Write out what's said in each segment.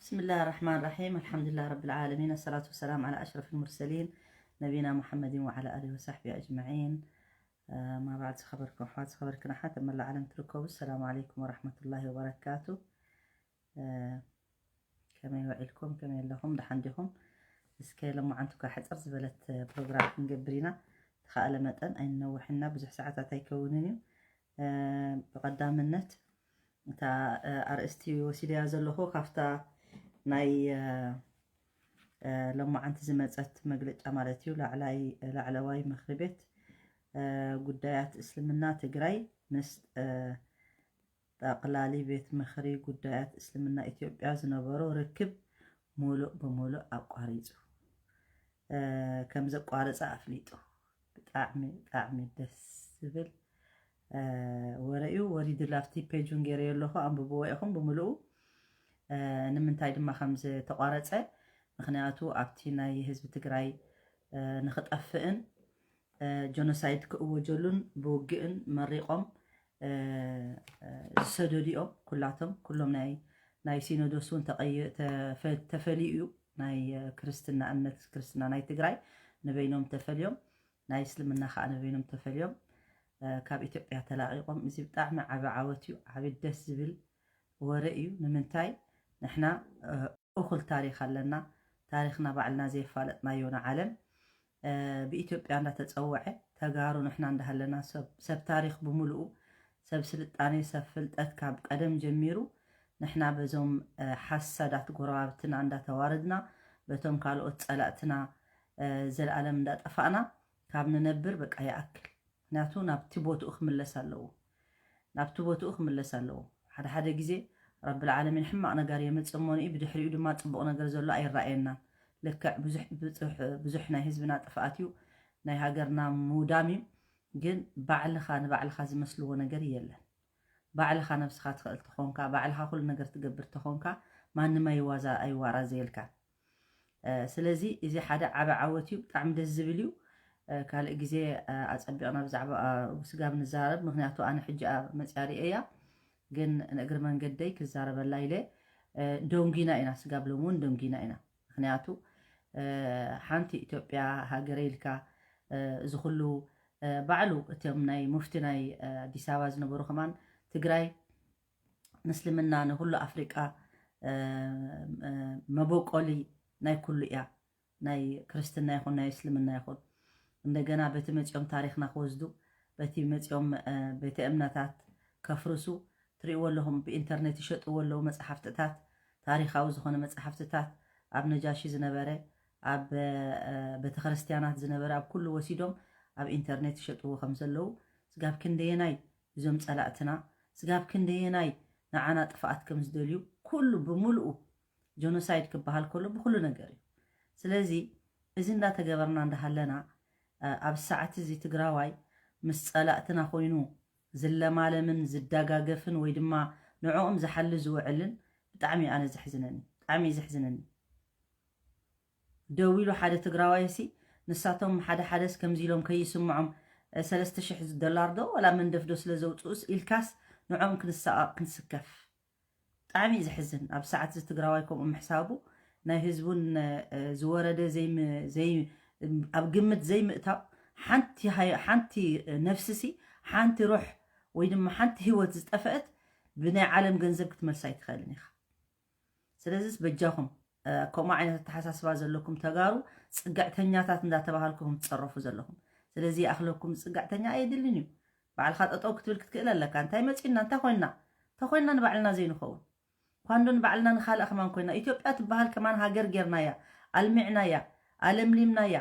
بسم الله الرحمن الرحيم. الحمد لله رب العالمين. الصلاة والسلام على أشرف المرسلين نبينا محمد وعلى آله وصحبه أجمعين. ما بعد، ዝኸበርኩም ኣሕዋት፣ ዝኸበርክን ኣሓት ኣብ መላእ ዓለም ትርከቡ፣ ሰላም ዓለይኩም ወራሕመቱላሂ ወበረካቱ። ከመይ ውዒልኩም? ከመይ ኣለኹም? ደሓን ዲኹም? እስከ ሎማዓንቲ እኳ ሕፅር ዝበለት ፕሮግራም ክንገብር ኢና። ተኻእለ መጠን ኣይንነውሕና፣ ብዙሕ ሰዓታት ኣይከውንን እዩ። ብቐዳምነት እታ ኣርእስቲ ወሲደያ ዘለኹ ካብታ ናይ ሎማዓንቲ ዝመፀት መግለጫ ማለት እዩ። ላዕላይ ላዕለዋይ ምክሪ ቤት ጉዳያት እስልምና ትግራይ ምስ ጠቕላሊ ቤት ምክሪ ጉዳያት እስልምና ኢትዮጵያ ዝነበሮ ርክብ ሙሉእ ብሙሉእ ኣቋሪፁ ከም ዘቋረፀ ኣፍሊጡ። ብጣዕሚ ብጣዕሚ ደስ ዝብል ወረ እዩ። ወሪዱ ላብቲ ፔጁን ገይረዮ ኣለኹ፣ ኣንብብዎ ኢኹም ብምሉኡ። ንምንታይ ድማ ከም ዝተቋረፀ፣ ምክንያቱ ኣብቲ ናይ ህዝቢ ትግራይ ንክጠፍእን ጀኖሳይድ ክእወጀሉን ብውግእን መሪቖም ዝሰደዱ እዮም። ኩላቶም ኩሎም ናይ ናይ ሲኖዶስ እውን ተፈሊኡ እዩ። ናይ ክርስትና እምነት ክርስትና ናይ ትግራይ ንበይኖም ተፈልዮም፣ ናይ እስልምና ከዓ ንበይኖም ተፈልዮም ካብ ኢትዮጵያ ተላቒቖም። እዚ ብጣዕሚ ዓቢ ዓወት እዩ። ዓቢ ደስ ዝብል ወረ እዩ። ንምንታይ ንሕና እኹል ታሪኽ ኣለና። ታሪኽና ባዕልና ዘየፋለጥናዮ ንዓለም ብኢትዮጵያ እንዳተፀወዐ ተጋሩ ንሕና እንዳሃለና ሰብ ታሪኽ ብምሉኡ ሰብ ስልጣኔ ሰብ ፍልጠት ካብ ቀደም ጀሚሩ ንሕና በዞም ሓሳዳት ጎረባብትና እንዳተዋረድና በቶም ካልኦት ፀላእትና ዘለኣለም እንዳጠፋእና ካብ ንነብር በቃ ይኣክል። ምክንያቱ ናብቲ ቦትኡ ክምለስ ኣለዎ። ናብቲ ቦትኡ ክምለስ ኣለዎ። ሓደ ሓደ ግዜ ረብል ዓለሚን ሕማቕ ነገር የምፅእ እሞ ንኢ ብድሕሪኡ ድማ ፅቡቕ ነገር ዘሎ ኣይረኣየናን። ልክዕ ብዙሕ ናይ ህዝብና ጥፍኣት እዩ፣ ናይ ሃገርና ምውዳም እዩ። ግን ባዕልኻ ንባዕልኻ ዝመስልዎ ነገር የለን። ባዕልኻ ነብስኻ ትኽእል ተኾንካ፣ ባዕልኻ ኩሉ ነገር ትገብር ተኾንካ ማንም ኣይዋዛ ኣይዋራዘየልካን። ስለዚ እዚ ሓደ ዓቢ ዓወት እዩ። ብጣዕሚ ደስ ዝብል እዩ። ካልእ ግዜ ኣጸቢቕና ብዛዕባ ስጋብ ንዛረብ፣ ምክንያቱ ኣነ ሕጂ መፅያ ርእየያ፣ ግን ንእግሪ መንገደይ ክዛረበላ ኢለ። ደንጊና ኢና፣ ስጋብ ሎሚ እውን ደንጊና ኢና። ምክንያቱ ሓንቲ ኢትዮጵያ ሃገረ ኢልካ እዚ ኩሉ ባዕሉ እቶም ናይ ሙፍቲ ናይ ኣዲስ ኣበባ ዝነበሩ ከማን ትግራይ ምስልምና ንኩሉ ኣፍሪቃ መበቆሊ ናይ ኩሉ እያ። ናይ ክርስትና ይኹን ናይ እስልምና ይኹን። እንደገና በቲ መፂኦም ታሪኽና ክወስዱ፣ በቲ መፂኦም ቤተ እምነታት ከፍርሱ ትሪእዎ ኣለኹም። ብኢንተርኔት ይሸጥዎ ኣለዉ መፅሓፍትታት፣ ታሪኻዊ ዝኾነ መፅሓፍትታት ኣብ ነጃሺ ዝነበረ፣ ኣብ ቤተክርስትያናት ዝነበረ፣ ኣብ ኩሉ ወሲዶም ኣብ ኢንተርኔት ይሸጥዎ ከም ዘለዉ። ስጋብ ክንደየናይ እዞም ፀላእትና፣ ስጋብ ክንደየናይ ንዓና ጥፍኣት ከም ዝደልዩ ኩሉ ብምሉኡ ጀኖሳይድ ክበሃል ከሎ ብኩሉ ነገር እዩ። ስለዚ እዚ እንዳተገበርና እንዳሃለና ኣብ ሰዓት እዚ ትግራዋይ ምስ ፀላእትና ኮይኑ ዝለማለምን ዝደጋገፍን ወይ ድማ ንዕኦም ዝሓሊ ዝውዕልን ብጣዕሚ ኣነ ዘሕዝነኒ፣ ብጣዕሚ እዩ ዘሕዝነኒ። ደው ኢሉ ሓደ ትግራዋይ ሲ ንሳቶም ሓደ ሓደስ ከምዚ ኢሎም ከይስምዖም ሰለስተ ሽሕ ዶላር ዶ ዋላ መንደፍ ዶ ስለ ዘውፅኡስ ኢልካስ ንዕኦም ክንሰቃቅ ክንስከፍ። ብጣዕሚ እዩ ዘሕዝን። ኣብ ሰዓት እዚ ትግራዋይ ከምኡ ምሕሳቡ ናይ ህዝቡን ዝወረደ ኣብ ግምት ዘይምእታው ሓንቲ ነፍስሲ ሓንቲ ሩሕ ወይ ድማ ሓንቲ ህይወት ዝጠፈአት ብናይ ዓለም ገንዘብ ክትመልሳ ኣይትኽእልን ኢኻ። ስለዚስ በጃኹም ከምኡ ዓይነት ኣተሓሳስባ ዘለኩም ተጋሩ ፅግዕተኛታት እንዳተባሃልኩም ትፀረፉ ዘለኹም። ስለዚ ይኣኽለኩም። ፅግዕተኛ ኣየድልን እዩ። ባዕልኻ ጠጠው ክትብል ክትክእል ኣለካ። እንታይ መፂና እንታይ ኮይና እንታይ ኮይና ንባዕልና ዘይንኸውን ኳንዶ ንባዕልና ንካልእ ከማን ኮይና ኢትዮጵያ ትበሃል ከማን ሃገር ጌርናያ፣ ኣልሚዕናያ፣ ኣለምሊምናያ።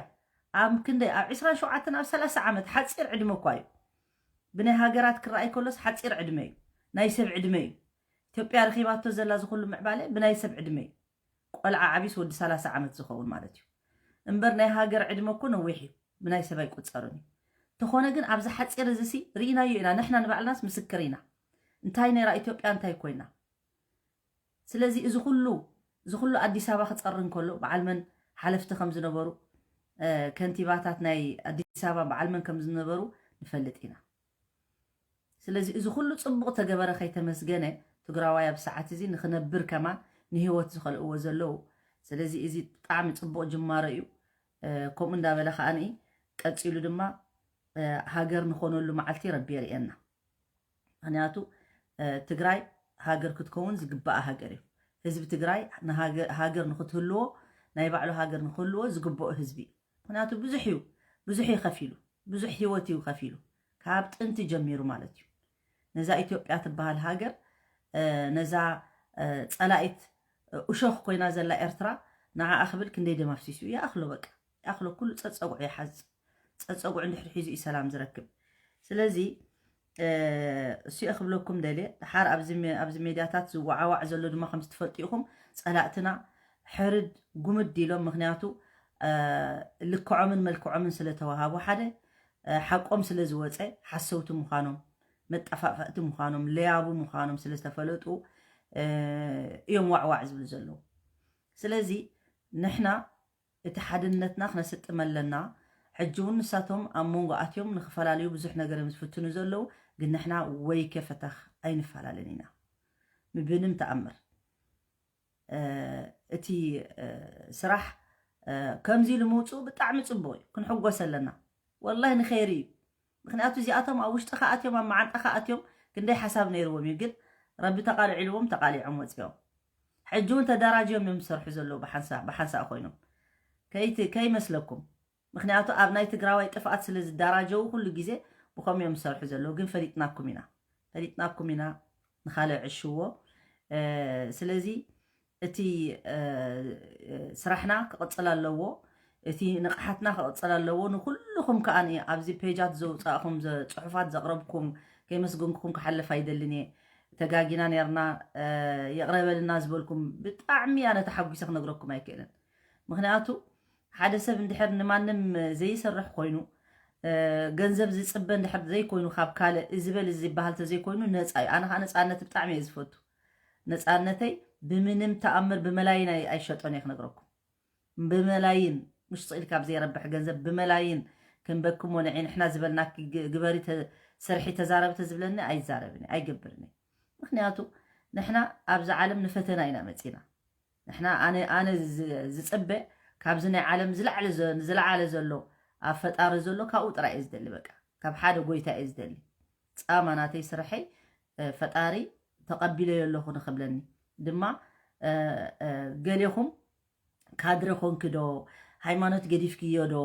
ኣብ ክንደይ ኣብ ዕስራን ሸውዓተን ኣብ ሰላሳ ዓመት ሓፂር ዕድመ እኳ እዩ። ብናይ ሃገራት ክረኣይ ከሎስ ሓፂር ዕድመ እዩ፣ ናይ ሰብ ዕድመ እዩ። ኢትዮጵያ ረኺባቶ ዘላ ዝኩሉ ምዕባለ ብናይ ሰብ ዕድመ እዩ። ቆልዓ ዓቢስ ወዲ ሰላሳ ዓመት ዝኸውን ማለት እዩ። እምበር ናይ ሃገር ዕድመ እኮ ነዊሕ እዩ፣ ብናይ ሰብ ኣይቁፀርን እዩ። ተኾነ ግን ኣብዚ ሓፂር እዚ ሲ ርኢናዮ ኢና፣ ንሕና ንባዕልናስ ምስክር ኢና። እንታይ ነይራ ኢትዮጵያ እንታይ ኮይና? ስለዚ እዚ ኩሉ እዚ ኩሉ ኣዲስ ኣበባ ክፀሪ እንከሎ በዓል መን ሓለፍቲ ከም ዝነበሩ ከንቲባታት ናይ ኣዲስ ኣበባ በዓል መን ከም ዝነበሩ ንፈልጥ ኢና። ስለዚ እዚ ኩሉ ፅቡቕ ተገበረ ከይተመስገነ ትግራዋይ ኣብ ሰዓት እዚ ንክነብር ከማን ንህይወት ዝኸልእዎ ዘለዉ። ስለዚ እዚ ብጣዕሚ ጽቡቕ ጅማሮ እዩ። ከምኡ እንዳበለ ከዓኒ ቀጺሉ ድማ ሃገር ንኾነሉ መዓልቲ ረቢ የርእየና። ምክንያቱ ትግራይ ሃገር ክትከውን ዝግባኣ ሃገር እዩ። ህዝቢ ትግራይ ሃገር ንክትህልዎ፣ ናይ ባዕሉ ሃገር ንክህልዎ ዝግብኦ ህዝቢ እዩ። ምክንያቱ ብዙሕ እዩ፣ ብዙሕ እዩ ከፊሉ፣ ብዙሕ ህይወት እዩ ከፊሉ፣ ካብ ጥንቲ ጀሚሩ ማለት እዩ። ነዛ ኢትዮጵያ ትበሃል ሃገር፣ ነዛ ጸላኢት እሾኽ ኮይና ዘላ ኤርትራ፣ ንዓኣ ክብል ክንደይ ደም ኣፍሲሱ እዩ። ይኣኽሎ በቃ፣ ይኣኽሎ። ኩሉ ጸጸጉዑ ይሓዝ። ጸጸጉዑ እንድሕር ሒዙ እዩ ሰላም ዝረክብ። ስለዚ እሱ እየ ክብለኩም ደልየ። ድሓር ኣብዚ ሜድያታት ዝወዓዋዕ ዘሎ ድማ ከምዚ ትፈልጡ ኢኹም፣ ጸላእትና ሕርድ ጉምድ ኢሎም። ምክንያቱ ልክዖምን መልክዖምን ስለተዋሃቡ፣ ሓደ ሓቆም ስለዝወፀ፣ ሓሰውቲ ምዃኖም፣ መጠፋፋእቲ ምዃኖም፣ ለያቡ ምዃኖም ስለዝተፈለጡ እዮም ዋዕዋዕ ዝብሉ ዘለዉ። ስለዚ ንሕና እቲ ሓድነትና ክነስጥም ኣለና። ሕጂ እውን ንሳቶም ኣብ መንጎ ኣትዮም ንክፈላለዩ ብዙሕ ነገር እዮም ዝፍትኑ ዘለዉ፣ ግን ንሕና ወይከ ፈተኽ ኣይንፈላለን ኢና ምብንም ተኣምር። እቲ ስራሕ ከምዚ ኢሉ ምውፅኡ ብጣዕሚ ፅቡቕ እዩ፣ ክንሕጎስ ኣለና። ወላሂ ንኸይሪ እዩ። ምክንያቱ እዚኣቶም ኣብ ውሽጥኻ ኣትዮም ኣብ መዓንጣኻ ኣትዮም ክንደይ ሓሳብ ነይርዎም እዩ፣ ግን ረቢ ተቓልዒልዎም ተቓሊዖም ወፂኦም። ሕጂ እውን ተደራጅዮም እዮም ዝሰርሑ ዘለዉ ብሓንሳእ ብሓንሳእ ኮይኖም። ከይቲ ከይመስለኩም። ምክንያቱ ኣብ ናይ ትግራዋይ ጥፍኣት ስለ ዝደራጀዉ ኩሉ ግዜ ብኸምኡ እዮም ዝሰርሑ ዘለዉ። ግን ፈሊጥናኩም ኢና፣ ፈሊጥናኩም ኢና፣ ንኻልእ ዕሽዎ። ስለዚ እቲ ስራሕና ክቕፅል ኣለዎ። እቲ ንቕሓትና ክቕፅል ኣለዎ። ንኩልኹም ከዓ ኣብዚ ፔጃት ዘውፃእኹም ጽሑፋት ዘቕረብኩም ከይመስገንኩም ክሓልፍ ኣይደልን እየ። ተጋጊና ነርና፣ ይቕረ በልና ዝበልኩም ብጣዕሚ ኣነ ተሓጒሰ ክነግረኩም ኣይክእልን። ምክንያቱ ሓደ ሰብ እንድሕር ንማንም ዘይሰርሕ ኮይኑ፣ ገንዘብ ዝፅበ እንድሕር ዘይኮይኑ፣ ካብ ካልእ እዚ በል እዚ ዝበሃል ተዘይኮይኑ ነፃ እዩ። ኣነ ከዓ ነፃነት ብጣዕሚ እየ ዝፈቱ። ነፃነተይ ብምንም ተኣምር ብመላይን ኣይ- ኣይሸጦን እየ ክነግረኩም። ብመላይን፣ ምሽ ስቕ ኢልካ ብዘይረብሕ ገንዘብ ብመላይን ክንበክሞ ንዒ ንሕና ዝበልናኪ ግ- ግበሪ ተ- ስርሒ ተዛረቢ ተዝብለኒ ኣይዛረብን እየ፣ ኣይገብርን እየ። ምክንያቱ ንሕና ኣብዚ ዓለም ንፈተና ኢና መፂና። ንሕና ኣነ ኣነ ዝ- ዝፅበ ካብዚ ናይ ዓለም ዝለዓለ ዘ- ዝለዓለ ዘሎ ኣብ ፈጣሪ ዘሎ ካብኡ ጥራይ እየ ዝደሊ። በቃ ካብ ሓደ ጎይታ እየ ዝደሊ። ፃማ ናተይ ስርሐይ ፈጣሪ ተቐቢለዮ ኣለኹ ንኽብለኒ ድማ ገሌኹም ካድረ ኮንኪ ዶ፣ ሃይማኖት ገዲፍክዮ ዶ፣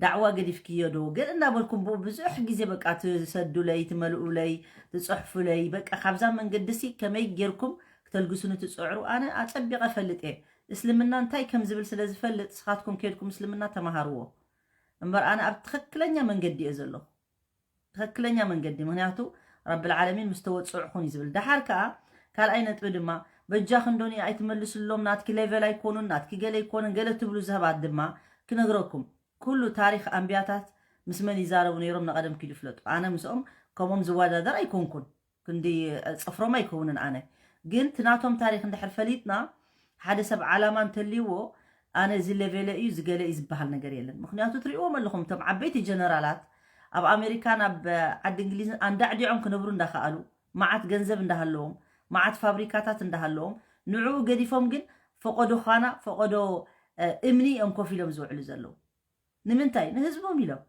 ዳዕዋ ገዲፍክዮ ዶ፣ ገለ እናበልኩም ብኡ ብዙሕ ግዜ በቃ ትሰዱለይ፣ ትመልኡለይ፣ ትፅሕፉለይ። በቃ ካብዛ መንገዲ ሲ ከመይ ጌርኩም ክተልግሱኒ ትፅዕሩ ኣነ ኣፀቢቐ ፈልጥ እየ። እስልምና እንታይ ከም ዝብል ስለ ዝፈልጥ ንስኻትኩም ከይድኩም እስልምና ተምሃርዎ እምበር ኣነ ኣብ ትኽክለኛ መንገዲ እየ ዘለኹ። ትኽክለኛ መንገዲ። ምክንያቱ ረብል ዓለሚን ምስ ተወፅዕኹን እዩ ዝብል። ደሓር ከዓ ካልኣይ ነጥቢ ድማ በጃ ክንዶኒ ኣይትመልስሎም፣ ናትኪ ሌቨል ኣይኮኑን፣ ናትኪ ገለ ኣይኮኑን፣ ገለ ትብሉ ሰባት ድማ ክነግረኩም፣ ኩሉ ታሪክ ኣንቢያታት ምስ መን ይዛረቡ ነይሮም ንቐደም ኪዱ ይፍለጡ። ኣነ ምስኦም ከምኦም ዝወዳደር ኣይኮንኩን፣ ክንዲ ፅፍሮም ኣይከውንን ኣነ። ግን ትናቶም ታሪክ እንድሕር ፈሊጥና ሓደ ሰብ ዓላማ እንተልይዎ ኣነ እዚ ሌቬለ እዩ ዝገለ እዩ ዝበሃል ነገር የለን። ምክንያቱ ትሪእዎም ኣለኹም እቶም ዓበይቲ ጀነራላት ኣብ ኣሜሪካን ኣብ ዓዲ እንግሊዝን ኣንዳዕዲዖም ክነብሩ እንዳኸኣሉ፣ መዓት ገንዘብ እንዳሃለዎም፣ መዓት ፋብሪካታት እንዳሃለዎም፣ ንዕኡ ገዲፎም ግን ፈቆዶ ኻና ፈቆዶ እምኒ እዮም ኮፍ ኢሎም ዝውዕሉ ዘለዉ። ንምንታይ? ንህዝቦም ኢሎም።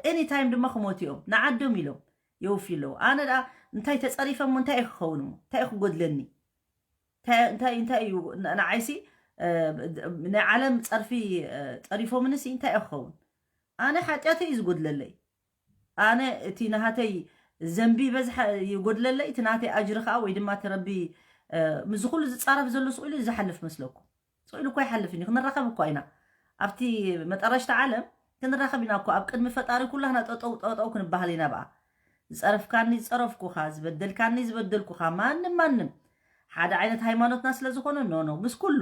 ኤኒ ታይም ድማ ክሞቱ እዮም። ንዓዶም ኢሎም የውፊ ኣለዉ። ኣነ ደኣ እንታይ ተፀሪፈ እሞ እንታይ ክኸውን እሞ እንታይ ክጎድለኒ? እንታይ እንታይ እዩ ንዓይሲ ናይ ዓለም ፀርፊ ፀሪፎምንሲ እንታይ ክኸውን? ኣነ ሓጢኣተይ እዩ ዝጎድለለይ። ኣነ እቲ ናሃተይ ዘንቢ በዝሐ ይጎድለለይ፣ እቲ ናተይ ኣጅሪ ከዓ ወይ ድማ እቲ ረቢ ምስ ኩሉ ዝፃረፍ ዘሎ ስቕ ኢሉ ዝሓልፍ መስለኩም? ስቕ ኢሉ እኮ ይሓልፍ እዩ። ክንራኸብ እኮ ኢና ኣብቲ መጠረሽታ ዓለም፣ ክንራኸብ ኢና እኮ ኣብ ቅድሚ ፈጣሪ ኩላህና ጠጠው ጠጠው ክንበሃል ኢና። ብኣ ዝፀረፍካኒ ዝፀረፍኩኻ፣ ዝበደልካኒ ዝበደልኩኻ፣ ማንም ማንም ሓደ ዓይነት ሃይማኖትና ስለ ዝኾነ ኖ ኖ ምስ ኩሉ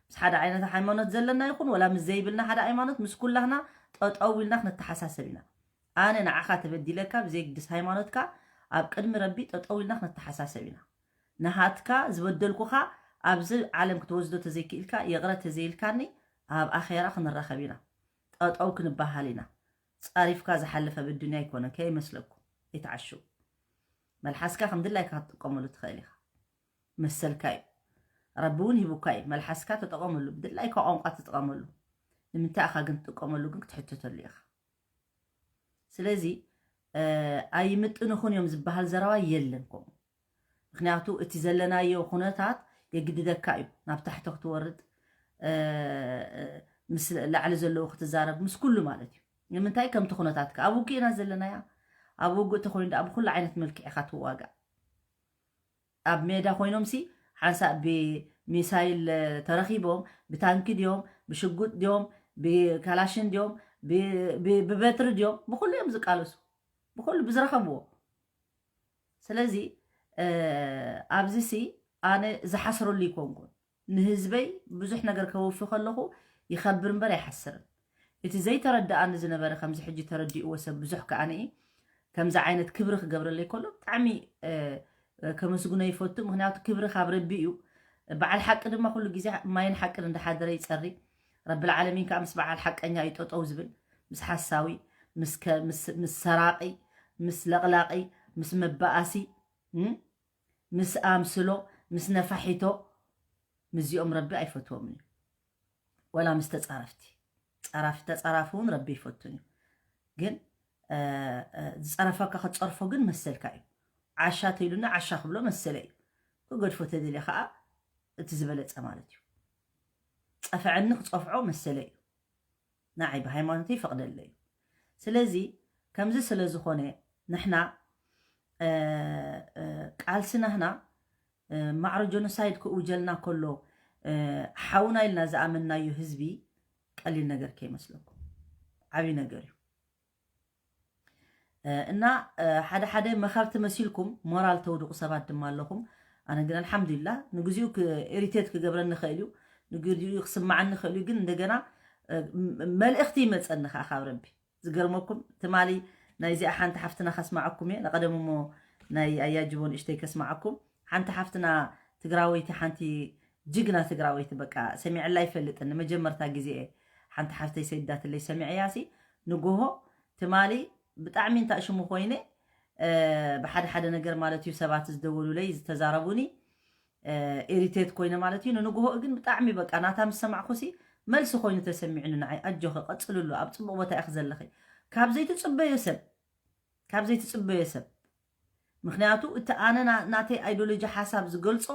ምስ ሓደ ዓይነት ሃይማኖት ዘለና ይኹን ወላ ምስ ዘይብልና ሓደ ሃይማኖት ምስ ኩላህና ጠጠው ኢልና ክንተሓሳሰብ ኢና። ኣነ ንዓኻ ተበዲለካ ብዘይግድስ ሃይማኖትካ ኣብ ቅድሚ ረቢ ጠጠው ኢልና ክንተሓሳሰብ ኢና። ንሃትካ ዝበደልኩኻ ኣብዚ ዓለም ክትወስዶ ተዘይክኢልካ ይቕረ ተዘይልካኒ ኣብ ኣኼራ ክንራኸብ ኢና። ጠጠው ክንበሃል ኢና። ፃሪፍካ ዝሓለፈ ብዱንያ ኣይኮነን ከይመስለኩም። ኣይትዓሽው። መልሓስካ ከም ድላይካ ክትጥቀመሉ ትኽእል ኢኻ። መሰልካ እዩ። ረቢ እውን ሂቡካ እዩ። መልሓስካ ተጠቐመሉ፣ ብድላይካ ቋንቋ ተጠቐመሉ። ንምንታይ ኢኻ ግን ትጥቀመሉ ግን ክትሕተተሉ ኢኻ። ስለዚ ኣይምጥንኹን እዮም ዝበሃል ዘረባ የለን ከምኡ። ምክንያቱ እቲ ዘለናዮ ኩነታት የግድደካ እዩ ናብ ታሕቲ ክትወርድ፣ ምስ ላዕሊ ዘለዉ ክትዛረብ፣ ምስ ኩሉ ማለት እዩ። ንምንታይ ከምቲ ኩነታትካ ኣብ ውግእ ኢና ዘለናያ። ኣብ ውግእ ተኮይኑ ደኣ ብኩሉ ዓይነት መልክዕ ኢኻ ትዋጋእ። ኣብ ሜዳ ኮይኖም ሲ ሓንሳእ ብሚሳይል ተረኺቦም፣ ብታንኪ ድዮም፣ ብሽጉጥ ድዮም፣ ብካላሽን ድዮም፣ ብበትሪ ድዮም፣ ብኩሉ እዮም ዝቃለሱ፣ ብኩሉ ብዝረኸብዎ። ስለዚ ኣብዚ ሲ ኣነ ዝሓስረሉ ይኮንኩን፣ ንህዝበይ ብዙሕ ነገር ከወፊ ከለኹ ይኸብር እምበር ኣይሓስርን። እቲ ዘይተረድኣኒ ዝነበረ ከምዚ ሕጂ ተረዲእዎ ሰብ ብዙሕ ከኣኒ ከምዚ ዓይነት ክብሪ ክገብረለይ ከሎ ብጣዕሚ ከመስግኖ ይፈቱ። ምክንያቱ ክብሪ ካብ ረቢ እዩ። በዓል ሓቂ ድማ ኩሉ ግዜ ማይን ሓቅን እንዳሓደረ ይፀሪ። ረቢ ልዓለሚን ከዓ ምስ በዓል ሓቀኛ እዩ ጠጠው ዝብል፣ ምስ ሓሳዊ፣ ምስ ሰራቂ፣ ምስ ለቕላቂ፣ ምስ መባኣሲ፣ ምስ ኣምስሎ፣ ምስ ነፋሒቶ፣ ምስዚኦም ረቢ ኣይፈትዎም እዩ። ወላ ምስ ተፃረፍቲ ፀራፊ ተፃራፊ እውን ረቢ ይፈቱን እዩ። ግን ዝፀረፈካ ክትፀርፎ ግን መሰልካ እዩ። ዓሻ ተይሉና ዓሻ ክብሎ መሰለ እዩ። ክገድፎ ተደልየ ከዓ እቲ ዝበለፀ ማለት እዩ። ፀፍዐኒ ክፀፍዖ መሰለ እዩ። ንዓይ ብሃይማኖተይ ይፈቕደለይ እዩ። ስለዚ ከምዚ ስለ ዝኾነ ንሕና ቃልሲ ናህና ማዕሮ ጀኖሳይድ ክእውጀልና ከሎ ሓውና ኢልና ዝኣመንናዮ ህዝቢ ቀሊል ነገር ከይመስለኩም፣ ዓብዪ ነገር እዩ። እና ሓደ ሓደ መኸርቲ መሲልኩም ሞራል ተውድቑ ሰባት ድማ ኣለኹም። ኣነ ግን ኣልሓምዱሊላ ንግዚኡ ኢሪቴት ክገብረኒ ይኽእል እዩ፣ ንግዚኡ ክስማዓኒ ይኽእል እዩ። ግን እንደገና መልእኽቲ ይመፀኒ ከዓ ካብ ረቢ። ዝገርመኩም ትማሊ ናይዚኣ ሓንቲ ሓፍትና ከስማዓኩም እየ። ንቐደም እሞ ናይ ኣያጅቦ ንእሽተይ ከስማዓኩም። ሓንቲ ሓፍትና ትግራወይቲ፣ ሓንቲ ጅግና ትግራወይቲ፣ በቃ ሰሚዐላ ይፈልጥን፣ ንመጀመርታ ግዜ እየ ሓንቲ ሓፍተይ ሰይዳትለይ ሰሚዐያ ሲ ንጎሆ ትማሊ ብጣዕሚ እንታይ ሽሙ ኮይነ ብሓደ ሓደ ነገር ማለት እዩ ሰባት ዝደወሉለይ ዝተዛረቡኒ ኢሪቴት ኮይነ ማለት እዩ። ንንግሆ ግን ብጣዕሚ በቃ ናታ ምስ ሰማዕኩሲ መልሲ ኮይኑ ተሰሚዕኒ ንዓይ። ኣጆኺ ቀፅልሉ፣ ኣብ ፅቡቕ ቦታ ኢኺ ዘለኺ። ካብ ዘይትፅበዮ ሰብ ካብ ዘይትፅበዮ ሰብ ምክንያቱ እቲ ኣነ ናተይ ኣይዶሎጂ ሓሳብ ዝገልፆ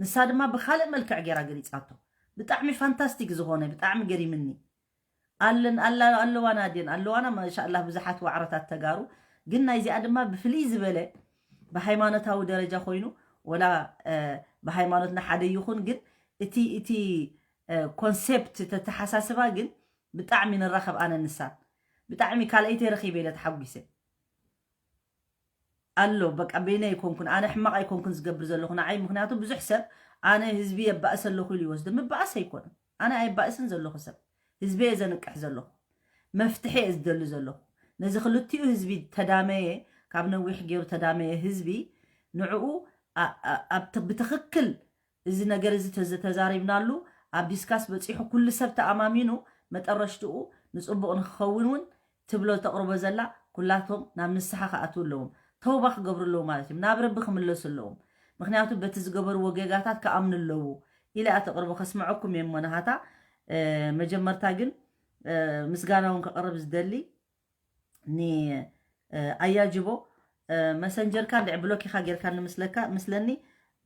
ንሳ ድማ ብካልእ መልክዕ ገይራ ገሊፃቶ። ብጣዕሚ ፋንታስቲክ ዝኾነ ብጣዕሚ ገሪምኒ። ኣለዋና ድን ኣለዋና ማሻላ ብዙሓት ዋዕሮታት ተጋሩ ግን ናይዚኣ ድማ ብፍልይ ዝበለ ብሃይማኖታዊ ደረጃ ኮይኑ ወላ ብሃይማኖትና ሓደ ይኹን ግን እቲ እቲ ኮንሴፕት ተተሓሳስባ ግን ብጣዕሚ ንራኸብ ኣነ ንሳን ብጣዕሚ ካልኣይተይ ረኺበ ኢለ ተሓጒሰ። ኣሎ በቃ በይነ ኣይኮንኩን ኣነ ሕማቕ ኣይኮንኩን ዝገብር ዘለኹ ንዓይ ምክንያቱ ብዙሕ ሰብ ኣነ ህዝቢ የባእስ ኣለኹ ኢሉ ይወስዶ ምባእስ ኣይኮነን። ኣነ ኣይባእስን ዘለኹ ሰብ ህዝቢ እየ ዘንቅሕ ዘለኹ መፍትሒ እየ ዝደሊ ዘለኹ። ነዚ ክልቲኡ ህዝቢ ተዳመየ ካብ ነዊሕ ገይሩ ተዳመየ ህዝቢ ንዕኡ ብትኽክል እዚ ነገር እዚ ተዘተዛሪብናሉ ኣብ ዲስካስ በፂሑ ኩሉ ሰብ ተኣማሚኑ መጠረሽትኡ ንፅቡቕ ንክኸውን እውን ትብሎ ተቕርቦ ዘላ ኩላቶም ናብ ንስሓ ክኣትዉ ኣለዎም። ተውባ ክገብሩ ኣለዉ ማለት እዮም። ናብ ረቢ ክምለሱ ኣለዎም። ምክንያቱ በቲ ዝገበርዎ ጌጋታት ክኣምኑ ኣለዉ ኢለ እያ ተቕርቦ ከስምዐኩም እየ እሞ ናሃታ መጀመርታ ግን ምስጋና እውን ከቕርብ ዝደሊ ኒ ኣያጅቦ መሰንጀርካ እንድዒ ብሎክ ኢኻ ጌርካ ንምስለካ ምስለኒ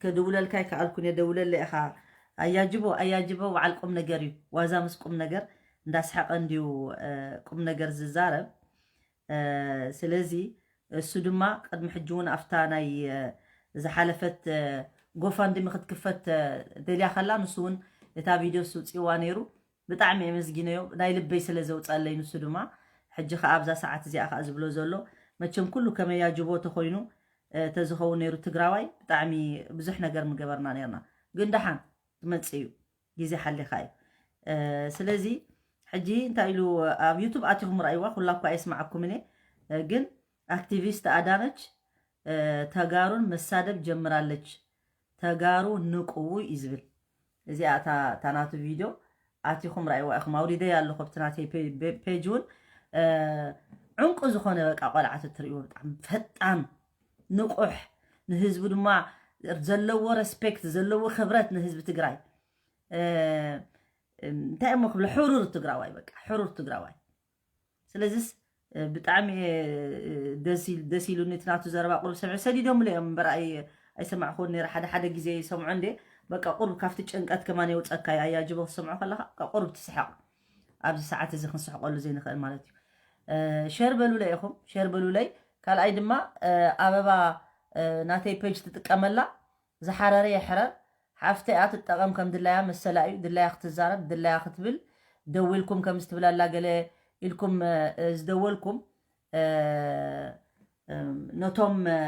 ክድውለልካ ይከኣልኩን እየ ደውለለ ኢኻ ኣያጅቦ ኣያጅቦ በዓል ቁም ነገር እዩ ዋዛ ምስ ቁም ነገር እንዳስሓቐ እንድዩ ቁም ነገር ዝዛረብ ስለዚ እሱ ድማ ቅድሚ ሕጂ እውን ኣብታ ናይ ዝሓለፈት ጎፋንድሚ ክትክፈት ደልያ ከላ ንሱ እውን እታ ቪድዮ ስውፅዋ ነይሩ ብጣዕሚ የመስጊነዮ ናይ ልበይ ስለ ዘውፀለይ ንሱ ድማ ሕጂ ከዓ ኣብዛ ሰዓት እዚኣ ከዓ ዝብሎ ዘሎ መቸም ኩሉ ከመያ ጅቦ ተኮይኑ ተዝኸውን ነይሩ ትግራዋይ ብጣዕሚ ብዙሕ ነገር ምገበርና ነርና ግን ደሓን ትመፅእ እዩ ግዜ ሓሊካ እዩ ስለዚ ሕጂ እንታይ ኢሉ ኣብ ዩቱብ ኣቲኹም ረኣይዋ ኩላ እኳ የስማዓኩም እኔ ግን ኣክቲቪስት ኣዳነች ተጋሩን መሳደብ ጀምራለች ተጋሩ ንቁ እዩ ዝብል እዚኣ እታ ናቱ ቪድዮ ኣቲኹም ረኣይዋ ኢኹም ኣውሪደያ ኣለኹ ኣብቲ ናተይ ፔጅ እውን ዕንቁ ዝኾነ በቃ ቆልዓ ትትርእይዎ ብጣዕሚ ፈጣን ንቑሕ ንህዝቡ ድማ ዘለዎ ሬስፔክት፣ ዘለዎ ክብረት ንህዝቢ ትግራይ፣ እ፣ እንታይ እሞ ክብሎ፣ ሕሩር ትግራዋይ፣ በቃ ሕሩር ትግራዋይ። ስለዚስ፣ እ፣ ብጣዕሚ፣ እ፣ ደስ ኢል-፣ ደስ ኢሉኒ እቲ ናቱ ዘረባ። ቁሩብ ሰምዐ፣ ሰዲዶምለ እዮም እምበር ኣይ-፣ ኣይሰማዕኩን ነይረ። ሓደ ሓደ ግዜ ይሰምዖ እንዴ፣ በቃ ቁሩብ ካብቲ ጭንቀት ከማን የውፀካ እዩ። ኣያጅቦ ክትሰምዖ ከለኻ በቃ ቁሩብ ትስሕቕ። ኣብዚ ሰዓት እዚ ክንስሕቀሉ ዘይንኽእል ማለት እዩ። እ፣ ሼር በሉለይ ኢኹም፣ ሼር በሉለይ። ካልኣይ ድማ፣ እ፣ ኣበባ፣ እ፣ ናተይ ፔጅ ትጥቀመላ፣ ዝሓረረ የሕረር። ሓፍተይ እያ ትጠቐም ከም ድላያ መሰላ እዩ። ድላያ ክትዛረብ፣ ድላያ ክትብል፣ ደዊልኩም ከም ዝትብላላ ገለ ኢልኩም፣ እ፣ ዝደወልኩም፣ እ፣ እም፣ ነቶም፣ እ፣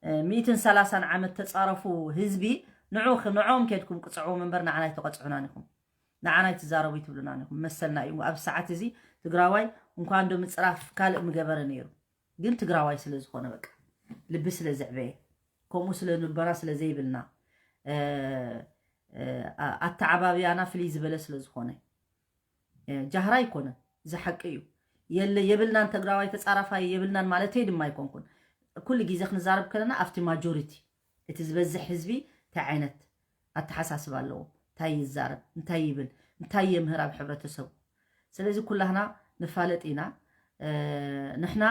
እ፣ ሚእትን ሰላሳን ዓመት ተጻረፉ ህዝቢ፣ ንዑ-፣ ንዕኦም ኬድኩም ቅጽዕዎም እምበር ንዓና ኣይትቐጽዑናን ኢኹም። ንዓና ኣይትዛረቡ ይትብሉናን ኢኹም። መሰልና እዩ። ኣብ ሰዓት እዚ ትግራዋይ እንኳን ዶ ምጽራፍ ካልእ ምገበረ ነይሩ። ግን ትግራዋይ ስለ ዝኾነ በቃ ልቢ ስለ ዘዕበየ፣ ከምኡ ስለ ንበራ ስለ ዘይብልና፣ እ፣ እ፣ ኣ-፣ ኣተዓባብያና ፍልይ ዝበለ ስለ ዝኾነ፣ እ፣ ጃህራ ኣይኮነን፣ እዚ ሓቂ እዩ። የለ፣ የብልናን ትግራዋይ ተጻራፋይ የብልናን ማለተይ ድማ ኣይኮንኩን። ኩሉ ግዜ ክንዛረብ ከለና ኣብቲ ማጆሪቲ፣ እቲ ዝበዝሕ ህዝቢ እንታይ ዓይነት ኣተሓሳስባ ኣለዎ፣ እንታይ ይዛረብ፣ እንታይ ይብል፣ እንታይ የምህር ኣብ ሕብረተሰቡ። ስለዚ ኩላህና ንፋለጥ ኢና። እ፣ ንሕና፣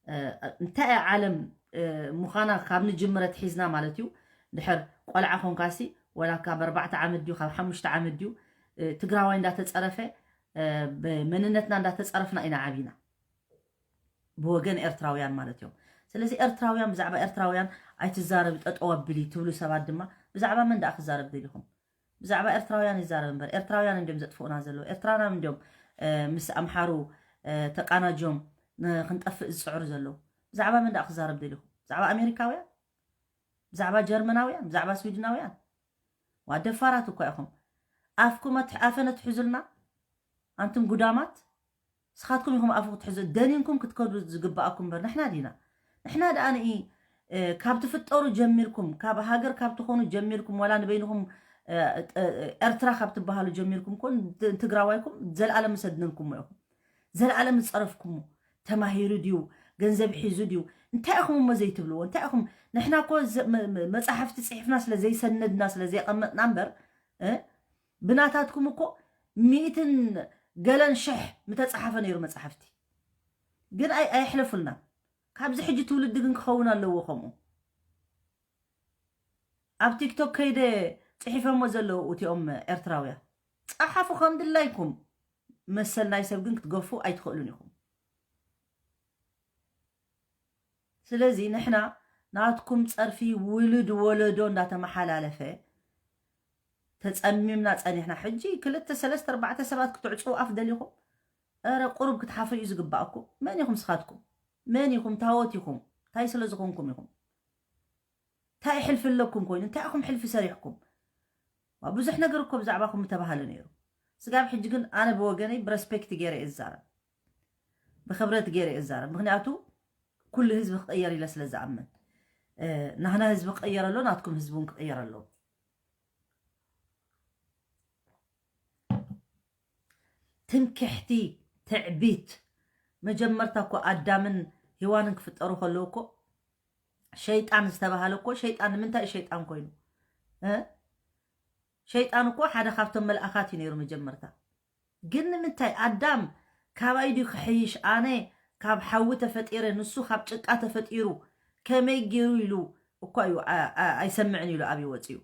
እ፣ እንታይ እያ ዓለም፣ እ፣ ምዃና ካብ ንጅምረት ሒዝና ማለት እዩ። ድሕር ቆልዓ ኾንካሲ፣ ወላ ካብ ኣርባዕተ ዓመት ድዩ፣ ካብ ሓሙሽተ ዓመት ድዩ፣ እ፣ ትግራዋይ እንዳተጸረፈ፣ እ፣ ብመንነትና እንዳተጸረፍና ኢና ዓቢና። ብወገን ኤርትራውያን ማለት እዮም። ስለዚ ኤርትራውያን፣ ብዛዕባ ኤርትራውያን ኣይትዛረቢ፣ ጠጠው ኣብሊ ትብሉ ሰባት ድማ፣ ብዛዕባ መን ደኣ ክዛረብ ደሊኹም? ብዛዕባ ኤርትራውያን ይዛረብ እምበር፣ ኤርትራውያን እንዲዮም ዘጥፍኡና ዘለዉ። ኤርትራና እንዲዮም፣ እ፣ ምስ ኣምሓሩ፣ እ፣ ተቃናጅዮም ን-፣ ክንጠፍእ ዝጽዕሩ ዘለዉ። ብዛዕባ መን ደኣ ክዛረብ ደሊኹም? ብዛዕባ ኣሜሪካውያን? ብዛዕባ ጀርመናውያን? ብዛዕባ ስዊድናውያን? ዋ ደፋራት እኳ ኢኹም። ኣፍኩም ኣትሕ-፣ ኣፈን ኣትሕዙልና፣ ኣንቱም ጉዳማት። ንስኻትኩም ኢኹም ኣፉ ክትሕዙ፣ ደኒንኩም ክትከዱ ዝግባኣኩም እምበር ንሕና ዲና? ንሕና ደኣ ንኢ፣ እ፣ ካብ ትፍጠሩ ጀሚርኩም፣ ካብ ሃገር ካብ ትኾኑ ጀሚርኩም፣ ዋላ ንበይንኹም፣ እ፣ እ፣ ኤርትራ ካብ ትበሃሉ ጀሚርኩም ኮን ት-፣ ትግራዋይኩም ዘልኣለም ዝሰድነልኩሞ ኢኹም። ዘልኣለም ዝጸረፍኩሞ፣ ተማሂሩ ድዩ፣ ገንዘብ ሒዙ ድዩ፣ እንታይ ኢኹም እሞ ዘይትብልዎ? እንታይ ኢኹም? ንሕና እኮ ዘ-፣ መ-፣ መ-፣ መጻሕፍቲ ጽሒፍና ስለ ዘይሰነድና፣ ስለ ዘይቐመጥና እምበር፣ እ፣ ብናታትኩም እኮ ሚእትን ገለን ሽሕ ምተጻሓፈ ነይሩ መጻሕፍቲ። ግን ኣይ-፣ ኣየሕለፉልናን። ካብዚ ሕጂ ትውልዲ ግን ክኸውን ኣለዎ ከምኡ። ኣብ ቲክቶክ ከይደ ጽሒፈሞ ዘለዉ እቲኦም ኤርትራውያን። ጸሓፉ ከም ድላይኩም። መሰል ናይ ሰብ ግን ክትገፉ ኣይትኽእሉን ኢኹም። ስለዚ ንሕና ናትኩም ጸርፊ ውሉድ ወለዶ እንዳተመሓላለፈ ተጸሚምና ጸኒሕና። ሕጂ ክልተ፣ ሰለስተ፣ ኣርባዕተ ሰባት ክትዕጽዉ ኣፍ ደሊኹም? ኧረ ቁሩብ ክትሓፍሩ እዩ ዝግባኣኩም። መን ኢኹም ስኻትኩም? መን ኢኹም? ታወት ኢኹም? እንታይ ስለ ዝኾንኩም ኢኹም? እንታይ ሕልፊ ኣለኩም ኮይኑ? እንታይ ኢኹም ሕልፊ ሰሪሕኩም? ዋ፣ ብዙሕ ነገር እኮ ብዛዕባኹም ምተባህለ ነይሩ። ስጋብ ሕጂ ግን ኣነ ብወገነይ ብረስፔክት ገይረ እየ ዝዛረብ። ብኽብረት ገይረ እየ ዝዛረብ። ምኽንያቱ ኩሉ ህዝቢ ክቕየር ኢለ ስለ ዝኣምን። እ፣ ናህና ህዝቢ ክቕየር ኣሎ፣ ናትኩም ህዝቢ እውን ክቕየር ኣሎ። ትምክሕቲ፣ ትዕቢት፣ መጀመርታ እኮ ኣዳምን ሄዋንን ክፍጠሩ ከለዉ እኮ ሸይጣን ዝተባሃለ እኮ ሸይጣን ንምንታይ እዩ ሸይጣን ኮይኑ? እ? ሸይጣን እኮ ሓደ ካብቶም መልኣኻት እዩ ነይሩ መጀመርታ። ግን ንምንታይ ኣዳም ካባይ ድዩ ክሕይሽ? ኣነ ካብ ሓዊ ተፈጢረ፣ ንሱ ካብ ጭቃ ተፈጢሩ፣ ከመይ ገይሩ ኢሉ እኳ እዩ ኣ-፣ ኣ-፣ ኣይሰምዕን ኢሉ ኣብዩ ወፂኡ።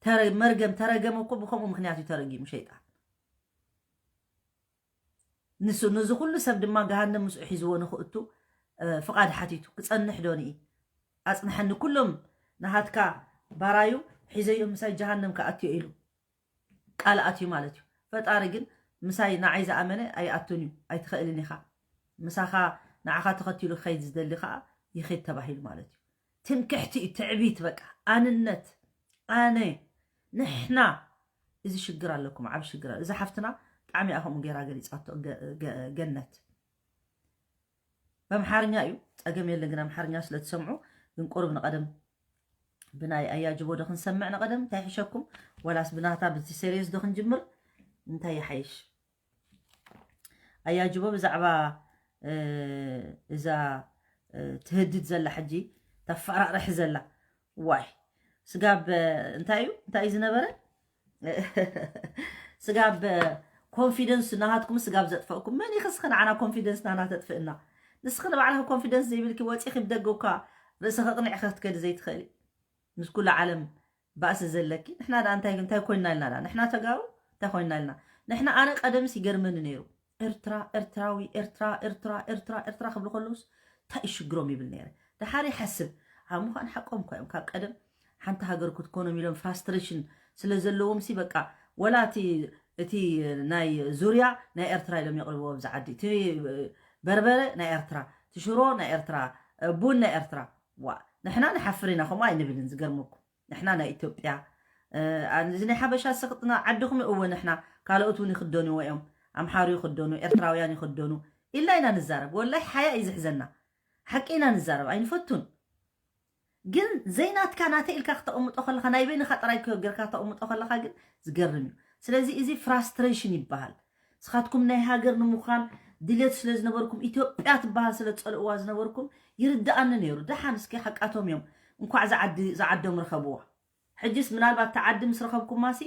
ተረ-፣ መርገም ተረገመ እኮ ብኸምኡ ምኽንያት እዩ ተረጊሙ ሸይጣን። ንሱ፣ ነዚ ኩሉ ሰብ ድማ ገሃነም ምስኡ ሒዝዎ ንኽእቱ፣ እ፣ ፍቓድ ሓቲቱ። ክጸንሕ ዶ ንኢ? ኣጽንሐኒ፣ ኩሎም ናሃትካ ባራዩ ሒዘዮም ምሳይ ጀሃነም ክኣትዮ ኢሉ ቃል ኣትዩ ማለት እዩ። ፈጣሪ ግን ምሳይ ንዓይ ዝኣመነ ኣይኣቱን እዩ፣ ኣይትኽእልን ኢኻ። ምሳኻ ንዓኻ ተኸቲሉ ክኸይድ ዝደሊ ኸኣ ይኸይድ ተባሂሉ ማለት እዩ። ትምክሕቲ እዩ፣ ትዕቢት፣ በቃ ኣንነት፣ ኣነ፣ ንሕና። እዚ ሽግር ኣለኩም፣ ዓቢ ሽግር ኣሎ። እዛ ሓፍትና ብጣዕሚ እያ ከምኡ ገይራ ገሊጻቶ፣ ገ-፣ ገ-፣ ገነት። በምሓርኛ እዩ፣ ጸገም የለን፣ ግን ኣምሓርኛ ስለ ትሰምዑ፣ ግን ቁሩብ ንቐደም ብናይ ኣያጅቦ ዶ ክንሰምዕ ንቐደም፣ እንታይ ይሕሸኩም? ወላስ ብናታ ብቲ ሴሪየስ ዶ ክንጅምር? እንታይ ይሓይሽ? ኣያጅቦ ብዛዕባ፣ እ፣ እዛ፣ እ፣ ትህድድ ዘላ ሕጂ፣ ተፈራርሕ ዘላ፣ ዋይ፣ ስጋብ እንታይ እዩ እንታይ እዩ ዝነበረ? ስጋብ ኮንፊደንስ ናሃትኩም ስጋብ ዘጥፈእኩም፣ መን ይኸስኸ ንዓና ኮንፊደንስ ናና ተጥፍእና? ንስኺ ንባዕልኺ ኮንፊደንስ ዘይብልኪ ወፂኺ ብደገ እኳ ርእሲ ከቕንዕኺ ክትከዲ ዘይትኽእሊ፣ ምስ ኩሉ ዓለም ባእሲ ዘለኪ። ንሕና ደኣ እንታይ እንታይ ኮይንና ኢልና ደኣ? ንሕና ተጋሩ እንታይ ኮይንና ኢልና? ንሕና፣ ኣነ ቀደምስ ይገርመኒ ነይሩ፣ ኤርትራ ኤርትራዊ ኤርትራ ኤርትራ ኤርትራ ኤርትራ ክብሉ ከለውስ እንታይ እዩ ሽግሮም ይብል ነይረ። ደሓር ይሓስብ፣ ኣብ ምዃን ሓቆም እኳ እዮም። ካብ ቀደም ሓንቲ ሃገር ክትኮኖም ኢሎም ፍራስትሬሽን ስለ ዘለዎም ሲ በቃ፣ ወላ እቲ እቲ ናይ ዙርያ ናይ ኤርትራ ኢሎም የቕርብዎ ኣብዚ ዓዲ። እቲ በርበረ ናይ ኤርትራ፣ እቲ ሽሮ ናይ ኤርትራ፣ ቡን ናይ ኤርትራ። ዋ፣ ንሕና ንሓፍር ኢና፣ ከምኡ ኣይንብልን። ዝገርመኩም፣ ንሕና ናይ ኢትዮጵያ፣ እ፣ እዚ ናይ ሓበሻ ስኽጥና ዓድኹም እወ፣ ንሕና ካልኦት እውን ይኽደንዎ እዮም። ኣምሓሩ ይኽደኑ፣ ኤርትራውያን ይኽደኑ ኢልና ኢና ንዛረብ። ወላይ ሓያ እዩ ዝሕዘና። ሓቂ ኢና ንዛረብ፣ ኣይንፈቱን። ግን ዘይናትካ ናተ ኢልካ ክተቕምጦ ከለኻ፣ ናይ በይንኻ ጥራይ ጌርካ ክተቕምጦ ከለኻ ግን ዝገርም እዩ። ስለዚ እዚ ፍራስትሬሽን ይበሃል። ንስኻትኩም ናይ ሃገር ንምዃን ድሌት ስለ ዝነበርኩም፣ ኢትዮጵያ ትበሃል ስለ ዝጸልእዋ ዝነበርኩም ይርድኣኒ ነይሩ። ደሓን እስኪ ሓቃቶም እዮም፣ እንኳዕ ዝዓዲ-፣ ዝዓዶም ረኸብዋ። ሕጅስ ምናልባት እቲ ዓዲ ምስ ረኸብኩማሲ፣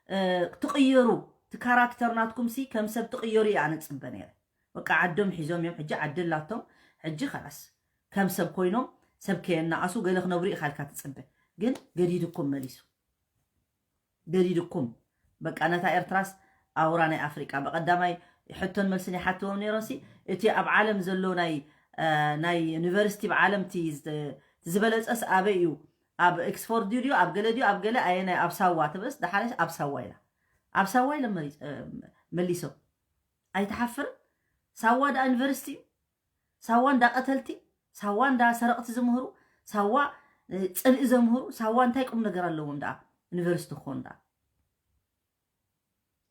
እ፣ ትቕየሩ፣ እቲ ካራክተር ናትኩምሲ ከም ሰብ ትቕየሩ እየ ኣነ ጽበ ነይረ። በቃ ዓዶም ሒዞም እዮም፣ ሕጂ ዓዲ ኣላቶም፣ ሕጂ ኸላስ ከም ሰብ ኮይኖም ሰብ ከየናኣሱ ገለ ክነብሩ ኢኻ ኢልካ ትጽበ። ግን ገዲድኩም መሊሱ። ገዲድኩም። በቃ ነታ ኤርትራስ ኣውራ ናይ ኣፍሪቃ። በቀዳማይ ሕቶን መልስን ይሓትዎም ነይሮሲ፣ እቲ ኣብ ዓለም ዘሎ ናይ፣ እ፣ ናይ ዩኒቨርሲቲ ብዓለም እቲ ዝተ-፣ እቲ ዝበለጸስ ኣበይ እዩ? ኣብ ኦክስፎርድ ድዩ? ኣብ ገለ ድዩ? ኣብ ገለ ኣየናይ? ኣብ ሳዋ ትብልስ፣ ደሓረስ ኣብ ሳዋ ኢላ። ኣብ ሳዋ ኢሎም መሪ-፣ እ፣ መሊሶም። ኣይትሓፍርን? ሳዋ ደኣ ዩኒቨርሲቲ እዩ? ሳዋ እንዳ ቀተልቲ፣ ሳዋ እንዳ ሰረቕቲ ዝምህሩ፣ ሳዋ፣ እ፣ ጽልኢ ዘምህሩ፣ ሳዋ እንታይ ቁም ነገር ኣለዎም ደኣ? ዩኒቨርሲቲ ክኾኑ ደኣ።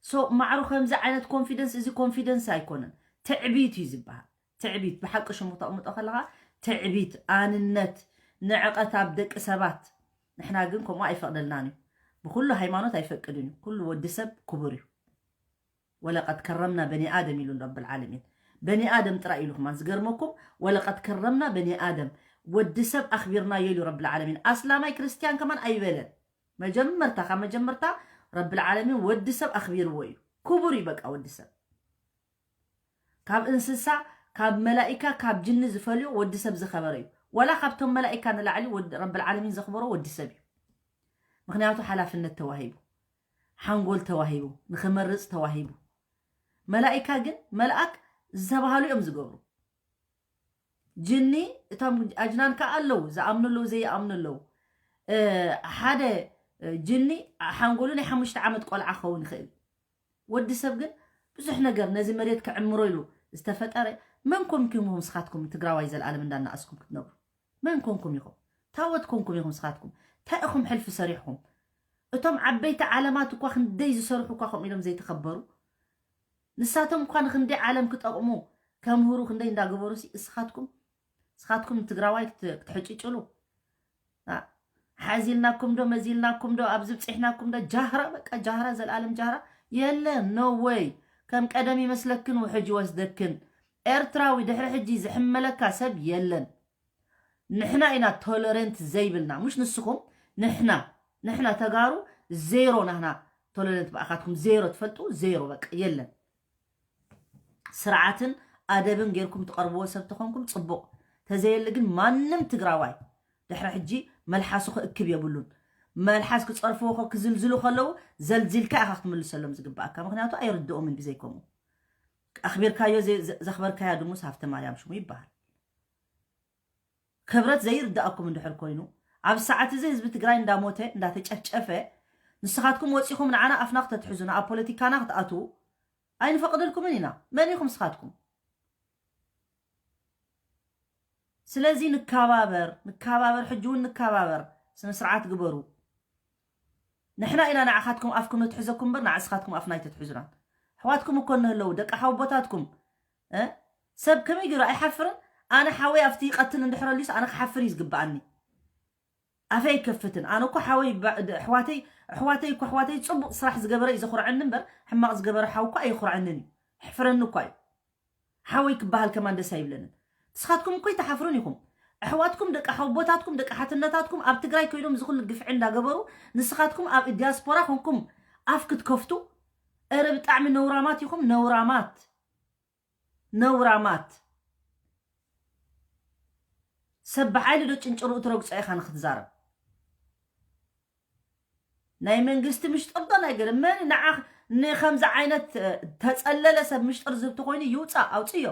ሶ ማዕሩ ከምዚ ዓይነት ኮንፊደንስ፣ እዚ ኮንፊደንስ ኣይኮነን፣ ትዕቢት እዩ ዝበሃል። ትዕቢት ብሓቂ ሽሙ ክተቕምጦ ከለኻ፣ ትዕቢት፣ ኣንነት፣ ንዕቐት ኣብ ደቂ ሰባት። ንሕና ግን ከምኡ ኣይፈቕደልናን እዩ። ብኩሉ ሃይማኖት ኣይፈቅድን እዩ። ኩሉ ወዲ ሰብ ክቡር እዩ። ወለቀድ ከረምና በኒ ኣደም ኢሉ ረብል ዓለሚን። በኒ ኣደም ጥራይ ኢሉ ከማን ዝገርመኩም፣ ወለቀድ ከረምና በኒ ኣደም፣ ወዲ ሰብ ኣኽቢርናዮ ኢሉ ረብል ዓለሚን። ኣስላማይ ክርስትያን ከማን ኣይበለን። መጀመርታ፣ ካብ መጀመርታ ረብል ዓለሚን ወዲ ሰብ ኣኽቢርዎ እዩ። ክቡር እዩ በቃ ወዲ ሰብ። ካብ እንስሳ፣ ካብ መላኢካ፣ ካብ ጅኒ ዝፈልዮ ወዲ ሰብ ዝኸበረ እዩ። ወላ ካብቶም መላኢካ ንላዕሊ ወድ-፣ ረብል ዓለሚን ዘኽበሮ ወዲ ሰብ እዩ። ምኽንያቱ ሓላፍነት ተዋሂቡ፣ ሓንጎል ተዋሂቡ፣ ንኽመርጽ ተዋሂቡ። መላኢካ ግን መልኣክ ዝተባህሉ እዮም ዝገብሩ። ጅኒ፣ እቶም ኣጅናን ከኣ ኣለዉ፣ ዝኣምኑ ኣለዉ፣ ዘይኣምኑ ኣለዉ። እ፣ ሓደ፣ እ፣ ጅኒ ሓንጎሉ ናይ ሓሙሽተ ዓመት ቆልዓ ክኸውን ይኽእል። ወዲ ሰብ ግን ብዙሕ ነገር ነዚ መሬት ክዕምሮ ኢሉ ዝተፈጠረ። መን ኮንኩም ኢኹም ንስኻትኩም ትግራዋይ ዘልኣለም እንዳናኣስኩም ክትነብሩ? መን ኮንኩም ኢኹም? ታወት ኮንኩም ኢኹም ንስኻትኩም? እንታይ ኢኹም ሕልፊ ሰሪሕኩም? እቶም ዓበይቲ ዓለማት እኳ ክንደይ ዝሰርሑ እኳ ከምኡ ኢሎም ዘይተኸበሩ፣ ንሳቶም እኳ ንክንደይ ዓለም ክጠቕሙ ከምህሩ ክንደይ እንዳገበሩ ሲ፣ እስኻትኩም፣ እስኻትኩም ንትግራዋይ ክት-፣ ክትሕጭጭሉ? ኣ፣ ሓዚልናኩም ዶ፣ መዚልናኩም ዶ፣ ኣብዚ ብፂሕናኩም ዶ? ጃህራ፣ በቃ ጃህራ፣ ዘልኣለም ጃህራ። የለን፣ no way። ከም ቀደም ይመስለክን ውሕጅ ይወስደክን። ኤርትራዊ ድሕሪ ሕጂ ዝሕመለካ ሰብ የለን። ንሕና ኢና ቶለረንት ዘይብልና፣ ሙሽ ንስኹም፣ ንሕና፣ ንሕና ተጋሩ ዜሮ ናህና ቶለረንት ብኣኻትኩም ዜሮ ትፈልጡ፣ ዜሮ በቃ የለን። ስርዓትን ኣደብን ጌርኩም ትቐርብዎ ሰብ ተኾንኩም ጽቡቕ፣ ተዘየሊ ግን ማንም ትግራዋይ ድሕሪ ሕጂ መልሓሱ ክእክብ የብሉን። መልሓስ ክጸርፍዎ ከ-፣ ክዝልዝሉ ከለዉ ዘልዚልካ ኢኻ ክትምልሰሎም ዝግብኣካ፣ ምኽንያቱ ኣይርድኦምን ብዘይከምኡ። ኣኽቢርካዮ ዘ-፣ ዘ-፣ ዘኽበርካያ ድሙስ ሃፍተ ማርያም ሽሙ ይበሃል። ክብረት ዘይርድኣኩም እንድሕር ኮይኑ፣ ኣብ ሰዓት እዚ ህዝቢ ትግራይ እንዳሞተ እንዳተጨፍጨፈ፣ ንስኻትኩም ወፂኹም ንዓና ኣፍና ክተትሕዙና፣ ኣብ ፖለቲካና ክትኣትዉ ኣይንፈቕደልኩምን ኢና። መን ኢኹም ንስኻትኩም? ስለዚ ንከባበር፣ ንከባበር፣ ሕጂ እውን ንከባበር፣ ስነ ስርዓት ግበሩ። ንሕና ኢና ንዓኻትኩም ኣፍ ክንትሕዘኩም እምበር ንዓስኻትኩም ኣፍና ኣይተትሕዙናን። ኣሕዋትኩም እኮ እንህለዉ፣ ደቂ ሓወቦታትኩም፣ እ? ሰብ ከመይ ገይሩ ኣይሓፍርን? ኣነ ሓወይ ኣብቲ ይቐትል እንድሕር ኣልዩስ ኣነ ክሓፍር እዩ ዝግብኣኒ። ኣፈይ ኣይከፍትን። ኣነ እኮ ሓወይ ባ-፣ ድ-፣ ኣሕዋተይ፣ ኣሕዋተይ እኮ ኣሕዋተይ ጽቡቕ ስራሕ ዝገበረ እዩ ዘኹርዐኒ እምበር ሕማቕ ዝገበረ ሓው እኮ ኣየኹርዐንን እዩ። ኣሕፍረኒ እኳ እዩ። ሓወይ ክበሃል ከማን ደስ ኣይብለንን። ንስኻትኩም እኮ ኣይትሓፍሩን ኢኹም። ኣሕዋትኩም፣ ደቂ ሓቦታትኩም፣ ደቂ ሓትነታትኩም ኣብ ትግራይ ኮይኖም ዝኹሉ ግፍዒ እንዳገበሩ፣ ንስኻትኩም ኣብ ዲያስፖራ ኮንኩም ኣፍ ክትከፍቱ፣ ኧረ ብጣዕሚ ነውራማት ኢኹም። ነውራማት ነውራማት። ሰብ ብሓይሊ ዶ ጭንጭርኡ ትረግጾ ኢኻ ንክትዛረብ? ናይ መንግስቲ ምሽጥር ዶ ናይ ገለ መን ንዓ ንከምዚ ዓይነት ተጸለለ ሰብ ምሽጥር ዝብቲ ኮይኑ ይውጻእ ኣውጽዮ።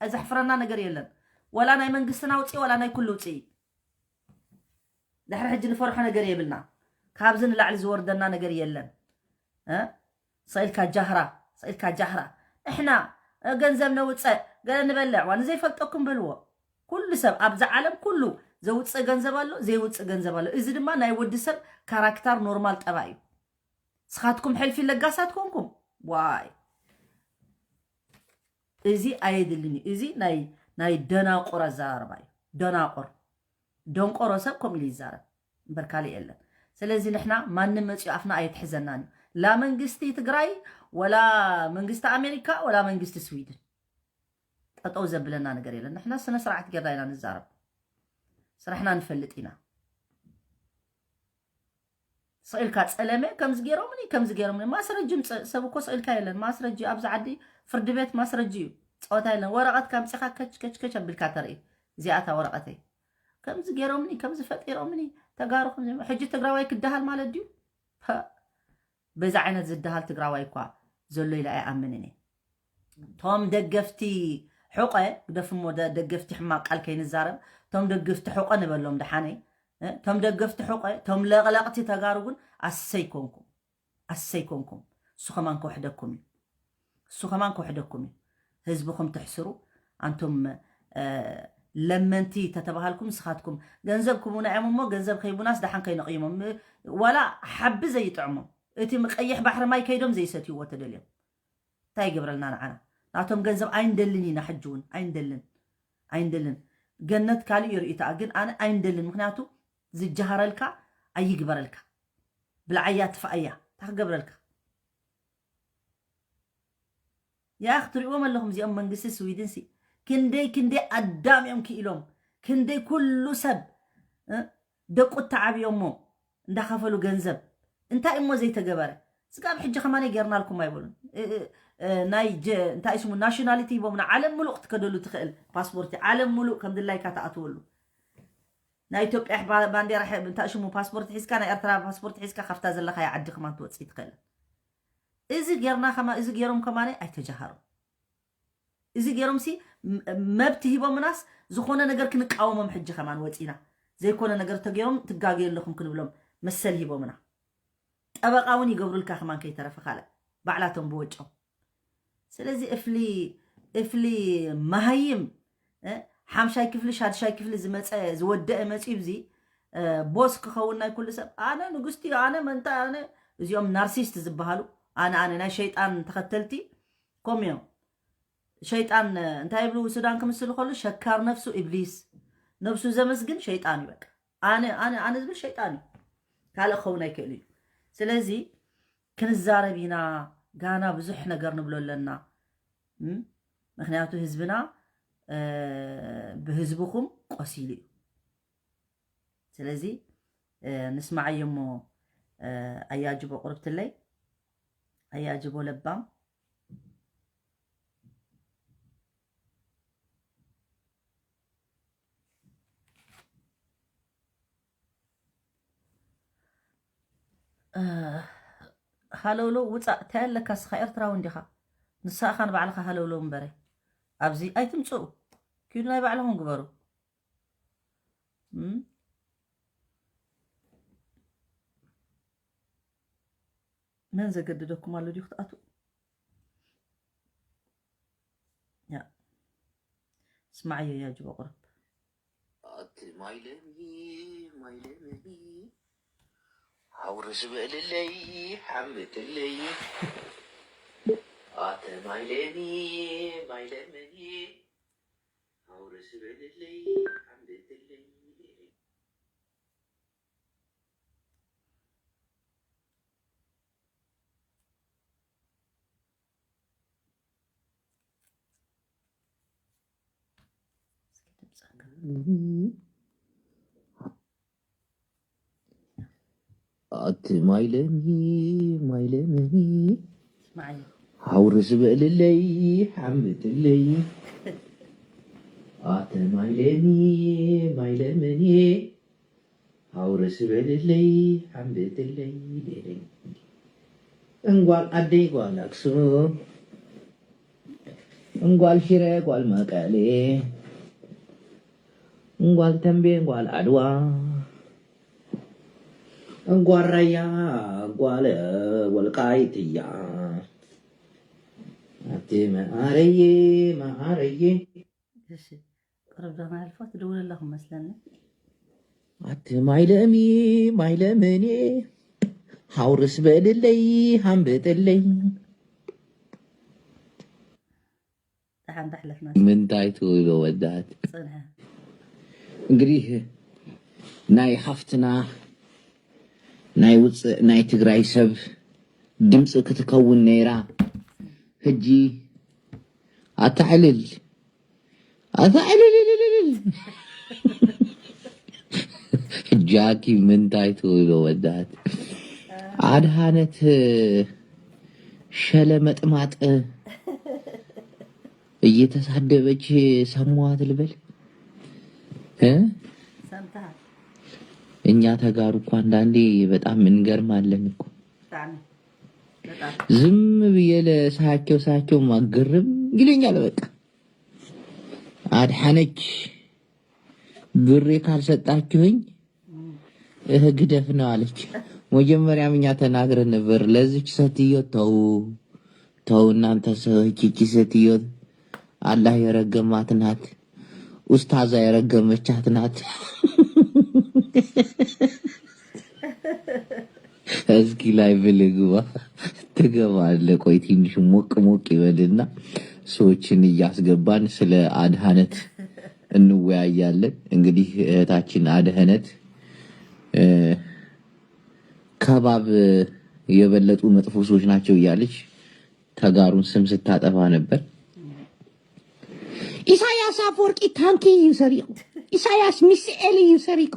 ዘሕፍረና ነገር የለን። ወላ ናይ መንግስትና ውጽኢ ወላ ናይ ኩሉ ውጽኢ። ድሕሪ ሕጂ ንፈርሖ ነገር የብልና። ካብዚ ንላዕሊ ዝወርደና ነገር የለን። እ? ስኢልካ ጃህራ፣ ስኢልካ ጃህራ። ንሕና፣ እ፣ ገንዘብ ነውፀ፣ ገለ ንበልዕ፣ ዋ ንዘይፈልጠኩም በልዎ። ኩሉ ሰብ ኣብዛ ዓለም ኩሉ ዘውፅእ ገንዘብ ኣሎ፣ ዘይውፅእ ገንዘብ ኣሎ። እዚ ድማ ናይ ወዲ ሰብ ካራክተር ኖርማል ጠባይ እዩ። ስኻትኩም ሕልፊ ለጋሳት ኮንኩም፣ ዋይ፣ እዚ ኣየድልን እዩ። እዚ ናይ፣ ናይ ደናቁር ኣዘራርባ እዩ። ደናቁር፣ ደንቆሮ ሰብ ከምኡ ኢሉ ይዛረብ እምበር ካልእ የለን። ስለዚ ንሕና ማንም መፂኡ ኣፍና ኣየትሕዘናን እዩ። ላ መንግስቲ ትግራይ፣ ወላ መንግስቲ ኣሜሪካ፣ ወላ መንግስቲ ስዊድን ጠጠው ዘብለና ነገር የለን። ንሕና ስነ ስርዓት ጌርና ኢና ንዛረብ። ስራሕና ንፈልጥ ኢና። ስኢልካ ጸለመ፣ ከምዚ ገይሮምኒ፣ ከምዚ ገይሮምኒ። ማስረጂ ምጽእ፣ ሰብ እኮ ስኢልካ የለን። ማስረጂ ኣብዚ ዓዲ ፍርዲ ቤት ማስረጂ እዩ። ጸወታ የለን። ወረቐትካ ኣምጺኻ ከች፣ ከች፣ ከች ኣቢልካ ተርኢ። እዚኣታ ወረቐተይ። ከምዚ ገይሮምኒ፣ ከምዚ ፈጢሮምኒ፣ ተጋሩ ከምዚ። ሕጂ ትግራዋይ ክደሃል ማለት ድዩ? ፐ። በዚ ዓይነት ዝደሃል ትግራዋይ እኳ ዘሎ ኢለ ኣይኣምንን እየ። ቶም ደገፍቲ ሕቆ፣ ግደፍሞ ደ-፣ ደገፍቲ ሕማቅ ቃል ከይንዛረብ፣ ቶም ደገፍቲ ሕቆ ንበሎም ደሓነይ። እ፣ ቶም ደገፍቲ ሕቆ፣ ቶም ለቕለቕቲ ተጋሩ ግን ኣሰይ ኮንኩም። ኣሰይ ኮንኩም። እሱ ከማን ክውሕደኩም እዩ። እሱ ከማን ክውሕደኩም እዩ። ህዝብኹም ተሕስሩ። ኣንቱም፣ እ፣ ለመንቲ ተተባሃልኩም ንስኻትኩም ገንዘብ ክቡና እዮም እሞ ገንዘብ ከይቡናስ ደሓን ከይነቕይሞም። ዋላ ሓቢ ዘይጥዕሞም። እቲ ቀይሕ ባሕሪ ማይ ከይዶም ዘይሰትይዎ ተደልዮም። እንታይ ይገብረልና ንዓና? ናቶም ገንዘብ ኣይንደልን ኢና፣ ሕጂ እውን ኣይንደልን፣ ኣይንደልን። ገነት ካልእ እዩ ርእይቶኣ፣ ግን ኣነ ኣይንደልን። ምኽንያቱ ዝጀሃረልካ ኣይግበረልካ፣ ብልዓያ ትፍኣያ፣ እንታይ ክገብረልካ? ያ ክትሪእዎም ኣለኹም እዚኦም መንግስቲ ስዊድን ሲ፣ ክንደይ ክንደይ ኣዳም እዮም ክኢሎም፣ ክንደይ ኩሉ ሰብ፣ እ፣ ደቁ ተዓብዮሞ እንዳኸፈሉ ገንዘብ። እንታይ እሞ ዘይተገበረ? ስጋብ ሕጂ ከማን ጌርናልኩም ኣይበሉን። እ፣ እ፣ እ፣ ናይ ጀ-፣ እንታይ ስሙ ናሽናሊቲ ሂቦምና፣ ዓለም ሙሉእ ክትከደሉ ትኽእል ፓስፖርቲ፣ ዓለም ሙሉእ ከም ድላይካ ትኣትወሉ። ናይ ኢትዮጵያ ባ-፣ ባንዴራ ሐ-፣ እንታይ ሽሙ ፓስፖርት ሒዝካ፣ ናይ ኤርትራ ፓስፖርት ሒዝካ ካብታ ዘለኻያ ዓዲ ከማን ትወፅእ ትኽእል። እዚ ጌርና ከማ-፣ እዚ ጌሮም ከማን ኣይተጀሃሩን። እዚ ጌሮም ሲ ም-፣ መብት ሂቦምናስ ዝኾነ ነገር ክንቃወሞም ሕጂ ከማን ወፂና። ዘይኮነ ነገር ተገይሮም ትጋገዩ ኣለኹም ክንብሎም መሰል ሂቦምና። ጠበቃ እውን ይገብሩልካ ከማን ከይተረፈ ካልእ ባዕላቶም ብወጮም። ስለዚ እፍሊ፣ እፍሊ መሃይም፣ እ፣ ሓምሻይ ክፍሊ፣ ሻድሻይ ክፍሊ ዝመጸ፣ ዝወደአ መጺኡ፣ እዚ፣ እ፣ ቦስ ክኸውን ናይ ኩሉ ሰብ፣ ኣነ ንጉስቲ፣ ኣነ መንታ፣ ኣነ፣ እዚኦም ናርሲስት ዝበሃሉ፣ ኣነ፣ ኣነ፣ ናይ ሸይጣን ተኸተልቲ፣ ከምኡ እዮም። ሸይጣን፣ እ፣ እንታይ ይብሉ፣ ሱዳን ክምስሉ ከሉ፣ ሸካር ነፍሱ ኢብሊስ፣ ነፍሱ ዘመስግን ሸይጣን እዩ፣ በቃ። ኣነ፣ ኣነ፣ ኣነ ዝብል ሸይጣን እዩ። ካልእ ክኸውን ኣይክእል እዩ። ስለዚ ክንዛረብ ኢና፣ ጋና ብዙሕ ነገር ንብሎ ኣለና። እም? ምኽንያቱ ህዝብና፣ እ፣ ብህዝብኹም ቆሲሉ እዩ። ስለዚ፣ እ፣ ንስማዓዮ እሞ፣ እ፣ ኣያጅቦ ቁርብትለይ፣ ኣያጅቦ ለባም። እ፣ ሃለውለው ውፃእ፣ እንታይ ኣለካ እስኻ? ኤርትራዊ እንዲኻ። ንስኻ ኢኻ ንባዕልኻ ሃለውለው እምበረ። ኣብዚ ኣይትምፅኡ። ኪዱ ናይ ባዕልኹም ግበሩ። እም? መን ዘገድደኩም ኣሎ ድዩ ክትኣትዉ? ያ። ስማዕዮ ያ ጅቦ ቁሩብ። ኣቲ ማይ ለሚ፣ ማይ ለሚ፣ ሃውርስ በልለይ፣ ሓምብትለይ። ኣተ ማይ ለሚ፣ ማይ ለሚ፣ ሃውርስ በልለይ፣ ሓምብትለይ። እስኪ ኣቲ ማይለሚ ማይለመኒ ስማዓዮ ሓውርስ በልለይ ሓምብጥለይ ኣቲ ማይለሚ ማይለመኒ ሓውርስ በልለይ ሓምብጥለይ ደለይ እንጓል ዓደይ ጓል ኣክሱም እንጓል ሽረ ጓል መቀሌ እንጓል ተንቤን ጓል ዓድዋ እንጓል ራያ ጓል ወልቃይት እያ ኣቲ መዓረየ መዓረየ እሺ ቅርብ ዶ ናልፎ ትደውል ኣለኹም መስለኒ ኣቲ ማይለሚ ማይለምኒ ሓውርስ በልለይ ሃምብጥለይ ደሓን ዳሕለፍና ምንታይ ትብሎ ወዳት ፅንሐ እንግዲህ ናይ ሓፍትና ናይ ውፅእ ናይ ትግራይ ሰብ ድምፂ ክትከውን ነይራ ሕጂ ኣታዕልል ኣታዕልል ጃኪ ምንታይ ትብሎ ወዳት ኣድሃነት ሸለመጥማጥ እየተሳደበች ሰማዋት ልበል እ? ሰምተሃል እኛ ተጋሩ እኮ አንዳንዴ በጣም እንገርማለን እኮ ብጣዕሚ በጣም ዝም ብዬ ለሳቸው ሳቸው ማግርም ይለኛል በቃ አድሓነች ብሬ ካልሰጣችሁኝ እህ ግደፍ ነው አለች። መጀመሪያም እኛ ተናግረን ነበር ለዚች ሴትዮ ተው ተው እናንተ ሰዎች ይቺ ሴትዮ አላህ የረገማት ናት፣ ኡስታዛ የረገመቻት ናት። እስኪ live ልግባ ትገባለህ። ቆይ ትንሽ ሞቅ ሞቅ ይበልና ሰዎችን እያስገባን ስለ አድሃነት እንወያያለን። እንግዲህ እህታችን አድሃነት ከባብ የበለጡ መጥፎ ሰዎች ናቸው እያለች ተጋሩን ስም ስታጠፋ ነበር። ኢሳያስ አፈወርቂ ታንኪ እዩ ሰሪቁ፣ ኢሳያስ ሚሳኤል እዩ ሰሪቁ።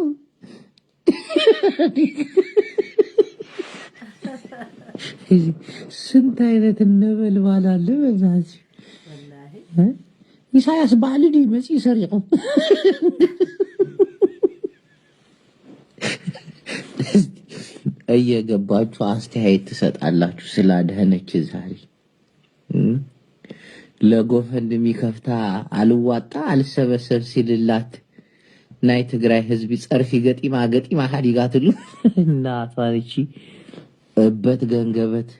ስንት አይነት ነበልባል አለ በዛች ኢሳያስ ባዕሉ ድዩ መፂኡ ሰሪቁ? እየገባችሁ አስተያየት ትሰጣላችሁ ስለ አድሃነች ዛሬ ለጎፈንድሚ ከፍታ አልዋጣ አልሰበሰብ ሲልላት ናይ ትግራይ ህዝቢ ፀርፊ ገጢማ ገጢማ ሓዲጋትሉ እናቷንቺ እበት ገንገበት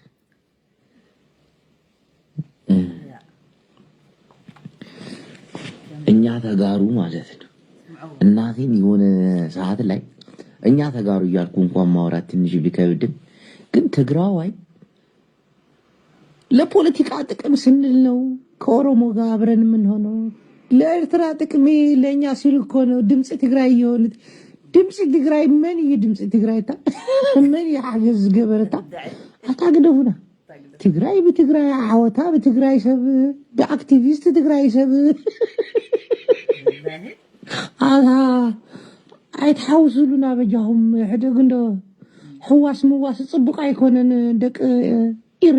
እኛ ተጋሩ ማለት ነው። እናቴን የሆነ ሰዓት ላይ እኛ ተጋሩ እያልኩ እንኳን ማውራት ትንሽ ቢከብድም ግን ትግራዋይ ለፖለቲካ ጥቅም ስንል ነው ከኦሮሞ ጋር አብረን የምንሆነው። ለኤርትራ ጥቅም ለእኛ ሲሉ እኮ ነው ድምፂ ትግራይ የሆኑት። ድምፂ ትግራይ መን እዩ? ድምፂ ትግራይ ታ መን እዩ ሓገዝ ዝገበረታ? ኣታ ግደፉና። ትግራይ ብትግራይ ዓወታ ብትግራይ ሰብ ብኣክቲቪስት ትግራይ ሰብ ኣታ ኣይትሓውስሉና በጃኹም። ሕደግ እንዶ ሕዋስ ምዋስ ፅቡቅ ኣይኮነን ደቂ ኢሬ።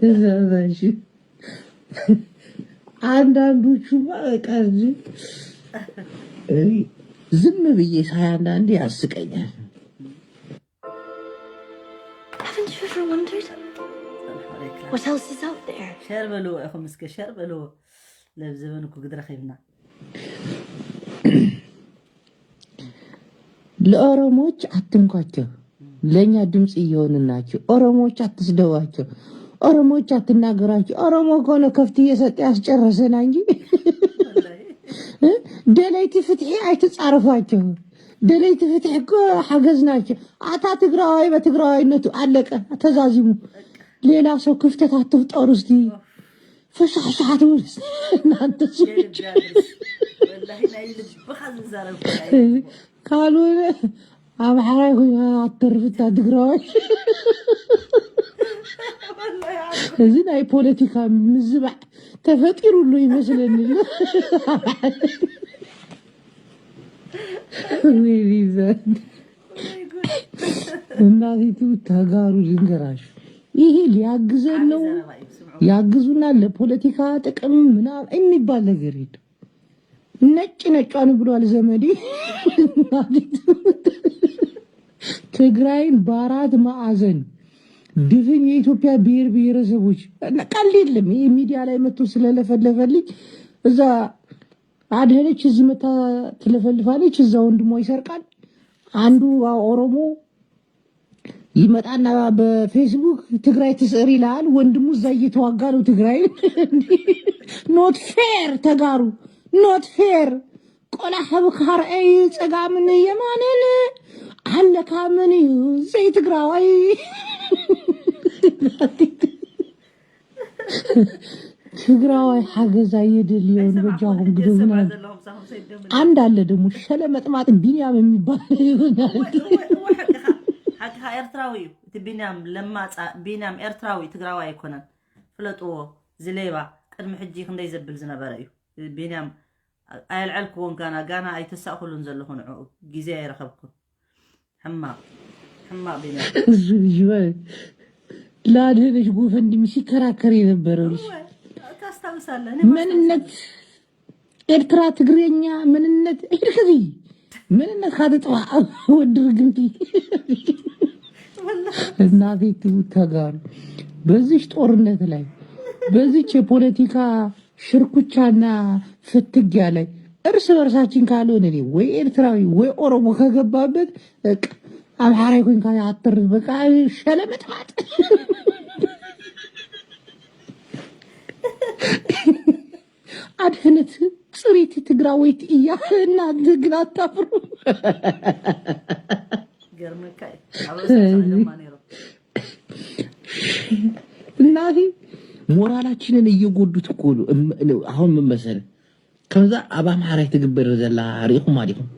እዛ እዛ እሺ አንዳንዶቹማ በቃ እዚ እኔ ዝም ብዬ ሳይ አንዳንዴ ያስቀኛል። Haven't you ever wondered what else is out there? ሸር በልዎ ኢኹም እስከ ሸር በልዎ ለብ ዘበን እኮ ግድረኽ ይብና ለኦሮሞዎች አትንኳቸው፣ ለእኛ ድምፅ እየሆኑ ናቸው። ኦሮሞዎች አትስደቧቸው፣ ኦሮሞዎች አትናገሯቸው። ኦሮሞ ከሆነ ከፍት እየሰጠ ያስጨረሰና እንጂ ደለይቲ ፍትሒ ኣይትጻረፏቸው። ደለይቲ ፍትሒ እኮ ሓገዝ ናቸው። ኣታ ትግራዋይ በትግራዋይነቱ ኣለቀ ተዛዚሙ። ሌላ ሰው ክፍተት አትፍጠሩ እስቲ። ፈሻሻ ትብል እናንተ ሰዎች ካልሆነ አምሓራይ ኮይና አትተርፍታ ትግራዋይ። እዚ ናይ ፖለቲካ ምዝባዕ ተፈጢሩሉ ይመስለኒ። እናቲቱ ተጋሩ ልንገራሽ፣ ይሄ ሊያግዘን ነው፣ ያግዙና ለፖለቲካ ጥቅም ምናምን የሚባል ነገር የለም። ነጭ ነጫን ብሏል ዘመዴ። ትግራይን በአራት ማዕዘን ድፍን የኢትዮጵያ ብሔር ብሔረሰቦች፣ ቀልድ የለም። ይሄ ሚዲያ ላይ መጥቶ ስለለፈለፈልኝ፣ እዛ አድህነች እዚህ መታ ትለፈልፋለች፣ እዛ ወንድሟ ይሰርቃል። አንዱ ኦሮሞ ይመጣና በፌስቡክ ትግራይ ትስዕር ይላል። ወንድሙ እዛ እየተዋጋ ነው ትግራይ። Not fair ተጋሩ፣ not fair። ቆላ ሕብካ ርአይ ጸጋምን የማንን ኣለካ መን እዩ ዘይትግራዋይ? ትግራዋይ ሓገዛ የድልዮን በጃኹም ግደፉና። አንድ አለ ደግሞ ሸለመጥማጥ ቢንያም የሚባል ይሆናል። ሓቅኻ ኤርትራዊ እዩ እቲ ቢንያም ለማፃ። ቢንያም ኤርትራዊ ትግራዋይ ኣይኮነን። ፍለጥዎ ዝሌባ ቅድሚ ሕጂ ክንደይ ዘብል ዝነበረ እዩ። ቢንያም ኣየልዐልክዎን ጋና ጋና ኣይተሳእኩሉን ዘለኹ ንዕኡ ግዜ ኣይረኸብኩን። ሕማቕ ሕማቕ ቢንያም። እሱ ልጅ ማለት ለአድህነች ጎፈንድሚ ሲከራከር የነበረ ልጅ ታስታውሳለህ? መንነት ኤርትራ ትግርኛ መንነት ሂድክዚ መንነት ካተጥዋ ወዲ ርግምቲ እናቴ ትሙት ተጋሩ በዚች ጦርነት ላይ በዚች የፖለቲካ ሽርኩቻና ፍትጊያ ላይ እርስ በርሳችን ካልሆነ እኔ ወይ ኤርትራዊ ወይ ኦሮሞ ከገባበት በቃ አምሓራይ ኮይንካ ያትር በቃ ሸለመጥማጥ አድህነት ጽሪት ትግራወይት እያ። እናንተ ግን አታፍሩ። ገርመካ እዩ። ኣብ ርእሲ ተሳኢሎም ነይሮም። እናቴ ሞራላችንን እየጎዱት እኮ ነው። እም- አሁን ምን መሰለህ፣ ከምዛ ኣብ ኣምሓራይ ትግበር ዘላ ርኢኹም ኣዲኹም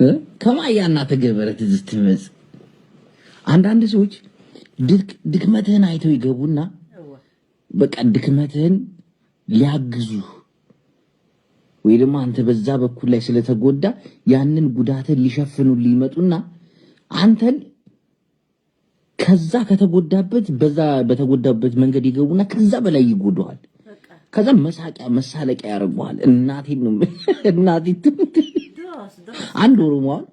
እ? ከማ እያ እናተገበረት እዚ ትመጽእ። አንዳንድ ሰዎች ድክ- ድክመትህን አይተው ይገቡና እወ። በቃ ድክመትህን ሊያግዙ ወይ ደግሞ አንተ በዛ በኩል ላይ ስለተጎዳ ያንን ጉዳትን ሊሸፍኑልህ ይመጡና አንተን ከዛ ከተጎዳበት በዛ በተጎዳበት መንገድ ይገቡና ከዛ በላይ ይጎዱሃል። በቃ ከዛ መሳቂያ መሳለቂያ ያደርጉሃል። እናቴ ነው የምልህ፣ እናቴ ትሙት። ድሮስ ድሮስ አንድ ኦሮሞ አሁን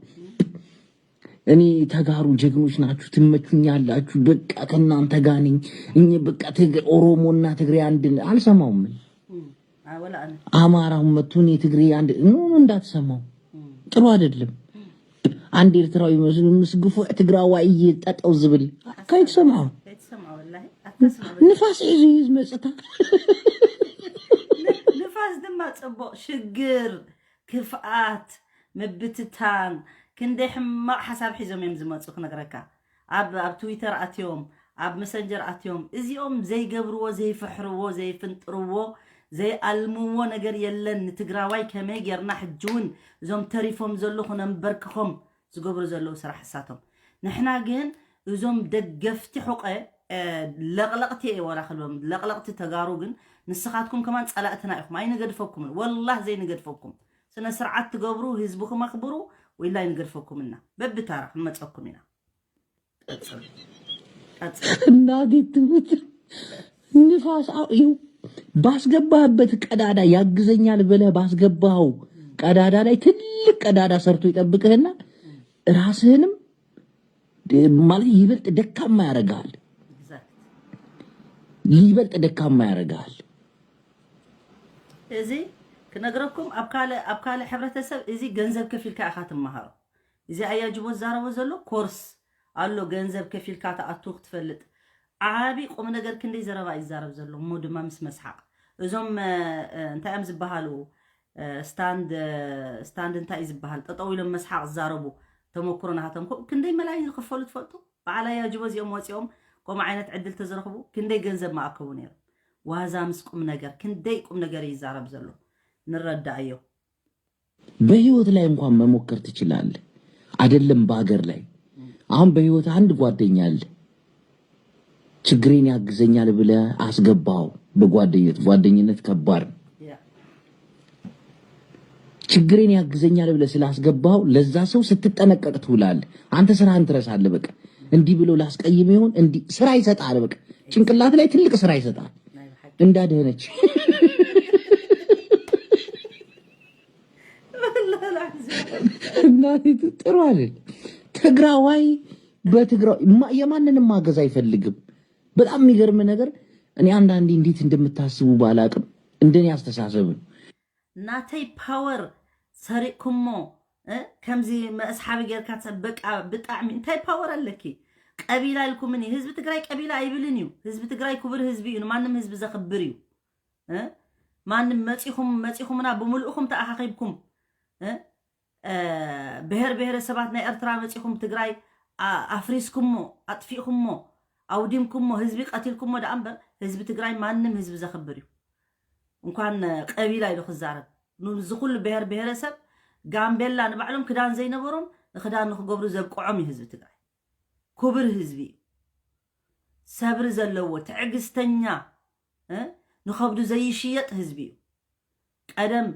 እኔ ተጋሩ ጀግኖች ናችሁ፣ ትመቹኛላችሁ፣ በቃ ከእናንተ ጋር ነኝ እኔ በቃ ትግ- ኦሮሞና ትግሬ አንድ ነ- አልሰማውም። እም፣ አይ ወላ አነ አማራው መጥቶ እኔ ትግሬ አንድ ኖ ኖ እንዳትሰማው እም፣ ጥሩ አይደለም። አንድ ኤርትራዊ መስሉ ምስ ግፉዕ ትግራዋይ እየ ጠጠው ዝብል ካይትሰምዖ ከይትሰምዖ ወላሂ ኣተስምዖ። ንፋስ ሒዙ እዩ ዝመፅካ። ንፋስ ድማ ፅቡቕ ሽግር፣ ክፍኣት፣ ምብትታን፣ ክንደይ ሕማቕ ሓሳብ ሒዞም እዮም ዝመፁ ክነግረካ። ኣብ ኣብ ትዊተር ኣትዮም፣ ኣብ መሰንጀር ኣትዮም፣ እዚኦም ዘይገብርዎ፣ ዘይፍሕርዎ፣ ዘይፍንጥርዎ፣ ዘይኣልምዎ ነገር የለን። ንትግራዋይ ከመይ ጌርና ሕጂ እውን እዞም ተሪፎም ዘለኹ ነንበርክኾም ዝገብሩ ዘለዉ ስራሕ እሳቶም። ንሕና ግን እዞም ደገፍቲ ሑቐ ለቕለቕቲ እየ ወላ ክልቦም ለቕለቕቲ ተጋሩ ግን ንስኻትኩም ከማን ጸላእትና ኢኹም ኣይንገድፈኩምን ወላህ ዘይንገድፈኩም ስነ ስርዓት ትገብሩ ህዝብኹም ኣኽብሩ ወላ ኣይንገድፈኩም እና በብታራ ክንመጸኩም ኢና። እናቴ ትሙት ንፋስ አውዩ ባስገባህበት ቀዳዳ ያግዘኛል ብለህ ባስገባኸው ቀዳዳ ላይ ትልቅ ቀዳዳ ሰርቶ ይጠብቅህና ራስህንም ማለት ይበልጥ ደካማ ያደርግሃል። ይበልጥ ደካማ ያደርግሃል። እዚ ክነግረኩም ኣብ ካልእ ኣብ ካልእ ሕብረተሰብ እዚ ገንዘብ ከፊልካ ኢኻ ትመሃሮ። እዚ ኣያጅቦ ዝዛረቦ ዘሎ ኮርስ ኣሎ፣ ገንዘብ ከፊልካ ትኣቱ ክትፈልጥ። ዓቢ ቁም ነገር ክንደይ ዘረባ እዩ ዝዛረብ ዘሎ እሞ ድማ ምስ መስሓቕ እዞም እንታይ እዮም ዝበሃሉ ስታንድ ስታንድ እንታይ እዩ ዝበሃል ጠጠው ኢሎም መስሓቕ ዝዛረቡ ተመክሮ ናሃቶም ኮ ክንደይ መላይን ዝኽፈሉ ትፈልጡ? በዓል ኣያጅቦ እዚኦም ወፂኦም ከምኡ ዓይነት ዕድል ተዝረኽቡ ክንደይ ገንዘብ ምኣከቡ ነይሮም። ዋዛ ምስ ቁም ነገር ክንደይ ቁም ነገር እዩ ይዛረብ ዘሎ ንረዳእዮ። በህይወት ላይ እንኳን መሞከር ትችላለህ፣ አይደለም በሀገር ላይ። አሁን በህይወት አንድ ጓደኛ አለ፣ ችግሬን ያግዘኛል ብለህ አስገባው። በጓደኝነት ጓደኝነት ከባድ ነው። ችግሬን ያግዘኛል ብለህ ስላስገባው ለዛ ሰው ስትጠነቀቅ ትውላለህ። አንተ ስራህን ትረሳለህ። በቃ እንዲህ ብሎ ላስቀይም ይሆን እንዲህ ስራ ይሰጣል። በቃ ጭንቅላት ላይ ትልቅ ስራ ይሰጣል። እንዳደነች እናቴ ጥሩ አይደል? ትግራዋይ በትግራዋይ የማንንም ማገዝ አይፈልግም። በጣም የሚገርም ነገር እኔ አንዳንዴ እንዴት እንደምታስቡ ባላቅም እንደኔ አስተሳሰብ ነው። ናተይ ፓወር ሰሪቅኩሞ ከምዚ መስሓቢ ጌርካ በቃ ብጣዕሚ እንታይ ፓወር ኣለኪ? ቀቢላ ኢልኩምኒ። ህዝቢ ትግራይ ቀቢላ ኣይብልን እዩ። ህዝቢ ትግራይ ክቡር ህዝቢ እዩ። ንማንም ህዝቢ ዘኽብር እዩ። ማንም መፂኹም መፂኹምና ብምልእኹም ተኣኻኺብኩም ብሔር ብሔረሰባት ናይ ኤርትራ መፂኹም ትግራይ ኣፍሪስኩሞ፣ ኣጥፊእኩሞ፣ ኣውዲምኩሞ፣ ህዝቢ ቀቲልኩሞ ደኣ እምበር ህዝቢ ትግራይ ማንም ህዝቢ ዘኽብር እዩ። እንኳን ቀቢላ ኢሉ ክዛረብ ንዚ ኩሉ ብሔር ብሔረሰብ ጋምቤላ ንባዕሎም ክዳን ዘይነበሮም ንክዳን ንክገብሩ ዘብቅዖም እዩ ህዝቢ ትግራይ። ክቡር ህዝቢ እዩ። ሰብሪ ዘለዎ ትዕግስተኛ ንኸብዱ ዘይሽየጥ ህዝቢ እዩ። ቀደም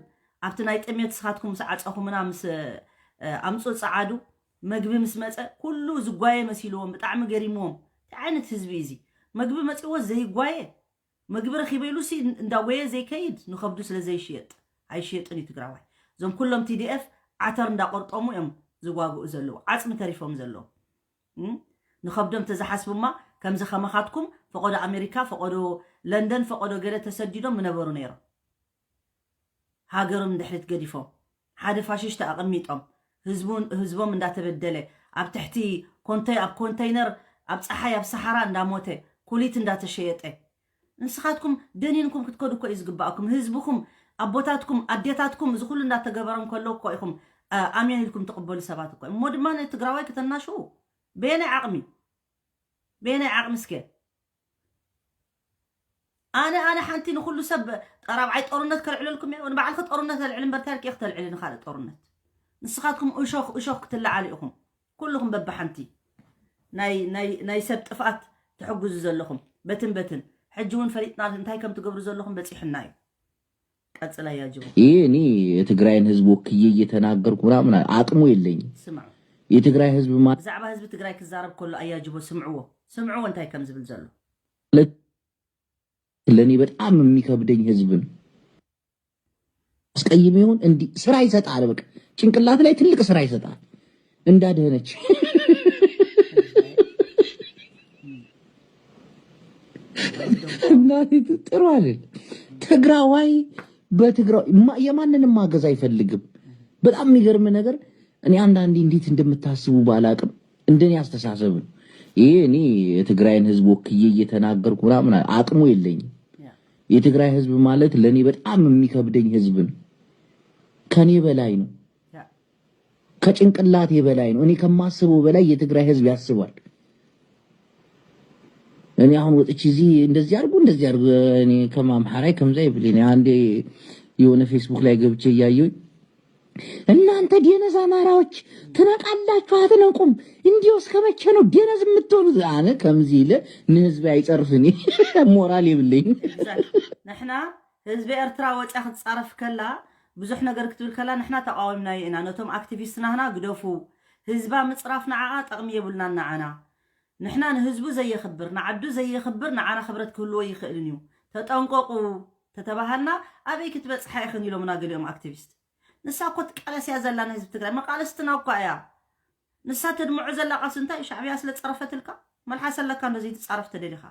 ኣብቲ ናይ ጥሜት ስኻትኩም ምስ ዓፀኹምና ምስ ኣምፁ ፀዓዱ መግቢ ምስ መፀ ኩሉ ዝጓየ መሲልዎም ብጣዕሚ ገሪምዎም። እንታይ ዓይነት ህዝቢ እዩ እዚ? መግቢ መፂዎ ዘይጓየ መግቢ ረኺበ ኢሉ ሲ እንዳጎየ ዘይከይድ ንኸብዱ ስለ ዘይሽየጥ ኣይሽየጥን እዩ ትግራዋይ። እዞም ኩሎም ቲዲኤፍ ዓተር እንዳቆርጠሙ እዮም ዝዋግኡ ዘለዉ ዓፅሚ ተሪፎም ዘለዉ። ንኸብዶም ተዝሓስቡማ ከምዚ ከመኻትኩም ፈቐዶ ኣሜሪካ ፈቐዶ ለንደን ፈቐዶ ገለ ተሰዲዶም ምነበሩ ነይሮም። ሃገሮም ንድሕሪት ገዲፎም ሓደ ፋሽሽቲ ኣቐሚጦም ህዝቦም እንዳተበደለ ኣብ ትሕቲ ኮንተይ ኣብ ኮንተይነር ኣብ ፀሓይ ኣብ ሰሓራ እንዳሞተ ኩሊት እንዳተሸየጠ ንስኻትኩም ደኒንኩም ክትከዱ እኮ እዩ ዝግባኣኩም። ህዝብኹም ኣቦታትኩም ኣዴታትኩም እዚ ኩሉ እንዳተገበሮም ከሎ እኮ ኢኹም ኣሜን ኢልኩም ትቕበሉ ሰባት እኮ እሞ ድማ ንትግራዋይ ከተናሽዉ በየናይ ዓቕሚ በየናይ ዓቕሚ እስከ ኣነ ኣነ ሓንቲ ንኩሉ ሰብ ጠራብዓይ ጦርነት ከልዕለልኩም እየ ንባዕልኪ ጦርነት ኣልዕሊ እምበር ታሪክ እየ ክተልዕሊ ንካልእ ጦርነት ንስኻትኩም እሾኽ እሾኽ ክትለዓሉ ኢኹም ኩልኹም በብሓንቲ ናይ ናይ ናይ ሰብ ጥፍኣት ትሕግዙ ዘለኹም በትን በትን ሕጂ እውን ፈሊጥና እንታይ ከም ትገብሩ ዘለኹም በፂሕና እዩ ቀፅላ ያጅቦ ይህ እኔ የትግራይን ህዝብ ወክዬ እየተናገርኩ ምናምን አቅሙ የለኝም ስማዕ የትግራይ ህዝብ ማለት ብዛዕባ ህዝቢ ትግራይ ክዛረብ ከሎ ኣያጅቦ ስምዕዎ ስምዕዎ እንታይ ከም ዝብል ዘሎ ለእኔ በጣም የሚከብደኝ ህዝብ ነው። አስቀይም ይሆን እንዲ ስራ ይሰጣል። በቃ ጭንቅላት ላይ ትልቅ ስራ ይሰጣል። እንዳደነች እናቴ ጥሩ አይደል? ትግራዋይ በትግራዋይ የማንንም ማገዝ አይፈልግም። በጣም የሚገርም ነገር እኔ አንዳንዴ እንዴት እንደምታስቡ ባላቅም እንደኔ አስተሳሰብ ነው። ይሄ እኔ የትግራይን ህዝብ ወክዬ እየተናገርኩ ምናምን አቅሙ የለኝም። የትግራይ ህዝብ ማለት ለእኔ በጣም የሚከብደኝ ህዝብ ነው። ከኔ በላይ ነው። ከጭንቅላቴ በላይ ነው። እኔ ከማስበው በላይ የትግራይ ህዝብ ያስባል። እኔ አሁን ወጥቼ እዚህ እንደዚህ አድርጉ እንደዚህ አድርጉ እኔ ከማምሐራይ ከምዛ ይብል እኔ አንዴ የሆነ ፌስቡክ ላይ ገብቼ እያየሁኝ እናንተ ዴነዝ አማራዎች ትነቃላችሁ አትነቁም? እንዲሁ እስከ መቼ ነው ዴነዝ የምትሆኑት? አነ ከምዚ ኢለ ንህዝቢ ኣይፀርፍን ሞራል ይብለኝ። ንሕና ህዝቢ ኤርትራ ወፅያ ክትፃረፍ ከላ ብዙሕ ነገር ክትብል ከላ ንሕና ተቃዊምናዮ ኢና። ነቶም ኣክቲቪስት ናህና ግደፉ። ህዝባ ምፅራፍ ንዓኣ ጠቕሚ የብሉናን ንዓና። ንሕና ንህዝቡ ዘየኽብር ንዓዱ ዘየኽብር ንዓና ክብረት ክህልዎ ይኽእልን እዩ። ተጠንቀቁ ተተባሃልና ኣበይ ክትበፅሓ ኢኽን ኢሎምና ገሊኦም ኣክቲቪስት። ንሳ እኮ ትቃለስ እያ ዘላ ንህዝቢ ትግራይ መቃለስትና እኳ እያ። ንሳ ተድምዖ ዘላ ቃልሲ እንታይ ሻዕብያ ስለ ፀረፈትልካ መልሓስ ኣለካ እንዶ ዘይትፃረፍ ተደሊኻ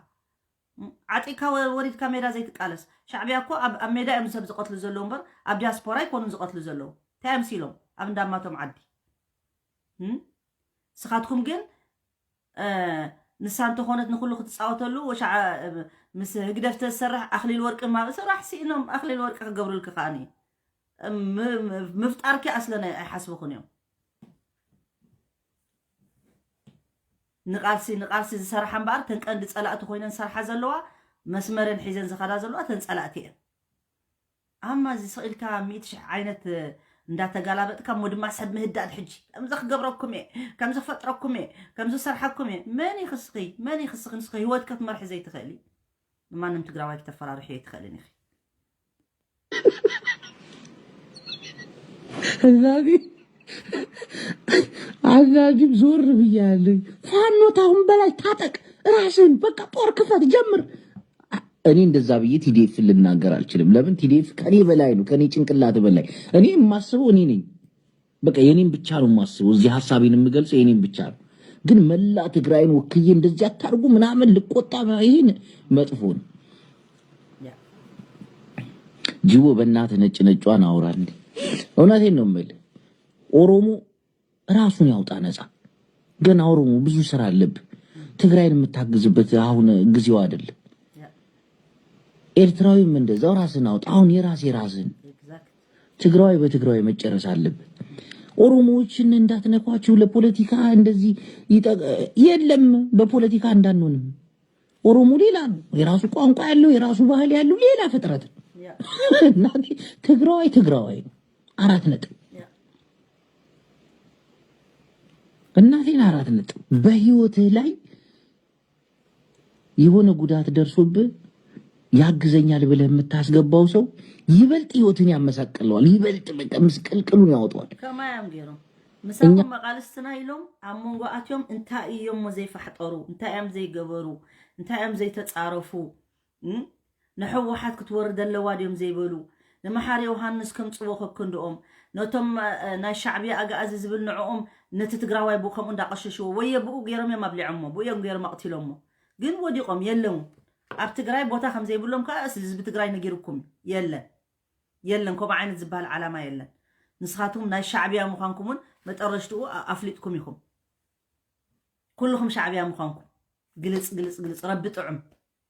ዓጢካ ወሪድካ ሜዳ ዘይትቃለስ ሻዕብያ እኮ ኣብ ሜዳ እዮም ሰብ ዝቐትሉ ዘለዉ እምበር ኣብ ዲያስፖራ ኣይኮኑን ዝቐትሉ ዘለዉ እንታይ ኣምሲሎም ኣብ እንዳማቶም ዓዲ ስኻትኩም ግን ንሳ እንተኾነት ንኩሉ ክትፃወተሉ ምስ ህግደፍ ተዝሰርሕ ኣክሊል ወርቂ ማብ ስራሕ ስኢኖም ኣክሊል ወርቂ ክገብሩልኪ ከዓኒ ምፍጣርኪ ኣስለን ኣይሓስብኹን እዮም ንቃልሲ ንቃልሲ ዝሰርሓ እምበኣር ተን ቀንዲ ፀላእቲ ኮይነን ዝሰርሓ ዘለዋ መስመረን ሒዘን ዝኸዳ ዘለዋ ተን ፀላእቲ እየን ኣማ እዚ ስቕ ኢልካ ሚእቲ ሽሕ ዓይነት እንዳተጋላበጥካ እሞ ድማ ሰብ ምህዳድ። ሕጂ ከምዚ ክገብረኩም እየ፣ ከምዚ ክፈጥረኩም እየ፣ ከምዚ ሰርሓኩም እየ። መን ይኽስኺ? መን ይኽስኺ? ንስኺ ህይወትካ ክትመርሒ ዘይትኽእሊ፣ ንማንም ትግራዋይ ክተፈራርሕዮ ኣይትኽእልን ኢኺ። አዛቢ አዛቢም ዞር ብያለኝ። ፋኖ ታሁን በላይ ታጠቅ ራስን በቃ ጦር ክፈት ጀምር። እኔ እንደዛ ብዬ ቲዲኤፍ ልናገር አልችልም። ለምን? ቲዲኤፍ ከኔ በላይ ነው፣ ከኔ ጭንቅላት በላይ። እኔ የማስበው እኔ ነኝ። በቃ የኔን ብቻ ነው የማስበው። እዚህ ሀሳቤን የምገልጸው የኔን ብቻ ነው። ግን መላ ትግራይን ወክዬ እንደዚህ አታርጉ ምናምን ልቆጣ ምና-፣ ይሄን መጥፎ ነው። ጅቦ በእናትህ ነጭ ነጯን አውራ እንዴ። እውነቴን ነው የምልህ። ኦሮሞ ራሱን ያውጣ ነፃ። ገና ኦሮሞ ብዙ ስራ አለብህ። ትግራይን የምታግዝበት አሁን ጊዜው አይደለም። ኤርትራዊም እንደዛው ራስን አውጣ። አሁን የራስ የራስን ትግራዊ በትግራዊ መጨረስ አለበት። ኦሮሞዎችን እንዳትነኳቸው ለፖለቲካ እንደዚህ ይጠ-፣ የለም በፖለቲካ እንዳንሆንም። ኦሮሞ ሌላ ነው፣ የራሱ ቋንቋ ያለው የራሱ ባህል ያለው ሌላ ፍጥረት ነው። እናቴ ትግራዋይ ትግራዋይ ነው። አራት ነጥብ። እናቴን አራት ነጥብ። በህይወትህ ላይ የሆነ ጉዳት ደርሶብህ ያግዘኛል ብለህ የምታስገባው ሰው ይበልጥ ህይወትን ያመሳቅለዋል። ይበልጥ በቃ ምስቅልቅሉን ያወጣዋል። ከማያም ገይሮም ምሳኹም መቃልስትና ኢሎም ኣብ መንጎ ኣትዮም እንታይ እዮም ዘይፋሕጠሩ፣ እንታይ እዮም ዘይገበሩ፣ እንታይ እዮም ዘይተፃረፉ፣ እም? ንሕወሓት ክትወርድ ኣለዋ ድዮም ዘይበሉ፣ ንመሓሪ ዮሃንስ ከምፅዎ ከክንድኦም፣ ነቶም እ፣ ናይ ሻዕብያ ኣግኣዚ ዝብል ንዕኦም ነቲ ትግራዋይ ብኡ ከምኡ እንዳቀሸሽዎ ወየ ብኡ ገይሮም እዮም ኣብሊዖሞ፣ ብኡ እዮም ገይሮም ኣቕቲሎሞ። ግን ወዲቖም የለውን። ኣብ ትግራይ ቦታ ከም ዘይብሎም ከዓ እዚ ህዝቢ ትግራይ ነጊርኩም የለን። የለን፣ ከምኡ ዓይነት ዝበሃል ዓላማ የለን። ንስኻትኩም ናይ ሻዕብያ ምዃንኩም እውን መጠረሽትኡ ኣ- ኣፍሊጥኩም ኢኹም። ኩልኹም ሻዕብያ ምዃንኩም ግልፅ ግልፅ ግልፅ። ረቢ ጥዑም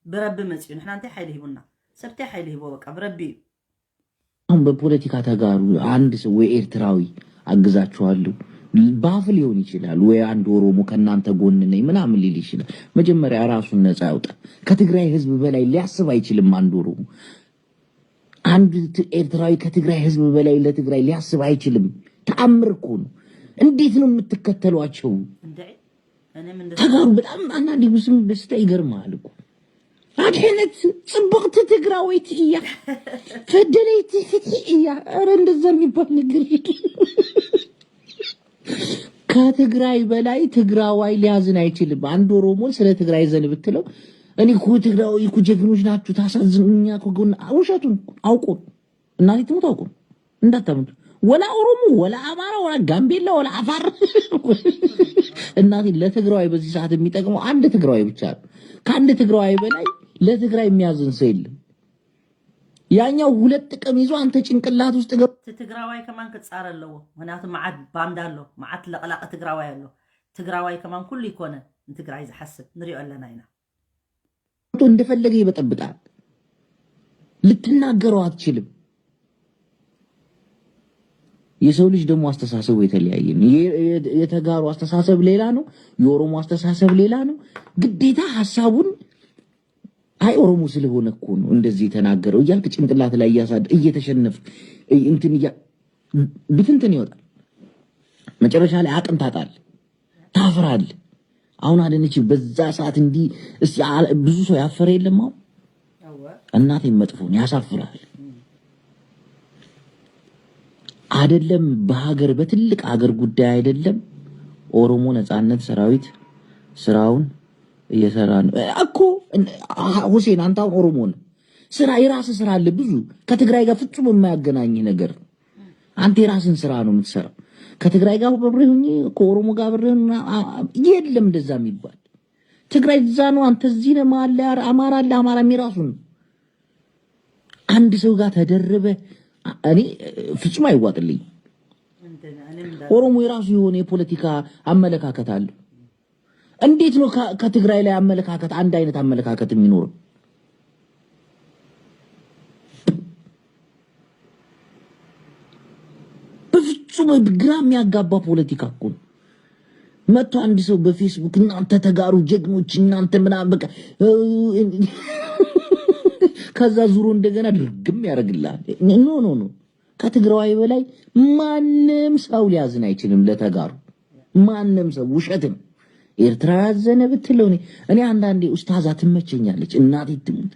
ብረቢ መፅዩ። ንሕና እንታይ ሓይሊ ሂቡና? ሰብ እንታይ ሓይሊ ሂቦ? በቃ ብረቢ እዩ። አሁን በፖለቲካ ተጋሩ አንድ ሰው ወይ ኤርትራዊ አግዛችኋለሁ ባፍ ሊሆን ይችላል ወይ አንድ ኦሮሞ ከእናንተ ጎን ነኝ ምናምን ሊል ይችላል። መጀመሪያ ራሱን ነፃ ያውጣ። ከትግራይ ህዝብ በላይ ሊያስብ አይችልም አንድ ኦሮሞ። አንድ ት- ኤርትራዊ ከትግራይ ህዝብ በላይ ለትግራይ ሊያስብ አይችልም። ተአምር እኮ ነው። እንዴት ነው የምትከተሏቸው? እንድዒ እኔም እንደ ተጋሩ በጣም አንዳንድ ብዙም ደስታ ይገርማል እኮ። አድሕነት ጽብቕቲ ትግራወይቲ እያ፣ ፈደለይቲ ፍትሒ እያ። ኧረ እንደዛ የሚባል ነገር የለም። ከትግራይ በላይ ትግራዋይ ሊያዝን አይችልም። አንድ ኦሮሞን ስለ ትግራይ ዘን ብትለው እኔ እኮ ትግራዊ እኮ ጀግኖች ናችሁ ታሳዝኑኛ እኮ ጎን ውሸቱን አውቆ እናቴ ትሙት አውቆ እንዳታምጡ። ወላ ኦሮሞ ወላ አማራ ወላ ጋምቤላ ወላ አፋር እናቴ ለትግራዋይ በዚህ ሰዓት የሚጠቅመው አንድ ትግራዋይ ብቻ ነው። ከአንድ ትግራዋይ በላይ ለትግራይ የሚያዝን ሰው የለም። ያኛው ሁለት ጥቅም ይዞ አንተ ጭንቅላት ውስጥ ገብ እቲ ትግራዋይ ከማን ክፃረ ኣለዎ። ምክንያቱ መዓት ባንዳ ኣሎ፣ መዓት ለቕላቂ ትግራዋይ ኣሎ። ትግራዋይ ከማን ኩሉ ይኮነ ንትግራይ ዝሓስብ ንሪኦ ኣለና ኢና። እንደፈለገ ይበጠብጣል። ልትናገረው አትችልም። የሰው ልጅ ደግሞ አስተሳሰቡ የተለያየ ነው። የ- የ- የተጋሩ አስተሳሰብ ሌላ ነው። የኦሮሞ አስተሳሰብ ሌላ ነው። ግዴታ ሀሳቡን አይ ኦሮሞ ስለሆነ እኮ ነው እንደዚህ የተናገረው እያልክ ጭንቅላት ላይ እያሳድ እየተሸነፍ እንትን እያ ብትንትን ይወጣል። መጨረሻ ላይ አቅም ታጣል፣ ታፍራል። አሁን አደነች በዛ ሰዓት እንዲህ እስቲ አ- ብዙ ሰው ያፈረ የለም። አሁን እናቴ መጥፎን ያሳፍራል። አይደለም በሀገር በትልቅ ሀገር ጉዳይ አይደለም። ኦሮሞ ነጻነት ሰራዊት ስራውን እየሰራ ነው እኮ። ሁሴን አንተ አሁን ኦሮሞ ነህ። ስራ የራስህ ስራ አለ ብዙ ከትግራይ ጋር ፍጹም የማያገናኝ ነገር። አንተ የራስን ስራ ነው የምትሰራው። ከትግራይ ጋር አብሬ ሆኜ ከኦሮሞ ጋር አብሬ ሆኜ አ- አ- የለም እንደዛ የሚባል። ትግራይ እዛ ነው፣ አንተ እዚህ ነህ፣ መሀል ላይ አማራ አለ፣ አማራ የሚራሱ ነው። አንድ ሰው ጋር ተደርበ እኔ ፍጹም አይዋጥልኝ። ኦሮሞ የራሱ የሆነ የፖለቲካ አመለካከት አለው። እንዴት ነው ከ- ከትግራይ ላይ አመለካከት አንድ አይነት አመለካከት የሚኖረው? በፍጹም ግራ የሚያጋባ ፖለቲካ እኮ ነው። መጥቶ አንድ ሰው በፌስቡክ እናንተ ተጋሩ ጀግኖች እናንተ ምናምን በቃ እ- ከዛ ዙሮ እንደገና ድርግም ያደርግልሃል። ኖ ኖ ኖ ከትግራዋይ በላይ ማንም ሰው ሊያዝን አይችልም ለተጋሩ። ማንም ሰው ውሸትም። ኤርትራ ያዘነ ብትለው እኔ እኔ አንዳንዴ ኡስታዛ ትመቸኛለች። እናቴ ትሙት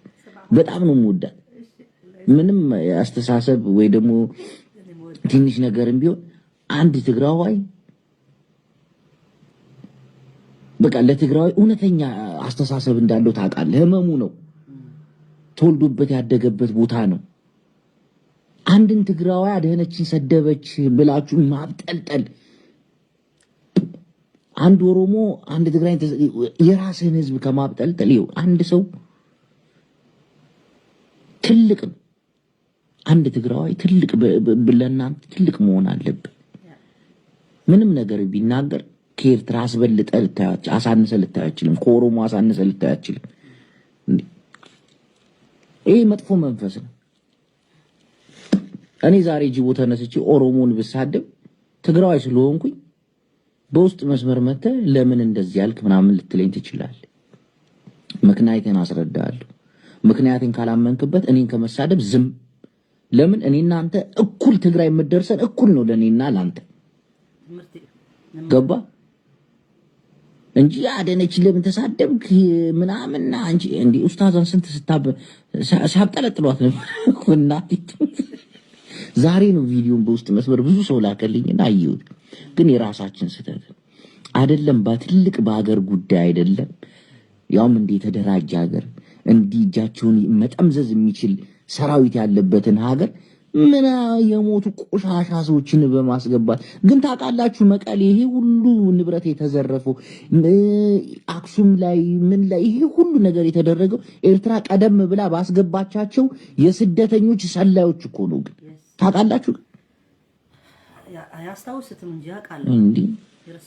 በጣም ነው የምወዳት። ምንም አስተሳሰብ ወይ ደግሞ ትንሽ ነገርም ቢሆን አንድ ትግራዋይ በቃ ለትግራዋይ እውነተኛ አስተሳሰብ እንዳለው ታውቃለህ። ህመሙ ነው፣ ተወልዶበት ያደገበት ቦታ ነው። አንድን ትግራዋይ አድህነችን ሰደበች ብላችሁ ማብጠልጠል፣ አንድ ኦሮሞ አንድ ትግራይ የራስህን ህዝብ ከማብጠልጠል ይኸው አንድ ሰው ትልቅ ነው። አንድ ትግራዋይ ትልቅ ለእናንተ ትልቅ መሆን አለብህ። ምንም ነገር ቢናገር ከኤርትራ አስበልጠ ልታያቸው አሳንሰ ልታያችልም፣ ከኦሮሞ አሳንሰ ልታያችልም። ይሄ መጥፎ መንፈስ ነው። እኔ ዛሬ ጅቦ ተነስቼ ኦሮሞን ብሳደብ ትግራዋይ ስለሆንኩኝ በውስጥ መስመር መተ ለምን እንደዚህ ያልክ ምናምን ልትለኝ ትችላለህ። ምክንያቴን አስረዳለሁ። ምክንያቴን ካላመንክበት እኔን ከመሳደብ ዝም። ለምን እኔ እናንተ እኩል ትግራይ የምትደርሰን እኩል ነው ለእኔና ለአንተ። ገባ እንጂ አደነች ለምን ተሳደብክ ምናምንና እንጂ እንዲ ኡስታዛን ስንት ስታብ ሳብጠለጥሏት ነበር። እናቴ ዛሬ ነው ቪዲዮን በውስጥ መስመር ብዙ ሰው ላከልኝና አየሁት። ግን የራሳችን ስህተት አይደለም፣ በትልቅ በሀገር ጉዳይ አይደለም። ያውም እንደ የተደራጀ ሀገር እንዲህ እጃቸውን መጠምዘዝ የሚችል ሰራዊት ያለበትን ሀገር ምን የሞቱ ቆሻሻ ሰዎችን በማስገባት ግን ታውቃላችሁ፣ መቀሌ ይሄ ሁሉ ንብረት የተዘረፈው አክሱም ላይ ምን ላይ ይሄ ሁሉ ነገር የተደረገው ኤርትራ ቀደም ብላ ባስገባቻቸው የስደተኞች ሰላዮች እኮ ነው። ግን ታውቃላችሁ እንዲ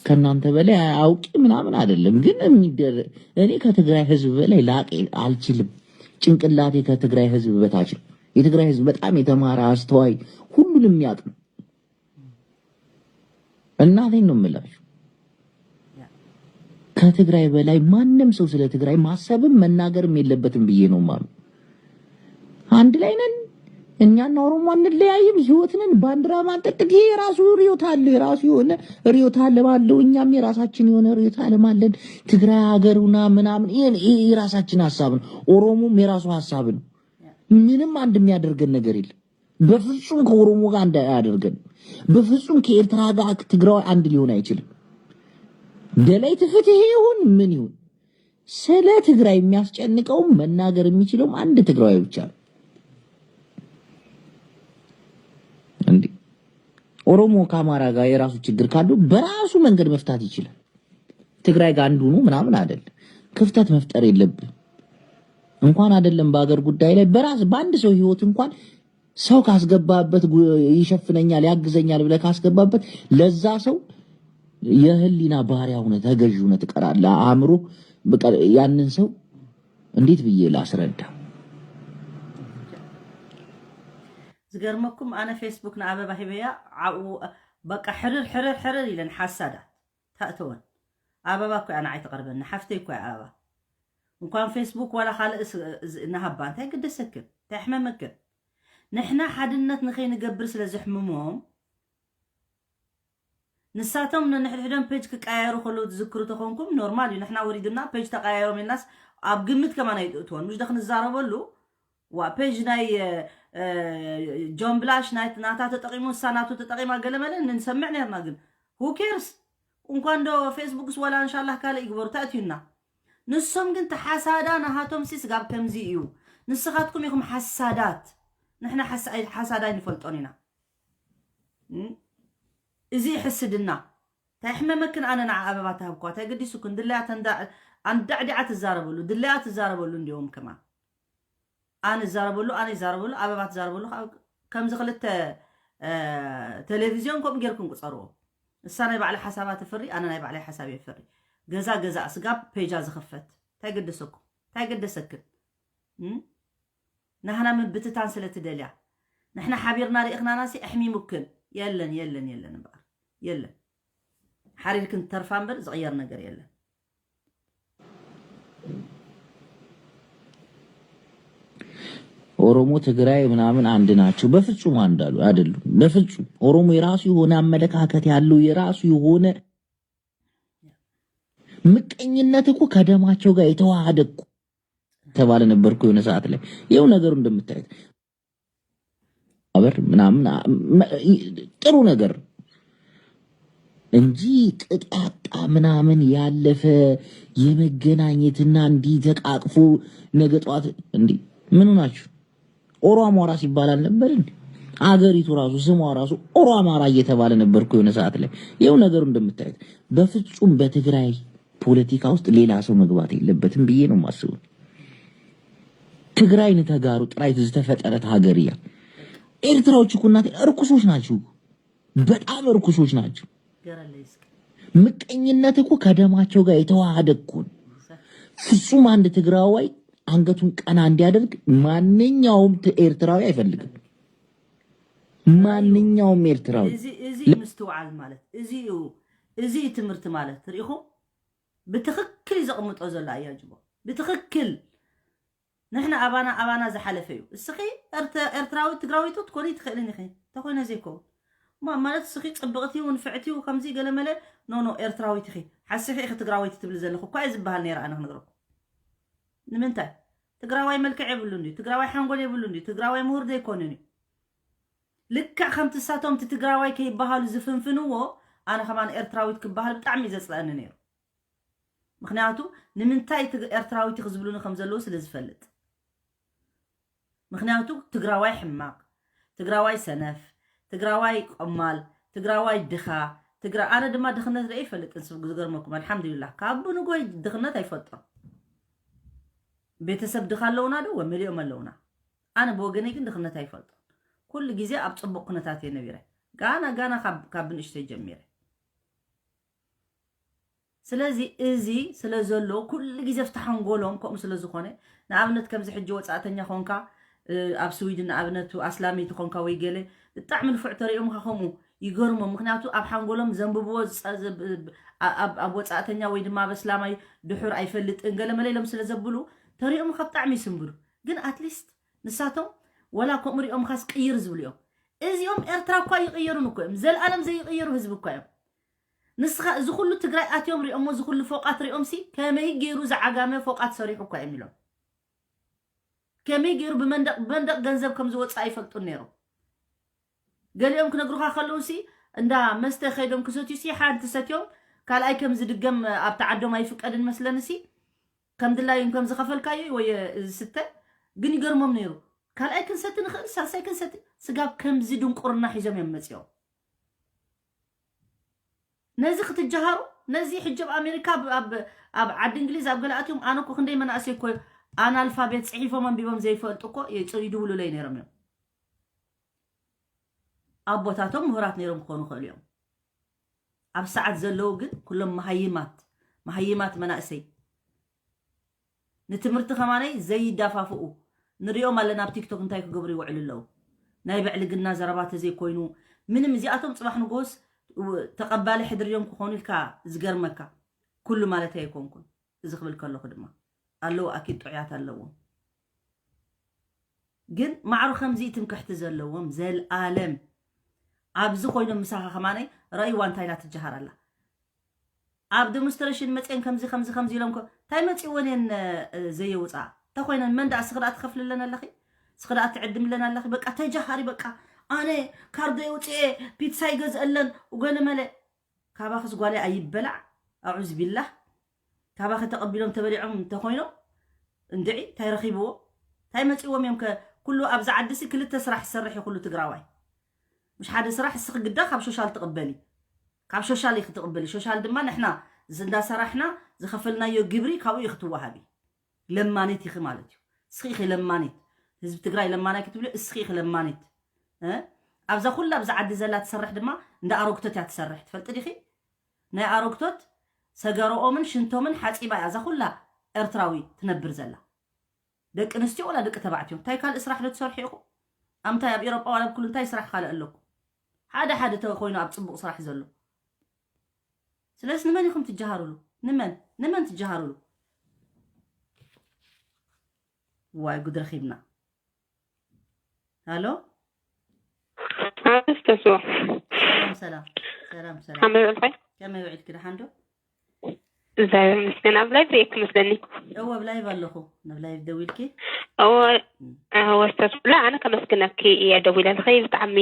ከእናንተ በላይ አውቂ ምናምን አይደለም። ግን የሚደረ እኔ ከትግራይ ህዝብ በላይ ላቅ አልችልም። ጭንቅላቴ ከትግራይ ህዝብ በታች ነው። የትግራይ ህዝብ በጣም የተማረ አስተዋይ፣ ሁሉንም የሚያውቅ ነው። እናቴን ነው የምላችሁ። ከትግራይ በላይ ማንም ሰው ስለ ትግራይ ማሰብም መናገርም የለበትም ብዬ ነው የማምነው። አንድ ላይ ነን። እኛና ኦሮሞ አንለያይም፣ ህይወት ነን። ባንዲራ ማንጠልጠል ይሄ የራሱ ርዕዮተ አለ፣ የራሱ የሆነ ርዕዮተ ዓለም አለው። እኛም የራሳችን የሆነ ርዕዮተ ዓለም አለን። ትግራይ ሀገር ሁና ምናምን ይሄ ይሄ የራሳችን ሀሳብ ነው። ኦሮሞም የራሱ ሀሳብ ነው። ምንም አንድ የሚያደርገን ነገር የለም። በፍጹም ከኦሮሞ ጋር አንድ አያደርገን። በፍጹም ከኤርትራ ጋር ትግራዋይ አንድ ሊሆን አይችልም። ደላይ ትፍትሄ ይሁን ምን ይሁን ስለ ትግራይ የሚያስጨንቀውም መናገር የሚችለውም አንድ ትግራዋይ ብቻ ነው። እንዴ ኦሮሞ ከአማራ ጋር የራሱ ችግር ካለው በራሱ መንገድ መፍታት ይችላል። ትግራይ ጋር አንዱ ነው ምናምን አይደል። ክፍተት መፍጠር የለብን። እንኳን አይደለም በሀገር ጉዳይ ላይ በራስ በአንድ ሰው ህይወት እንኳን ሰው ካስገባበት ይሸፍነኛል ያግዘኛል ብለህ ካስገባበት ለዛ ሰው የህሊና ባሪያ ሆነ ተገዥ ሆነ ትቀራለህ። አእምሮ በቃ ያንን ሰው እንዴት ብዬ ላስረዳ? ዝገርመኩም ኣነ ፌስቡክ ንኣበባ ሂበያ ዓብኡ በቃ ሕርር ሕርር ሕርር ኢለን ሓሳዳት ታእተወን። ኣበባ እኮ እያ ንዓይ ትቐርበኒ፣ ሓፍተይ እኮ እያ ኣበባ። እንኳን ፌስቡክ ዋላ ካልእ ስ- ዝ- ንሃባ እንታይ ግደሰክን እንታይ ሕመመክን? ንሕና ሓድነት ንኸይንገብር ስለ ዘሕምሞም ንሳቶም ነንሕድሕዶም ፔጅ ክቀያየሩ ከለዉ ትዝክሩ ተኾንኩም ኖርማል እዩ። ንሕና ወሪዱና ፔጅ ተቀያየሮም ኢልናስ ኣብ ግምት ከማን ኣይትእትዎን። ምሽ ዶ ክንዛረበሉ ዋ ፔጅ ናይ ጆን ብላሽ ናይ ናታ ተጠቂሙ ንሳ ናቱ ተጠቂማ ገለመለ ንሰምዕ ነርና። ግን who cares እንኳን ዶ ፌስቡክስ ወላ እንሻላህ ካልእ ይግበሩ ተእትዩና። ንሶም ግን ተሓሳዳ ናሃቶም ሲ ስጋብ ከምዚ እዩ። ንስኻትኩም ኢኹም ሓሳዳት። ንሕና ሓሳዳይ ንፈልጦን ኢና። እዚ ሕስድና እንታይ ሕመመክን? ኣነ ንዓ ኣበባ ተሃብኳ እንታይ ገዲሱክን? ድለያ ተንዳ ኣንዳዕዲዓ ትዛረበሉ ድለያ ትዛረበሉ እንዲዎም ከማን ኣነ ዛረበሉ ኣነ ዛረበሉ ኣበባ ትዛረበሉ ከምዚ ክልተ ቴሌቪዝዮን ከምኡ ጌርክን ቁፀርዎ። እሳ ናይ ባዕላ ሓሳባ ተፍሪ ኣነ ናይ ባዕላይ ሓሳብ የፍሪ። ገዛ ገዛ ስጋብ ፔጃ ዝኽፈት እንታይ ገደሰኩም? እንታይ ገደሰክን? ናህና ምብትታን ስለ ትደልያ ንሕና ሓቢርና ርኢኽናናሲ ኣሕሚሙክን የለን የለን የለን እምበኣር የለን ሓሪርክን ተርፋ እምበር ዝቕየር ነገር የለን። ኦሮሞ፣ ትግራይ ምናምን አንድ ናቸው። በፍጹም አንድ አሉ አይደሉም። በፍጹም ኦሮሞ የራሱ የሆነ አመለካከት ያለው የራሱ የሆነ ምቀኝነት እኮ ከደማቸው ጋር የተዋሃደ እኮ ተባለ ነበርኩ የሆነ ሰዓት ላይ። ይኸው ነገሩ እንደምታዩት አበር ምናምን ጥሩ ነገር እንጂ ቅጣጣ ምናምን ያለፈ የመገናኘትና እንዲህ ተቃቅፎ ነገ ጠዋት እንዲህ ምኑ ናችሁ? ኦሮ አማራ ሲባል አልነበር እንዴ? አገሪቱ ራሱ ስሟ ራሱ ኦሮ አማራ እየተባለ ነበርኩ የሆነ ሰዓት ላይ። ይኸው ነገሩ እንደምታዩት በፍጹም በትግራይ ፖለቲካ ውስጥ ሌላ ሰው መግባት የለበትም ብዬ ነው የማስበው። ትግራይ ንተጋሩ ጥራይ ዝተፈጠረት ሀገር እያ። ኤርትራዎች እኮ እናቴ እርኩሶች ናቸው፣ በጣም እርኩሶች ናቸው። ምቀኝነት እኮ ከደማቸው ጋር የተዋሃደ እኮ ነው። ፍጹም አንድ ትግራዋይ አንገቱን ቀና እንዲያደርግ ማንኛውም ት- ኤርትራዊ አይፈልግም። ማንኛውም ኤርትራዊ እዚ እዚ ምስትውዓል ማለት እዚ እዩ። እዚ እዩ ትምህርቲ ማለት ትርኢኹም ብትኽክል እዩ ዘቕምጦ ዘሎ ኣያጅቦ ብትኽክል ንሕና ኣባና ኣባና ዝሓለፈ እዩ። እስኺ ኤርተ- ኤርትራዊ ትግራዊቱ ትኮኒ ትኽእልን ኢኺ ተኮይነ ዘይከውን ማ- ማለት እስኺ ፅብቕቲ እውን ፍዕቲ ከምዚ ገለመለ ኖ ኖ ኤርትራዊት ኢኺ ሓሲኺ ኢኺ ትግራወይቲ ትብል ዘለኹ እኳ እዩ ዝበሃል ነይረ ኣነ ክነግረኩም ንምንታይ ትግራዋይ መልክዕ የብሉን እዩ ትግራዋይ ሓንጎል የብሉን እዩ ትግራዋይ ምሁር ዘይኮንን እዩ ልክዕ ከምቲ ሳቶም እቲ ትግራዋይ ከይበሃሉ ዝፍንፍንዎ ኣነ ከማን ኤርትራዊት ክበሃል ብጣዕሚ እዩ ዘፅለአኒ ነይሩ ምክንያቱ ንምንታይ ትግ- ኤርትራዊት ኢኺ ዝብሉኒ ከም ዘለዉ ስለ ዝፈልጥ ምክንያቱ ትግራዋይ ሕማቅ ትግራዋይ ሰነፍ ትግራዋይ ቆማል ትግራዋይ ድኻ ትግራ ኣነ ድማ ድኽነት ርአ ይፈልጥን ዝገርመኩም ኣልሓምዱሊላ ካብ ንጎይ ድኽነት ኣይፈልጦን ቤተሰብ ድኻ ኣለውና ዶ ወመሊኦም ኣለውና ኣነ ብወገነይ ግን ድኽነት ኣይፈልጦን ኩሉ ግዜ ኣብ ፅቡቅ ኩነታት እየ ነቢረ ጋና ጋና ካብ ንእሽተይ ጀሚረ ስለዚ እዚ ስለ ዘሎ ኩሉ ግዜ ኣብቲ ሓንጎሎም ከምኡ ስለ ዝኾነ ንኣብነት ከምዚ ሕጂ ወፃእተኛ ኾንካ ኣብ ስዊድን ንኣብነቱ ኣስላመይቲ ኾንካ ወይ ገለ ብጣዕሚ ንፉዕ ተሪኦምካ ከምኡ ይገርሞም ምክንያቱ ኣብ ሓንጎሎም ዘንብብዎ ኣብ ወፃእተኛ ወይ ድማ ኣብ ኣስላማይ ድሑር ኣይፈልጥን ገለ መለ ኢሎም ስለ ዘብሉ ተሪኦምካ ብጣዕሚ ይስንብዱ ግን ኣትሊስት ንሳቶም ወላ ከምኡ ሪኦምካስ ቅይር ዝብሉ እዮም እዚኦም ኤርትራ እኳ ይቕየሩን እኮ እዮም ዘልኣለም ዘይቕየሩ ህዝቢ እኳ እዮም ንስኻ እዚ ኩሉ ትግራይ ኣትዮም ሪኦሞ እዚ ኩሉ ፎቃት ሪኦም ሲ ከመይ ገይሩ ዝዓጋመ ፎቃት ሰሪሑ እኳ እዮም ኢሎም ከመይ ገይሩ ብመንደቅ ብመንደቅ ገንዘብ ከም ዝወፅእ ኣይፈልጡን ነይሮም ገሊኦም ክነግሩካ ከለዉ ሲ እንዳ መስተ ከይዶም ክሰትዩ ሲ ሓንቲ ሰትዮም ካልኣይ ከም ዝድገም ኣብቲ ዓዶም ኣይፍቀድን መስለኒ ሲ ከም ድላዩ ከም ዝኸፈልካዮ ወይ ዝስተ ግን ይገርሞም ነይሩ ካልኣይ ክንሰቲ ንኽእል ሳልሳይ ክንሰቲ ስጋብ ከምዚ ድንቁርና ሒዞም እዮም መፂኦም ነዚ ክትጀሃሩ ነዚ ሕጂ ኣብ ኣሜሪካ ኣብ ዓዲ እንግሊዝ ኣብ ገለኣትዮም ኣነ እኮ ክንደይ መናእሰይ እኮ ኣናልፋቤት ፅሒፎም ኣንቢቦም ዘይፈልጡ እኮ ይድውሉለይ ነይሮም እዮም ኣቦታቶም ምሁራት ነይሮም ክኾኑ ይኽእሉ እዮም ኣብ ሰዓት ዘለዉ ግን ኩሎም መሃይማት መሃይማት መናእሰይ ንትምህርቲ ከማነይ ዘይዳፋፍኡ ንሪኦም ኣለና ኣብ ቲክቶክ እንታይ ክገብሩ ይውዕሉ ኣለዉ ናይ ብዕልግና ዘረባ ተዘይኮይኑ ምንም እዚኣቶም ፅባሕ ንጎስ ተቐባሊ ሕድሪ እዮም ክኾኑ ኢልካ ዝገርመካ ኩሉ ማለት ኣይኮንኩን እዚ ክብል ከለኹ ድማ ኣለዉ ኣኪድ ጥዑያት ኣለዎም ግን ማዕሩ ከምዚ ትምክሕቲ ዘለዎም ዘልኣለም ኣብዚ ኮይኖም ምሳኻ ከማነይ ረእይዋ እንታይ ኢላ ትጀሃር ኣላ ኣብ ዴሞንስትሬሽን መፅየን ከምዚ ከምዚ ከምዚ ኢሎም እንታይ መፂወን እየን ዘየውፅኣ እንተኮይነን መን ደኣ ስኽዳኣ ትኸፍልለን ኣለኺ ስኽዳኣ ትዕድምለን ኣለኺ በቃ ተጃሃሪ በቃ ኣነ ካርዶ የውፅኤ ፒትሳ ይገዝአለን ገለ መለ ካባኽስ ጓለይ ኣይበላዕ ኣዑዝ ቢላህ ካባኺ ተቐቢሎም ተበሊዖም እንተኾይኖም እንድዒ እንታይ ረኺብዎ እንታይ መፂዎም እዮም ከ ኩሉ ኣብዚ ዓዲ ሲ ክልተ ስራሕ ዝሰርሕ እዩ ኩሉ ትግራዋይ ምሽ ሓደ ስራሕ እስኺ ግዳ ካብ ሾሻል ትቕበሊ ካብ ሾሻል ኢኺ ትቕበሊ ሾሻል ድማ ንሕና እንዳሰራሕና ዝኸፈልናዮ ግብሪ ካብኡ ኢኺ ትወሃቢ ለማኒት ኢኺ ማለት እዩ እስኺ ኢኺ ለማኒት ህዝቢ ትግራይ ለማናይ ክትብሊ እስኺ ኢኺ ለማኒት ኣብዛ ኩላ ኣብዚ ዓዲ ዘላ ትሰርሕ ድማ እንዳ ኣሮግቶት እያ ትሰርሕ ትፈልጢ ዲኺ ናይ ኣሮግቶት ሰገረኦምን ሽንቶምን ሓፂባ እያ እዛ ኩላ ኤርትራዊ ትነብር ዘላ ደቂ ኣንስትዮ ወላ ደቂ ተባዕትዮ እንታይ ካልእ ስራሕ ዶ ትሰርሑ ኢኹም ኣምታይ ኣብ ኤሮጳ ዋላ ብኩሉ እንታይ ስራሕ ካልእ ኣለኩም ሓደ ሓደ ተኮይኑ ኣብ ፅቡቅ ስራሕ ዘሎ ስለዚ ንመን ኢኹም ትጀሃሩሉ ንመን ንመን ትጀሃሩሉ ዋይ ጉድ ረኺብና ሃሎ። ኣስተስዎ ሰላም ሰላም ሰላም ሰላም። ከመይ ውዕልካ? ከመይ ውዒልኪ? ደሓን ዶ? እግዚኣብሔር ይመስገን። ኣብ ላይቭ ርእየኪ መስለኒ። እወ ኣብ ላይቭ ኣለኹ። ናብ ላይቭ ደዊልኪ? እወ እወ ኣስተስዎ፣ ኣነ ከመስግነኪ እየ ደዊለልኺ። ብጣዕሚ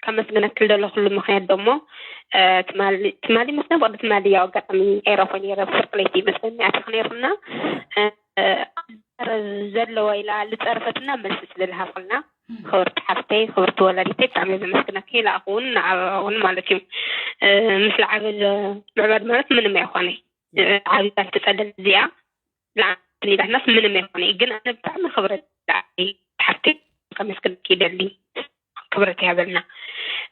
ከመስግነኪ ዝደለኹሉ ምኽንያት ደሞ እ፣ ትማሊ ትማሊ መስለኒ ብቕዲ ትማሊ ያው ኣጋጣሚ ኤረፎ ነይረ፣ ፍርቂ ለይቲ ይመስለኒ ኣቲኺ ነይርና እ፣ እ፣ ዘለዋ ኢላ ዝፀረፈትና መልሲ ስለዝሃብክልና ክብርቲ ሓፍተይ፣ ክብርቲ ወላዲተይ ብጣዕሚ እየ ዘመስግነኪ። ንኣኹ እውን ንዓኣ እውን ማለት እዩ። እ፣ ምስ ለዓበ ምዕባድ ማለት ምንም ኣይኾነ። እ፣ ዓብያ ትፀለል እዚኣ ለዓበ ኢላትናስ ምንም ኣይኾነ። ግን ኣነ ብጣዕሚ ክብረት ሓፍተይ ከመስግነኪ ይደሊ። ክብረት ይሃበልና።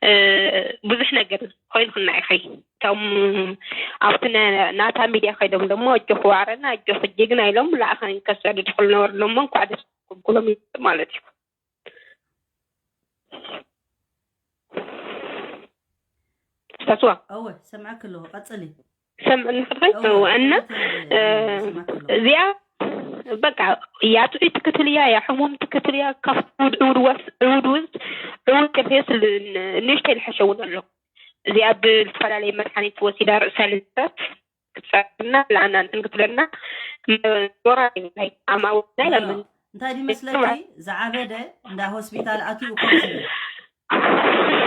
እ፣ ብዙሕ ነገር ኮይንክና ኢኺ። እቶም ኣብቲ ነ- ናታ ሚድያ ከይዶም ደሞ ኣጆኹ ዋዕረና ኣጆኹ ጅግና ኢሎም ለኣኸን ከሰድድኹ ዝነበሩ ደሞ እንኳዕ ደስ ኩሎም ማለት እዩ። ተስዋ እወ ሰምዐክ ኣለኹ። ቀፅሊ። ሰምዕኒ ክትኸይ እወ እና ሰምዐክ ኣለኹ። እዚኣ በቃ እያ ጥዑይ ትክትልያ እያ ሕሙም ትክትልያ ካብ ዕውድ ዕውድ ወስ ዕውድ ውዝ ዕውድ ጨፌስ ንእሽተይ ልሐሸ እውን ኣሎ። እዚኣ ብዝፈላለየ መድሓኒት ወሲዳ ርእሳ ልዝበት ክትፀርና ለኣና እንትን ክትብለና ኖራ ናይ ኣማውና ለምን እንታይ ድመስለኪ ዝዓበደ እንዳ ሆስፒታል ኣትዩ ኮፍ ዝብል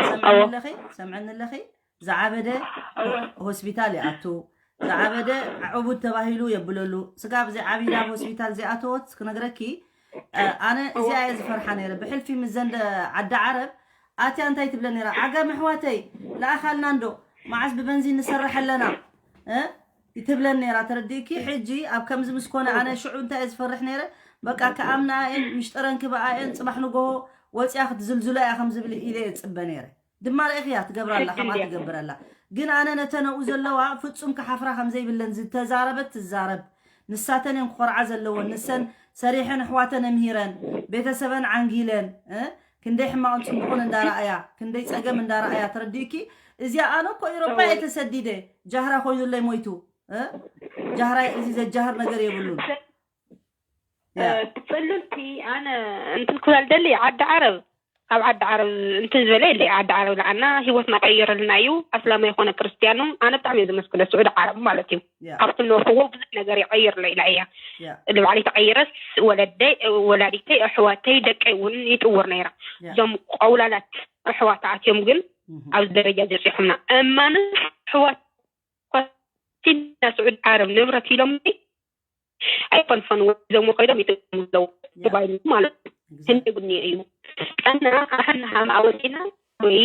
ሰምዕኒ ኣለኺ ሰምዕኒ ኣለኺ ዝዓበደ ሆስፒታል ይኣቱ ዝዓበደ ዕቡድ ተባሂሉ የብለሉ ስጋብ እዚ ዓብይ ናብ ሆስፒታል ዘይኣተወት ክነግረኪ ኣነ እዚኣ እየ ዝፈርሓ ነይረ ብሕልፊ ምስ ዘንደ ዓዲ ዓረብ ኣትያ እንታይ ትብለ ነይራ ዓጋመ ኣሕዋተይ ለኣኻልና እንዶ መዓስ ብበንዚን ንሰርሕ ኣለና ትብለን ነይራ ተረዲእኪ ሕጂ ኣብ ከምዚ ምስ ኮነ ኣነ ሽዑ እንታይ እየ ዝፈርሕ ነይረ በቃ ከኣምና እየን ምሽጥረን ክበኣ እየን ፅባሕ ንጎሆ ወፂኣ ክትዝልዝሎ እያ ከም ዝብል ኢለ እየ ዝፅበ ነይረ ድማ ርኢኽያ ትገብራ ኣላ ከምኣ ትገብር ኣላ ግን ኣነ ነተን ኣብኡ ዘለዋ ፍፁም ክሓፍራ ከም ዘይብለን ዝተዛረበት ትዛረብ ንሳተን እየን ክኾርዓ ዘለወን ንሰን ሰሪሐን ኣሕዋተን ኣምሂረን ቤተሰበን ዓንጊለን ክንደይ ሕማቕን ፅቡቕን እንዳረኣያ ክንደይ ፀገም እንዳረኣያ ተረዲእኪ እዚኣ ኣነ እኮ ኤሮጳ እየ ተሰዲደ ጃህራ ኮይኑለይ ሞይቱ ጃህራ እዚ ዘጃህር ነገር የብሉን ትፅልልቲ ኣነ እንትን ክብላ ደሊ ዓዲ ዓረብ ኣብ ዓዲ ዓረብ እንትን ዝበለ የለ ዓዲ ዓረብ ለዓና ህይወትና ቀይርልና እዩ ኣስላማ ይኮነ ክርስትያኑ ኣነ ብጣዕሚ እየ ዘመስግነ ስዑድ ዓረብ ማለት እዩ ካብቲ ኖርክዎ ብዙሕ ነገር ይቀይርለ ኢላ እያ ንባዕለይ ተቀይረስ ወለደይ ወላዲተይ ኣሕዋተይ ደቀይ እውን ይጥውር ነይራ እዞም ቀውላላት ኣሕዋት ኣትዮም ግን ኣብዚ ደረጃ ዘብፂሖምና እማን ኣሕዋት ኮስቲና ስዑድ ዓረብ ንብረት ኢሎም ኣይፈንፈንዎ ሒዞምዎ ከይዶም ይጥቀሙ ኣለዉ ተባሂሉ ማለት እዩ ህንዲ ጉኒ እዩ ጠና ኣሕና ሃም ኣወፂና ወይ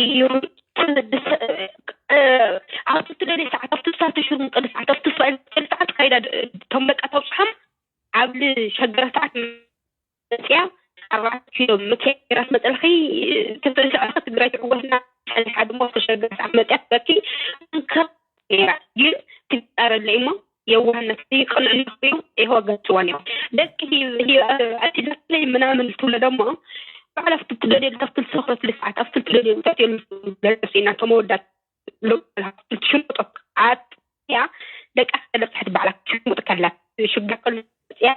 ኣብቲ ትደልየ ሰዓት ኣብቲ ሳልቲ ሽሩን ቅዲ ሰዓት ኣብቲ ሰዓት ከይዳ እቶም ደቃ ተብፅሖም ኣብ ልሸገረ ሰዓት መፅያ ኣርባዕተ ኪሎ መኪና ራስ መፀልኺ ትፍንስዐ ትግራይ ትዕወትና ፀኒሓ ድማ ተሸገረ ሰዓት መፅያ ትበኪ እንከ ነይራ ግን ትግጣረለ እሞ የዋህነት ቅንዕና ኮይኑ ይህወ ገፅዋን እዮም ደቂ ኣቲዛለይ ምናምን ትብለ ደሞ ባዕላ ፍትትደልየ ልተፍትል ሰኽረት ልስዓት ኣብ ፍትደልየ ውጠት የሉ ገለፂ ኢና ተመወዳት ሽምጦ ኣያ ደቃ ከለብፅሐት ባዕላ ሽምጥ ከላ ሽጋ ከሉ ፅያ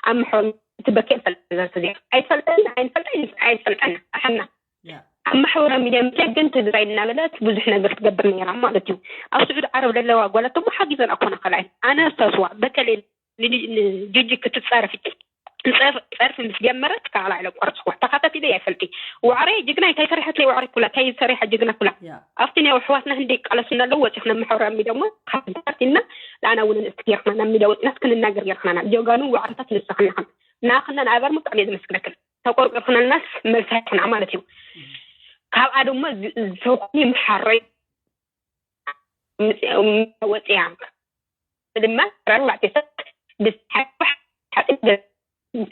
ኣብ መሐወር ትበክየ ፈልጠ ዘርተ ዚያ ኣይፈልጠን ኣይንፈልጠ ኣይንፈልጠና ኣሐና ኣብ ማሕበራዊ ሚድያ ምክንያት ግን ትግራይ እናበለት ብዙሕ ነገር ትገብር ነይራ ማለት እዩ ኣብ ስዑድ ዓረብ ለለዋ ጓላት ደሞ ሓጊዘን ኣኮና ከላይ ኣነ ኣስታስዋ በተለይ ንጅጅ ክትፀረፍ ጸርፊ ምስ ጀመረት ካላ ኢለ ቆርፅዋ ተኸታቲለ እያ ይፈልጢ ዋዕረ ጅግና እንታይ ሰሪሐት ለይ ዋዕረ ኩላ እንታይ ሰሪሐ ጅግና ኩላ ኣብቲ ናይ ኣሕዋትና ህንደይ ይቃለሱና ኣለዉ ወፂኽና ማሕበራዊ ሚድያ እሞ ካብትና ንኣና እውን ንእስቲ ጌርክና ናብ ሚድያ ወፅናስ ክንናገር ጌርክናና ጀጋኑ ዋዕረታት ንስኽናኽን ንኣኽና ንኣበር ብጣዕሚ እየ ዘመስግነክን ተቆርቂርክናልናስ መልሲ ኣይኮና ማለት እዩ ካብኣ ድማ ዝሰውኩኒ ምሓረይ ወፅያ ድማ ኣርባዕተ ሰብ ብሓጢ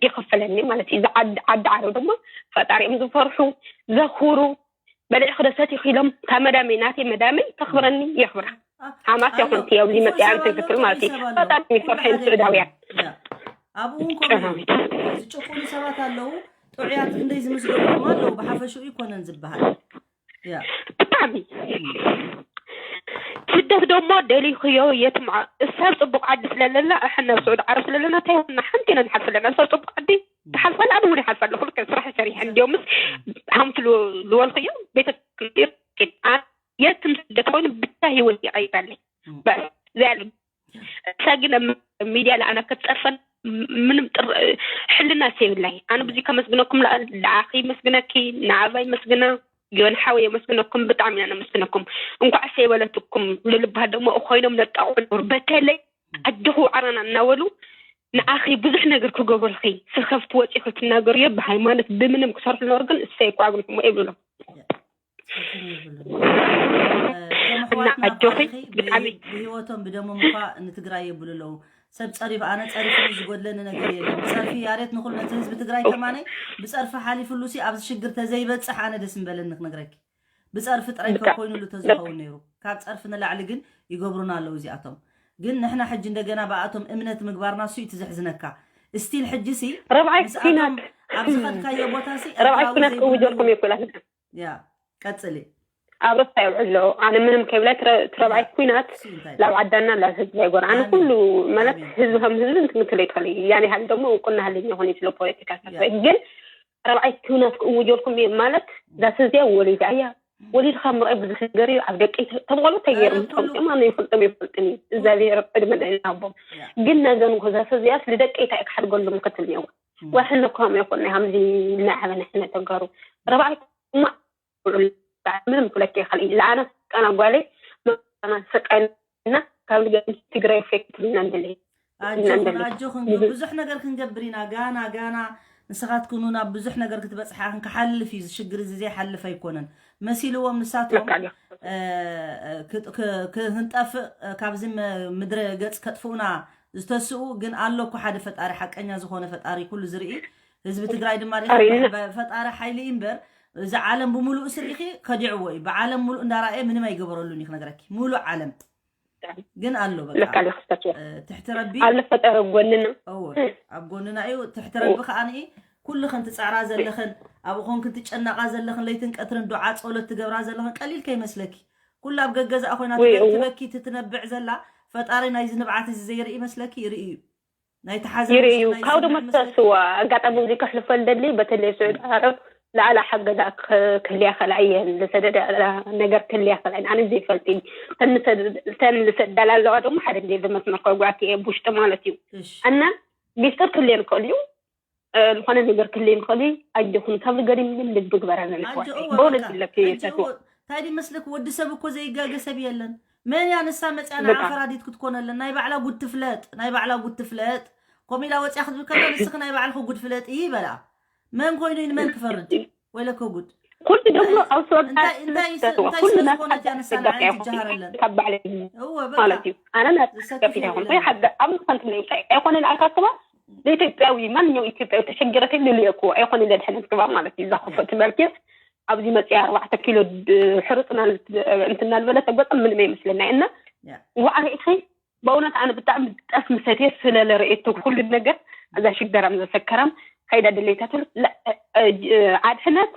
ይኸፈለኒ ማለት እዩ። እዚ ዓዲ ዓዲ ዓረብ ድማ ፈጣሪኦም ዝፈርሑ ዘኽብሩ በሊዕኺ ዶ ሰቲኺ ኢሎም እታ መዳመይ ናተይ መዳመይ ተኽብረኒ የኽብራ። ሓማስ እያ ኮንቲ ኣብዚ መፅያ እንትን ክትብል ማለት እዩ። ፈጣሪ ይፈርሑ እዮም ስዑዳውያን። ኣብኡ እውን ከምኡ እዩ። ዝጭቁኑ ሰባት ኣለዉ፣ ጥዑያት ክንደይ ዝምስገኑ ድማ ኣለዉ። ብሓፈሽኡ ይኮነን ዝበሃል። ያ ብጣዕሚ ስደት ደሞ ደሊኽዮ የትምዓ እሳብ ፅቡቅ ዓዲ ስለለና ኣሕና ኣብ ስዑድ ዓረብ ስለለና እንታይ ይኮና ሓንቲ ኢና ንሓልፍ ኣለና እሳብ ፅቡቅ ዓዲ ሓልፋ ኣለኹ፣ ንሓልፋ ኣለኹ። ልክዕ ስራሕ ሰሪሐ እንዲዮምስ ሃምቲ ዝበልክዮ ቤተ ክርስቲያን የትም ስደት ኮይኑ ብቻ ህይወት ይቐይራለይ። በስ ዚያሉ እሳ ግን ኣብ ሚድያ ለኣና ክትፀርፈን ምንም ጥር ሕልና የብላይ። ኣነ ብዙ ከመስግነኩም ለኣኺ መስግነኪ፣ ንኣባ ይመስግና፣ ዮን ሓወይ የመስግነኩም፣ ብጣዕሚ ኢና ነመስግነኩም። እንኳዕ ሰይበለትኩም ልልባህ ደግሞ ኮይኖም ነጣቑ ነበሩ። በተለይ ኣጆኹ ዓረና እናበሉ ንኣኺ ብዙሕ ነገር ክገብሩልኺ ስኸፍቲ ወፂኺ ትናገሩ እዮ። ብሃይማኖት ብምንም ክሰርሑ ነበሩ ግን እሰይ እኳ ኣግንሕሞ ይብሉሎም። እና ኣጆኺ ብጣዕሚ ብህይወቶም ብደሞም እኳ ንትግራይ የብሉ ኣለዉ። ሰብ ጸሪፉ ኣነ ጸሪፉ ዝጎድለኒ ነገር የለን። ብጸርፊ ያሬት ንኹሉ ነቲ ህዝቢ ትግራይ ከማነይ ብጸርፊ ሓሊፉሉ ሲ ኣብዚ ሽግር ተዘይበጽሕ ኣነ ደስ ምበለኒ ክነግረኪ። ብጸርፊ ጥራይ ከኮይኑሉ ተዝኸውን ነይሩ። ካብ ጸርፊ ንላዕሊ ግን ይገብሩና ኣለዉ እዚኣቶም። ግን ንሕና ሕጂ እንደገና ብኣቶም እምነት ምግባርና እሱ እዩ ትዘሕዝነካ። እስቲል ሕጂ ሲ ረብዓይ ኩናት ኣብ ዝኸድካዮ ቦታ ሲ ረብዓይ ኩናት ክውጀልኩም ይኩላት ያ ቀጽሊ ኣብ ርሳ ይውዕል ኣለዎ። ኣነ ምንም ከይብላ ትረብዓይ ኩናት ላብ ዓዳና ላብ ህዝቢ ኣይጎር ኣነ ኩሉ ማለት ህዝቢ ከም ህዝቢ እንትምትለ ይትኸል እያን ያህል ደግሞ እውቅና ሃለኝ ሆነ ስለ ፖለቲካ ሰፈ ግን ረብዓይ ኩናት ክእውጀልኩም ማለት ዛሰዚያ ወሊዳ እያ ወሊድካ ምርኣይ ብዙሕ ነገር እዩ። ኣብ ደቂ ተምቆሉ ተገይሮም ትፈልጥም ኣነ ይፈልጥም ይፈልጥን እዩ እግዚኣብሔር ዕድመ ልዕልና ኣቦም ግን ነዘን ዛሰዚያስ ልደቂ እንታይ ክሓድገሎም ክትል ነዋ ወሕነ ከም ይኹን ናይ ከምዚ ልናዓበ ንሕነ ተጋሩ ረብዓይ ምንም ክለክ ይኽእል እዩ። ለኣና ቀና ጓለይ መና ስቃይና ካብ ልገ ትግራይ ፌክት ኢና ንደሊ ኣጆኹን ኣጆኹን ብዙሕ ነገር ክንገብር ኢና። ጋና ጋና ንስኻትኩም ናብ ብዙሕ ነገር ክትበፅሓ ክንክሓልፍ እዩ። ዝሽግር እዚ ዘይሓልፍ ኣይኮነን መሲልዎም ንሳቶም ክንጠፍእ ካብዚ ምድረ ገፅ ከጥፍኡና ዝተስኡ ግን ኣሎ እኮ ሓደ ፈጣሪ ሓቀኛ ዝኾነ ፈጣሪ ኩሉ ዝርኢ ህዝቢ ትግራይ ድማ ፈጣሪ ሓይሊ እዩ እምበር እዚ ዓለም ብምሉእ ስርኢኺ ከዲዕዎ እዩ። ብዓለም ሙሉእ እንዳረኣየ ምንም ኣይገበረሉን እዩ ክነግረኪ። ሙሉእ ዓለም ግን ኣሎ በቃ ትሕቲ ረቢ ኣሎ ፈጠረ ጎንና ኣብ ጎንና እዩ። ትሕቲ ረቢ ከዓ ንኢ ኩልኽን ትፅዕራ ዘለኽን ኣብኡ ኮንክን ትጨነቃ ዘለኽን ለይትን ቀትርን ዱዓ ፀሎት ትገብራ ዘለኽን ቀሊል ከይመስለኪ። ኩሉ ኣብ ገገዛኣ ኮይና ትበኪ ትትነብዕ ዘላ ፈጣሪ ናይዚ ንብዓት እዚ ዘይርኢ ይመስለኪ? ይርኢ እዩ። ናይ ተሓዘን ይርእዩ። ካብ ድማ ተስዋ ኣጋጣሚ እዚ ከሕልፈል ደሊ በተለይ ስዑድ ዓረብ ለኣላ ሓገዛ ክህልያ ከላ እየን ዝሰደዳ ነገር ክህልያ ከላ እየን። ኣነ ዘይፈልጥ እዩ። ተን ዝሰዳላ ኣለዋ ደግሞ ሓደ እንደ ብመስመር ከጓት እየ ብውሽጢ ማለት እዩ። እና ሚስጥር ክህልየን ክእል እዩ። ዝኾነ ነገር ክህልየን ክእል እዩ። ኣጆኹን ካብ ልገሪም ግን ልቢ ግበራ ዘልኳ በእውነት ዝለክ ተስዋ እንታይ ድመስልክ ወዲ ሰብ እኮ ዘይጋገ ሰብ የለን። መን እያ ንሳ መፅያ ንዓ ፈራዲት ክትኮነለን? ናይ ባዕላ ጉድ ትፍለጥ፣ ናይ ባዕላ ጉድ ትፍለጥ። ከምኡ ኢላ ወፅያ ክትብል ከላ ንስኺ ናይ ባዕልኺ ጉድ ፍለጢ በላ። መን ኮይኑ ንመን ክፈርድ? ወይለከ ጉድ። ኩሉ ደግሞ ኣብ ስወር እንታይ እንታይ እንታይ ስለዝኾነት እያ ንሳ ንዓይ ትጀሃረለን? ካብ ባዕለይ እወ በቃ ማለት እዩ። ኣነ ናት ከፊት ይኹን ወይ ሓደ ኣብ ምዃን ትለይ ኣይኮነ ንኣልካ ክባ ለኢትዮጵያዊ ማንኛው ኢትዮጵያዊ ተሸገረ ከይሉ ልየኩ ኣይኮነ ለድሕነት ክባ ማለት እዩ። ዛኸፈ ትበልኪ ኣብዚ መፅያ ኣርባዕተ ኪሎ ሕርፅና እንትና ዝበለ ተጎፀ ምንም ኣይመስለና እና ዋዕሪእኸይ በእውነት ኣነ ብጣዕሚ ጠፍ ምሰት ስለለ ርእየቶ ኩሉ ነገር እዛ ሽገራም ዘሰከራም ከይዳ ድሌታ ትብል ኣድሕነት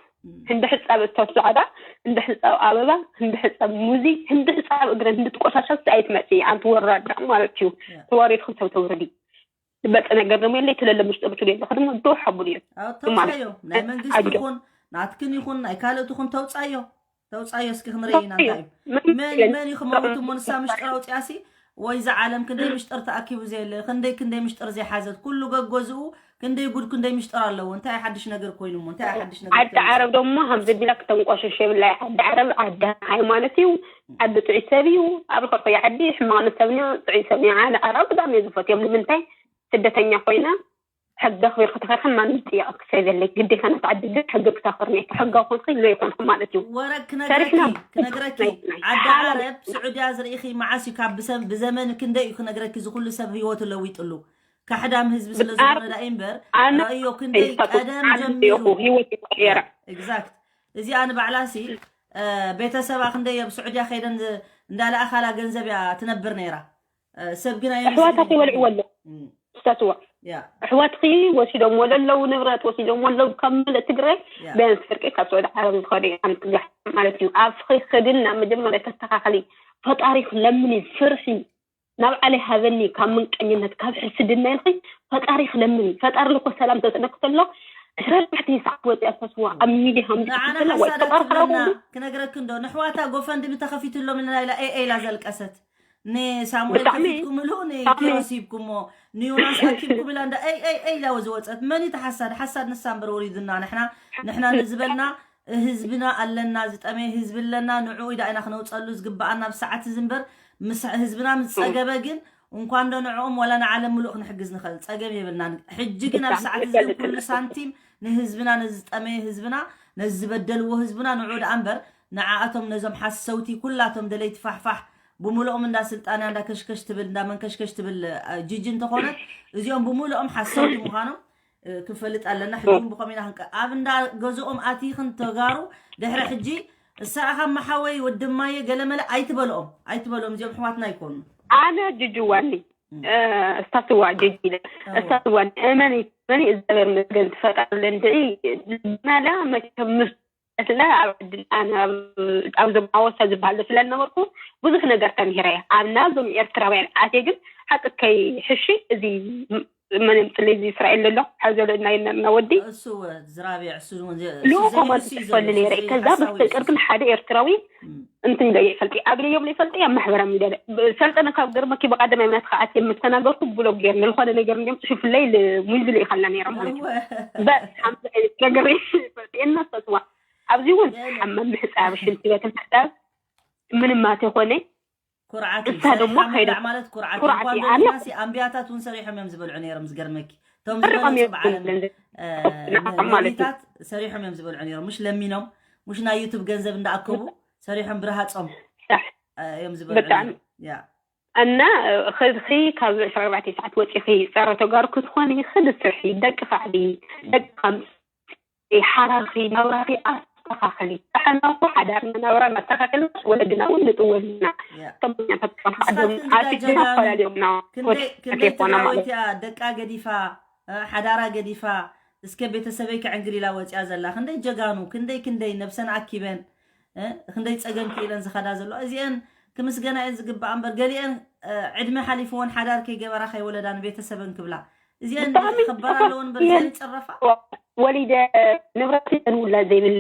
ህንዲ ሕፃብ እቶት ዛዕዳ ህንዲ ሕፃብ ኣበባ ህንዲ ሕፃብ ሙዚ ህንዲ ሕፃብ እግረን ህንዲ ትቆሻሻ ኣይትመፅእ ኣንቲ ወራዳ ማለት እዩ። ተዋሪድኩም ሰብ ተውርዲ ዝበፀ ነገር ደሞ የለ ትለለ ምሽ ፀብቱ ደለ ከደሞ ዶ ሓቡን እዩ። ተውፃዮ ናይ መንግስቲ ይኹን ናትክን ይኹን ናይ ካልኦት ይኹን ተውፃዮ ተውፃዮ እስኪ ክንርኢ ኢና እንታይ እዩ መን መን እዩ ክመውት እሞ ንሳ ምሽጥር ኣውፅያሲ ወይ እዚ ዓለም ክንደይ ምሽጥር ተኣኪቡ ዘየለ ክንደይ ክንደይ ምሽጥር ዘይሓዘት ኩሉ ገገዝኡ ክንደይ ጉድ ክንደይ ምሽጥር ኣለዎ እንታይ ሓድሽ ነገር ኮይኑ እሞ እንታይ ሓድሽ ነገር ዓዲ ዓረብ ደሞ ከም ዝብላ ክተንቆሽሽ የብላይ ዓዲ ዓረብ ዓዲ ሃይማኖት እዩ ዓዲ ጥዑይ ሰብ እዩ ኣብ ኸርኸ ዓዲ ሕማቕ ንሰብኛ ጥዑይ ሰብኛ ዓዲ ዓረብ ብጣዕሚ እየ ዝፈትዮም ንምንታይ ስደተኛ ኮይና ሕጊ ኣኽቢርኪ ተኸርክን ማንም ዝጥየቐኪ ሰብ የለይ። ግዴታ ናት ዓዲ ግን ሕጊ ክተኽብሪ እኒአኪ። ሕጋዊ ኮንኪ ዘይኮንኪ ማለት እዩ። ወረ ክነግረኪ ክነግረኪ ዓዲ ዓረብ ስዑድያ ዝርኢኺ መዓስ እዩ ካብ ብሰብ ብዘመን ክንደይ እዩ ክነግረኪ እዚ ኩሉ ሰብ ህይወቱ ለዊጥሉ ካሕዳም ህዝቢ ስለ ዝኾነ ዳኢ እምበር ረእዮ ክንደይ ቀደም ጀሚሩ ህይወት ይቀየራ። Exact እዚኣ ንባዕላ ሲ ቤተሰባ ክንደይ ኣብ ስዑድያ ከይደን እንዳለኣኻላ ገንዘብ እያ ትነብር ነይራ። ሰብ ግን ኣየመስግን ኣሕዋታት ይበልዕዎ ኣሎ ክሳትዋ ኣሕዋትኺ ወሲዶም ወለለው ንብረት ወሲዶም ወለው ካብ ምልእ ትግራይ ቢያንስ ፍርቂ ካብ ስዑዲ ዓረብ ዝኸደ ኣምፅጋሕ ማለት እዩ። ኣብስኺ ክድን ናብ መጀመርያ ተስተኻኸሊ ፈጣሪኺ ለምኒ ፍርሒ ናብ ዓለይ ሃበኒ ካብ ምንቀኝነት ካብ ሕስድና ኢልኺ ፈጣሪ ክለምን እዩ። ፈጣሪ ልኮ ሰላም ተስእነክ ተሎ ድሕሪ ኣርባዕተ ሰዓት ወፂኣ ተስዋ ኣብ ሚድያ ከም ንዓና ዝፅሕፍላ ወይ ሓሳዳት ፈጣሪ ትብለና ክረኽቡ። ክነግረክ እንዶ ንሕዋታ ጎፈንድሚ ተኸፊትሎም ኢልና ኢላ ኤ ኤ ኢላ ዘልቀሰት ንሳሙኤል ብጣዕሚ ከፊትኩምሉ ንኪሮስ ሂብኩሞ ንዮናስ ኣኪብኩም ኢላ እንዳ ኤ ኤ ኤ ኢላ ዝወፀት መን እዩ ተሓሳድ ሓሳድ ንሳ እምበር ወሪዱና ንሕና ንሕና ንዝበልና ህዝብና ኣለና ዝጠመየ ህዝቢ ኣለና ንዕኡ ኢዳ ኢና ክነውፀሉ ዝግበኣና ብሰዓት እዚ እምበር ምስ ህዝብና ምስ ፀገበ ግን እንኳን ዶ ንዕኦም ዋላ ንዓለም ምሉእ ክንሕግዝ ንኽእል ፀገም የብልናን ሕጂ ግን ኣብ ሰዓት እዚ ኩሉ ሳንቲም ንህዝብና ነዚ ዝጠመየ ህዝብና ነዚ ዝበደልዎ ህዝብና ንዑ ደኣ እምበር ንዓኣቶም ነዞም ሓሰውቲ ኩላቶም ደለይቲ ፋሕፋሕ ብምልኦም እንዳ ስልጣንያ እንዳ ከሽከሽ ትብል እንዳ መንከሽከሽ ትብል እ፣ ጅጅ እንተኾነት እዚኦም ብምልኦም ሓሰውቲ ምዃኖም እ፣ ክንፈልጥ ኣለና ሕጂ እውን ብኸሚና ክንቀ ኣብ እንዳ ገዝኦም ኣቲኽን ተጋሩ ድሕሪ ሕጂ እሳ ኣኻ መሓወይ ወድማየ ገለመለ ኣይትበልኦም ኣይትበልኦም እዚኦም ኣሕዋትና ኣይኮኑ ኣነ ጅጅዋኒ እስታትዋ ጅጅ ኢለ እስታትዋ እመኒ እመኒ እግዚኣብሔር መስገን ትፈጣርለ እንድዒ ናላ መቸም ስለ ኣብ ዕድል ኣነ ኣብ- ኣብ ዘማወሳ ዝበሃል ስለ ነበርኩ ብዙሕ ነገር ተምሂረ እየ ኣብ ናዞም ኤርትራውያን ኣትየ ግን ሓቂ ከይ ሕሺ እዚ መን የምፅለይ እዚ እስራኤል ዘሎ ሓዘሎ እና የናና ወዲ እሱ ዝራብያ እሱ እውን ዚ- እሱ ልኡኮ ዘይሕሱ ማለት እዩ ጽሕፈሉ ዘሎ፣ ነይረ እሱ ከዛ ዘይሓሳዊ እዩ ብፍቅር እሱ። ግን ሓደ ኤርትራዊ እም፣ እንትን ኢለ ይፈልጥ ኣብለዮም ይፈልጥ ኣብ ማሕበራዊ ሚድያ ሰልጠነ ካብ ገርመኪ ብቀደም እምነት ከዓት የምተናገርኩ ብሎግ ገይር ንልኾነ ነገር እንዲም ጽሑፍለይ ሙንዝሉ ይኸልና ነይረ ማለት እዩ እወ። በስ ሓምዚ ዓይነት ነገር ይፈልጥ የናሰትዋ ኣብዚ እውን የለ። ሓማም ምሕፃብ ሽንቲ ቤት ምሕፃብ ምንም ኣትኾነ ኩርዓት እዩ። እሳ ድማ ሰሪሕካ ከይዳ- ምብላዕ ማለት ኩርዓት እዩ። ኩርዓት እንኳን እዩ። ዶ ኣነ- ዲናሲ ኣንቢያታት እውን ሰሪሖም እዮም ዝበልዑ ነይሮም ዝገርመኪ። እቶም ሰሪሖም ዝበለጹ እዮም በዓለም ዝብለን እ፣ ንዓም ማለት እዩ። ነቢታት ሰሪሖም እዮም ዝበልዑ ነይሮም። ምሽ ለሚኖም፣ ምሽ ናይ ዩቱብ ገንዘብ እንዳኣከቡ ሰሪሖም ብርሃጾም ሳሕ እ፣ እዮም ዝበልዑ ብጣዕሚ ነይሮም። ያ እና ኸዝኺ ካብ ዕስራ ኣርባዕተ ሰዓት ወፂኺ ፀረ ተጋሩ ክትኾኒ ኽዲ ስርሒ ደቂ ካዕዲ ደቂ ሓራኺ ናብራኺ ኣስተኻኸሊ ጥዕና እኮ ሓዳርና ናብራ እናስተኻኸልና ወለድና እውን ንጥወልና ያ። ከመኛታት ንስኻትክን ዓዲ ጀጋኑ፣ ኣፈላለዮም ና ክንደይ ክንደይ ቴፎና ማለት ትግራወይቲ እያ ደቃ ገዲፋ እ፣ ሓዳራ ገዲፋ እስከ ቤተሰበይ ከዕንግል ኢላ ወፂያ ዘላ ክንደይ ጀጋኑ ክንደይ ክንደይ ነብሰን ኣኪበን እ፣ ክንደይ ፀገም ክኢለን ዝኸዳ ዘሎ እዚአን ክምስገና እየን ዝግባኣ እምበር ገሊአን እ፣ ዕድመ ሓሊፍዎን ሓዳር ከይገበራ ከይወለዳ ንቤተሰበን ክብላ እዚአን ብጣዕሚ ክበራ ኣለዎን እምበር እየን። እዚአን ይፅረፋ ወሊደ ንብረት የን ውላድ ዘይብል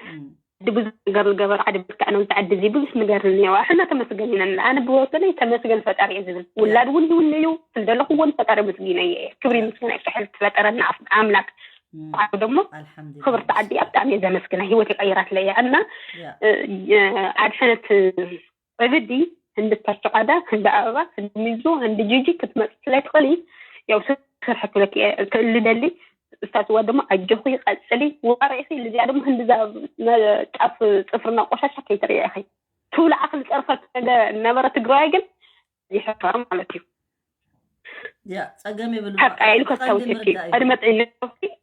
እም፣ ብዙሕ ነገር ዝገበር ዓዲ ብልክዕ ነው ዓዲ እዚ ብዙሕ ነገር እኒአዋ ሕና ተመስገን ኢና ንላ ኣነ ብወገነይ ተመስገን ፈጣሪ እየ ዝብል ውላድ እውን ይውለዩ ዝደለኹ እውን ፈጣሪ ምስጊነ እየ ክብሪ ምስጋና ይብፅሐል ዝፈጠረና ኣፍ- ኣምላክ እም፣ ብዓሉ ደግሞ ኣልሓምዱሊላህ። ክብርቲ ዓዲ እያ ብጣዕሚ እየ ዘመስግና ህይወት ይቀይራትለ እያ እና ያ፣ ኣድፈነት እብዲ ህንዲ ታሸቃዳ ህንዲ ኣበባ ህንዲ ሚዙ ህንዲ ጂጂ ክትመፅ ስለትኽእሊ ያው ስርሒ ክለክ ክእልደሊ እስታትዋ ድማ ኣጆኺ ቀፅሊ ዋርኢኺ ልዚኣ ድማ ህንዲ ዛ ጣፍ ፅፍርና ቆሻሻ ከይትርኢ ኢኺ ትብሉ ዓኽሊ ፀርፈት ነበረ ትግራዋይ ግን ይሕፈር ማለት እዩ ያ፣ ፀገም የብሉ ሓቃ ኢሉ ቀንዲ ከስታውስኪ ምርዳእ እዩ። ዕድመ ጥዕና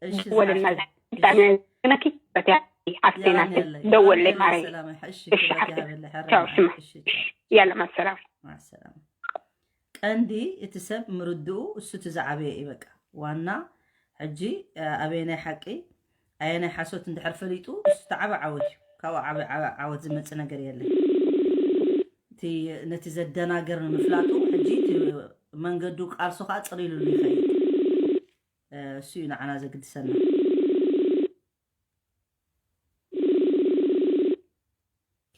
እሺ፣ ወለና ዝሓፍተይ። ብጣዕሚ ነኪ በቲያ ሓፍቴና የቐንየለይ። ደወለይ የቐንየለይ ማረይ ሰላመይ። እሺ፣ እሺ ክብረት ሓፍተይ ይሃበለይ። ሕራይ ቻው መዓልቲ። ሽማ እሺ፣ ቻው። ያለ ማሰላም ማሰላም። ቀንዲ እቲ ሰብ ምርድኡ እሱ እቲ ዝዓበየ እዩ በቃ ዋና ሕጂ እ፣ ኣበየናይ ሓቂ ኣየናይ ሓሶት እንድሕር ፈሊጡ እሱ እቲ ዓበ ዓወት እዩ ካብኡ ዓበ ዓበ ዓወት ዝመፅእ ነገር የለን እቲ ነቲ ዘደናገር ንምፍላጡ ሕጂ እቲ መንገዱ ቃልሱ ከዓ ፅሪሉሉ ይኸይድ እ፣ እሱ እዩ ንዓና ዘግድሰና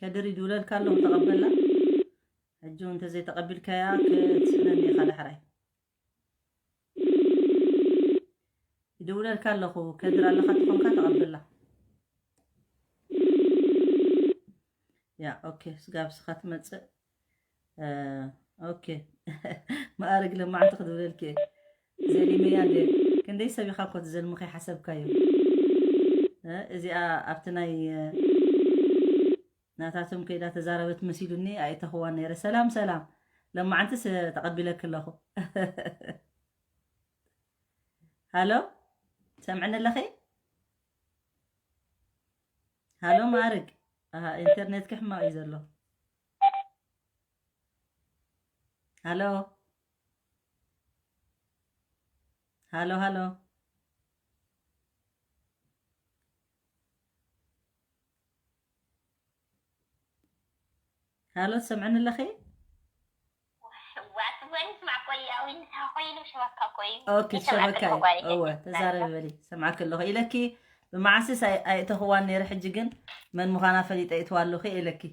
ከድር ይድውለልካ ኣለኹ ተቐበላ ሕጂ እውን እንተዘይተቐቢልካያ ክትስእነኒ ኢኻ ዳሕራይ ይድውለልካ ኣለኹ ከድር ኣለኻ ትኾንካ ተቐበላ ያ ኦኬ ስጋብ ስኻ ትመፅእ ኦኬ ማእርግ ለማዕንቲ ክድብለልኪ እየ ዘሊመያ እንደ ክንደይ ሰብ ኢኻ እኮ ትዘልሙ ከይሓሰብካዮ እዚኣ ኣብቲ ናይ ናታቶም ከይዳ ተዛረበት መሲሉኒ ኣይተኽዋን ነይረ ሰላም ሰላም ለማዓንትስ ተቐቢለክ ኣለኹ ሃሎ ሰምዕኒ ኣለኺ ሃሎ ማእርግ ኢንተርኔትኪ ሕማቕ እዩ ዘሎ ሃሎ ሃሎ ሃሎ ሃሎ ትሰምዕኒ ኣለኺ ኣይንስማዕ ቆይ ኣዊን እንታይ ኮይኑ ሸበካ ቆይ ኦኬ ሸበካይ እወ ተዛረቢ በሊ ሰምዓክ ኣለኹ ኢለኪ ብመዓስስ ኣይእተኽዋን ነይረ ሕጂ ግን መን ምዃና ፈሊጠ ይእትዋ ኣለኹ ኢለኪ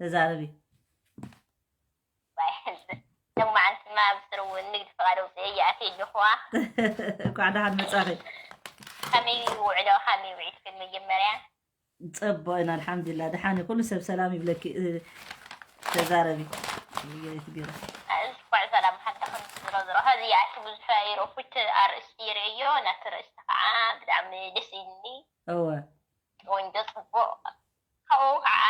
ተዛረቢ ለማዓንትማ ብስርው ንግዲ ፍቓድ ኣውፅኤ እየ ኣትየ ኣለኹዋ እንኳዕ ደሓን መጻኺ ከመይ ውዕሎ ከመይ ውዒልክን መጀመርያ ፅቡቅ ኢና ኣልሓምዱላ ድሓን ኩሉ ሰብ ሰላም ይብለኪ ተዛረቢ እንኳዕ ሰላም ሓዳኹም ዝሮ ዝሮ ሀዚ ኣቲ ብዙሕ ይረኩት ኣርእስቲ ይርእዮ ናቲ ርእስቲ ከዓ ብጣዕሚ ደስ ኢልኒ እወ ቆንጆ ፅቡቅ ካብኡ ከዓ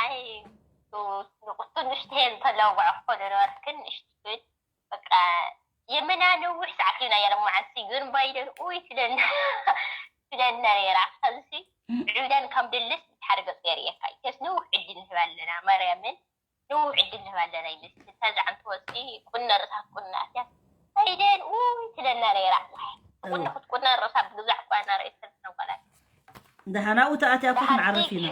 ንቁቱ ንሽተየ እንተለውዖ ክኾነ ነበርክን ንሽትብል በቃ የመና ነዊሕ ሰዓት ሊና ያለ መዓልቲ ግን ባይደን ኡይ ትለና ትለና ነራ ካብዚ ዕብዳን ከም ድልስ ሓደ ገፅ የርእየካ ኢትስ ነዊሕ ዕድል ንህብ ኣለና ማርያምን ነዊሕ ዕድል ንህብ ኣለና ይልስ ተዛዕም ትወፂ ቁነ ርእሳ ቁነ ኣትያ ባይደን ኡይ ትለና ነራ ቁነ ክትቁነ ርእሳ ብግዛዕ ኳና ርእሰ ተንቆላት ደሓናኡ ተኣትያ ኮፍ ንዓርፍ ኢና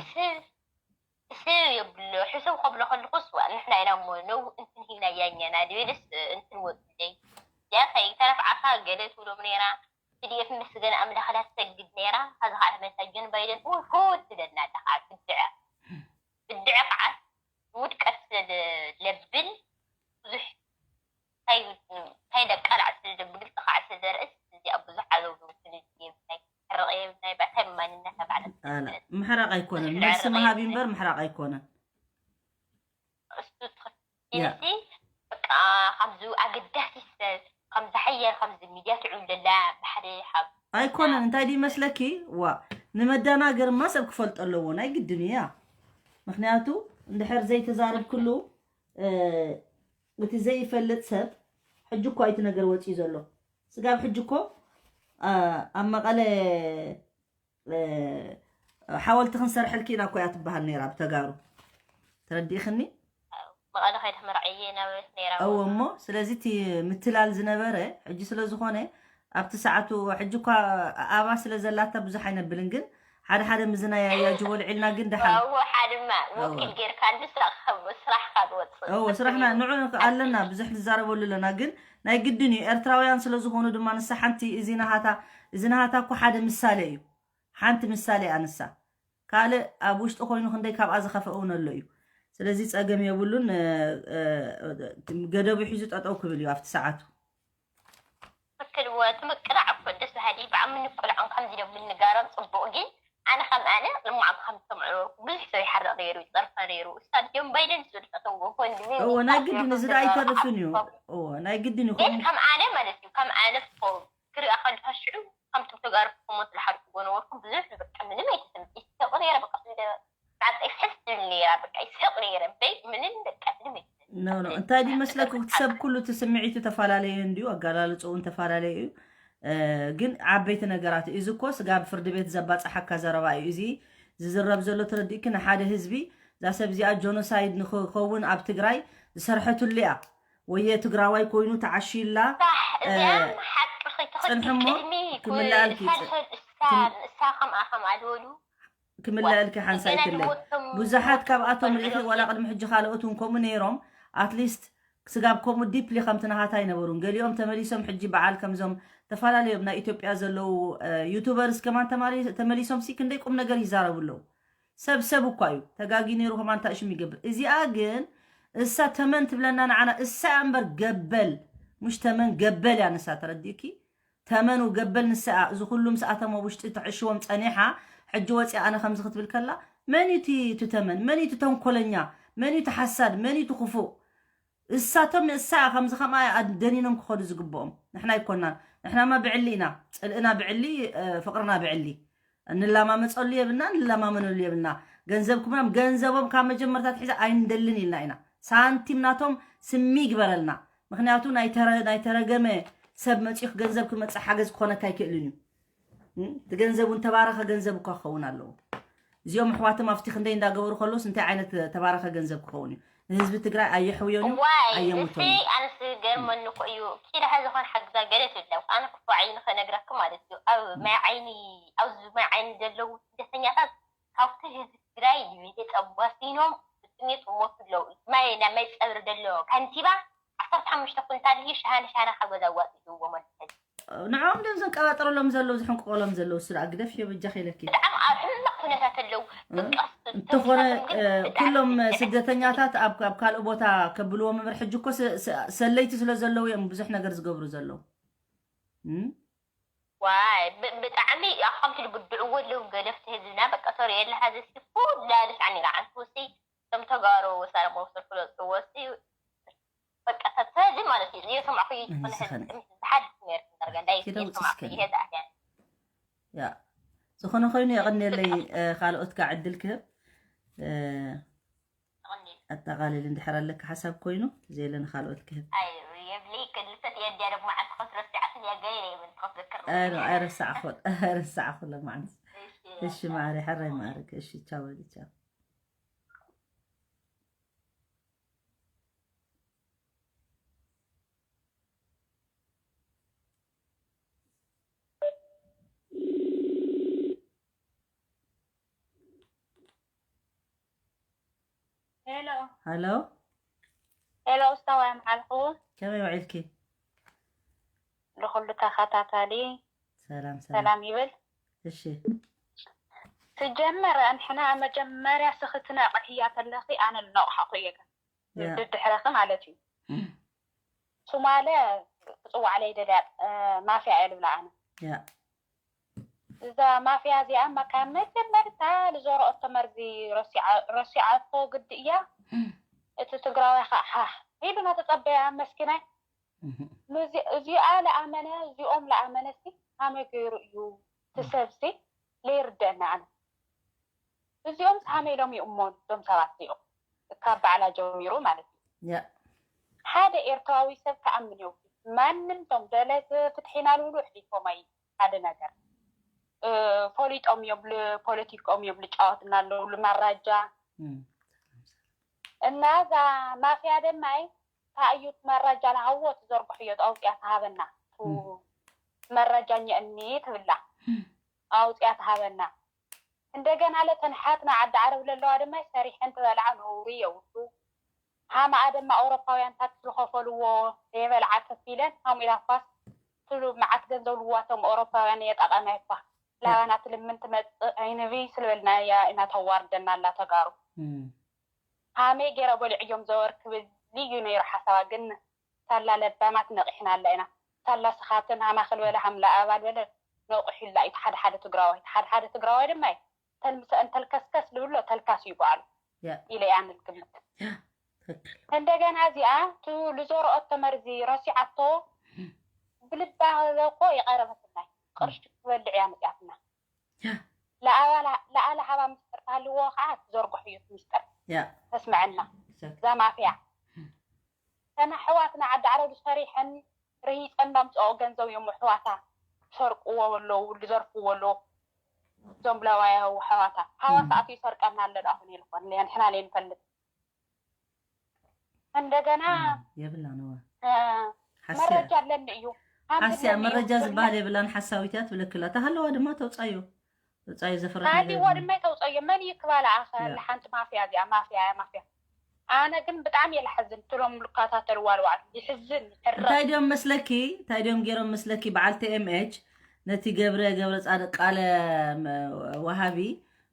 ሰብ የብሎ ሕሰብ ከብሎ ከለኹስ ዋ ንሕና ኢና እሞ ነው እንትን ሂብና ያኛና ድቤልስ እንትን ወፅለይ እዚኣ ከይተረፍ ዓሳ ገለ ትብሎም ነይራ ትድኤፍ መስገን ኣምላኽ ላትሰግድ ነይራ ካዚ ከዓ ተመሳጀን ባይደን ኡይ ኮት ትለና ኣለኻ ብድዐ ብድዐ ከዓ ውድቀት ስለለብል ብዙሕ እንታይ ደቃላዕ ስለዘብግልፂ ከዓ ስለዘርእስ እዚኣ ብዙሕ ኣዘውዘው ስልል የብላይ ሕርቕ የብላይ ባታይ ማንነታ ባዕላ ምሕራቕ ኣይኮነን መልሲ መሃብ እምበር ምሕራቕ ኣይኮነን እሱ ትኽክል በቃ ከምዚ ኣገዳሲ ሰብ ከምዚ ሓያል ከምዚ ሚድያ ትዕብለላ ብሓደ ሓብ ኣይኮነን እንታይ ድዩ መስለኪ ዋ ንመዳናገርማ ሰብ ክፈልጦ ኣለዎ ናይ ግድን እያ ምክንያቱ እንድሕር ዘይተዛረብክሉ እቲ ዘይፈልጥ ሰብ ሕጂ እኮ እቲ ነገር ወፂኡ ዘሎ ስጋብ ሕጂ እኮ ኣብ መቐለ ሓወልቲ ክንሰርሐልኪ ኢና እኮ እያ ትበሃል ነይራ ብተጋሩ ተረዲእኽኒ መቐለ ከይደ መርዓየ ናበለት ነይራ እወ እሞ ስለዚ እቲ ምትላል ዝነበረ ሕጂ ስለ ዝኾነ ኣብቲ ሰዓቱ ሕጂ እኳ ኣባ ስለ ዘላታ ብዙሕ ኣይነብልን ግን ሓደ ሓደ ምዝናይ ኣያጅቦ ልዒልና ግን ደሓን እወ ሓድማ ወኪል ጌርካ ንስኻ ከም ስራሕካ ዝወፅእ እወ ስራሕና ንዑ ኣለና ብዙሕ ንዛረበሉ ኣለና ግን ናይ ግድን እዩ ኤርትራውያን ስለ ዝኾኑ ድማ ንሳ ሓንቲ እዚ ናሃታ እዚ ናሃታ እኮ ሓደ ምሳሌ እዩ ሓንቲ ምሳሌ እያ ንሳ ካልእ ኣብ ውሽጢ ኮይኑ ክንደይ ካብኣ ዝኸፈ እውን ኣሎ እዩ ስለዚ ፀገም የብሉን ገደቡ ሒዙ ጠጠው ክብል እዩ ኣብቲ ሰዓቱ ትክክል እወ እቲ ምቅላዕ እኮ ደስ በሃሊ ብዓሚ ንቆልዖም ከምዚ ኢሎም ምንጋሮም ፅቡቅ ግን ኣነ ከም ኣነ ልማዕ ከም ዝሰምዖ ብዙሕ ሰብ ይሓርቕ ነይሩ ይፀርፈ ነይሩ እሳ ድዮም ባይደን ዝብል ፈተዎ ኮን ግዜ እወ ናይ ግድን እዚ ደኣ ኣይተርፍን እዩ እወ ናይ ግድን እዩ ግን ከም ኣነ ማለት እዩ ከም ኣነ ክሪኣ ከለካ ሽዑ ከምቶም ተጋሩ ክመቱ ዝሓድኩዎ ነበርኩ ብዙሕ በቃ ምንም ኣይተሰምዕ ይስሕቁ ነይረ በቃ እንደ በቃ ይስሕቅ ዝብል ነይራ በቃ ይስሕቅ ነይረ እምበይ ምንም በቃ ምንም ኣይተሰምዕ ኖ ኖ እንታይ ድዩ መስለኩ እቲ ሰብ ኩሉ እቲ ስምዒቱ ተፈላለየ እንድዩ ኣጋላልፅኡ እውን ተፈላለየ እዩ ግን ዓበይቲ ነገራት እዚ እኮ ስጋብ ፍርዲ ቤት ዘባፅሓካ ዘረባ እዩ እዚ ዝዝረብ ዘሎ ተረዲእኪ ንሓደ ህዝቢ እዛ ሰብ እዚኣ ጆኖሳይድ ንክኸውን ኣብ ትግራይ ዝሰርሐትሉ እያ ወየ ትግራዋይ ኮይኑ ተዓሽዩላ እዚኣ ሓቂ ከይትኽእል ፅንሕሞ ቅድሚ ክምልኣልኪ ሳልሰል እሳ ከምኣ ከምኣ ዝበሉ ክምልኣልኪ ሓንሳእ ይክለይ ብዙሓት ካብኣቶም ሪኺ ዋላ ቅድሚ ሕጂ ካልኦት እውን ከምኡ ነይሮም ኣትሊስት ስጋብ ከምኡ ዲፕሊ ከምቲ ናሃታ ኣይነበሩን ገሊኦም ተመሊሶም ሕጂ በዓል ከምዞም ተፈላለዮም ናይ ኢትዮጵያ ዘለዉ ዩቱበርስ ከማን ተመሊሶም ሲ ክንደይ ቁም ነገር ይዛረቡ ኣለዉ ሰብ ሰብ እኳ እዩ ተጋጊ ነይሩ ከማን ታእሽም ይገብር እዚኣ ግን እሳ ተመን ትብለና ንዓና እሳ እያ እምበር ገበል ሙሽ ተመን ገበል እያ ንሳ ተረዲእኪ ተመን ገበል ንሳ እያ እዚ ኩሉ ምስ ኣተሞ ውሽጢ ተዕሽዎም ጸኒሓ ሕጂ ወፂኣ ኣነ ከምዚ ክትብል ከላ መን እዩ እቲ ተመን መን እዩ ተንኮለኛ መን እዩ ሓሳድ መን እዩ ክፉእ እሳቶም እሳ ከምዚ ከምኣ ደኒኖም ክኸዱ ዝግብኦም ንሕና ኣይኮናን ንሕናማ ብዕሊ ኢና ፅልእና ብዕሊ ፍቅርና ብዕሊ እንላማመፀሉ የብልና ንለማመነሉ የብልና ገንዘብ ክብሎም ገንዘቦም ካብ መጀመርታ ትሒዛ ኣይንደልን ኢልና ኢና ሳንቲም ናቶም ስሚ ይግበረልና ምክንያቱ ናይ ተረገመ ሰብ መፂኡ ገንዘብ ክመፅእ ሓገዝ ክኾነካ ኣይክእልን እዩ እቲ ገንዘብ እውን ተባረኸ ገንዘብ እኳ ክኸውን ኣለዎ እዚኦም ኣሕዋቶም ኣብቲ ክንደይ እንዳገበሩ ከለውስ እንታይ ዓይነት ተባረኸ ገንዘብ ክኸውን እዩ ንህዝቢ ትግራይ ኣየሕውዮን እዩ ዋይ ኣየሙቶን እሰይ ኣነስ ገርመኒ እኮ እዩ ኪዳ ሀዚ ኾን ሓግዛ ገለ ትብለ ኣነ ክፉ ዓይኒ ከነግረክ ማለት እዩ ኣብ ማይ ዓይኒ ኣብዚ ማይ ዓይኒ ዘለዉ ስደተኛታት ካብቲ ህዝቢ ትግራይ ንቤተ ጠባሲኖም ብጥሜት ሞቱ ኣለዉ ማይ ናይ ማይ ፀብሪ ደሎ ከንቲባ ዓሰርተ ሓሙሽተ ኩንታል እዩ ሸሃነ ሸሃነ ካብ ገዛ ኣዋፂእዎም ኣሎ ሕዚ። ንዕኦም ድዮም ዘንቀባጥረሎም ዘለዉ፣ ዝሕንቅቆሎም ዘለዉ? እሱ ደኣ ግደፍዮ በጃኺ ኢለኪ። ብጣዕሚ ኣብ ሕማቕ ኩነታት ኣለዉ። እ? ድቃስ እንተኾነ ተምሳቶም ግን እ፣ ብጣዕሚ ኩሎም ብስጭት ስደተኛታት ኣብ ኣብ ካልእ ቦታ ከብልዎም እምበር፣ ሕጂ እኮ ሰ- ሰ- ሰለይቲ ስለ ዘለዉ እዮም ብዙሕ ነገር ዝገብሩ ዘለዉ። እም? ዋይ ብ- ብጣዕሚ ኣኻምቲ ዝብድዕዎ ኣለዉ። ገደፍቲ ህዝብና በቃ ተሪኦ ኣለካ ዘሲ ኩላ ልሳዕኒ ረዓንቲ ውሲ እቶም ተጋሩ ሰላማዊ ሰልፊ ለውጥዎ ሲ በቃ ተዚ ማለት እዩ። የሰማዕኩ እኔ ዝኸነ- ዝሓድስ ነርኩ ዳርጋ እንዳይ ኪደው የሰማዕኩ ጽስከኒ። ይሄ ዛዕያ ያ ዝኾነ ኮይኑ የቐንየለይ። እ፣ ካልኦት ካ ዕድል ክህብ እ፣ ኣጠቓልል እንድሕር ኣለካ ሓሳብ ኮይኑ፣ ዘየለ ንኻልኦት ክህብ። ኣይ የብለይ ክልተ የድያ ደግሞ ዓንተ ክትረስዓት እያ ገይረ ይብል ክትዝክር ኣይረ- ኣይረሳዕኹ ኣይረሳዕኹ ለማዓንት። እሺ ማዕረ፣ ሕራይ ማዕረግ። እሺ ቻው በሊ ቻው። ሄሎ ሃሎ፣ ሄሎ፣ ኣስታዋይ መዓልኹ ከመይ ውዒልኪ? ንኹሉ ተኸታታሊ ሰላም ሰላም። ሰላም ይብል። እሺ ትጀመር ኣንሕና መጀመርያ ስኽትነቕሕያ ተለኺ ኣነ ልነቕሓኹ እየ ግን ያ ድድሕረኺ ማለት እዩ። ሱማለ ክፅዋዕለይ ደልያ እ፣ ማፍያ እየ ልብላ ኣነ። ያ እዛ ማፍያ እዚኣ መካ መጀመርታ ልዞረኦቶ መርዚ ረሲዓ- ረሲዓቶ ግዲ እያ። እቲ ትግራዋይ ከዓ ሓ ኢሉ ናተፀበያ መስኪናይ። እህ፣ ንዚ- እዚኣ ለኣመነ እዚኦም ለኣመነ ሲ ሃመይ ገይሩ እዩ ትሰብሲ ለይርደአና ኣነ። እዚኦም ሃመይ ኢሎም ይእመኑ እዞም ሰባት እዚኦም ካብ ባዕላ ጀሚሩ ማለት እዩ። ያ ሓደ ኤርትራዊ ሰብ ክኣምን የብሉ። ማንም ቶም ደለይቲ ፍትሒ ኢና ልብሉ ኣሕሊፎም ኣይ ሓደ ነገር እ፣ ፈሊጦም እዮም ልፖለቲኮም እዮም ልጫወትና ኣለዉ ልመራጃ እም፣ እና እዛ ማፍያ ደማይ ታእዩት መራጃ ለሃዎ ትዘርግሕዮ ኣውፅያ ትሃበና ቱ እም። መራጃ እኒአኒ ትብላ እም። ኣውፅያ ትሃበና። እንደገና ለተን ሓትና ዓዲ ዓረብ ለለዋ ድማ ሰሪሐን ትበልዓ ነውሪ የብሉ። ሃማኣ ድማ ኣውሮፓውያን ታክስ ዝኸፈልዎ የበልዓ ከፊለን ሃሙኢላ ኳስ ትሉ መዓት ገንዘብ ልዋቶም ኣውሮፓውያን የጠቐመ እኳ ላባና ትልምን ትመፅእ ኣይንቢ ስለበልናያ ኢና ተዋርደና ኣላ ተጋሩ። እም፣ ሃመይ ገይረ በሊዕዮም ዘወር ክብል ልዩ ነይሩ ሓሳባ ግን ሳላ ለባማት ነቒሕና ኣላ ኢና። ሳላ ስኻትን ሃማ ክልበለ ሃምላ ኣባል በለ ነቑሕላ እዩ ሓደ ሓደ ትግራዋይ ሓደ ሓደ ትግራዋይ ድማ እዩ ተልምሰ እንተልከስከስ ልብሎ ተልካስ እዩ በዓሉ ያ ኢለ እያ ንልግምት። ትክክል። እንደገና እዚኣ ቱ ልዞረኦቶ መርዚ ረሲዓቶ ብልባ እኮ የቐረበትና እዩ። ቅርሺ ክትበልዕ እያ መፅያትና። ያ ለኣላ ሃባ ምስጢር ታልዎ ከዓ ትዘርግሑ እዩ ምስጢር ያ ተስምዐና exactly። እዛ ማፍያ ተና ኣሕዋትና ዓዲ ዓረብ ዝፈሪሐን ርሂፀን ዳምፅኦ ገንዘብ እዮም ኣሕዋታ ዝሰርቅዎ ኣለዉ ዝዘርፍዎ ኣለዉ እዞም ለዋያዊ ኣሕዋታ ሃዋ እም። ሰዓቱ ይሰርቀና ኣሎ ዳ ኣኹን ኢልኮን ንሕና ለይንፈልጥ እንደገና እም፣ የብላን እዋ እ፣ ሓስያ መረጃ ኣለኒ እዩ ሓስያ መረጃ ዝበሃል የብላን ሓሳዊት እያ ትብለክላ ተሃለዋ ድማ ተውፃዮ ተውፃዮ ዘፈራት ታሊዋ ድማ ተውፀዮ መን እዩ ክባላ ኣኸ ያ። ሓንቲ ማፍያ እዚኣ ማፍያ እያ ማፍያ ኣነ ግን ብጣዕሚ እየ ልሓዝን ትሎም ልከታተልዋ ልዋዕሉ ይሕዝን ይሕረ እንታይ ድዮም መስለኪ እንታይ ድዮም ገይሮም መስለኪ በዓል tmh ነቲ ገብረ ገብረ ፃድቅ ቃለ መ- ወሃቢ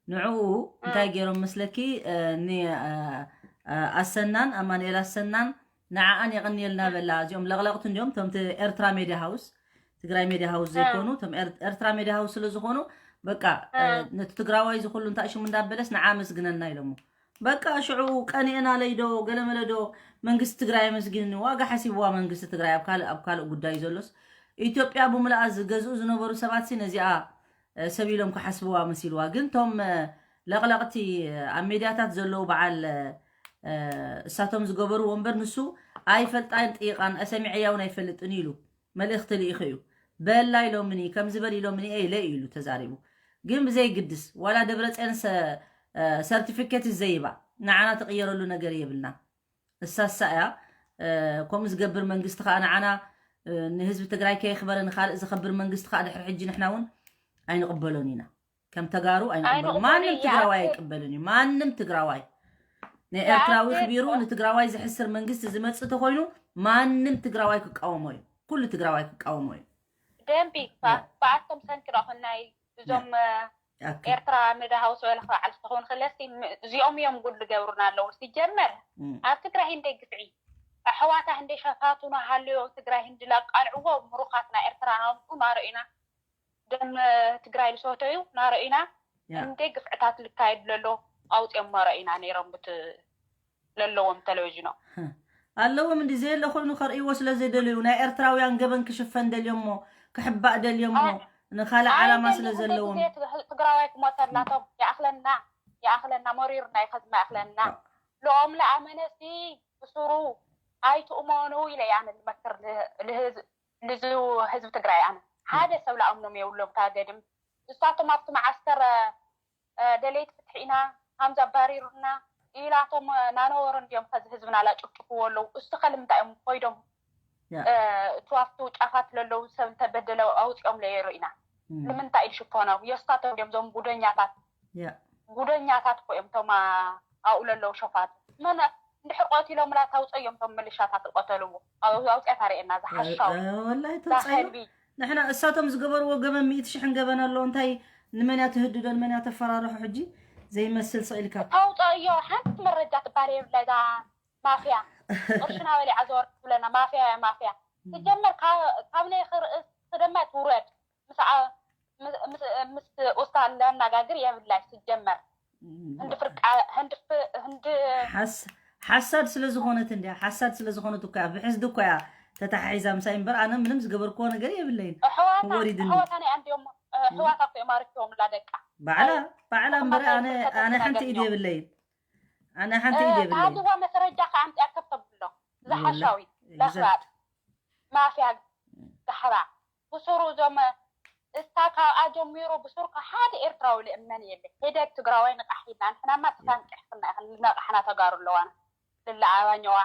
ንዕኡ እንታይ ገይሮም መስለኪ እ፣ ኒ እ፣ እ፣ ኣሰናን ኣማኑኤል ኣሰናን ንዓኣን የቐንየልና በላ እዚኦም ለቕለቕቲ እንዲዮም እቶም ቲ- ኤርትራ ሜድያ ሃውስ ትግራይ ሜድያ ሃውስ ዘይኮኑ እቶም ኤር- ኤርትራ ሜድያ ሃውስ ስለ ዝኾኑ በቃ እ፣ ነቲ ትግራዋይ ዝኩሉ እንታይ ሽሙ እንዳበለስ ንዓ መስግነና ኢሎሞ በቃ ሽዑ ቀኒኤና ለይዶ ገለመለዶ መንግስቲ ትግራይ ኣመስጊንኒ ዋጋ ሓሲብዋ መንግስቲ ትግራይ ኣብ ካልእ ኣብ ካልእ ጉዳይ ዘሎስ ኢትዮጵያ ብምልኣ ዝገዝኡ ዝነበሩ ሰባት ሲ ነዚኣ እ፣ ሰብ ኢሎም ክሓስብዋ መሲልዋ ግን ቶም እ፣ ለቕለቕቲ እ፣ ኣብ ሜድያታት ዘለዉ በዓል እ፣ እ፣ እሳቶም ዝገበርዎ እምበር ንሱ ኣይፈልጣን ጥይቓን ኣሰሚዐያ እውን ኣይፈልጥን ኢሉ መልእኽቲ ልኢኹ እዩ በላ ኢሎምኒ ከምዚ በል ኢሎምኒ ኢለ ኢሉ ተዛሪቡ ግን ብዘይግድስ ዋላ ደብረፅዮን ሰርቲፊኬት ዘይባ ንዓና ትቕየረሉ ነገር የብልና እሳሳ እያ ከምኡ ዝገብር መንግስቲ ከዓ ንዓና ንህዝቢ ትግራይ ከየኽበረ ንካልእ ዝኸብር መንግስቲ ከዓ ድሕሪ ሕጂ ንሕና እውን ኣይንቕበሎን ኢና ከም ተጋሩ ኣይንቕበሎ ማንም ትግራዋይ ኣይቅበልን እዩ ማንም ትግራዋይ ናይ ኤርትራዊ ክቢሩ ንትግራዋይ ዝሕስር መንግስቲ ዝመጽእ ተኾይኑ ማንም ትግራዋይ ክቃወሞ እዩ። ኩሉ ትግራዋይ ክቃወሞ እዩ። ደንቢ ብኣቶም ሰንኪ ዶ ናይ እዞም ኤርትራ መዳሃውሲ ወላ ክበዓል ዝተኾን ክለሲ እዚኦም እዮም ጉድ ዝገብሩና ኣለዉ። ሲጀመር ኣብ ትግራይ እንደ ግፍዒ ኣሕዋታ እንደ ሸፋቱና ሃልዮ ትግራይ ህንዲ ላቃልዕዎ ምሩኻትና ኤርትራ ናምጡ ናረኢና ደም ትግራይ ዝሰተዩ ናረኢና እንደ ግፍዕታት ልካየድ ለሎ ኣውፅኦም መረኢና ነይሮም ብት ለለዎም ቴሌቪዥኖ ኣለዎም እንዲ ዘየለ ኮይኑ ከርእይዎ ስለ ዘይደለዩ ናይ ኤርትራውያን ገበን ክሽፈን ደልዮሞ ክሕባእ ደልዮሞ ንካልእ ዓላማ ስለ ዘለዎም ትግራዋይ ክሞተላቶም ይኣክለና ይኣክለና መሪርና ይከዝማ ይኣክለና ልኦም ለኣመነሲ ብስሩ ኣይትእመኑ ኢለ ያነ ልመክር ንህዝብ ትግራይ ኣነ ሓደ ሰብ ለኣምኖም የብሎም ካገድም እሳቶም ኣብቲ መዓስከር ደለይቲ ፍትሒ ኢና ሃምዛ ባሪሩና ኢላቶም ናነበሩ እንዲዮም ከዚ ህዝብና ላጭፍጭፍዎ ኣለዉ እሱ ከልምንታይ እዮም ኮይዶም እቱ ኣብቲ ጫፋት ለለዉ ሰብ እንተበደለ ኣውፅኦም ለየሩ ኢና ንምንታይ ኢልሽኮኖም የስታቶም እንዲዮም ዞም ጉደኛታት ጉደኛታት እኮ እዮም ቶም ኣብኡ ለለዉ ሸፋት መን እንድሕር ቆቲሎም ላ ታውፀ እዮም ቶም ምልሻታት ዝቆተልዎ ኣውፅያ ታሪኤና ዝሓሻው ወላይ ተውፀዮ ንሕና እሳቶም ዝገበርዎ ገበን ሚእቲ ሽሕን ገበን ኣሎ እንታይ ንመን እያ ትህድዶ ንመን እያ ተፈራርሑ ሕጂ ዘይመስል ስቕ ኢልካ ታውፀዮ ሓንቲ መረጃ ትባል የብላ እዛ ማፍያ ቅርሽና በሊዓ ዘወር ትብለና ማፍያ እያ ማፍያ ትጀመር ካብ ናይ ክርእስ ክደማ ትውረድ ምስ ኡስታ ለናጋግር የብላይ ሲጀመር ህንድ ፍርቃ ህንድ ህንድ ሓሳድ ስለ ዝኾነት እንዲያ ሓሳድ ስለ ዝኾነት እኮ እያ ብሕስዲ እኮ እያ ተታሓሒዛ ምሳይ እምበር ኣነ ምንም ዝገበርክዎ ነገር የብለይን ወሪድኒ ኣሕዋታ ናይ ኣንዲዮም ኣሕዋታ እኮ እዮም ኣርኪቦምላ ደቃ ባዕላ ባዕላ እምበር ኣነ ኣነ ሓንቲ ኢድ የብለይን ኣነ ሓንቲ ኢድ የብለይን ሃልዋ መስረጃ ከኣምፅያ ከብተብሎ ዝሓሻዊ ለኽባጥ ማፍያ ዛሕራ ብሱሩ እዞም እስታ ካብኣ ጀሚሩ ብሱሩ ካብ ሓደ ኤርትራዊ ልእመን የለ ሄደግ ትግራዋይ ንቃሕ ኢልና ንሕናማ ተሳንቂሕክና ኢኽን ልነቃሕና ተጋሩ ኣለዋና ልለኣባኛዋ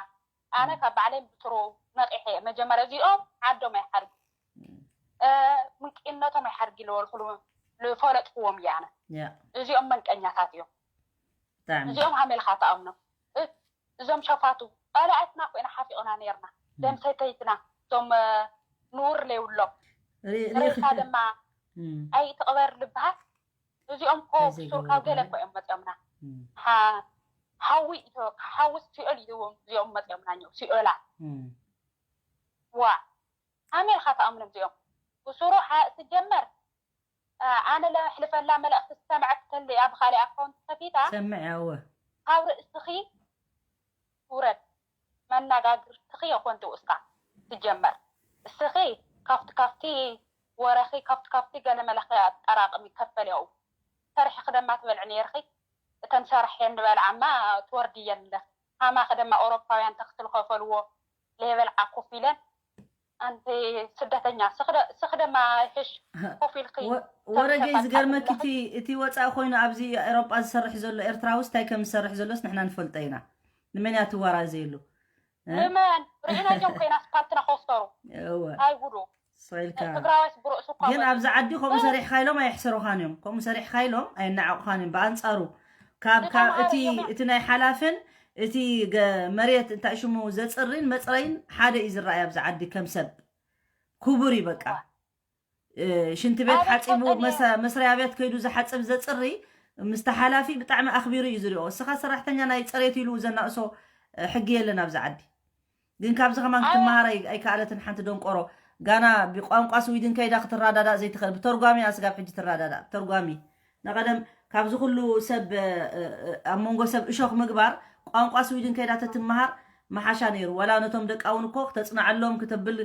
ኣነ ካብ ባዕለይ ብሱሩ ነቂሐ መጀመርያ እዚኦም ዓዶም ኣይሓርጉ ምንቅነቶም ኣይሓርጊ ልበልኩሉ ልፈለጥክዎም እየ ኣነ እዚኦም መንቀኛታት እዮም እዚኦም ሃመልካ ተኣምኖም እዞም ሸፋቱ ቃልኣትና ኮይና ሓፊቕና ነርና ደም ሰተይትና እዞም ንውር ለይብሎም ሬሳ ድማ ኣይትቕበር ልበሃል እዚኦም ኮ ብሱር ካብ ገለ ኮ እዮም መፅኦምና ሓዊ ሓዊ ሲኦል እዩ እዚኦም መፅኦምና ኘው ሲኦላ ዋ ኣሜልካ ተኣምኖም እዚኦም ብሱሩ ስጀመር ኣነ ለሕልፈላ መልእኽቲ ዝሰምዐት ተልያ ብኻሊእ ኣካውንት ከፊታ ሰምዕ ኣወ ካብ ርእስኺ ውረድ መናጋግርትኺ የኾን ትውስታ ትጀመር እስኺ ካብቲ ካብቲ ወረኺ ካብቲ ካብቲ ገለ መለኺ ኣጠራቅሚ ከፈል ያው ሰርሒ ክደማ ትበልዕ ነርኺ እተን ሰርሐን ዝበልዓማ ትወርድየን ኣለኺ ሃማኺ ደማ ኣውሮፓውያን ተኽሲ ዝኸፈልዎ ለይበልዓ ኮፍ ኢለን ኣንቲ ስደተኛ ስኽደ- ስኽደማ ይሕሽ ኮፍ ኢልኺ ወረገይ ዝገርመኪ እቲ እቲ ወፃኢ ኮይኑ ኣብዚ ኤሮጳ ዝሰርሕ ዘሎ ኤርትራውስ እንታይ ከም ዝሰርሕ ዘሎስ ንሕና ንፈልጦ ኢና ንመን እያ ትወራዘየሉ ንመን ርኢናዮም ኮይና ስፓልትና ከወሰሩ እወ ኣይ ጉዱ ስቕ ኢልካ ትግራዋይስ ብርእሱ እኳ ግን ኣብዚ ዓዲ ከምኡ ሰሪሕካ ኢሎም ኣየሕሰሩኻን እዮም ከምኡ ሰሪሕካ ኢሎም ኣየናዕቑኻን እዮም ብኣንፃሩ ካብ ካብ እቲ እቲ ናይ ሓላፍን እቲ መሬት እንታይ ሽሙ ዘፅሪን መፅረይን ሓደ እዩ ዝረኣይ ኣብዚ ዓዲ ከም ሰብ ክቡር እዩ በቃ ሽንቲ ቤት ሓፂቡ መስሪያ ቤት ከይዱ ዝሓፅብ ዘፅሪ ምስቲ ሓላፊ ብጣዕሚ ኣኽቢሩ እዩ ዝሪኦ እስኻ ሰራሕተኛ ናይ ፅሬት ኢሉ ዘናእሶ ሕጊ የለን ኣብዚ ዓዲ ግን ካብዚ ከማን ክትመሃር ኣይከኣለትን ሓንቲ ደንቆሮ ጋና ብቋንቋ ስዊድን ከይዳ ክትረዳዳእ ዘይትኽእል ብተርጓሚ እያ ስጋብ ሕጂ ትረዳዳእ ብተርጓሚ ንቐደም ካብዚ ኩሉ ሰብ ኣብ መንጎ ሰብ እሾኽ ምግባር ቋንቋ ስዊድን ከይዳ ተትመሃር ምሓሻ ነይሩ ዋላ ነቶም ደቃ እውን እኮ ክተፅናዐሎም ክተብል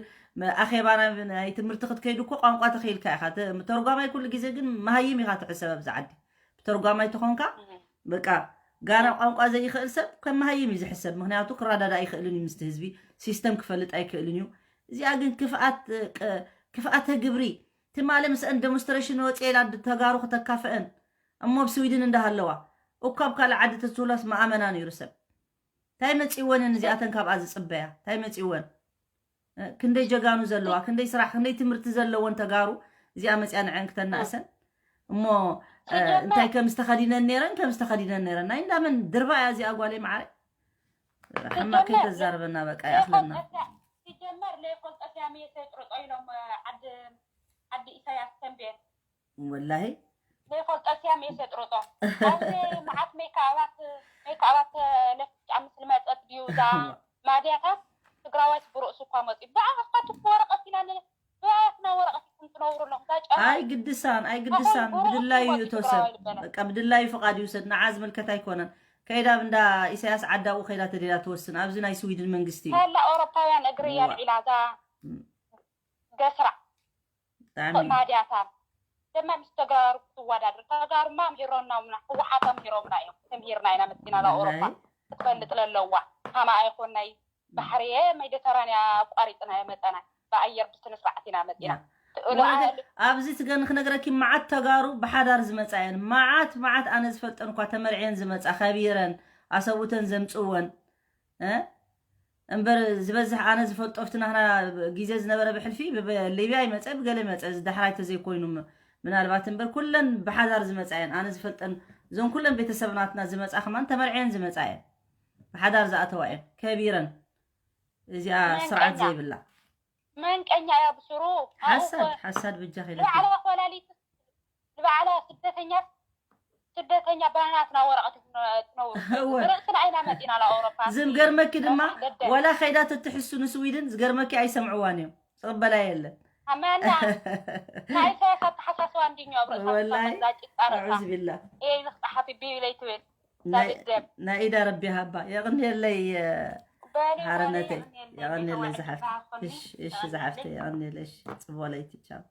ኣኼባ ናይ ትምህርቲ ክትከይዱ እኮ ቋንቋ ተኽኢልካ ኢኻ ተርጓማይ ኩሉ ግዜ ግን መሃይም ኢኻ ትሕሰብ ኣብዚ ዓዲ ብተርጓማይ ተኾንካ በቃ ጋና ቋንቋ ዘይኽእል ሰብ ከም መሃይም እዩ ዝሕሰብ ምክንያቱ ክረዳዳ ኣይኽእልን እዩ ምስቲ ህዝቢ ሲስተም ክፈልጥ ኣይክእልን እዩ እዚኣ ግን ክፍኣት ክፍኣተ ግብሪ ትማሊ ምስአን ደሞንስትሬሽን ወፂአ ኢላ ተጋሩ ክተካፍአን እሞ ኣብ ስዊድን እንዳሃለዋ እኳ ኣብ ካልእ ዓዲ ተትህሉስ መኣመና ነይሩ ሰብ እንታይ መፂወንን እዚኣተን ካብኣ ዝፅበያ እንታይ መፂወን ክንደይ ጀጋኑ ዘለዋ ክንደይ ስራሕ ክንደይ ትምህርቲ ዘለወን ተጋሩ እዚኣ መፅያ ንዐን ክተናእሰን እሞ እንታይ ከም ዝተኸዲነን ነይረን ከም ዝተኸዲነን ነይረን ናይ እንዳመን ድርባ እያ እዚኣ ጓለይ መዓረ። ሕማቅ ከይተዛርበና በቃ ይኣኽለና። ሲጀመር ለይፈልጦ ሲያሜ የሰጥርጦ ኢሎም ዓዲ ዓዲ ኢሳያስ ተንቤን ወላሂ ለይፈልጦ ሲያሜ የሰጥርጦ ኣብዚ መዓት ሜካባት ሜካባት ለፍጫ ምስ ልመፀት ድዩ እዛ ማድያታት ትግራዋይስ ብርእሱ እኳ መፂ ብኣኻትኩ ወረቀት ኢና ንብኣትና ወረቀት ይኩም ትነብሩ ኣለኹም ዳጫ ኣይ ግድሳን ኣይ ግድሳን ብድላዩ እዩ እተወሰድ በቃ ብድላዩ ፍቃድ ይውሰድ ንዓ ዝምልከት ኣይኮነን ከይዳ ኣብ እንዳ ኢሳያስ ዓዳኡ ከይዳ ተደላ ትወስን ኣብዚ ናይ ስዊድን መንግስቲ እዩ ታላ ኣውሮፓውያን እግሪ እያ ልዒላ እዛ ገስራ ብጣዕሚ ማድያታ ደማ ምስ ተጋሩ ክትወዳደር ተጋሩማ ምሂሮና ምና ህወሓት ኣምሂሮምና እዮም ተምሂርና ኢና መፂና ናብ ኣውሮፓ ክትፈልጥ ለለዋ ከማ ኣይኮን ናይ ባሕርየ ሜዲተራንያ ኣቋሪፅና የመፀና ብኣየር ብስነ ስርዓት ኢና መፂና ኣብዚ ትገን ክነግረኪ መዓት ተጋሩ ብሓዳር ዝመፃ እየን መዓት መዓት ኣነ ዝፈልጠን እኳ ተመርዕየን ዝመፃ ከቢረን ኣሰብኡተን ዘምፅወን እምበር ዝበዝሕ ኣነ ዝፈልጦ ኣብቲ ናህና ግዜ ዝነበረ ብሕልፊ ሊብያ ይመፀ ብገለ መፀ እዚ ዳሕራይ ተዘይኮይኑ ምናልባት እምበር ኩለን ብሓዳር ዝመፃ እየን ኣነ ዝፈልጠን እዞን ኩለን ቤተሰብ ናትና ዝመፃ ከማን ተመርዕየን ዝመፃ እየን ብሓዳር ዝኣተዋ እየን ከቢረን እዚኣ ስርዓት ዘይብላ መንቀኛ እያ ብስሩ ሓሳድ ሓሳድ ብጃ ከይለኪ ንባዕላ ኮላሊት ንባዕላ ስደተኛ ስደተኛ ባናትና ወረቐት ትነውር ርእስና ኣይና መፂና ናብ ኣውሮፓ ዝገርመኪ ድማ ወላ ከይዳ ተትሕሱ ንስዊድን ዝገርመኪ ኣይሰምዕዋን እዮም ዝቕበላ የለን ኣመና ናይ ኢሳያስ ኣተሓሳስባ እንዲኛ ኣብ ርእሳ ወላይ ዛጭጣረታ ኣዑዝ ቢላ እየ ዝኽጣሓፊ ቢብለይ ትብል ዛብደም ናይ ኢዳ ረቢ ሃባ የቕንየለይ ሓርነተይ የቐንየለይ ዝሓፍቲ እሺ ዝሓፍቲ የቐንየለይ እሺ ፅቦ ለይቲ ቻው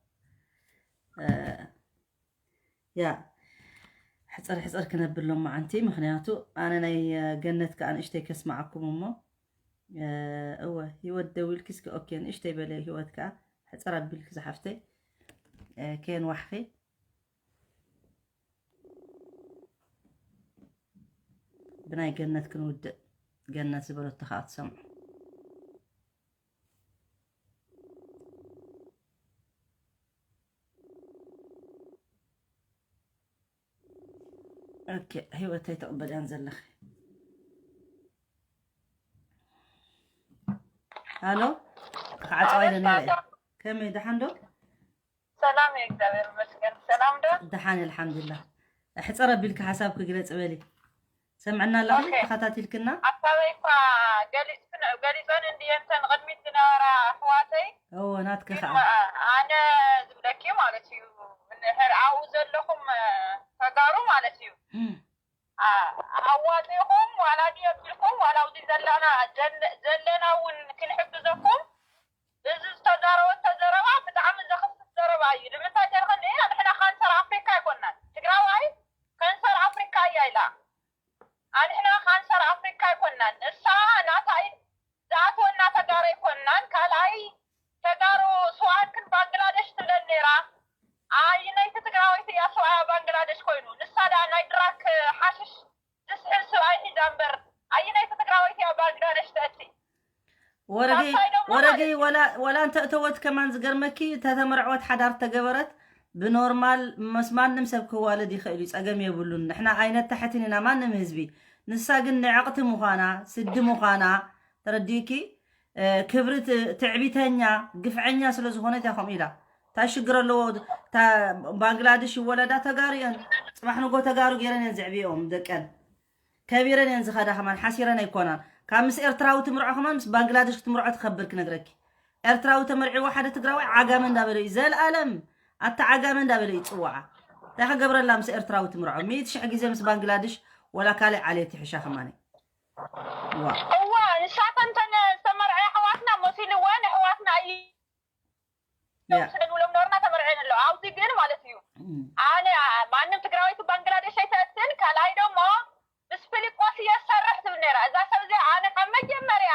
ያ ሕፅር ሕፅር ክነብል ሎማዓንቲ ምክንያቱ ኣነ ናይ ገነት ከዓ ንእሽተይ ከስማዓኩም እሞ እወ ህይወት ደዊልኪ እስኪ ኦኬ ንእሽተይ በለ ህይወት ከዓ ሕፅር ኣቢልኪ ዝሓፍተይ ከየንዋሕኺ ብናይ ገነት ክንውድእ ገነት ዝበለቶ ከዓ ትሰምዑ ኦኬ ህይወተይ ተቕበልያን ዘለኺ ሃሎ ክዓፀዋ ኢለ ነረ ከመይ ደሓን ዶ ሰላም እግዚኣብሔር ይመስገን ሰላም ዶ ደሓን ኣልሓምዱላ ሕፀር ኣቢልኪ ሓሳብ ክግለፅ በሊ ሰምዕና ኣለኺ ተኸታቲልክና ሓሳበይ እኳ ገሊፅክን ገሊፀን እንድየን ተን ቅድሚት ዝነበራ ኣሕዋተይ እዎ ናትኪ ከዓ ኣነ ዝብለኪ ማለት እዩ ንሕር ኣብኡ ዘለኹም ተጋሩ ማለት እዩ ኣዋፂኹም ዋላ ድየብልኩም ዋላ ኣብዚ ዘለና ዘለና እውን ክንሕግዘኩም እዚ ዝተዛረበቶ ዘረባ ብጣዕሚ ዘኽፍት ዘረባ እዩ ንምንታይ ተልኸኒ ንሕና ካንሰር ኣፍሪካ ኣይኮናን ትግራዋይ ካንሰር ኣፍሪካ እያ ኢላ ኣንሕና ካንሰር ኣፍሪካ ኣይኮናን እሳ ናታ ኢድ ዝኣትወና ተጋሩ ኣይኮናን ካልኣይ ተጋሩ ስውኣት ክን ባንግላደሽ ትብለን ነይራ ኣይነይቲ ትግራወይቲ እያ ስውኣያ ባንግላደሽ ኮይኑ ንሳ ዳ ናይ ድራክ ሓሽሽ ዝስሕል ስብኣይ ሒዛ እምበር ኣይነይቲ ትግራወይቲ እያ ባንግላደሽ ተእቲ ወረገይ ወረገይ ወላ እንተ እተወት ከማን ዝገርመኪ ተተመርዕወት ሓዳር ተገበረት ብኖርማል ምስ ማንም ሰብ ክዋለድ ይኽእል እዩ ጸገም የብሉን ንሕና ኣይነታሕትን ኢና ማንም ህዝቢ ንሳ ግን ንዕቕቲ ምዃና ስዲ ምዃና ተረዲእኪ ክብሪ ትዕቢተኛ ግፍዐኛ ስለ ዝኾነት እያ ከምኡ ኢላ እንታይ ሽግር ኣለዎ ባንግላድሽ ይወለዳ ተጋሩ እየን ፅባሕ ንጎ ተጋሩ ገይረን እየን ዘዕብኦም ደቀን ከቢረን እየን ዝኸዳ ከማን ሓሲረን ኣይኮናን ካብ ምስ ኤርትራዊ ትምርዖ ከማን ምስ ባንግላድሽ ክትምርዖ ትኸብር ክነግረኪ ኤርትራዊ ተመርዒዎ ሓደ ትግራዋይ ዓጋመ እንዳበለ እዩ ዘልኣለም ኣታ ዓጋመ እንዳበለ እዩ ፅዋዓ እንታይ ክገብረላ ምስ ኤርትራዊ ትምርዖ ሚእቲ ሽሕ ግዜ ምስ ባንግላድሽ ወላ ካልእ ዓሌት ይሕሻ ከማን እዋ ንሳተን ተን ዝተመርዐ ኣሕዋትና መሲልወን ኣሕዋትና እዩ ስለ ዝብሎም ነበርና ተመርዐን ኣለዋ ኣብዚ ግን ማለት እዩ ኣነ ማንም ትግራዊት ባንግላደሽ ኣይተእትን ካልኣይ ደሞ ምስ ፊሊጶስ እየ ዝሰርሕ ትብል ነይራ እዛ ሰብ እዚኣ ኣነ ካብ መጀመርያ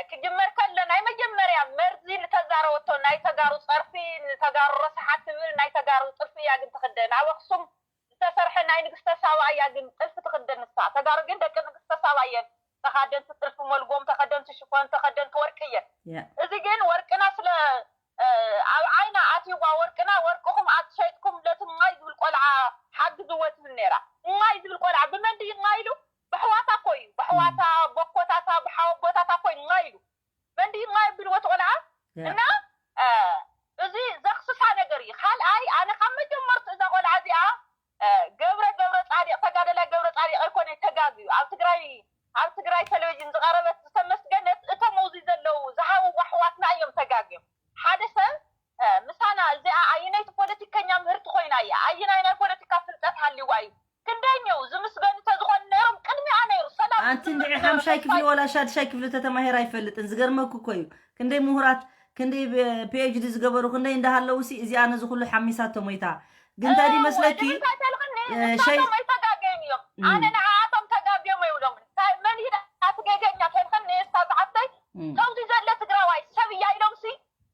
ክጅመር ከሎ ናይ መጀመርያ መርዚ ዝተዛረበቶ ናይ ተጋሩ ፀርፊ ንተጋሩ ረስሓት ትብል ናይ ተጋሩ ጥልፊ እያ ግን ትክደን ኣብ ኣክሱም ዝተሰርሐ ናይ ንግስተ ሳባ እያ ግን ጥልፊ ትክደን ንሳ ተጋሩ ግን ደቂ ንግስተ ሳባ እየን ተካደንቲ ጥልፊ መልጎም ተከደንቲ ሽፎን ተከደንቲ ወርቂ እየን እዚ ግን ወርቅና ስለ ኣብ ዓይና ኣትይዋ ወርቅና ወርቅኹም ኣትሸይጥኩም ለትማይ ዝብል ቆልዓ ሻድሻይ ክፍሊ ወላ ሻድሻይ ክፍሊ ተተማሂራ ኣይፈልጥን። ዝገርመኩ እኮ እዩ። ክንደይ ምሁራት፣ ክንደይ ፒኤችዲ ዝገበሩ፣ ክንደይ እንዳሃለዉ ሲ እዚኣ ነዚ ኩሉ ሓሚሳቶ ሞይታ። ግን እንታይ ይመስለኪ? እ፣ ሸይ- ኣይተጋገዩን እዮም። ኣነ ንዓኣቶም ተጋግዮም ኣይብሎምን። እንታይ መን ኢላ ትገገኛ ተልከን ንስታ ዝሓፍተይ፣ ከምዚ ዘለ ትግራዋይ ሰብ እያ ኢሎም ሲ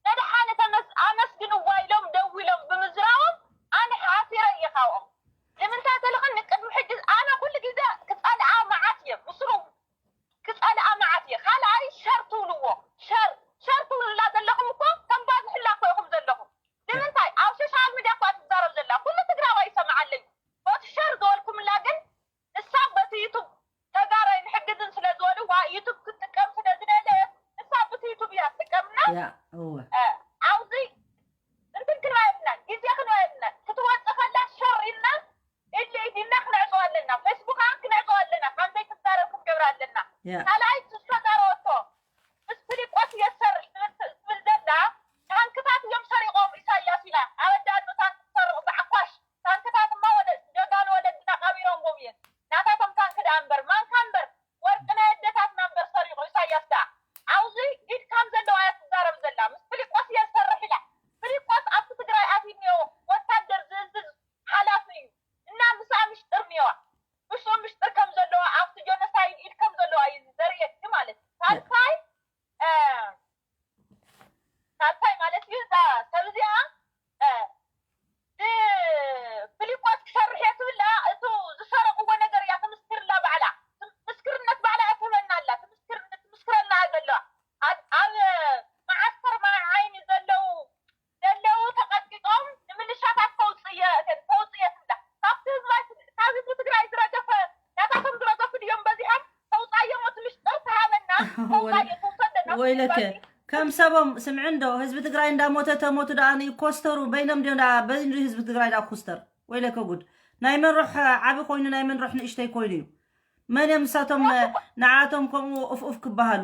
ነድሓነ ተመስ-፣ ኣመስግንዋ ኢሎም ደው ኢሎም ብምዝራቦም ኣነ ሓፊረ እየ ካብኦም። ንምንታይ ተልኸን ንቅድሚ ሕጂ ኣነ ኩሉ ግዜ ክጸልኣ መዓት እየ። ብስሩ ክጸልኣ መዓት እየ። ካልኣይ ሸር ትብልዎ፣ ሸር፣ ሸር ትብሉላ ዘለኹም እኮ ከም ባዝሕላ እኮ ኢኹም ዘለኹም። ንምንታይ ኣብ ሶሻል ሚድያ እኳ ትዛረብ ዘላ? ኩሉ ትግራዋይ ይሰምዓለይ። በቲ ሸር ዝበልኩምላ ግን ንሳ በቲ ዩቱብ ተጋራይ ንሕግዝን ስለ ዝበልዋ ዩቱብ ክትጥቀም ስለ ዝደለየት ንሳ በቲ ዩቱብ እያ ትጥቀምና። ያ፣ እወ። እ፣ ኣብዚ እንትን ክንባ የብልናን፣ ግዜ ክንባ የብልናን። ክትወጽእ ከላ ሸር ኢልና ኢድ ኢድና ክነዕጾ ኣለና። ፌስቡካ ክነዕጾ ኣለና። ከም ዘይትዛረብ ክንገብር ኣለና። ያ። ካልኣይ ዝተዛረበቶ ምስ ፊሊጶስ እየ ዝሰርሕ ትብል፣ ትብል ዘላ ታንክታት እዮም ሰሪቖም ኢሳያስ ኢላ። ኣበዳ ኣዶ ታንክ ትሰርቕ ብዓኳሽ። ታንክታት እማ ወለ-፣ ጀጋኑ ወለድና ቀቢሮምዎም እዮም። ናታቶም ታንክ ደኣ እምበር፣ ማንካ እምበር፣ ወርቂ ናይ ኣደታትና እምበር ሰሪቑ ኢሳያስ ደኣ። ኣብዚ ኢድ ከም ዘለዋ እያ ትዛረብ ዘላ። ምስ ፊሊጶስ እየ ዝሰርሕ ኢላ። ፊሊጶስ ኣብቲ ትግራይ ኣትዩ እኒኦ ወታደር ዝእዝዝ ሓላፊ እዩ። እና ምስኣ ምሽጥር እኒኦዋ። ምስኡ ምሽጥር ከም ዘለዋ፣ ኣብቲ ጆኖሳይድ ኢድ ከም ዘለዋ እዩ ዘርእየኪ ማለት እዩ። ሳልሳይ፣ እ፣ ሳልሳይ ማለት እዩ እዛ ሰብ እዚኣ፣ እ፣ ንፊሊጶስ ክሰርሕ እየ ትብላ፣ እቱ ዝሰረቕዎ ነገር እያ ትምስክርላ ባዕላ። ትም-፣ ምስክርነት ባዕላ እያ ትህበና ኣላ። ትምስክር-፣ ትምስክረልና እያ ዘለዋ። ኣብ፣ ኣብ መዓስከር ማይ ዓይኒ ዘለዉ፣ ዘለዉ ተቐጥቂጦም ንምልሻታት ከውፅእ እየ፣ ከውፅእ እየ ትብላ። ካብቲ ህዝባይ፣ ካብ ህዝቢ ትግራይ ዝረገፈ፣ ናታቶም ዝረገፉ ድዮም በዚሖም? ተውፃዮም፣ እቲ ምሽጥር ተሃበና፣ ተውፃዮ፣ ተውሰደና። ወይለከ፣ ከም ሰቦም ስምዒ እንዶ፣ ህዝቢ ትግራይ እንዳሞተ ተሞቱ ደኣ ንኮስተሩ፣ በይኖም ድዮም ደኣ፣ በዚ እንዶ ህዝቢ ትግራይ ደኣ ኩስተር። ወይለከ ጉድ። ናይ መን ሩሕ ዓቢ ኮይኑ፣ ናይ መን ሩሕ ንእሽተይ ኮይኑ እዩ? መን እዮም ንሳቶም ንዓቶም ከምኡ ኡፍ ኡፍ ክበሃሉ?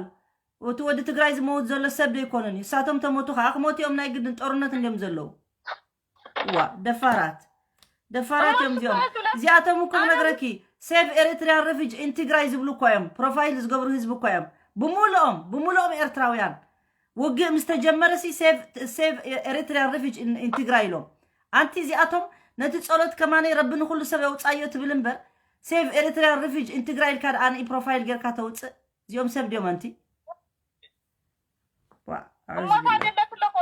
እቲ ወዲ ትግራይ ዝመውት ዘሎ ሰብ ዶ ኣይኮነን እዩ? ንሳቶም ተሞቱ ከዓ ክሞቱ እዮም፣ ናይ ግድን ጦርነት እንድዮም ዘለዉ። ዋ፣ ደፋራት። ደፋራት እዮም እዚኦም። እዚኣቶም እኮ ክነግረኪ፣ ሴቭ ኤሪትሪያን ሬፊጅ ኢን ትግራይ ዝብሉ እኮ እዮም። ፕሮፋይል ዝገብሩ ህዝቢ እኮ እዮም። ብምሉኦም፣ ብምሉኦም ኤርትራውያን። ውግእ ምስ ተጀመረ ሲ ሴቭ፣ ሴቭ ኤሪትሪያን ሬፊጅ ኢን፣ ኢን ትግራይ ኢሎም። ኣንቲ እዚኣቶም ነቲ ጸሎት ከማነይ ረቢ ንኹሉ ሰብ የውጻዮ ትብል እምበር፣ ሴቭ ኤሪትሪያን ሬፊጅ ኢን ትግራይ ኢልካ ደኣ ንኢ ፕሮፋይል ጌርካ ተውጽእ። እዚኦም ሰብ ድዮም ኣንቲ? ዋ፣ ኣዑዙ እሞታ ቢላህ። ደለት ኣለኹ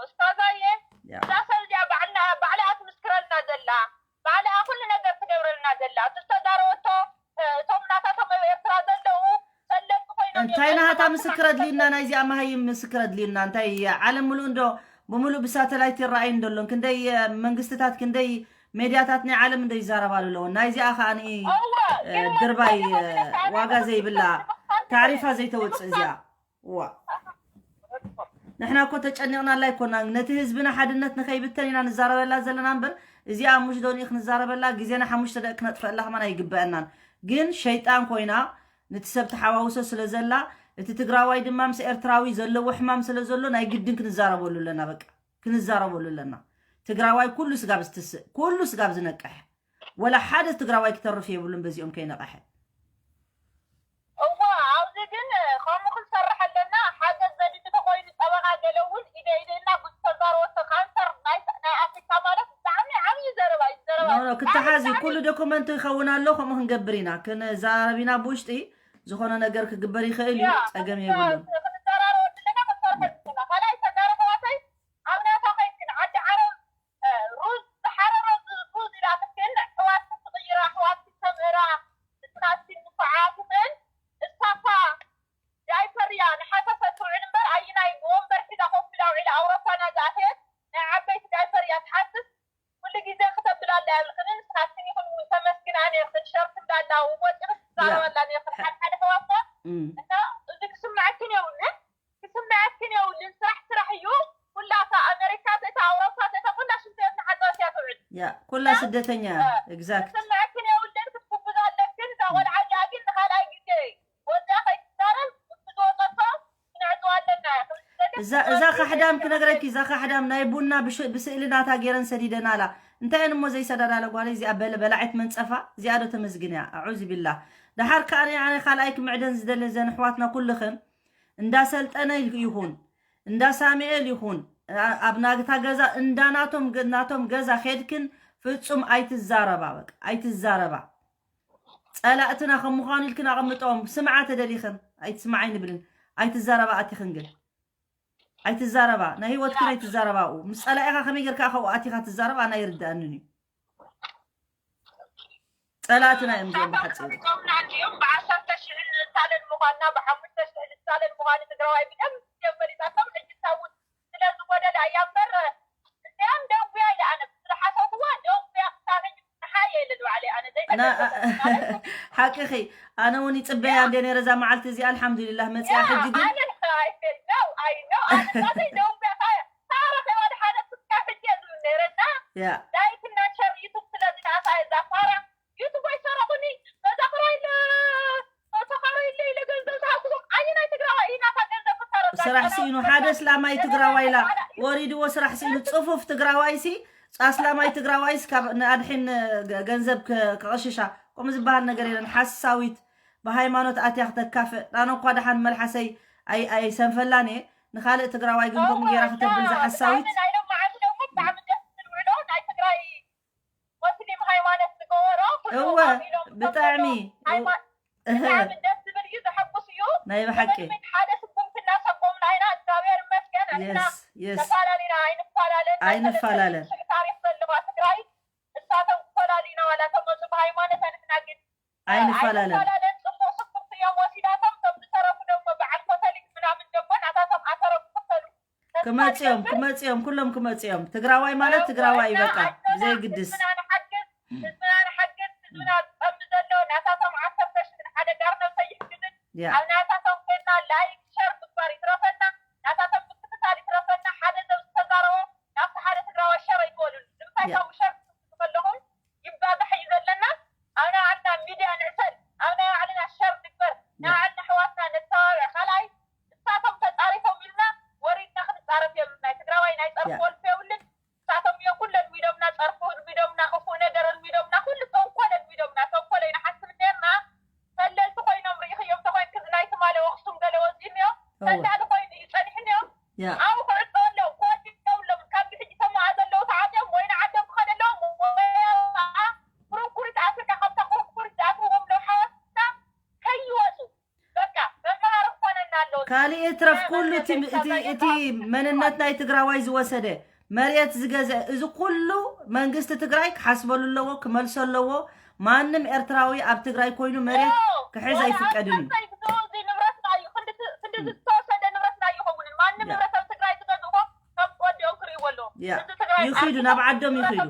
እስታዛየ። ያ። እዛ ሰብ እዚኣ ባዕልና፣ ባዕላ ትምስክረልና ዘላ፣ ባዕላ ኩሉ ነገር ትገብረልና ዘላ። እቲ ዝተዛረበቶ፣ እቶም ናታቶም ኣብ ኤርትራ ዘለዉ ፈለጥቲ ኮይኖም እዮም። እንታይ ናሃታ ኤርትራ ምስክር ኣድልዩና? ናይዚኣ መሃይም ምስክር ኣድልዩና? እንታይ ዓለም ምሉእ እንዶ ብምሉእ ብሳተላይት ይረኣይ እንደሎን? ክንደይ መንግስትታት፣ ክንደይ ሜድያታት ናይ ዓለም እንዶ ይዛረባሉ ኣለዎ? ናይዚኣ ከዓ ንኢ እወ፣ ግን ድርባይ ወዲ ተባብለ ዋጋ ዘይብላ ታዕሪፋ ዘይተወፅእ እዚኣ። ዋ፣ ንሕና እኮ ተጨኒቕናላ ኣይኮናን፣ ነቲ ህዝብና ሓድነት ንኸይብተን ኢና ንዛረበላ ዘለና እምበር፣ እዚኣ ሙሽ ዶኒ ክንዛረበላ ግዜና ሓሙሽተ ደቂ ክነጥፈኣላ ከማን ኣይግበአናን። ግን ሸይጣን ኮይና ነቲ ሰብ ተሓዋውሶ ስለ ዘላ፣ እቲ ትግራዋይ ድማ ምስ ኤርትራዊ ዘለዎ ሕማም ስለ ዘሎ ናይ ግድን ክንዛረበሉ ኣለና። በቃ ክንዛረበሉ ኣለና። ትግራዋይ ኩሉ ስጋብ ዝትስእ፣ ኩሉ ስጋብ ዝነቅሕ፣ ወላ ሓደ ትግራዋይ ክተርፍ የብሉን በዚኦም ከይነቐሐ። እዋ፣ ኣብዚ ግን ከምኡ ክንሰርሕ ኣለና። ሓገዝ ዘድሊ ተኾይኑ ጠበቓ ገለ እውን ኢደ ኢደና ብዙ ተዛረበቶ። ካንሰር ናይ፣ ናይ ኣፍሪካ ማለት ብጣዕሚ ዓብዪ ዘረባ እዩ። ዘረባ ኖ፣ ኖ፣ እዩ። ክተሓዝ እዩ። ብጣዕሚ ኩሉ ዶኩመንት ይኸውን ኣሎ፣ ከምኡ ክንገብር ኢና። ክንዘራረብ ኢና ብውሽጢ ዝኾነ ነገር ክግበር ይኽእል እዩ፣ ያ፣ ጸገም የብሉን። ክንዘራረበሉ ኣለና፣ ክንሰርሐሉ ኣለና። ካልኣይ ተጋሩ ኣሕዋተይ ኣብ ናታ ከይድክን ዓዲ ዓረብ እ፣ ሩዝ ዝሓረረ ሩዝ፣ ሩዝ ኢላትክን ኣሕዋትኪ ትቕይራ፣ ኣሕዋትኪ ተምህራ፣ ንስኻትኪ ንፉዓትክን እሳኻ ዳይፐር እያ ንሓሰሰ ትውዕል እምበር ኣይናይ ብወንበር ሒዛ ኮፍ ኢላ ውዒላ ኣውሮፓ ናዝኣተየት ናይ ዓበይቲ ዳይፐር እያ ትሓስስ። ኩሉ ግዜ ክተብላላ የብልክንን ንስኻትክን ኢኹን ተመስግና ነርክን ሸር ትብላላ ወፂኺ ትዛረበላ ነርክን ሓደ ሓደ ኣሕዋትካ እም። እና እዚ ክስምዐክን የብሉን። ክስምዐክን የብሉን። ስራሕ ስራሕ እዩ። ኩላታ ኣሜሪካ ተእታ ኣውሮፓ ተእታ ኩላ ሽንት ቤት ንሓፀበት እያ ትውዕል። ያ ኩላ ስደተኛ exact። ክስምዐክን የብሉን። ክትጉብዛ ኣለክን። እዛ ቆልዓ እዚኣ ግን ንኻልኣይ ግዜ ወፅያ ከይትዛረብ ብዝወፀቶ ክነዕፅዋ ኣለና። እዛ እዛ ካሕዳም ክነግረኪ፣ እዛ ካሕዳም ናይ ቡና ብሽ- ብስእሊ ናታ ገይረን ሰዲደናላ። እንታይ እሞ ዘይሰዳዳለ ጓለይ እዚኣ በለ በላዒት መንፀፋ እዚኣ ዶ ተመስግን እያ? ኣዑዝ ቢላ። ደሓር ከኣ ኣነ ካልኣይ ክምዕደን ዝደልን ዘን ኣሕዋትና ኩልኽን እንዳ ሰልጠነ ይኹን እንዳ ሳሙኤል ይኹን ኣብ ናግታ ገዛ እንዳ ናቶም ገዛ ኬድክን ፍጹም ኣይትዛረባ። በቃ ኣይትዛረባ። ጸላእትና ከም ምዃኑ ኢልክን ኣቐምጠኦም። ስምዓ ተደሊኽን ኣይትስምዓይ ንብልን። ኣይትዛረባ ኣቲኽን ግን ኣይትዛረባ። ናይ ህይወትክን ኣይትዛረባኡ። ምስ ጸላኢኻ ከመይ ጌርካ ካብኡ ኣቲኻ ትዛረብ ኣና ይርድኣንን እዩ። ጸላእትና እዮም እዚኦም ብሓጺሩ። እዚኦም ብዓሰርተ ሽሕ ንሳለን ምዃንና ብሓሙሽተ ሽሕ ንሳለን ምዃኑ ትግራዋይ ብደንብ እዮም ፈሊጣቶም። ሕጂ ሳውን ስለ ዝጎደለ እያ እምበር እዚኣን ደንጉያ ኢለ ኣነ ዝሓሰብዋ ደንጉያ ክሳነኝ ሓየ ኢለ ንባዕለይ ኣነ ዘይተገደሰ ሓቅኺ። ኣነ እውን ይፅበያ እንደ ነረ እዛ መዓልቲ እዚኣ ኣልሓምዱሊላህ መፅያ። ሕጂ ግን ስራሕ ስኢኑ ሓደ ስላማይ ትግራዋይ ኢላ ወሪድዎ ስራሕ ስኢኑ ፅፉፍ ትግራዋይ ሲ ኣስላማይ ትግራዋይስ ካብ ንኣድሒን ገንዘብ ክቕሽሻ ከምኡ ዝበሃል ነገር የለን። ሓሳዊት ብሃይማኖት ኣትያ ክተካፍእ ኣነ እኳ ደሓን መልሓሰይ ኣይሰንፈላን እየ። ንኻልእ ትግራዋይ ግን ከምኡ ገይራ ክተብል ዝሓሳዊት እወ ብጣዕሚ ናይ ብሓቂ ተፈላለና ኣይንፈላለን። ኣይንፈላለን። ክመፅኦም ክመፅኦም ኩሎም ክመፅኦም ትግራዋይ ማለት ትግራዋይ በቃ ብዘይግድስ ካልእ ትረፍ ኩሉ እቲ መንነት ናይ ትግራዋይ ዝወሰደ መሬት ዝገዘ እዚ ኩሉ መንግስቲ ትግራይ ክሓስበሉ ኣለዎ፣ ክመልሶ ኣለዎ። ማንም ኤርትራዊ ኣብ ትግራይ ኮይኑ መሬት ክሕዝ ኣይፍቀድን እዩ። ይኺዱ ናብ ዓዶም ይኺዱ።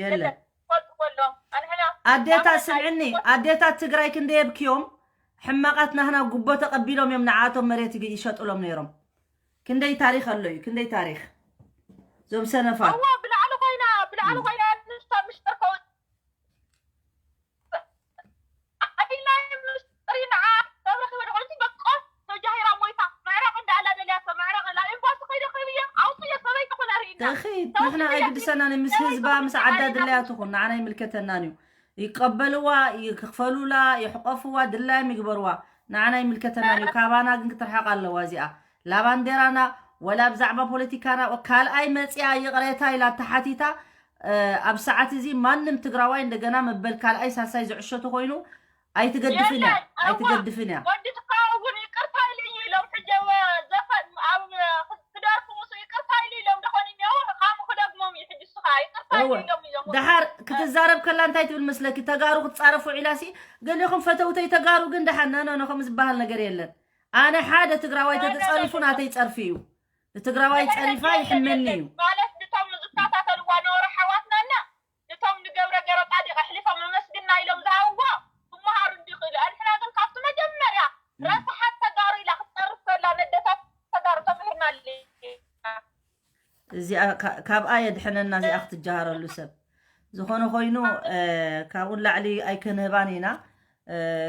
የለን ኣዴታት ስምዕኒ ኣዴታት ትግራይ ክንደይ የብክዮም ሕማቓት ናህና ጉቦ ተቐቢሎም እዮም ንዓቶም መሬት ይሸጡሎም ነይሮም። ክንደይ ታሪኽ ኣሎ እዩ ክንደይ ታሪኽ ዞም ሰነፋት። እዋ ብላዕሊ ኮይና ብላዕሊ ኮይና ንሳ ምሽጥር ከው ንሕና ኣይግድሰናን ምስ ህዝባ ምስ ዓዳ ድላያ ትኹን ንዓና ይምልከተናን እዩ። ይቀበልዋ፣ ይክፈሉላ፣ ይሕቆፍዋ፣ ድላዮም ይግበርዋ። ንዓና ይምልከተናን እዩ። ካባና ግን ክትርሓቕ ኣለዋ እዚኣ። ላባንዴራና ወላ ብዛዕባ ፖለቲካና ካልኣይ መፅያ ይቕሬታ ኢላ ተሓቲታ። ኣብ ሰዓት እዚ ማንም ትግራዋይ እንደገና መበል ካልኣይ ሳልሳይ ዝዕሾ ተኮይኑ ኣይትገድፍን እያ ኣይትገድፍን እያ። ወዲ ትካው እውን ይቅርታ ኢሉ እዩ ኢሎም ሕጂ ዘፈን ኣብ ክደርፉ ምስ ይቅርታ ኢሉ ኢሎም ደኾን እኒኦ ካሙ ክደግሞም እዩ ሕጂ ስኻ ይቅርታ ኢሉ ኢሎም እዮም። ደሓር ክትዛረብ ከላ እንታይ ትብል መስለኪ? ተጋሩ ክትፃረፉ ዒላሲ ገሊኹም ፈተውተይ ተጋሩ ግን ደሓር ነነኖ ከም ዝበሃል ነገር የለን። ኣነ ሓደ ትግራዋይ ተተፀሪፉ ናተይ ፀርፊ እዩ። ንትግራዋይ ፀሪፋ ይሕመኒ እዩ። ማለት ንቶም ዝከታተልዋ ነበሩ ሓዋትናና ንቶም ንገብረ ገረጣ ዲኻ ኣሕሊፎም ኣመስግና ኢሎም ዝሃብዎ ክመሃሩ እንዲኽእሉ ኣንሕና ግን ካብቲ መጀመርያ ረሳሓት ተጋሩ ኢላ ክትፀርፍ ከላ ነደታት ተጋሩ ተምሂርና ኣለ። እዚኣ ካብኣ የድሕነና እዚኣ ክትጀሃረሉ ሰብ ዝኾነ ኮይኑ ካብኡ ንላዕሊ ኣይክንህባን ኢና።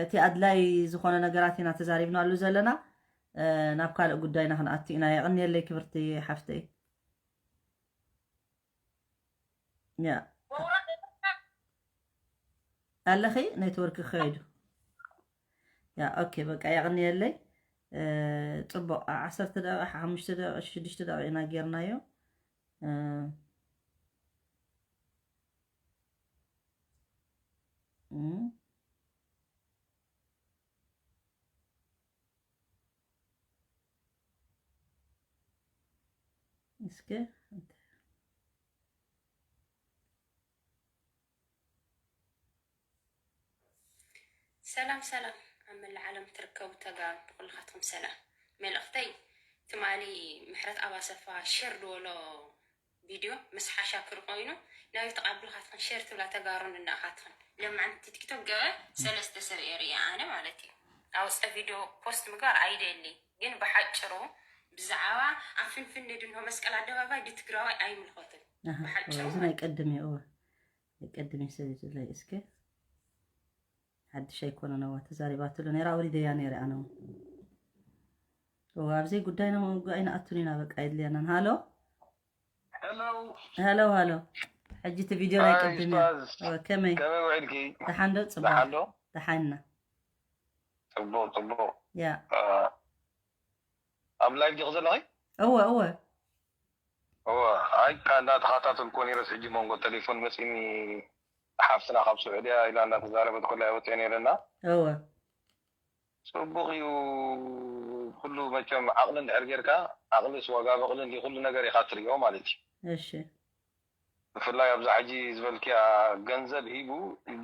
እቲ ኣድላይ ዝኾነ ነገራት ኢና ተዛሪብናሉ ዘለና። ናብ ካልእ ጉዳይና ክንኣቱ ኢና። የቐንየለይ ክብርቲ ሓፍተይ። ያ ኣለኺ? ኔትወርክ ክኸይዱ። ያ፣ ኦኬ፣ በቃ የቕንየለይ። እ፣ ጽቡቕ፣ ዓ-፣ ዓሰርተ ደቂቕ፣ ሓሙሽተ ደቂቕ፣ ሽዱሽተ ደቂቕ ኢና ጌርናዮ። እ፣ እ፣ እስከ ሰላም ሰላም፣ ኣብ መላእ ዓለም ትርከቡ ተጋሩ ኩልኻትኩም ሰላም። መልእኽተይ፣ ትማሊ ምሕረት ኣብ ኣሰፋ ሸር ዝበሎ ቪድዮ ምስ ሓሻክር ኮይኑ፣ ናበይ ተቓብልኻትኽን ሸር ትብላ ተጋሩ ንናኻትኽን ለማዓንቲ ቲክቶክ ገበ ሰለስተ ሰብ እየ ርእየ ኣነ ማለት እዩ። ኣውፀ ቪድዮ ፖስት ምግባር ኣይደሊ፣ ግን ብሓጭሩ ብዛዕባ ኣብ ፍንፍን ድንሆ መስቀል ኣደባባይ ድትግራዋይ ኣይምልኸቱን። ኣሃ፣ ብሓጭሩ እዚ ናይ ቀድም እዩ። እወ፣ ናይ ቀድም እዩ። ሰለዚ ላይ እስከ ሓድሽ ኣይኮነን። እዋ ተዛሪባትሉ ነይራ፣ ኣውሪደያ ነይረ ኣነ እውን። እዋ ኣብዘይ ጉዳይና ምውጋእ ኣይንኣቱን ኢና፣ በቃ የድልየናን። ሃሎ ሄሎ ሃሎ ሃሎ። ሕጂ እቲ ቪድዮ ናይ ሃይ ቅድም እዩ። ኡስታዝ፣ እወ፣ ከመይ? ከመይ ውዒልኪ? ደሓን ዶ? ጽቡቕ። ደሓን ዶ? ደሓንና። ጽቡቕ ጽቡቕ። ያ። አ፣ ኣብ ላይቭ ዲኺ ዘለኺ? እወ፣ እወ። እወ፣ ኣይ፣ ካ-፣ እንዳተኸታተልኩ ነይረስ፣ ሕጂ መንጎ ቴሌፎን መጺኒ፣ ሓፍትና ካብ ስዑድያ ኢላ እንዳተዛረበት ከላ እየ ወጺአ ነይረና። እወ። ጽቡቕ እዩ። ኩሉ መቸም ዓቕሊ እንድሕር ጌርካ፣ ዓቕልስ ዋጋ በቕሊ እንዲ ኩሉ ነገር ኢኻ ትርእዮ ማለት እዩ። እሺ። ብፍላይ ኣብዛ ሕጂ ዝበልክያ ገንዘብ ሂቡ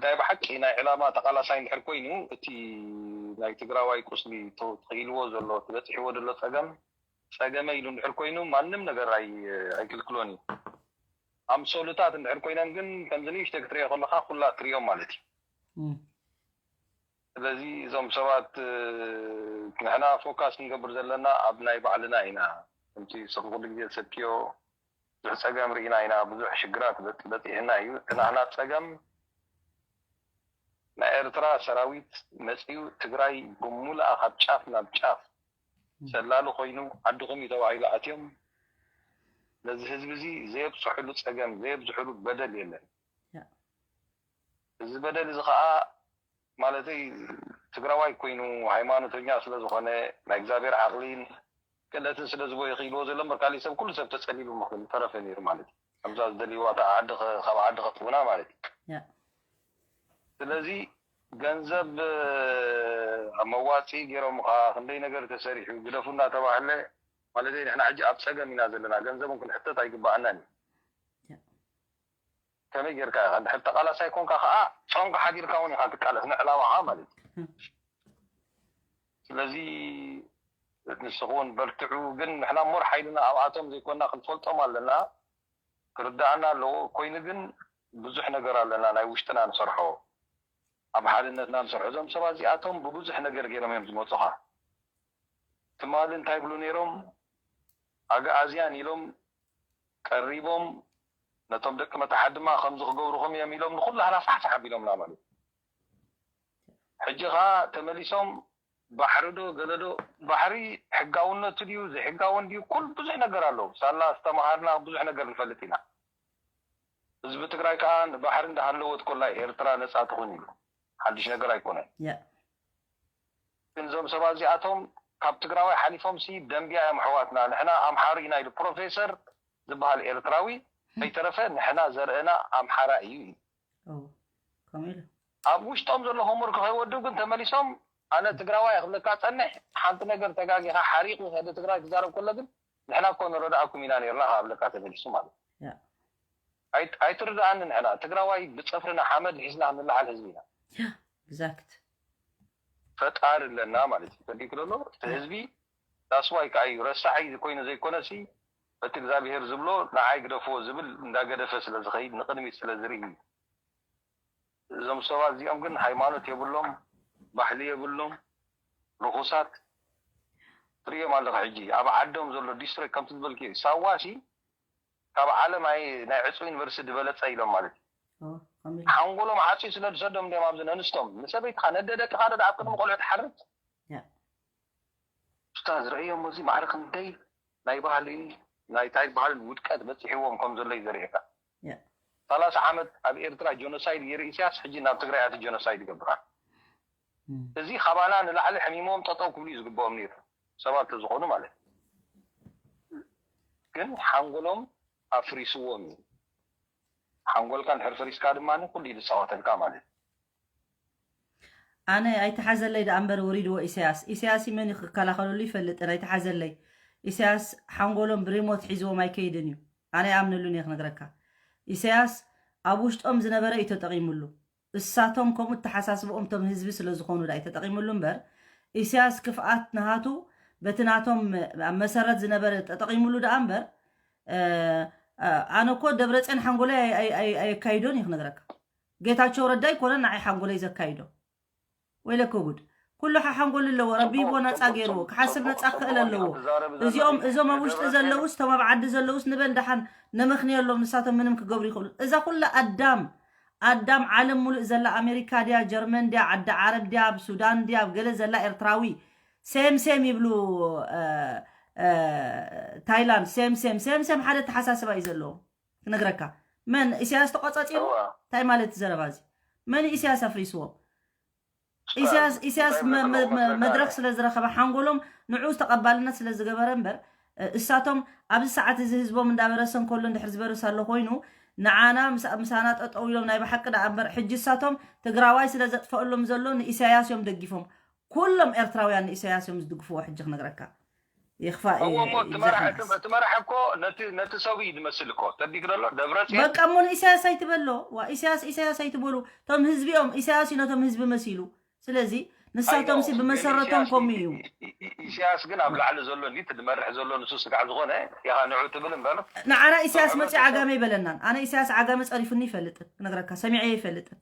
ናይ ብሓቂ ናይ ዕላማ ተቓላሳይ እንድሕር ኮይኑ፣ እቲ ናይ ትግራዋይ ቁስሊ ተ-፣ ተኽኢልዎ ዘሎ፣ ተበፂሕዎ ዘሎ ፀገም፣ ፀገመ ኢሉ እንድሕር ኮይኑ፣ ማንም ነገር ኣይ-፣ ኣይክልክሎን እዩ። ኣምሶሉታት እንድሕር ኮይነን ግን፣ ከምዚ ንእሽተይ ክትሪኦ ከለኻ፣ ኩላ ትሪኦም ማለት እዩ። እም። ስለዚ እዞም ሰባት፣ እ፣ ንሕና ፎካስ ክንገብር ዘለና ኣብ ናይ ባዕልና ኢና። ከምቲ ንስኺ ኩሉ ግዜ ትሰብክዮ፣ ብዙሕ ጸገም ርኢና ኢና፣ ብዙሕ ሽግራት በጽ-፣ በጺሕና እዩ። እቲ ናህና ጸገም፣ ናይ ኤርትራ ሰራዊት መጺኡ ትግራይ ብሙሉኣ ካብ ጫፍ ናብ ጫፍ ሰላሊ ኮይኑ፣ ዓድኹም እዩ ተባሂሉ ኣትዮም፣ ነዚ ህዝቢ እዚ ዘየብጽሑሉ ጸገም፣ ዘየብዝሑሉ በደል የለን። ያ። እዚ በደል እዚ ኸኣ፣ ማለተይ፣ ትግራዋይ ኮይኑ ሃይማኖተኛ ስለ ዝኾነ፣ ናይ እግዚኣብሔር ዓቕሊን ክእለትን ስለ ዝቦ ይኽኢልዎ ዘሎ እምበር፣ ካሊእ ሰብ፣ ኩሉ ሰብ ተጸሊሉ ምኽ-፣ ምተረፈ ነይሩ ማለት እዩ። ከምዛ ዝደልይዋ፣ እታ ዓዲ ኸ-፣ ካብ ዓዲ ከጥፉና ማለት እዩ። ያ። ስለዚ ገንዘብ፣ እ፣ ኣብ መዋጽኢ ገይሮም ኸኣ ክንደይ ነገር ተሰሪሑ ግደፉ እናተባህለ፣ ማለተይ፣ ንሕና ሕጂ ኣብ ጸገም ኢና ዘለና። ገንዘብ እውን ክንሕተት ኣይግባኣናን እዩ። ያ። ከመይ ጌርካ ኢኻ? እንድሕር ተቓላሳይ ኮንካ ኸኣ፣ ጾምካ ሓዲርካ እውን ኢኻ ትቃለስ፣ ንዕላማኻ ማለት እዩ። ስለዚ ንስኹ እውን በርትዑ፣ ግን ንሕና ሞር ሓይልና ኣብኣቶም ዘይኮንና ክንፈልጦም ኣለና። ክርድኣና ኣለዎ። ኮይኑ ግን ብዙሕ ነገር ኣለና ናይ ውሽጥና ንሰርሖ፣ ኣብ ሓድነትና ንሰርሖ። እዞም ሰባት እዚኣቶም ብብዙሕ ነገር ገይሮም እዮም ዝመጹኻ። ትማሊ እንታይ ይብሉ ነይሮም? ኣግኣዝያን ኢሎም ቀሪቦም፣ ነቶም ደቂ መታሓት ድማ ከምዚ ክገብሩኹም እዮም ኢሎም ንኹሉ ሃላፋሕፋሕ ኣቢሎምና ማለት እዩ። ሕጂ ኸኣ ተመሊሶም ባሕሪ ዶ ገለ ዶ፣ ባሕሪ ሕጋውነቱ ድዩ ዘይሕጋውን ድዩ፣ ኩሉ ብዙሕ ነገር ኣሎ። ሳላ ዝተምሃርና ብዙሕ ነገር ንፈልጥ ኢና። ህዝቢ ትግራይ ከኣ ንባሕሪ እንዳሃለወት ኮላ ኤርትራ ነጻ ትኹን ኢሉ። ሓድሽ ነገር ኣይኮነን። ያ። ግን እዞም ሰባት እዚኣቶም ካብ ትግራዋይ ሓሊፎም ሲ ደንቢያ እዮም ኣሕዋትና። ንሕና ኣምሓሩ ኢና ኢሉ ፕሮፌሰር ዝበሃል ኤርትራዊ፣ ከይተረፈ ንሕና ዘርእና ኣምሓራ እዩ ኢሉ። ኦ፣ ከምኡ ኢሉ። ኣብ ውሽጦም ዘሎ ሆምወርክ ከይወድው ግን ተመሊሶም፣ ኣነ ትግራዋይ ክብለካ ጸንሕ፣ ሓንቲ ነገር ተጋጊኻ፣ ሓሪቑ ከደ ትግራይ ክዛረብ ከሎ ግን ንሕና እኮ ንረድኣኩም ኢና ነይርና ክብለካ ተመሊሱ ማለት እዩ። ያ። ኣይ-፣ ኣይትርድኣኒ። ንሕና ትግራዋይ ብጸፍርና ሓመድ ሒዝና ክንለዓል ህዝቢ ኢና። ያ፣ ኤግዛክት። ፈጣሪ ኣለና ማለት እዩ። ፈዲክ ዘሎ እቲ ህዝቢ ዳስዋይ ከዓ እዩ ረሳዒ ኮይኑ ዘይኮነሲ፣ እቲ እግዚኣብሄር ዝብሎ ንዓይ ግደፍዎ ዝብል እንዳገደፈ ስለ ዝኸይድ፣ ንቕድሚት ስለ ዝርኢ እዩ። እዞም ሰባት እዚኦም ግን ሃይማኖት የብሎም፣ ባህሊ የብሎም፣ ርኹሳት። ትርእዮም ኣለኻ ሕጂ ኣብ ዓዶም ዘሎ ዲስትሪክት ከምቲ ዝበልክዮ እዩ። ሳዋ ሲ ካብ ዓለም ኣይ-፣ ናይ ዕጹ ዩኒቨርሲቲ ዝበለጸ ኢሎም ማለት እዩ። ኦ፣ ከምኡ ኢሉ። ሓንጎሎም ዓጽዩ ስለ ዝሰዶም እንዲዮም ኣብዚ ነንስቶም። ንሰበይትኻ ነደ ደቅኻ ዶ ኣብ ቅድሚ ቆልዑ ትሓርድ? ያ። ኡስታዝ ርእዮም፣ እዚ ማዕረ ክንደይ ናይ ባህሊ ናይ ታሪክ ባህልን ውድቀት በጺሕዎም ከም ዘሎ እዩ ዘርእየካ። ያ። ሰላሳ ዓመት ኣብ ኤርትራ ጀኖሳይድ ገይሩ ኢሳያስ፣ ሕጂ ናብ ትግራይ ኣቲ ጀኖሳይድ ይገብራ። እዚ ካባና ንላዕሊ ሕሚሞም ጠጠው ክብሉ እዩ ዝግብኦም ነይሩ፣ ሰባት ተዝኾኑ ማለት እዩ። ግን ሓንጎሎም ኣፍሪስዎም እዩ። ሓንጎልካ እንድሕር ፈሪስካ ድማ ኩሉ እዩ ዝፃወተልካ ማለት እዩ። ኣነ ኣይተሓዘለይ ደኣ እምበር ወሪድዎ ኢሳያስ። ኢሳያስ መን እዩ ክከላኸለሉ ይፈልጥን ኣይተሓዘለይ። ኢሳያስ ሓንጎሎም ብሪሞት ሒዝዎም ኣይከይድን እዩ። ኣነ ኣይኣምነሉን እየ ክነግረካ። ኢሳያስ ኣብ ውሽጦም ዝነበረ እዩ ተጠቒሙሉ። እሳቶም ከምኡ ተሓሳስብኦም ቶም ህዝቢ ስለ ዝኾኑ ዳ ተጠቒሙሉ እምበር ኢሳያስ ክፍኣት ናሃቱ በቲ ናቶም ኣብ መሰረት ዝነበረ ተጠቒሙሉ ደኣ እምበር ኣነ እኮ ደብረፅዮን ሓንጎለይ ኣየካይዶን እዩ ክነግረካ። ጌታቸው ረዳ ይኮነ ንዓይ ሓንጎለይ ዘካይዶ። ወይለከ ጉድ። ኩሉ ሓሓንጎል ኣለዎ። ረቢ ይቦ ነፃ ገይርዎ ክሓስብ ነፃ ክኽእል ኣለዎ። እዚኦም እዞም ኣብ ውሽጢ ዘለውስ ቶም ኣብ ዓዲ ዘለውስ ንበል ደሓን ነመኽንየሎም። ንሳቶም ምንም ክገብሩ ይኽእሉ። እዛ ኩላ ኣዳም ኣዳም ዓለም ሙሉእ ዘላ ኣሜሪካ ድያ ጀርመን ድያ ዓዲ ዓረብ ድያ ኣብ ሱዳን ድያ ኣብ ገለ ዘላ ኤርትራዊ ሴም ሴም ይብሉ። ታይላንድ ሴም ሴም ሴም ሴም ሓደ ተሓሳስባ እዩ ዘለዎ። ክነግረካ መን ኢሳያስ ተቆጻጺሩ እንታይ ማለት ዘረባ እዚ? መን ኢሳያስ ኣፍሪስዎ? ኢሳያስ ኢሳያስ መድረክ ስለ ዝረኸበ ሓንጎሎም ንዑ ተቐባልነት ስለ ዝገበረ እምበር እሳቶም ኣብዚ ሰዓት እዚ ህዝቦም እንዳበረሰ እንከሎ እንድሕር ዝበርስ ኣሎ ኮይኑ ንዓና ምሳና ጠጠው ኢሎም ናይ ብሓቂ ደኣ እምበር ሕጂ እሳቶም ትግራዋይ ስለ ዘጥፈአሎም ዘሎ ንኢሳያስ እዮም ደጊፎም። ኩሎም ኤርትራውያን ንኢሳያስ እዮም ዝድግፍዎ። ሕጂ ክነግረካ ይኽፋ እሞ እሞ እቲ መራሒ እቲ መራሒ እኮ ነቲ ነቲ ሰብ እዩ ዝመስል እኮ ተቢክ ዘሎ ደብረጽዮን በቃ እሞ ንኢሳያስ ኣይትበሎ። ዋ ኢሳያስ ኢሳያስ ኣይትበሉ። ቶም ህዝቢኦም ኢሳያስ እዩ ነቶም ህዝቢ መሲሉ። ስለዚ ንሳቶም ሲ ብመሰረቶም ከምኡ እዩ። ኢሳያስ ግን ኣብ ላዕሊ ዘሎ እንዲ እቲ ዝመርሕ ዘሎ ንሱ ስጋዕ ዝኾነ ኢኻ ንዑ ትብል እምበር ንዓና ኢሳያስ መፂኡ ዓጋመ ይበለናን። ኣነ ኢሳያስ ዓጋመ ፀሪፉኒ ይፈልጥን ክነግረካ ሰሚዐ ይፈልጥን።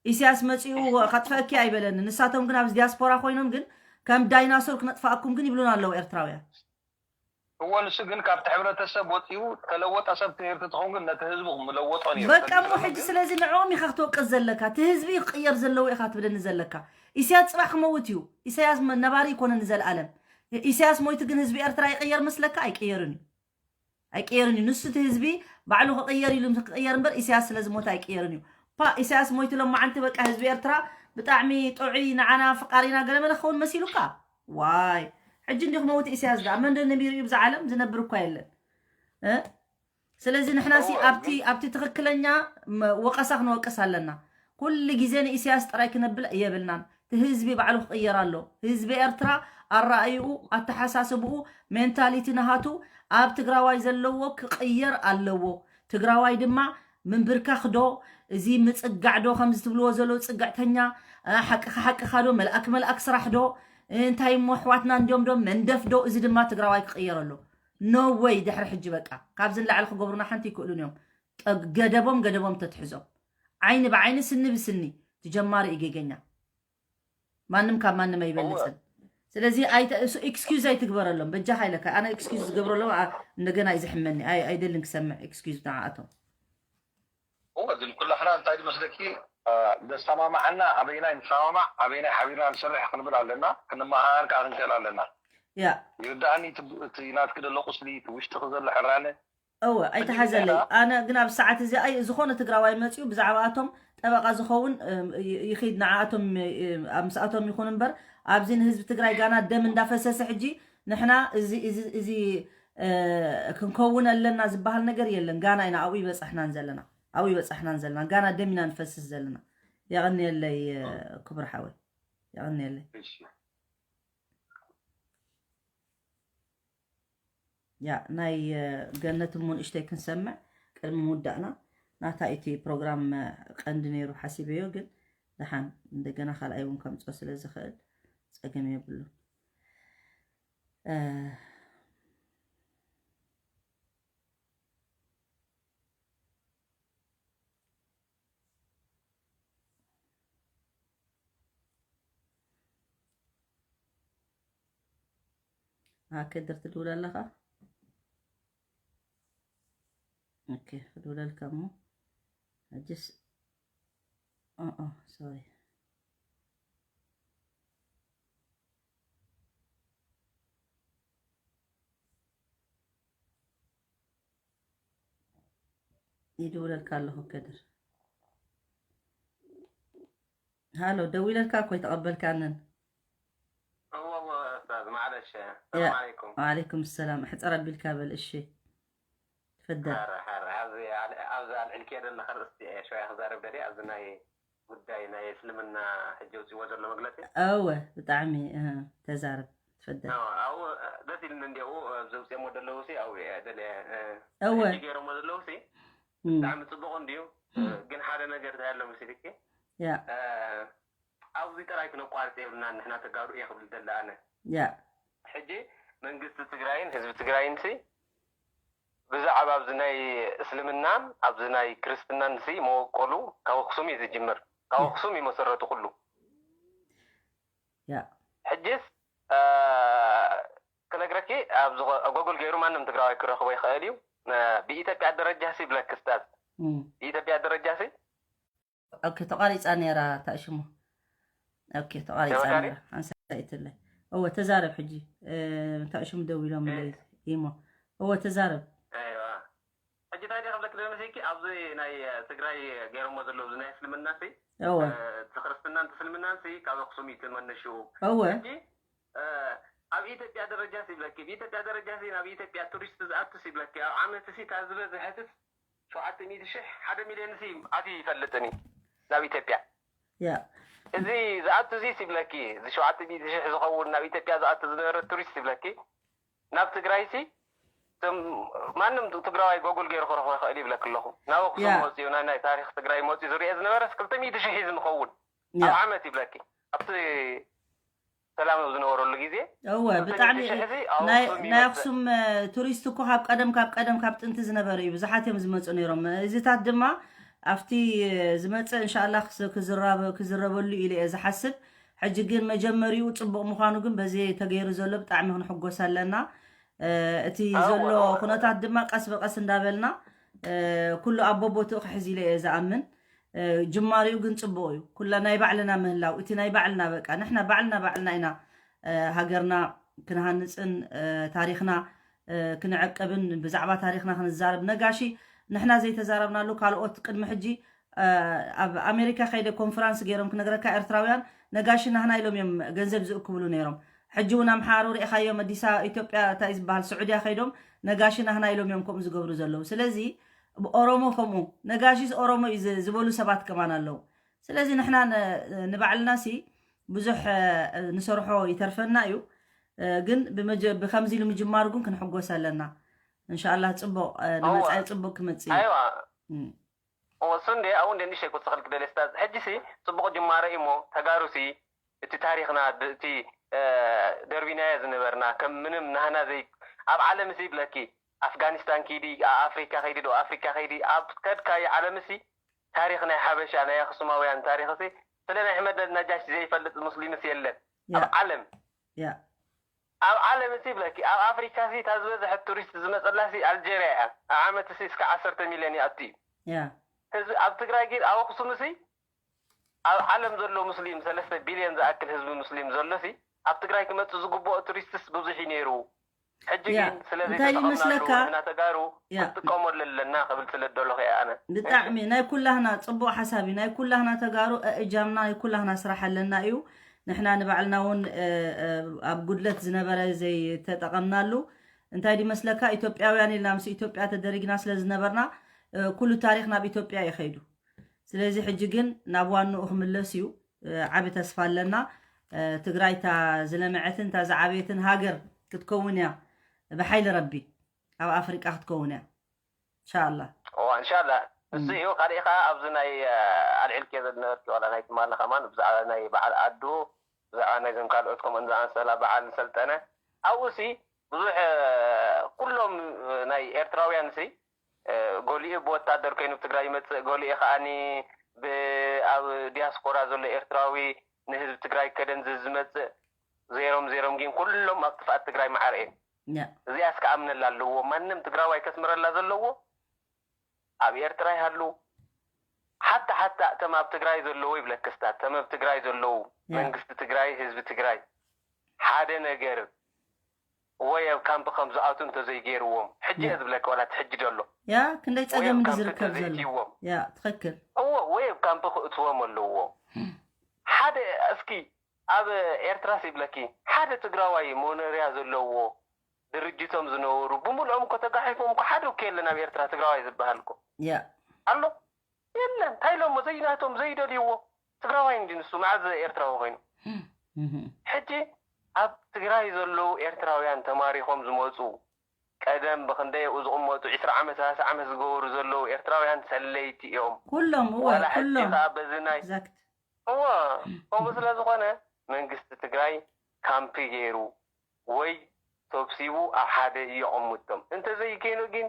ኢሳያስ መፂኡ ከጥፈእኪ ኣይበለኒ። ንሳቶም ግን ኣብዚ ዲያስፖራ ኮይኖም ግን ከም ዳይናሶር ክነጥፋእኩም ግን ይብሉና ኣለዉ ኤርትራውያን። እወ ንሱ ግን ካብቲ ሕብረተሰብ ወፂኡ ተለወጠ ሰብ ትምህርቲ ትኸውን ግን ነቲ ህዝቡ ምለወጦ ነይሩ በቃ እሞ ሕጂ ስለዚ ንዕኦም ኢኻ ክትወቅስ ዘለካ። እቲ ህዝቢ እዩ ክቅየር ዘለዎ ኢኻ ትብለኒ ዘለካ። ኢሳያስ ፅባሕ ክመውት እዩ። ኢሳያስ ነባሪ ይኮነ ንዘለኣለም። ኢሳያስ ሞይቱ ግን ህዝቢ ኤርትራ ይቅየር መስለካ? ኣይቅየርን እዩ። ኣይቅየርን እዩ። ንሱ እቲ ህዝቢ ባዕሉ ክቕየር ኢሉ ክቕየር እምበር ኢሳያስ ስለ ዝሞተ ኣይቅየርን እዩ። ፓ ኢሳያስ ሞይቱ ሎማዓንቲ በቃ ህዝቢ ኤርትራ ብጣዕሚ ጥዑይ ንዓና ፍቃሪና ገለመለ ክኸውን መሲሉካ? ዋይ ሕጂ እንዲ ክመውት ኢሳያስ ደኣ መን ዶ ነቢሩ እዩ ብዛ ዓለም ዝነብር እኳ የለን። ስለዚ ንሕና ሲ ኣብቲ ኣብቲ ትኽክለኛ ወቀሳ ክንወቅስ ኣለና። ኩሉ ግዜ ንኢሳያስ ጥራይ ክነብል የብልናን። እቲ ህዝቢ ባዕሉ ክቕየር ኣሎ። ህዝቢ ኤርትራ ኣረኣይኡ፣ ኣተሓሳስብኡ፣ ሜንታሊቲ ናሃቱ ኣብ ትግራዋይ ዘለዎ ክቕየር ኣለዎ። ትግራዋይ ድማ ምንብርካኽ ዶ፣ እዚ ምጽጋዕ ዶ፣ ከምዚ ትብልዎ ዘለዉ ጽግዕተኛ፣ ሓቅኻ ሓቅኻ ዶ፣ መልኣክ መልኣክ ስራሕ ዶ፣ እንታይ እሞ ኣሕዋትና እንዲዮም ዶ፣ መንደፍ ዶ፣ እዚ ድማ ትግራዋይ ክቕየር ኣሎ። No way ድሕሪ ሕጂ በቃ ካብዚ ንላዕሊ ክገብሩና ሓንቲ ይክእሉን እዮም። ጠ- ገደቦም ገደቦም ተትሕዞም ዓይኒ ብዓይኒ ስኒ ብስኒ ትጀማሪ እዩ ጌገኛ ማንም ካብ ማንም ኣይበልፅን። ስለዚ ኣይተ- እሱ ኤክስኪውዝ ኣይትግበረሎም በጃኻ ኢለካ ኣነ ኤክስኪውዝ ዝገብረሎም ኣ- እንደገና እዩ ዝሕመኒ ኣይ- ኣይደልን ክሰምዕ ኤክስኪውዝ ንዓኣቶም። እወ ግን ኩላሕና እንታይ ዝመስለኪ እ፣ ዘሰማማዓና ኣበይናይ ንሰማማዕ ኣበይናይ ሓቢርና ንሰርሕ ክንብል ኣለና። ክንመሃር ከዓ ክንክእል ኣለና። ያ ይርዳእኒ እቲ ብ- እቲ ናትኪ ዘሎ ቁስሊ እቲ ውሽጥኺ ዘሎ ሕራነ እወ ኣይተሓዘለይ ኣነ ግን ኣብ ሰዓት እዚ ኣይ ዝኾነ ትግራዋይ መፅዩ ብዛዕባኣቶም ጠበቃ ዝኸውን እ፣ ይ- ይኺድ ንዓኣቶም እ፣ ኣብ ምስኣቶም ይኹን እምበር ኣብዚ ንህዝቢ ትግራይ ጋና ደም እንዳፈሰሰ ሕጂ ንሕና እዚ እዚ እዚ እ፣ ክንከውን ኣለና ዝበሃል ነገር የለን ጋና ኢና ኣብኡ ይበፃሕናን ዘለና ኣብኡ ይበፃሕናን ዘለና ጋና ደም ኢና ንፈስስ ዘለና። የቐንየለይ እ፣ ክቡር ሓወይ የቐንየለይ። እሺ ያ ናይ ገነት እሞ ንእሽተይ ክንሰምዕ ቅድሚ ምውዳእና ናታ እቲ ፕሮግራም ቀንዲ ነይሩ ሓሲበዮ ግን ደሓን እንደገና ካልኣይ እውን ከምፅኦ ስለ ዝኽእል ፀገም የብሉን። ኦኬ ድር ትድውል ኣለኻ? ኦኬ ክድውለልካ እሞ ሕጅስ ኦኦ ሶሪ ይድውለልካ ኣለኹ ከድር። ሃሎ፣ ደዊለልካ እኮ ኣይተቐበልካንን። እወ እወ ኡስታዝ፣ ማዕለሽ። ያ። ሰላም ዓለይኩም። ወዓለይኩም ሰላም። እሕፀር ኣቢልካ በል። እሺ፣ ትፈደል። ሓረ ሓረ ኣብዚ ኣል- ኣብዚ ኣልዕልክዮ ዘለኻ ርእስቲ እየ ሸውያ ክዛረብ ደልየ። ኣብዚ ናይ ጉዳይ ናይ እስልምና ሕጂ ውፅዎ ዘሎ መግለፂ። እወ፣ ብጣዕሚ እ፣ ተዛረብ፣ ትፈደል። ኣዎ፣ ኣብኡ ደስ ኢልኒ እንዲያው ኣብዚ ውፅኦሞ ዘለዉ ሲ ኣብኡ እየ ደልየ እ፣ እወ። ሕጂ ገይሮሞ ዘለዉ ሲ እም፣ ብጣዕሚ ፅቡቕ እንድዩ። ግን ሓደ ነገር እንታይ ኣሎ መሲልኪ ያ እ፣ ኣብዚ ጥራይ ክነቋርፅ የብልና ንሕና ተጋሩ እየ ክብል ደለ ኣነ። ያ ሕጂ መንግስቲ ትግራይን ህዝቢ ትግራይን ሲ ብዛዕባ ኣብዚ ናይ እስልምናን ኣብዚ ናይ ክርስትናን ሲ መወቀሉ ካብ ኣክሱም እዩ ዝጅምር። ካብ ኣክሱም እዩ መሰረቱ ኩሉ። ያ ሕጅስ እ፣ ክነግረኪ ኣብዚ ጎ- ጎግል ገይሩ ማንም ትግራዋይ ክረኽቦ ይኽእል እዩ። እ፣ ብኢትዮጵያ ደረጃ ሲ ብለክ ስታዝ እም። ብኢትዮጵያ ደረጃ ሲ ኦኬ፣ ተቋሪፃ ነይራ። እንታይ ሽሙ? ኦኬ፣ ተቋሪፃ ተመካሪ? ነይራ። ኣንሳይትለይ። እወ፣ ተዛረብ ሕጂ። እ፣ እንታይ ሽሙ ደዊሎም እ። ለይ ኢሞ። እወ፣ ተዛረብ። ኣይዋ። ሕጂ እንታይ ድየ ክብለክ ደመሲኪ ኣብዚ ናይ ትግራይ ገይሮሞ ዘለዉ እዚ ናይ እስልምና ሲ እወ፣ እ፣ እቲ ክርስትናን እቲ እስልምናን ሲ ካብ ኣክሱም እዩ እቲ መነሽኡ። እወ፣ ሕጂ እ፣ ኣብ ኢትዮጵያ ደረጃ ሲ ይብለኪ ብኢትዮጵያ ደረጃ ሲ ናብ ኢትዮጵያ ቱሪስት ዝኣቱ ሲ ይብለኪ ኣብ ዓመት ሲ ካብ ዝበዝሐትስ ሸውዓተ ሚእቲ ሽሕ ሓደ ሚልዮን ሲ ኣትዩ ይፈልጥን እዩ ናብ ኢትዮጵያ። ያ እዚ ዝኣቱ እዚ ሲ ይብለኪ እዚ ሸውዓተ ሚእቲ ሽሕ ዝኸውን ናብ ኢትዮጵያ ዝኣቱ ዝነበረ ቱሪስት ይብለኪ ናብ ትግራይ ሲ እቶም ማንም ትግራዋይ ጎጉል ገይሩ ክረኽቦ ይኽእል ይብለክ ኣለኹ። ናብ ኣክሱም ያ። መፅኡ ናይ ናይ ታሪክ ትግራይ መፅኡ ዝርአ ዝነበረስ ክልተ ሚእቲ ሽሕ እዩ ዝኸውን ያ ኣብ ዓመት ይብለኪ። ኣብቲ ሰላም ኣብ ዝነበረሉ ግዜ እወ ክልተ ብጣዕሚ ሚእቲ ሽሕ እዚ ኣብ ናይ ኣክሱም ናይ ይመፅእ። ኣክሱም እ፣ ቱሪስት እኮ ካብ ቀደም ካብ ቀደም ካብ ጥንቲ ዝነበረ እዩ። ብዙሓት እዮም ዝመፁ ነይሮም። እዚታት ድማ ኣብቲ እ፣ ዝመፅእ እንሻላ ክስ- ክዝራበ- ክዝረበሉ ኢለ እየ ዝሓስብ። ሕጂ ግን መጀመሪኡ ፅቡቕ ምዃኑ ግን በዚ ተገይሩ ዘሎ ብጣዕሚ ክንሕጎስ ኣለና። እ፣ እቲ እወ፣ ዘሎ እወ። ኩነታት ድማ ቀስ ብቐስ እንዳበልና እ፣ ኩሉ ኣብ ቦቦትኡ ክሕዝ ኢለ እየ ዝኣምን። እ፣ ጅማሪኡ ግን ፅቡቕ እዩ። ኩላ ናይ ባዕልና ምህላው እቲ ናይ ባዕልና በቃ ንሕና ባዕልና ባዕልና ኢና እ፣ ሃገርና ክንሃንፅን እ፣ ታሪኽና እ፣ ክንዕቅብን ብዛዕባ ታሪኽና ክንዛረብ። ነጋሺ ንሕና ዘይተዛረብናሉ ካልኦት ቅድሚ ሕጂ እ፣ ኣብ ኣሜሪካ ከይደ ኮንፈራንስ ገይሮም ክነግረካ ኤርትራውያን ነጋሺ ናህና ኢሎም እዮም ገንዘብ ዝእክብሉ ነይሮም። ሕጂ እውን ኣምሓሩ ርኢኻዮም ኣዲስ ኣበባ ኢትዮጵያ እንታይ ዝበሃል ስዑድያ ከይዶም ነጋሺ ናህና ኢሎም እዮም ከምኡ ዝገብሩ ዘለዉ። ስለዚ ኦሮሞ ከምኡ ነጋሺስ ኦሮሞ እዩ ዝ- ዝበሉ ሰባት ከማን ኣለዉ። ስለዚ ንሕና ን- ንባዕልና ሲ ብዙሕ እ፣ ንሰርሖ ይተርፈና እዩ። እ፣ ግን ብመጀ- ብከምዚ ኢሉ ምጅማሩ ግን ክንሕጎስ ኣለና። እንሻላ ፅቡቅ እ፣ ንመፃኢ እወ። ፅቡቅ ክመፅእ እዩ። ኣይዋ እም። እሱ እንደ ኣብኡ እንደ ንእሽተይ ክወስኸልክ ደለ ስታዝ ሕጂ ሲ ፅቡቅ ጅማረ እዩ እሞ ተጋሩ ሲ እቲ ታሪኽና ድ- እቲ እ፣ ደርቢናዮ ዝነበርና ከም ምንም ናህና ዘይ ኣብ ዓለም ሲ ይብለኪ ኣፍጋኒስታን ኪዲ ኣብ ኣፍሪካ ከይዲ ደቡብ ኣፍሪካ ከይዲ ኣብ ከድካዮ ዓለም ሲ ታሪኽ ናይ ሓበሻ ናይ ኣክሱማውያን ታሪኽ ሲ ስለ ናይ ኣሕመድ ነጃሽ ዘይፈልጥ ሙስሊምስ የለን ኣብ ያ ዓለም ያ ኣብ ዓለም ሲ ይብለኪ ኣብ ኣፍሪካ ሲ እታ ዝበዝሐት ቱሪስት ዝመፀላ ሲ ኣልጀርያ እያ። ኣብ ዓመት ሲ እስከ ዓሰርተ ሚልዮን ይኣቱ እዩ። ያ ህዝቢ ኣብ ትግራይ ግን ኣብ ኣክሱም ሲ ኣብ ዓለም ዘሎ ሙስሊም ሰለስተ ቢልዮን ዝኣክል ህዝቢ ሙስሊም ዘሎ ሲ ኣብ ትግራይ ክመፅእ ዝግብኦ ቱሪስትስ ብዙሕ እዩ ነይሩ። ሕጂ ያ ግን ስለዚ እንታይ ተጠቐምናሉ ይመስለካ? ንሕና ተጋሩ ያ ክንጥቀመሉ ኣለና ክብል ስለ ደለኹ እየ ኣነ። ብጣዕሚ ናይ ኩላህና ፅቡቅ ሓሳብ እዩ። ናይ ኩላህና ተጋሩ እ፣ እጃምና ናይ ኩላህና ስራሕ ኣለና እዩ። ንሕና ንባዕልና እውን እ፣ እ፣ ኣብ ጉድለት ዝነበረ ዘይተጠቐምናሉ እንታይ ድመስለካ ኢትዮጵያውያን ኢልና ምስ ኢትዮጵያ ተደሪግና ስለ ዝነበርና እ፣ ኩሉ ታሪኽ ናብ ኢትዮጵያ እዩ ከይዱ። ስለዚ ሕጂ ግን ናብ ዋንኡ ክምለስ እዩ። እ፣ ዓቢ ተስፋ ኣለና። እ፣ ትግራይ እታ ዝለምዐትን እታ ዝዓበየትን ሃገር ክትከውን እያ ብሓይሊ ረቢ ኣብ ኣፍሪቃ ክትከውን እያ። እንሻላ እዋ እንሻላ እሱ እዩ። ካልእ ከዓ ኣብዚ ናይ ኣልዒልክዮ ዝነበርኪ ዋላ ናይ ትማሊ ከማን ብዛዕባ ናይ በዓል ኣዱ ብዛዕባ ናይዞም ካልኦት ከምኡን ዝኣመሰላ በዓል ሰልጠነ ኣብኡ ሲ ብዙሕ ኩሎም ናይ ኤርትራውያን ሲ ገሊኡ ብወታደር ኮይኑ ብትግራይ ይመፅእ፣ ገሊኡ ከዓኒ ኣብ ዲያስፖራ ዘሎ ኤርትራዊ ንህዝቢ ትግራይ ከደንዝዝ ዝመፅእ ዜሮም ዜሮም ግን ኩሎም ኣብ ጥፍኣት ትግራይ ማዕረ እዮም። እዚኣስ ክኣምነላ ኣለዎ። ማንም ትግራዋይ ከስምረላ ዘለዎ ኣብ ኤርትራ ይሃሉ ሓታ ሓታ እቶም ኣብ ትግራይ ዘለዉ ይብለክስታ እቶም ኣብ ትግራይ ዘለዉ መንግስቲ ትግራይ ህዝቢ ትግራይ ሓደ ነገር ወይ ኣብ ካምፕ ከም ዝኣቱ እንተዘይገይርዎም፣ ሕጂ እየ ዝብለካ፣ ዋላ እቲ ሕጂ ዘሎ ያ ክንደይ ወይ ጸገም ኣብ እንዲ ካምፕ ዝርከብ ዘሎ እንተዘይእትይዎም፣ ያ ትኽክል እዎ ወይ ኣብ ካምፕ ክእትዎም ኣለዎም። ሓደ እስኪ ኣብ ኤርትራስ ይብለኪ፣ ሓደ ትግራዋይ ሞኖርያ ዘለዎ ድርጅቶም ዝነበሩ ብምልኦም እኮ ተጋሒፎም እኮ ሓደ እኮ የለን ኣብ ኤርትራ ትግራዋይ ዝበሃል እኮ ያ ኣሎ የለን። እንታይ ኢሎሞ ዘይናቶም ዘይደልይዎ ትግራዋይ እንዲ ንሱ መዓዝ ኤርትራዊ ኮይኑ። እህ። ሕጂ ኣብ ትግራይ ዘለዉ ኤርትራውያን ተማሪኾም ዝመፁ ቀደም ብክንደይ ኣብኡ ዝቕመጡ ዒስራ ዓመት ሰላሳ ዓመት ዝገበሩ ዘለዉ ኤርትራውያን ሰለይቲ እዮም። ኩሎም እወ ዋላ ሕጂ ኩሎም ከዓ በዚ ናይ exact እወ ከምኡ ስለ ዝኾነ መንግስቲ ትግራይ ካምፕ ገይሩ ወይ ሰብሲቡ ኣብ ሓደ የቐምጦም። እንተዘይከይኑ ግን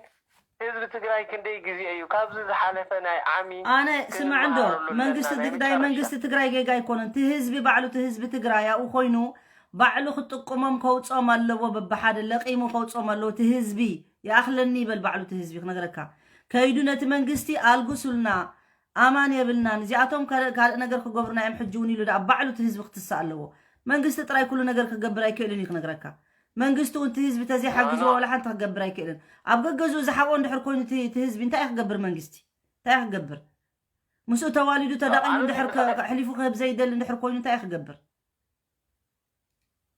ህዝቢ ትግራይ ክንደይ ግዜ እዩ ካብዚ ዝሓለፈ ናይ ዓሚ ኣነ ስማዕ እንዶ ክንመሃረሉ ኣለና። መንግስቲ ናይ ትግራይ መጨረሻ መንግስቲ ትግራይ ጌጋ ኣይኮነን። እቲ ህዝቢ ባዕሉ እቲ ህዝቢ ትግራይ ኣብኡ ኮይኑ ባዕሉ ክጥቅሞም ከውፅኦም ኣለዎ። በብሓደ ለቂሙ ከውፅኦም ኣለዎ። እቲ ህዝቢ ይኣኽለኒ ይበል ባዕሉ እቲ ህዝቢ ክነግረካ ከይዱ ነቲ መንግስቲ ኣልግሱልና ኣማን የብልናን እዚኣቶም ካልእ ካልእ ነገር ክገብሩና እዮም ሕጂ እውን ኢሉ ደኣ ባዕሉ እቲ ህዝቢ ክትስእ ኣለዎ። መንግስቲ ጥራይ ኩሉ ነገር ክገብር ኣይክእልን እዩ ክነግረካ። መንግስቲ እውን እቲ ህዝቢ ተዘይሓግዝዎ ኖ፣ ኖ። ዋላ ሓንቲ ክገብር ኣይክእልን። ኣብ ገገዝኡ ዝሓብኦ እንድሕር ኮይኑ እቲ እቲ ህዝቢ እንታይ እዩ ክገብር መንግስቲ እንታይ እዩ ክገብር? ምስኡ ተዋሊዱ ተዳቒሉ ኣነ እንድሕር ምሳሌ- ከ- ከሕሊፉ ክህብ ዘይደሊ እንድሕር ኮይኑ እንታይ እዩ ክገብር?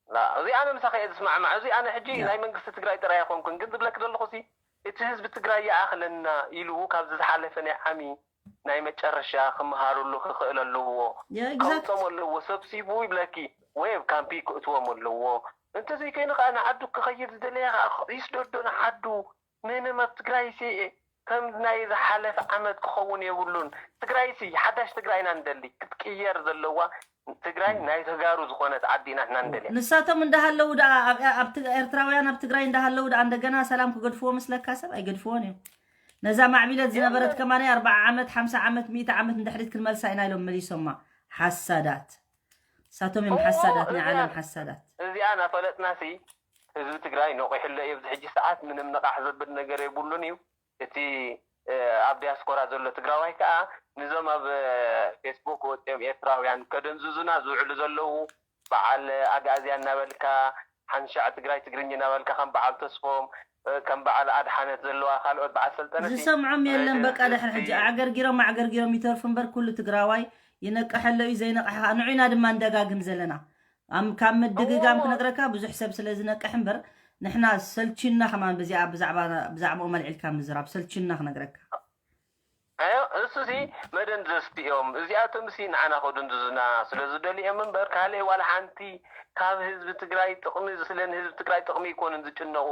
ላ፣ እዚ ኣነ ምሳኺ እየ ዝስማዕማዕ። እዚ ኣነ ሕጂ ያ። ናይ መንግስቲ ትግራይ ጥራይ ኣይኮንኩን፣ ግን ዝብለኪ ዘለኹ ሲ እቲ ህዝቢ ትግራይ ይኣኽለና ኢሉ ካብዚ ዝሓለፈ ናይ ዓሚ ናይ መጨረሻ ክመሃሩሉ ክኽእል ኣለዎ። ያ፣ exact። ከውፅኦም ኣለዎ ሰብሲቡ ይብለኪ፣ ወይ ኣብ ካምፒ ክእትዎም ኣለዎ። እንተዘይኮይኑ ከዓ ንዓዱ ክኸይድ ዝደለየ ከዓ ይስደዶ ንዓዱ። ምንም ኣብ ትግራይ ሲ ከም ናይ ዝሓለፈ ዓመት ክኸውን የብሉን። ትግራይ ሲ ሓዳሽ ትግራይ ኢና ንደሊ፣ ክትቅየር ዘለዋ ትግራይ ናይ ተጋሩ ዝኾነት ዓዲ ኢና ንደልያ። ንሳቶም እንዳሃለዉ ደኣ ኣብ ኣብ ትግ- ኤርትራውያን ኣብ ትግራይ እንዳሃለዉ ደኣ እንደገና ሰላም ክገድፍዎ ምስለካ ሰብ ኣይገድፍዎን እዮም። ነዛ ማዕቢለት ዝነበረት የለን። ከማን ኣርባዓ ዓመት ሓምሳ ዓመት ሚእቲ ዓመት ንድሕሪት ክንመልሳ ኢና ኢሎም መሊሶማ። ሓሳዳት ንሳቶም እዮም እዎ፣ ሓሳዳት ናይ እዚኣ- ዓለም ሓሳዳት። እዚኣ እናፈለጥና ሲ ህዝቢ ትግራይ ነቂሕሎ እዩ። ኣብዚ ሕጂ ሰዓት ምንም ንቃሕ ዘብል ነገር የብሉን እዩ። እቲ እ፣ ኣብ ዲያስፖራ ዘሎ ትግራዋይ ከዓ ንዞም ኣብ እ፣ ፌስቡክ ወፂኦም ኤርትራውያን ከደንዝዙና ዝውዕሉ ዘለዉ በዓል ኣግኣዝያ እናበልካ ሓንሻዕ ትግራይ ትግርኛ እናበልካ ከም በዓል ተስፎም እ፣ ከም በዓል ኣድሓነት ዘለዋ ካልኦት በዓል ሰልጠነ ሲ ዝሰምዖም የለን። በቃ ድሕሪ ሕጂ መደንዘዝቲ ኣዕገርጊሮም ኣዕገርጊሮም ይተርፉ እምበር ኩሉ ትግራዋይ ይነቅሐሎ እዩ። ዘይነቅሐ ከዓ ንዑና ድማ ንደጋግም ዘለና ኣም- ካብ ምድግጋም እዎ። ክነግረካ ብዙሕ ሰብ ስለ ዝነቅሕ እምበር ንሕና ሰልችና ከማን ብዚኣ ብዛዕባ ብዛዕባኦም ኣልዒልካ ምዝራብ ሰልችና ክነግረካ። ኣዮ እሱ ሲ መደንዘዝቲ እዮም። እዚኣቶም ሲ ንዓና ከደንዝዙና ስለ ዝደልዮም እምበር ካልእ ዋላ ሓንቲ ካብ ህዝቢ ትግራይ ጥቕሚ ስለ ንህዝቢ ትግራይ ጥቕሚ ይኮኑን ዝጭነቑ።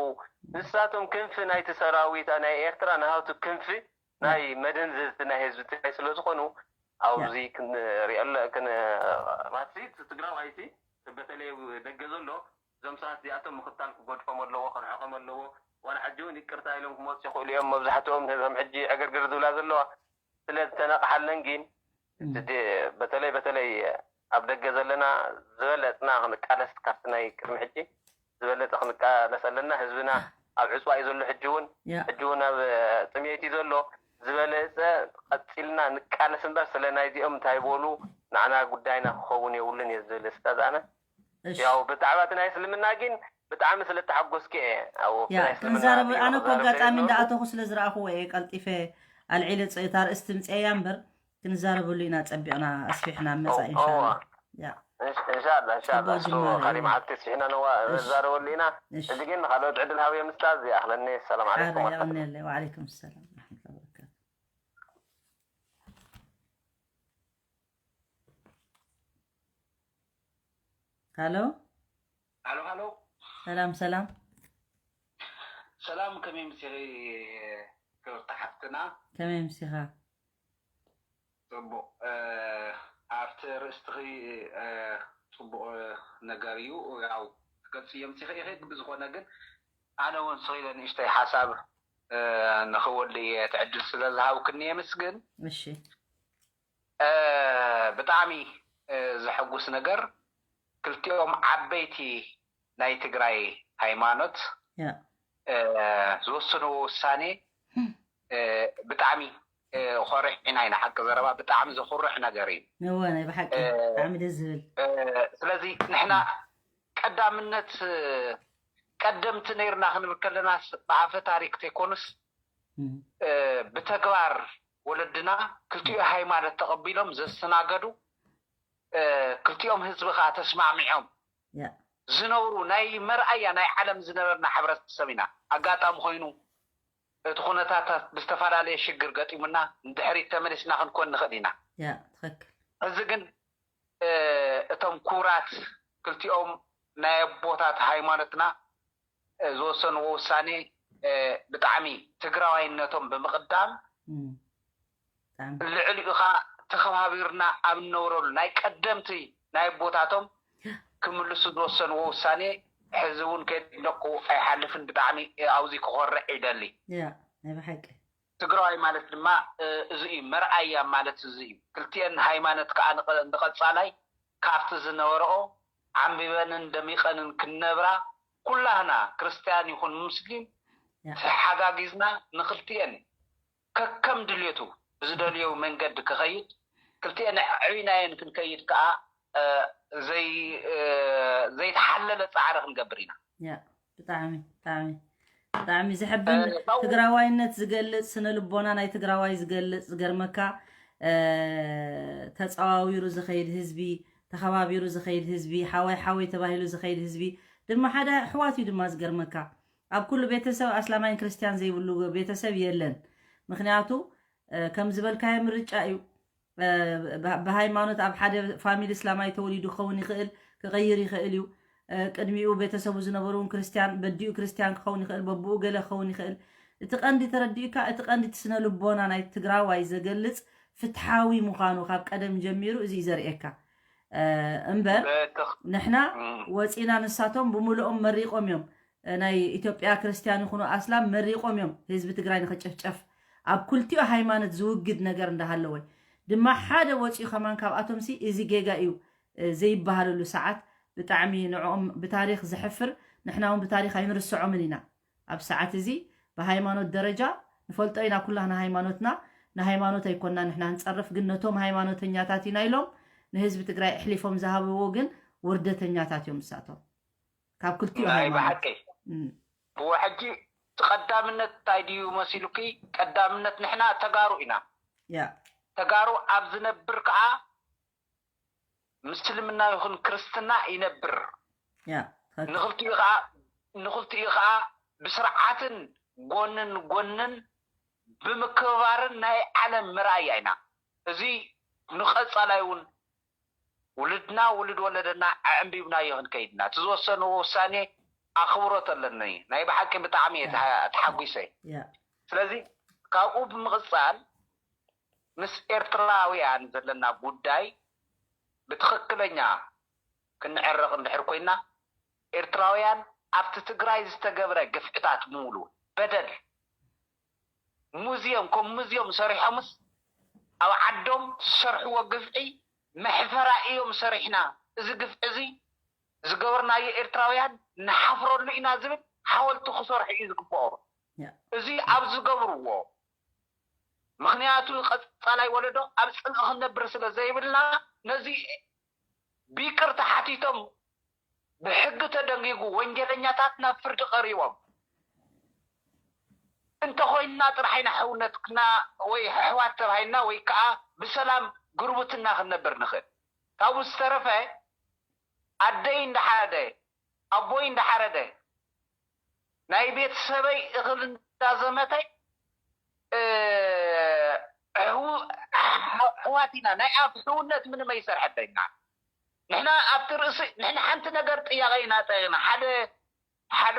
ንሳቶም ክንፊ ናይቲ ሰራዊት ናይ ኤርትራ ንሃቱ ክንፊ ናይ መደንዘዝቲ ናይ ህዝቢ ትግራይ ስለ ዝኾኑ ኣብዚ ክንሪኦ ኣለ- ክን ማትሲ ትግራዋይቲ በተለይ ደገ ዘሎ እዞም ሰባት እዚኣቶም ምኽታል ክገድፎም ኣለዎ፣ ክርሕቆም ኣለዎ። ዋላ ሕጂ እውን ይቅርታ ኢሎም ክመፁ ይኽእሉ እዮም። መብዛሕትኦም ነዞም ሕጂ ዕግርግር ዝብላ ዘለዋ ስለ ዝተነቕሓለን ግን እቲ ድ- በተለይ በተለይ ኣብ ደገ ዘለና ዝበለፅና ክንቃለስ ካብቲ ናይ ቅድሚ ሕጂ ዝበለፀ ክንቃለስ ኣለና። ህዝብና ኣብ ዕፅዋ እዩ ዘሎ። ሕጂ እውን ያ ሕጂ እውን ኣብ ጥሜት እዩ ዘሎ። ዝበለፀ ቀፂልና ንቃለስ እምበር ስለ ናይዚኦም እንታይ በሉ ንዓና ጉዳይና ክኸውን የብሉን እየ ዝብል ስታዝ ኣነ እሺ ያው ብዛዕባ እቲ ናይ እስልምና ግን ብጣዕሚ ስለ ተሓጎስኪ እየ ኣብ ያ ናይ እስልምና ክንዛረብ ዲን ኣነ እኮ ክዛረብ ኣጋጣሚ ዘይብሉ እንዳኣተኹ ስለ ዝረኣኽዎ እየ ቀልጢፈ ኣልዒለ ጸ- እታ ርእስቲ ምፅኤያ እምበር ክንዛረበሉ ኢና ጸቢቕና ኣስፊሕና ኣብ መጻኢ እዋ እንሻላ ያ እንሻላ እንሻላ ጽቡቅ እሱ ጅማሬ ካሊእ እዩ። መዓልቲ ስሒና ነዋ እሺ ንዛረበሉ ኢና። እሺ እዚ ግን ንካልኦት ዕድል ሃብዮም ስታዝ ይኣኽለኒ። ሰላም ሓደ ዓለይኩም ወረሕመቱላህ። የቐንየለይ ወዓለይኩም ሰላም ወረሕመቱላሂ ወበረካቱ ሃሎ ሃሎ ሃሎ ሰላም ሰላም ሰላም ከመይ ምሲኺ ክብርቲ ሓፍትና ከመይ ምሲኻ ፅቡቅ ኣብቲ ርእስትኺ ፅቡቅ ነገር እዩ ያው ትገልፅዮ ምሲኺ ኢኺ ብዝኾነ ግን ኣነ እውን ስኺለ ንእሽተይ ሓሳብ ንኽወሊ እየ ትዕድል ስለ ዝሃብክኒ የምስግን እሺ ብጣዕሚ ዘሐጉስ ነገር ክልቲኦም ዓበይቲ ናይ ትግራይ ሃይማኖት ዝወሰንዎ ውሳኔ ብጣዕሚ ኮሪዕና ኢና ሓቂ ዘረባ ብጣዕሚ ዘኩርዕ ነገር እዩ እወ ናይ ብሓቂ ብጣዕሚ ደስ ዝብል ስለዚ ንሕና ቀዳምነት ቀደምቲ ነይርና ክንብል ከለናስ ብኣፈ ታሪክ ተይኮኑስ ብተግባር ወለድና ክልቲኡ ሃይማኖት ተቐቢሎም ዘስተናገዱ ክልቲኦም ህዝቢ ከዓ ተስማዕሚዖም ዝነብሩ ናይ መርኣያ ናይ ዓለም ዝነበርና ሕብረተሰብ ኢና። ኣጋጣሚ ኮይኑ እቲ ኩነታታት ብዝተፈላለየ ሽግር ገጢሙና ንድሕሪት ተመሊስና ክንኮን ንኽእል ኢና። ሕዚ ግን እቶም ክቡራት ክልቲኦም ናይ ኣቦታት ሃይማኖትና ዝወሰንዎ ውሳኔ ብጣዕሚ ትግራዋይነቶም ብምቕዳም ልዕሊኡ ኸዓ ተኸባቢርና ኣብ እንነብረሉ ናይ ቀደምቲ ናይ ኣቦታቶም ክምልሱ ዝወሰንዎ ውሳኔ ሕዚ እውን ከየድነቅኩ ኣይሓልፍን። ብጣዕሚ ኣብዚ ክኾርዕ ይደሊ። ናይ ብሓቂ ትግራዋይ ማለት ድማ እዚ እዩ፣ መርኣያ ማለት እዚ እዩ። ክልቲኤን ሃይማኖት ከዓ ንቐፃላይ ካብቲ ዝነበረኦ ዓምቢበንን ደሚቐንን ክንነብራ ኩላህና ክርስትያን ይኹን ሙስሊም ተሓጋጊዝና ንክልቲኤን ከከም ድልየቱ ብዝደልዮ መንገዲ ክኸይድ ክልቲኤን ኣዕቢናየን ክንከይድ ከዓ ዘይተሓለለ ፃዕሪ ክንገብር ኢና። ብጣዕሚ ብጣዕሚ ብጣዕሚ ዘሕብን ትግራዋይነት ዝገልፅ ስነ ልቦና ናይ ትግራዋይ ዝገልፅ ዝገርመካ ተፀዋዊሩ ዝኸይድ ህዝቢ ተኸባቢሩ ዝኸይድ ህዝቢ ሓወይ ሓወይ ተባሂሉ ዝኸይድ ህዝቢ ድማ ሓደ ኣሕዋት እዩ ድማ ዝገርመካ ኣብ ኩሉ ቤተሰብ ኣስላማይን ክርስትያን ዘይብሉ ቤተሰብ የለን ምክንያቱ ከም ዝበልካዮ ምርጫ እዩ ብሃይማኖት ኣብ ሓደ ፋሚሊ እስላማይ ተወሊዱ ክኸውን ይኽእል ክቐይር ይኽእል እዩ ቅድሚኡ ቤተሰቡ ዝነበሩ እውን ክርስትያን በዲኡ ክርስትያን ክኸውን ይኽእል በብኡ ገለ ክኸውን ይኽእል እቲ ቀንዲ ተረዲኡካ እቲ ቀንዲ ስነ ልቦና ናይ ትግራዋይ ዘገልፅ ፍትሓዊ ምዃኑ ካብ ቀደም ጀሚሩ እዚ ዘርእየካ እምበር ንሕና ወፂና ንሳቶም ብምልኦም መሪቆም እዮም ናይ ኢትዮጵያ ክርስትያን ይኹኑ ኣስላም መሪቆም እዮም ህዝቢ ትግራይ ንክጭፍጨፍ ኣብ ኩልቲኡ ሃይማኖት ዝውግድ ነገር እንዳሃለወ ድማ ሓደ ወፂኡ ከማን ካብኣቶም ሲ እዚ ጌጋ እዩ ዘይበሃለሉ ሰዓት ብጣዕሚ ንዕኦም ብታሪክ ዘሕፍር ንሕና እውን ብታሪክ ኣይንርስዖምን ኢና ኣብ ሰዓት እዚ ብሃይማኖት ደረጃ ንፈልጦ ኢና ኩላህና ሃይማኖትና ንሃይማኖት ኣይኮና ንሕና ንፀርፍ ግን ነቶም ሃይማኖተኛታት ኢና ኢሎም ንህዝቢ ትግራይ ኣሕሊፎም ዝሃብዎ ግን ውርደተኛታት እዮም ንሳቶም ካብ ክልቲኡ ናይ ሃይማኖት ብሓቂ ብሕጂ እቲ ቀዳምነት እንታይ ድዩ መሲሉኪ ቀዳምነት ንሕና ተጋሩ ኢና ያ ተጋሩ ኣብ ዝነብር ከዓ ምስልምና ይኹን ክርስትና ይነብር ያ ትኽክል ንኽልቲኡ ከዓ ንኽልቲኡ ከዓ ብስርዓትን ጎንን ጎንን ብምክብባርን ናይ ዓለም መርኣያ ኢና እዚ ንቐፃላይ እውን ውልድና ውልድ ወለደና ኣዕንቢብናዮ ክንከይድና እቲ ዝወሰንዎ ውሳኔ ኣኽብሮት ኣለኒ ናይ ብሓቂ ብጣዕሚ እየ ተሓ- ተሓጒሰ ያ ስለዚ ካብኡ ብምቕፃል ምስ ኤርትራውያን ዘለና ጉዳይ ብትኽክለኛ ክንዕረቕ እንድሕር ኮይና ኤርትራውያን ኣብቲ ትግራይ ዝተገብረ ግፍዕታት ምሉ በደል ሙዝየም ከም ሙዝየም ሰሪሖምስ ኣብ ዓዶም ዝሰርሕዎ ግፍዒ መሕፈራ እዮም ሰሪሕና እዚ ግፍዒ እዚ ዝገበርናዮ ኤርትራውያን ንሓፍረሉ ኢና ዝብል ሓወልቲ ክሰርሑ እዩ ዝግበኦ እዚ ኣብ ዝገብርዎ ምኽንያቱ ቀፃላይ ወለዶ ኣብ ፅልኢ ክንነብር ስለ ዘይብልና ነዚ ብይቅርታ ሓቲቶም ብሕጊ ተደንጊጉ ወንጀለኛታት ናብ ፍርዲ ቀሪቦም እንተኾይንና ጥራሕ ኢና ሕውነትና ወይ ኣሕዋት ተባሂልና ወይ ከዓ ብሰላም ጉርብትና ክንነብር ንኽእል ካብኡ ዝተረፈ ኣደይ እንዳሓረደ ኣቦይ እንዳሓረደ ናይ ቤተሰበይ እኽሊ እንዳዘመተ ኣሕዋት ኢና ናይ ኣፍ ሕውነት ምንም ኣይሰርሐለይና ንሕና ኣብቲ ርእሲ ንሕና ሓንቲ ነገር ጥያቄ ኢና ጠይቅና ሓደ ሓደ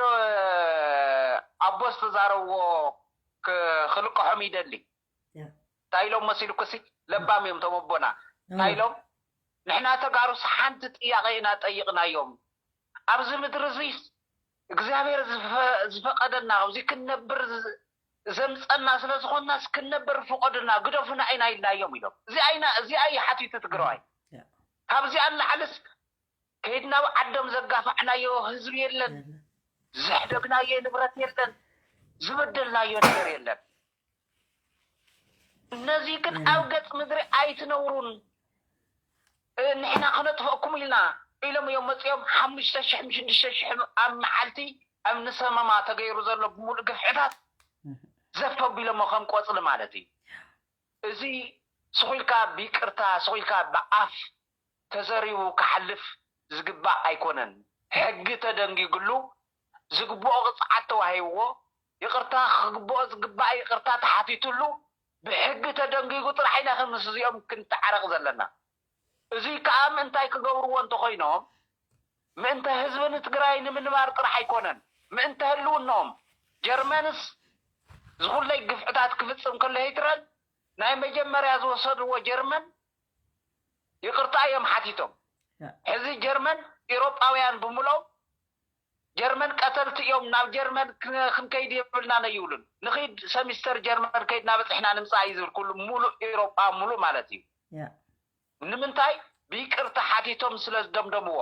ኣቦ ዝተዛረብዎ ክልቀሖም ይደሊ እንታይ ኢሎም መሲሉኩሲ ለባም እዮም ቶም ኣቦና እንታይ ኢሎም ንሕና ተጋሩስ ሓንቲ ጥያቄ ኢና ጠይቅናዮም ኣብዚ ምድሪ እዙይ እግዚኣብሔር ዝፈቀደና ኣብዚ ክንነብር ዘምፀና ስለ ዝኾንናስ ክንነብር ፍቆድና ግደፉና ኢና ኢልናዮም ኢሎም እዚኣ ኢና እዚኣ እዩ ሓቲቱ ትግራዋይ ካብዚኣ ንላዕልስ ከይድና ኣብ ዓዶም ዘጋፋዕናዮ ህዝቢ የለን ዘሕደግናዮ ንብረት የለን ዝበደልናዮ ነገር የለን እነዚ ግን ኣብ ገፅ ምድሪ ኣይትነብሩን ንሕና ክነጥፈእኩም ኢልና ኢሎም እዮም መፅኦም ሓሙሽተ ሽሕ ሽዱሽተ ሽሕ ኣብ መዓልቲ እምኒ ሰመማ ተገይሩ ዘሎ ብምሉእ ግፍዕታት ዘፍ ኣቢሎሞ ከም ቆፅሊ ማለት እዩ። እዚ ስኹ ኢልካ ብይቅርታ፣ ስኹ ኢልካ ብኣፍ ተዘሪቡ ክሓልፍ ዝግባእ ኣይኮነን። ሕጊ ተደንጊግሉ፣ ዝግብኦ ቅፅዓት ተዋሂብዎ፣ ይቅርታ ክግብኦ ዝግባእ ይቅርታ ተሓቲትሉ፣ ብሕጊ ተደንጊጉ ጥራሕ ኢና ከምስ እዚኦም ክንተዓረቕ ዘለና። እዚ ከዓ ምእንታይ ክገብርዎ እንተኾይኖም፣ ምእንተ ህዝቢ ንትግራይ ንምንባር ጥራሕ ኣይኮነን፣ ምእንተ ህልውናኦም። ጀርመንስ ዝኹለይ ግፍዕታት ክፍፅም ከሎ ሂትለር ናይ መጀመርያ ዝወሰድዎ ጀርመን ይቅርታ እዮም ሓቲቶም። ሕዚ ጀርመን ኢሮጳውያን ብምሎም ጀርመን ቀተልቲ እዮም፣ ናብ ጀርመን ክን- ክንከይድ የብልናን ኣይብሉን። ንኺድ ሰሚስተር ጀርመን ከይድና በፂሕና ንምፃእ እዩ ዝብል ኩሉ ሙሉእ ኢሮጳ ሙሉእ ማለት እዩ። ንምንታይ? ብይቅርታ ሓቲቶም ስለ ዝደምደምዎ።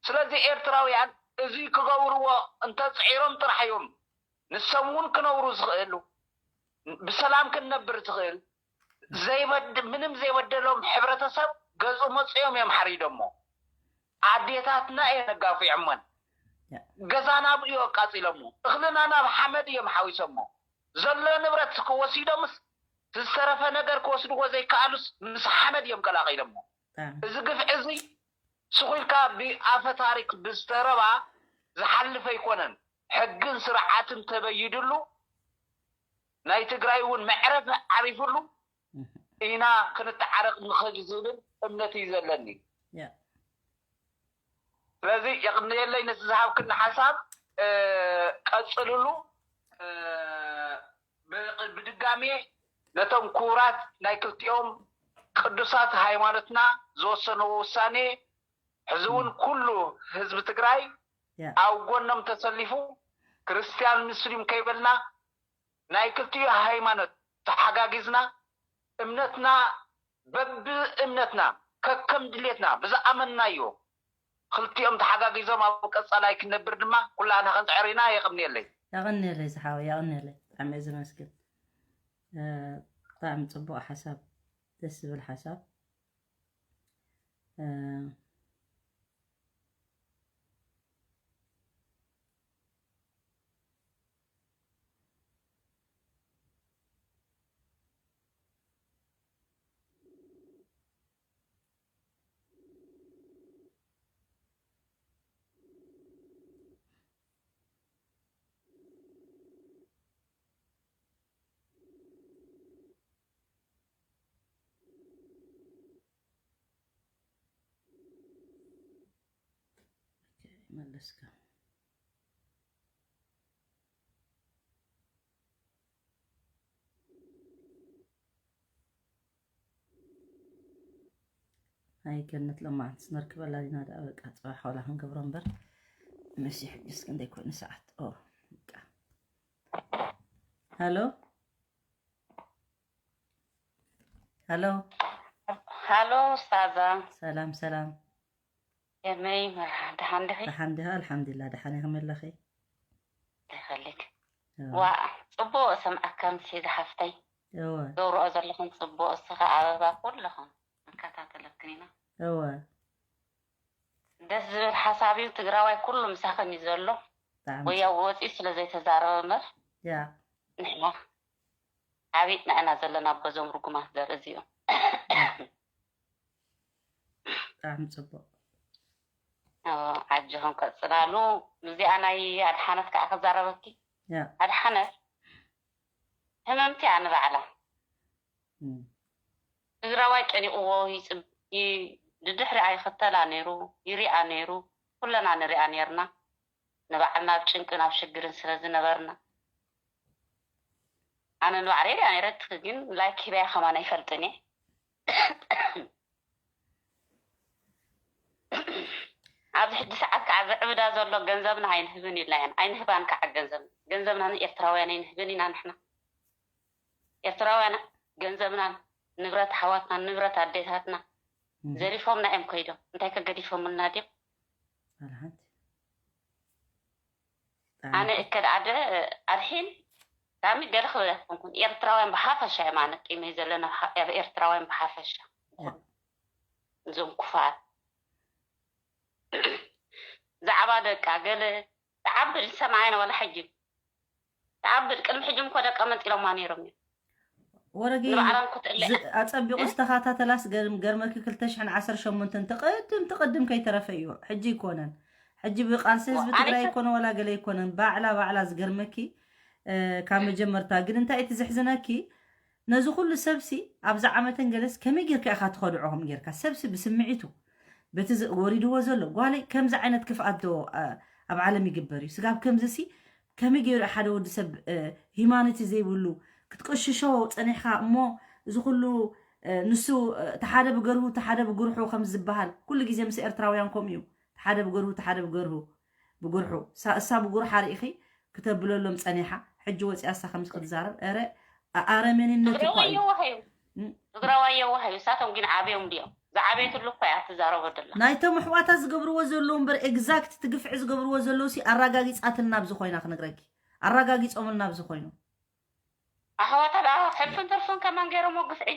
ስለዚ ኤርትራውያን እዚ ክገብርዎ እንተፅዒሮም ጥራሕ እዮም ንሶም እውን ክነብሩ ዝኽእሉ፣ ብሰላም ክንነብር ዝኽእል ዘይበድ ምንም ዘይበደሎም ሕብረተሰብ ገዝኡ መፅኦም እዮም ሓሪዶሞ። ኣዴታትና እዮም ነጋፊዖሞን ገዛና ብእዮ ኣቃፂሎሞ። እኽልና ናብ ሓመድ እዮም ሓዊሶሞ። ዘሎ ንብረት ክወሲዶምስ ዝተረፈ ነገር ክወስድዎ ዘይከኣሉስ ምስ ሓመድ እዮም ቀላቒሎሞ። እዚ ግፍዒ እዚ ስኹ ኢልካ ብኣፈ ታሪክ ብዝተረባ ዝሓልፍ ኣይኮነን። ሕግን ስርዓትን ተበይድሉ ናይ ትግራይ እውን መዕረፊ ዓሪፍሉ ኢና ክንተዓረቕ ንኽእል ዝብል እምነት እዩ ዘለኒ። ስለዚ የቕንየለይ ነቲ ዝሃብክኒ ሓሳብ ቀፅልሉ። ብድጋሜ ነቶም ክቡራት ናይ ክልቲኦም ቅዱሳት ሃይማኖትና ዝወሰንዎ ውሳኔ ሕዚ እውን ኩሉ ህዝቢ ትግራይ ኣብ ጎኖም ተሰሊፉ ክርስትያን ምስሊም ከይበልና ናይ ክልቲኡ ሃይማኖት ተሓጋጊዝና እምነትና በብእምነትና ከከም ድሌትና ብዝኣመንናዮ ክልቲኦም ተሓጋጊዞም ኣብ ቀፃላይ ክንነብር ድማ ኩላህና ክንፅዕር ኢና። የቐንየለይ። የቐንየለይ ዝሓወይ፣ የቐንየለይ። ብጣዕሚ እየ ዘመስግን። ብጣዕሚ ፅቡቕ ሓሳብ፣ ደስ ዝብል ሓሳብ። መለስካ። ኣይ ገነት፣ ሎማዓንትስ ነርክበላ ዲና ደኣ፣ በቃ፣ ጽባሕ ዋላ ክንገብሮ እምበር። መሲ ሕጅስ ክንደይ ኮይኑ ሰዓት? ኦ፣ በቃ። ሃሎ? ሃሎ? ሃሎ፣ ኡስታዛ። ሰላም፣ ሰላም። ከመይ፣ መርሓ፣ ደሓን ዲኺ? ደሓን ዲኻ? ኣልሓምዱሊላህ፣ ደሓን እየ። ከመይ ኣለኺ? እንታይ ይኸልክ? እወ። ዋእ፣ ጽቡቕ እሰምዓካ፣ ምሴ ዝሓፍተይ። እወ። ገብርኦ ዘለኹም ጽቡቕ፣ እስኻ ኣበባ፣ ኩልኹም ንከታተለክን ኢና። እወ። ደስ ዝብል ሓሳብ እዩ። ትግራዋይ ኩሉ ምሳኽን እዩ ዘሎ። ብጣዕሚ። ወያው ወፂኡ ስለ ዘይተዛረበ እምበር፣ ያ። ንሕና ሓቢጥና ኢና ዘለና በዞም ርጉማት ዘርኢ እዚኦም። ብጣዕሚ ጽቡቕ። ኦ፣ ኣጆኹም ቀጽላሉ። እዚኣ ናይ ኣድሓነት ከዓ ክዛረበኪ። ያ። ኣድሓነት ሕምምቲ እያ ንባዕላ። እም። ትግራዋይ ጨኒቕዎ ይጽብ-፣ ይ-፣ ድድሕሪኣ ይኽተላ ነይሩ፣ ይሪኣ ነይሩ፣ ኩለና ንሪኣ ነይርና። ንባዕልና ኣብ ጭንቅን ኣብ ሽግርን ስለ ዝነበርና። ኣነ ንባዕለይ ሪኣ ነይረ፣ ትኺ ግን ላይክ ሂበያ ከማን ኣይፈልጥን እየ። ኣብዚ ሕጂ ሰዓት ከዓ ዝዕብዳ ዘሎ ገንዘብና ኣይንህብን ኢልና እየን። ኣይንህባን ከዓ ገንዘብ-፣ ገንዘብና ንኤርትራውያን ኣይንህብን ኢና ንሕና። ኤርትራውያን ገንዘብናን ንብረት ኣሕዋትናን ንብረት ኣዴታትና እም። ዘሪፎምና እዮም ከይዶም። እንታይ ከገዲፎምልና ድዮም? ኣነ እከ ደኣ ደ-፣ ኣድሒን ሳሚ ገለ ክብል ኣይኮንኩን። ኤርትራውያን ብሓፈሻ እዮም ኣነ ቂመይ ዘለና፣ ኣብ ኤርትራውያን ብሓፈሻ። ያ። እዞም ክፋት። ዛዕባ ደቃ ገለ ተዓብድ ዝሰማዓይና ዋላ ሕጂ ተዓብድ ቅድሚ ሕጂ እኮ ደቀ መንጢሎማ ነይሮም እዮም። ወረጊ ንባዕሎም ክትእለ ዝ- ኣጸቢቑ ዝተኸታተላስ ገርም- ገርመኪ ክልተ ሽሕን ዓሰርተ ሸሞንተን ትቕድም ትቕድም ከይተረፈ እዩ። ሕጂ ኣይኮነን። ሕጂ ብቃልሲ ህዝቢ ኣነ ትግራይ ከ- ኣይኮነ ዋላ ገለ ኣይኮነን። ባዕላ ባዕላ ዝገርመኪ እ፣ ካብ መጀመርታ ግን እንታይ እቲ ዘሕዝነኪ ነዚ ኩሉ ሰብሲ ኣብዛ ዓመተን ገለስ ከመይ ጌርካ ኢኻ ትኸድዖ ከም ጌርካ ሰብሲ ብስምዒቱ በቲ ዝ- ወሪድዎ ዘሎ ጓለይ ከምዚ ዓይነት ክፍኣት ዶ እ፣ ኣብ ዓለም ይግበር እዩ ስጋብ ከምዚ ሲ ከመይ ገይሩ ሓደ ወዲ ሰብ ሂማኒቲ ዘይብሉ ክትቅሽሾ ፀኒሕካ እሞ እዚ ኩሉ እ፣ ንሱ እ፣ እቲ ሓደ ብገርሁ እቲ ሓደ ብጉርሑ ከም ዝበሃል ኩሉ ግዜ ምስ ኤርትራውያን ከምኡ እዩ እቲ ሓደ ብገርሁ እቲ ሓደ ብገርሁ ብጉርሑ እሳ እሳ ብጉርሓ ርኢኺ ክተብለሎም ፀኒሓ ሕጂ ወፂኣ እሳ ከምዚ ክትዛረብ ኧረ ኣ- ኣረሜንነት እኮ ትግራዋይ እዩ የዋህ እዩ እም። ትግራዋይ የዋህ እዩ እሳቶም ግን ዓብዮም ድዮም ዝዓበየትሉ እኮ እያ ትዛረበ ደላ ናይቶም ኣሕዋታ ዝገብርዎ ዘለዉ እምበር ኤግዛክት እቲ ግፍዒ ዝገብርዎ ዘለዉ ሲ ኣራጋጊፃትልና ኣብዚ ኮይና ክነግረኪ ኣራጋጊፆምልና ኣብዚ ኮይኑ ኣሕዋታ ደኣ ሕልፍን ትርፍን ከማን ገይሮሞ ግፍዒ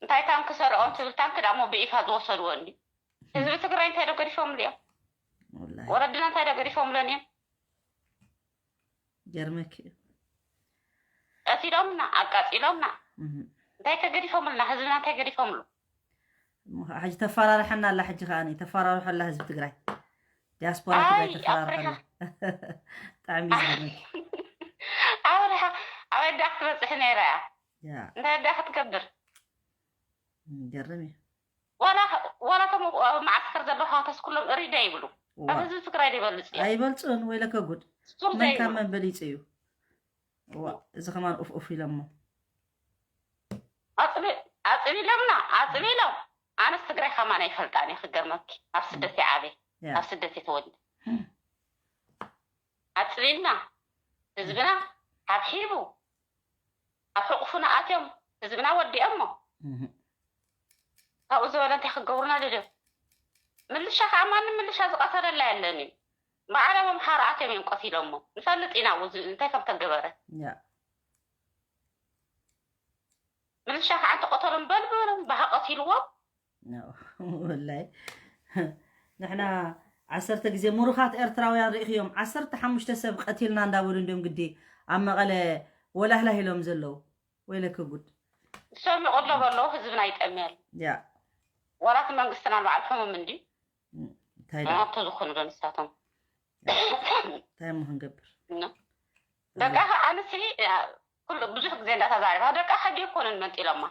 እንታይ ታንክ ሰርዖም ትብል ታንክ ደኣ ሞ ብኢፋ ዝወሰድዎ እንዲ ህዝቢ ትግራይ እንታይ ዶ ገዲፎምሉ እዮም ወላሂ ወለድና እንታይ ዶ ገዲፎምለን እዮም ገርመኪ እዩ ቀቲሎምና ኣቃፂሎምና እህ። እንታይ ከገዲፎምልና ህዝብና እንታይ ገዲፎምሉ እሞ ከዓ ሕጂ ተፈራርሐና ኣላ ሕጂ ከዓ ተፈራርሖ ኣላ ህዝቢ ትግራይ ዲያስፖራ ትግራይ ኣይ ተፈራርሖ ኣላ ኣፍሪካ ብጣዕሚ እዩ ዝገርመኪ ኣብርሃ ኣበይ ዳ ክትበፅሕ ነይራ እያ ያ እንታይ ዳ ክትገብር ገርም እዩ ዋላ ዋላ እቶም ኣብ ማዓስከር ዘለዉ ሓዋተስ ኩሎም ሪዳ ይብሉ ኣብ ዋ ህዝቢ ትግራይ ዶ ይበልፅ እዮም ኣይበልፁን ወይለከ ጉድ ስቱር መን ካብ ዘይብሉ መን በሊፁ እዩ ዋ እዚ ከማን ኡፍ ኡፍ ኢሎሞ ኣፅቢ ኣፅቢሎምና ኣፅቢሎም ኣነስ ትግራይ ከማን ኣይፈልጣን እየ ክገርመኪ ኣብ ስደት እየ ዓብየ ያ ኣብ ስደት እየ ተወልደ ኣፅቢልና ህዝብና ሓብሒቡ ኣብ ሕቑፉና ኣትዮም ህዝብና ወዲኦሞ እህ። ካብኡ ዝበለ እንታይ ክገብሩና ደልዮም ምልሻ ከዓ ማንም ምልሻ ዝቐተለላ የለን እዩ ባዕሎም ኣምሓሩ ኣትዮም እዮም ቀቲሎሞ ንፈልጥ ኢና ኣብዚ እንታይ ከም ተገበረ ያ ምልሻ ከዓ እንተቐተሎም በልበሎም ባህ ቀቲልዎም ወላይ ንሕና ዓሰርተ ግዜ ምሩኻት ኤርትራውያን ርኢኽዮም ዓሰርተ ሓሙሽተ ሰብ ቀቲልና እንዳበሉ እንዲዮም ግዲ ኣብ መቐለ ወላህላህ ኢሎም ዘለዉ ወይለኪ ጉድ ዝሰምዑ ኣለዉ ኣለዉ ህዝብና ይጠምየሉ ያ ዋላ እቲ መንግስትና ንባዕሉ ሕሙም እንዲ እንታይ ዳ ሕሙም ተዝኾኑ ዶ ንሳቶም እንታይ እሞ ክንገብር እና ደቃ ኣነሲ ኩሉ ብዙሕ ግዜ እንዳተዛሪባ ደቃ ሕጂ ኣይኮነን መንጢሎማ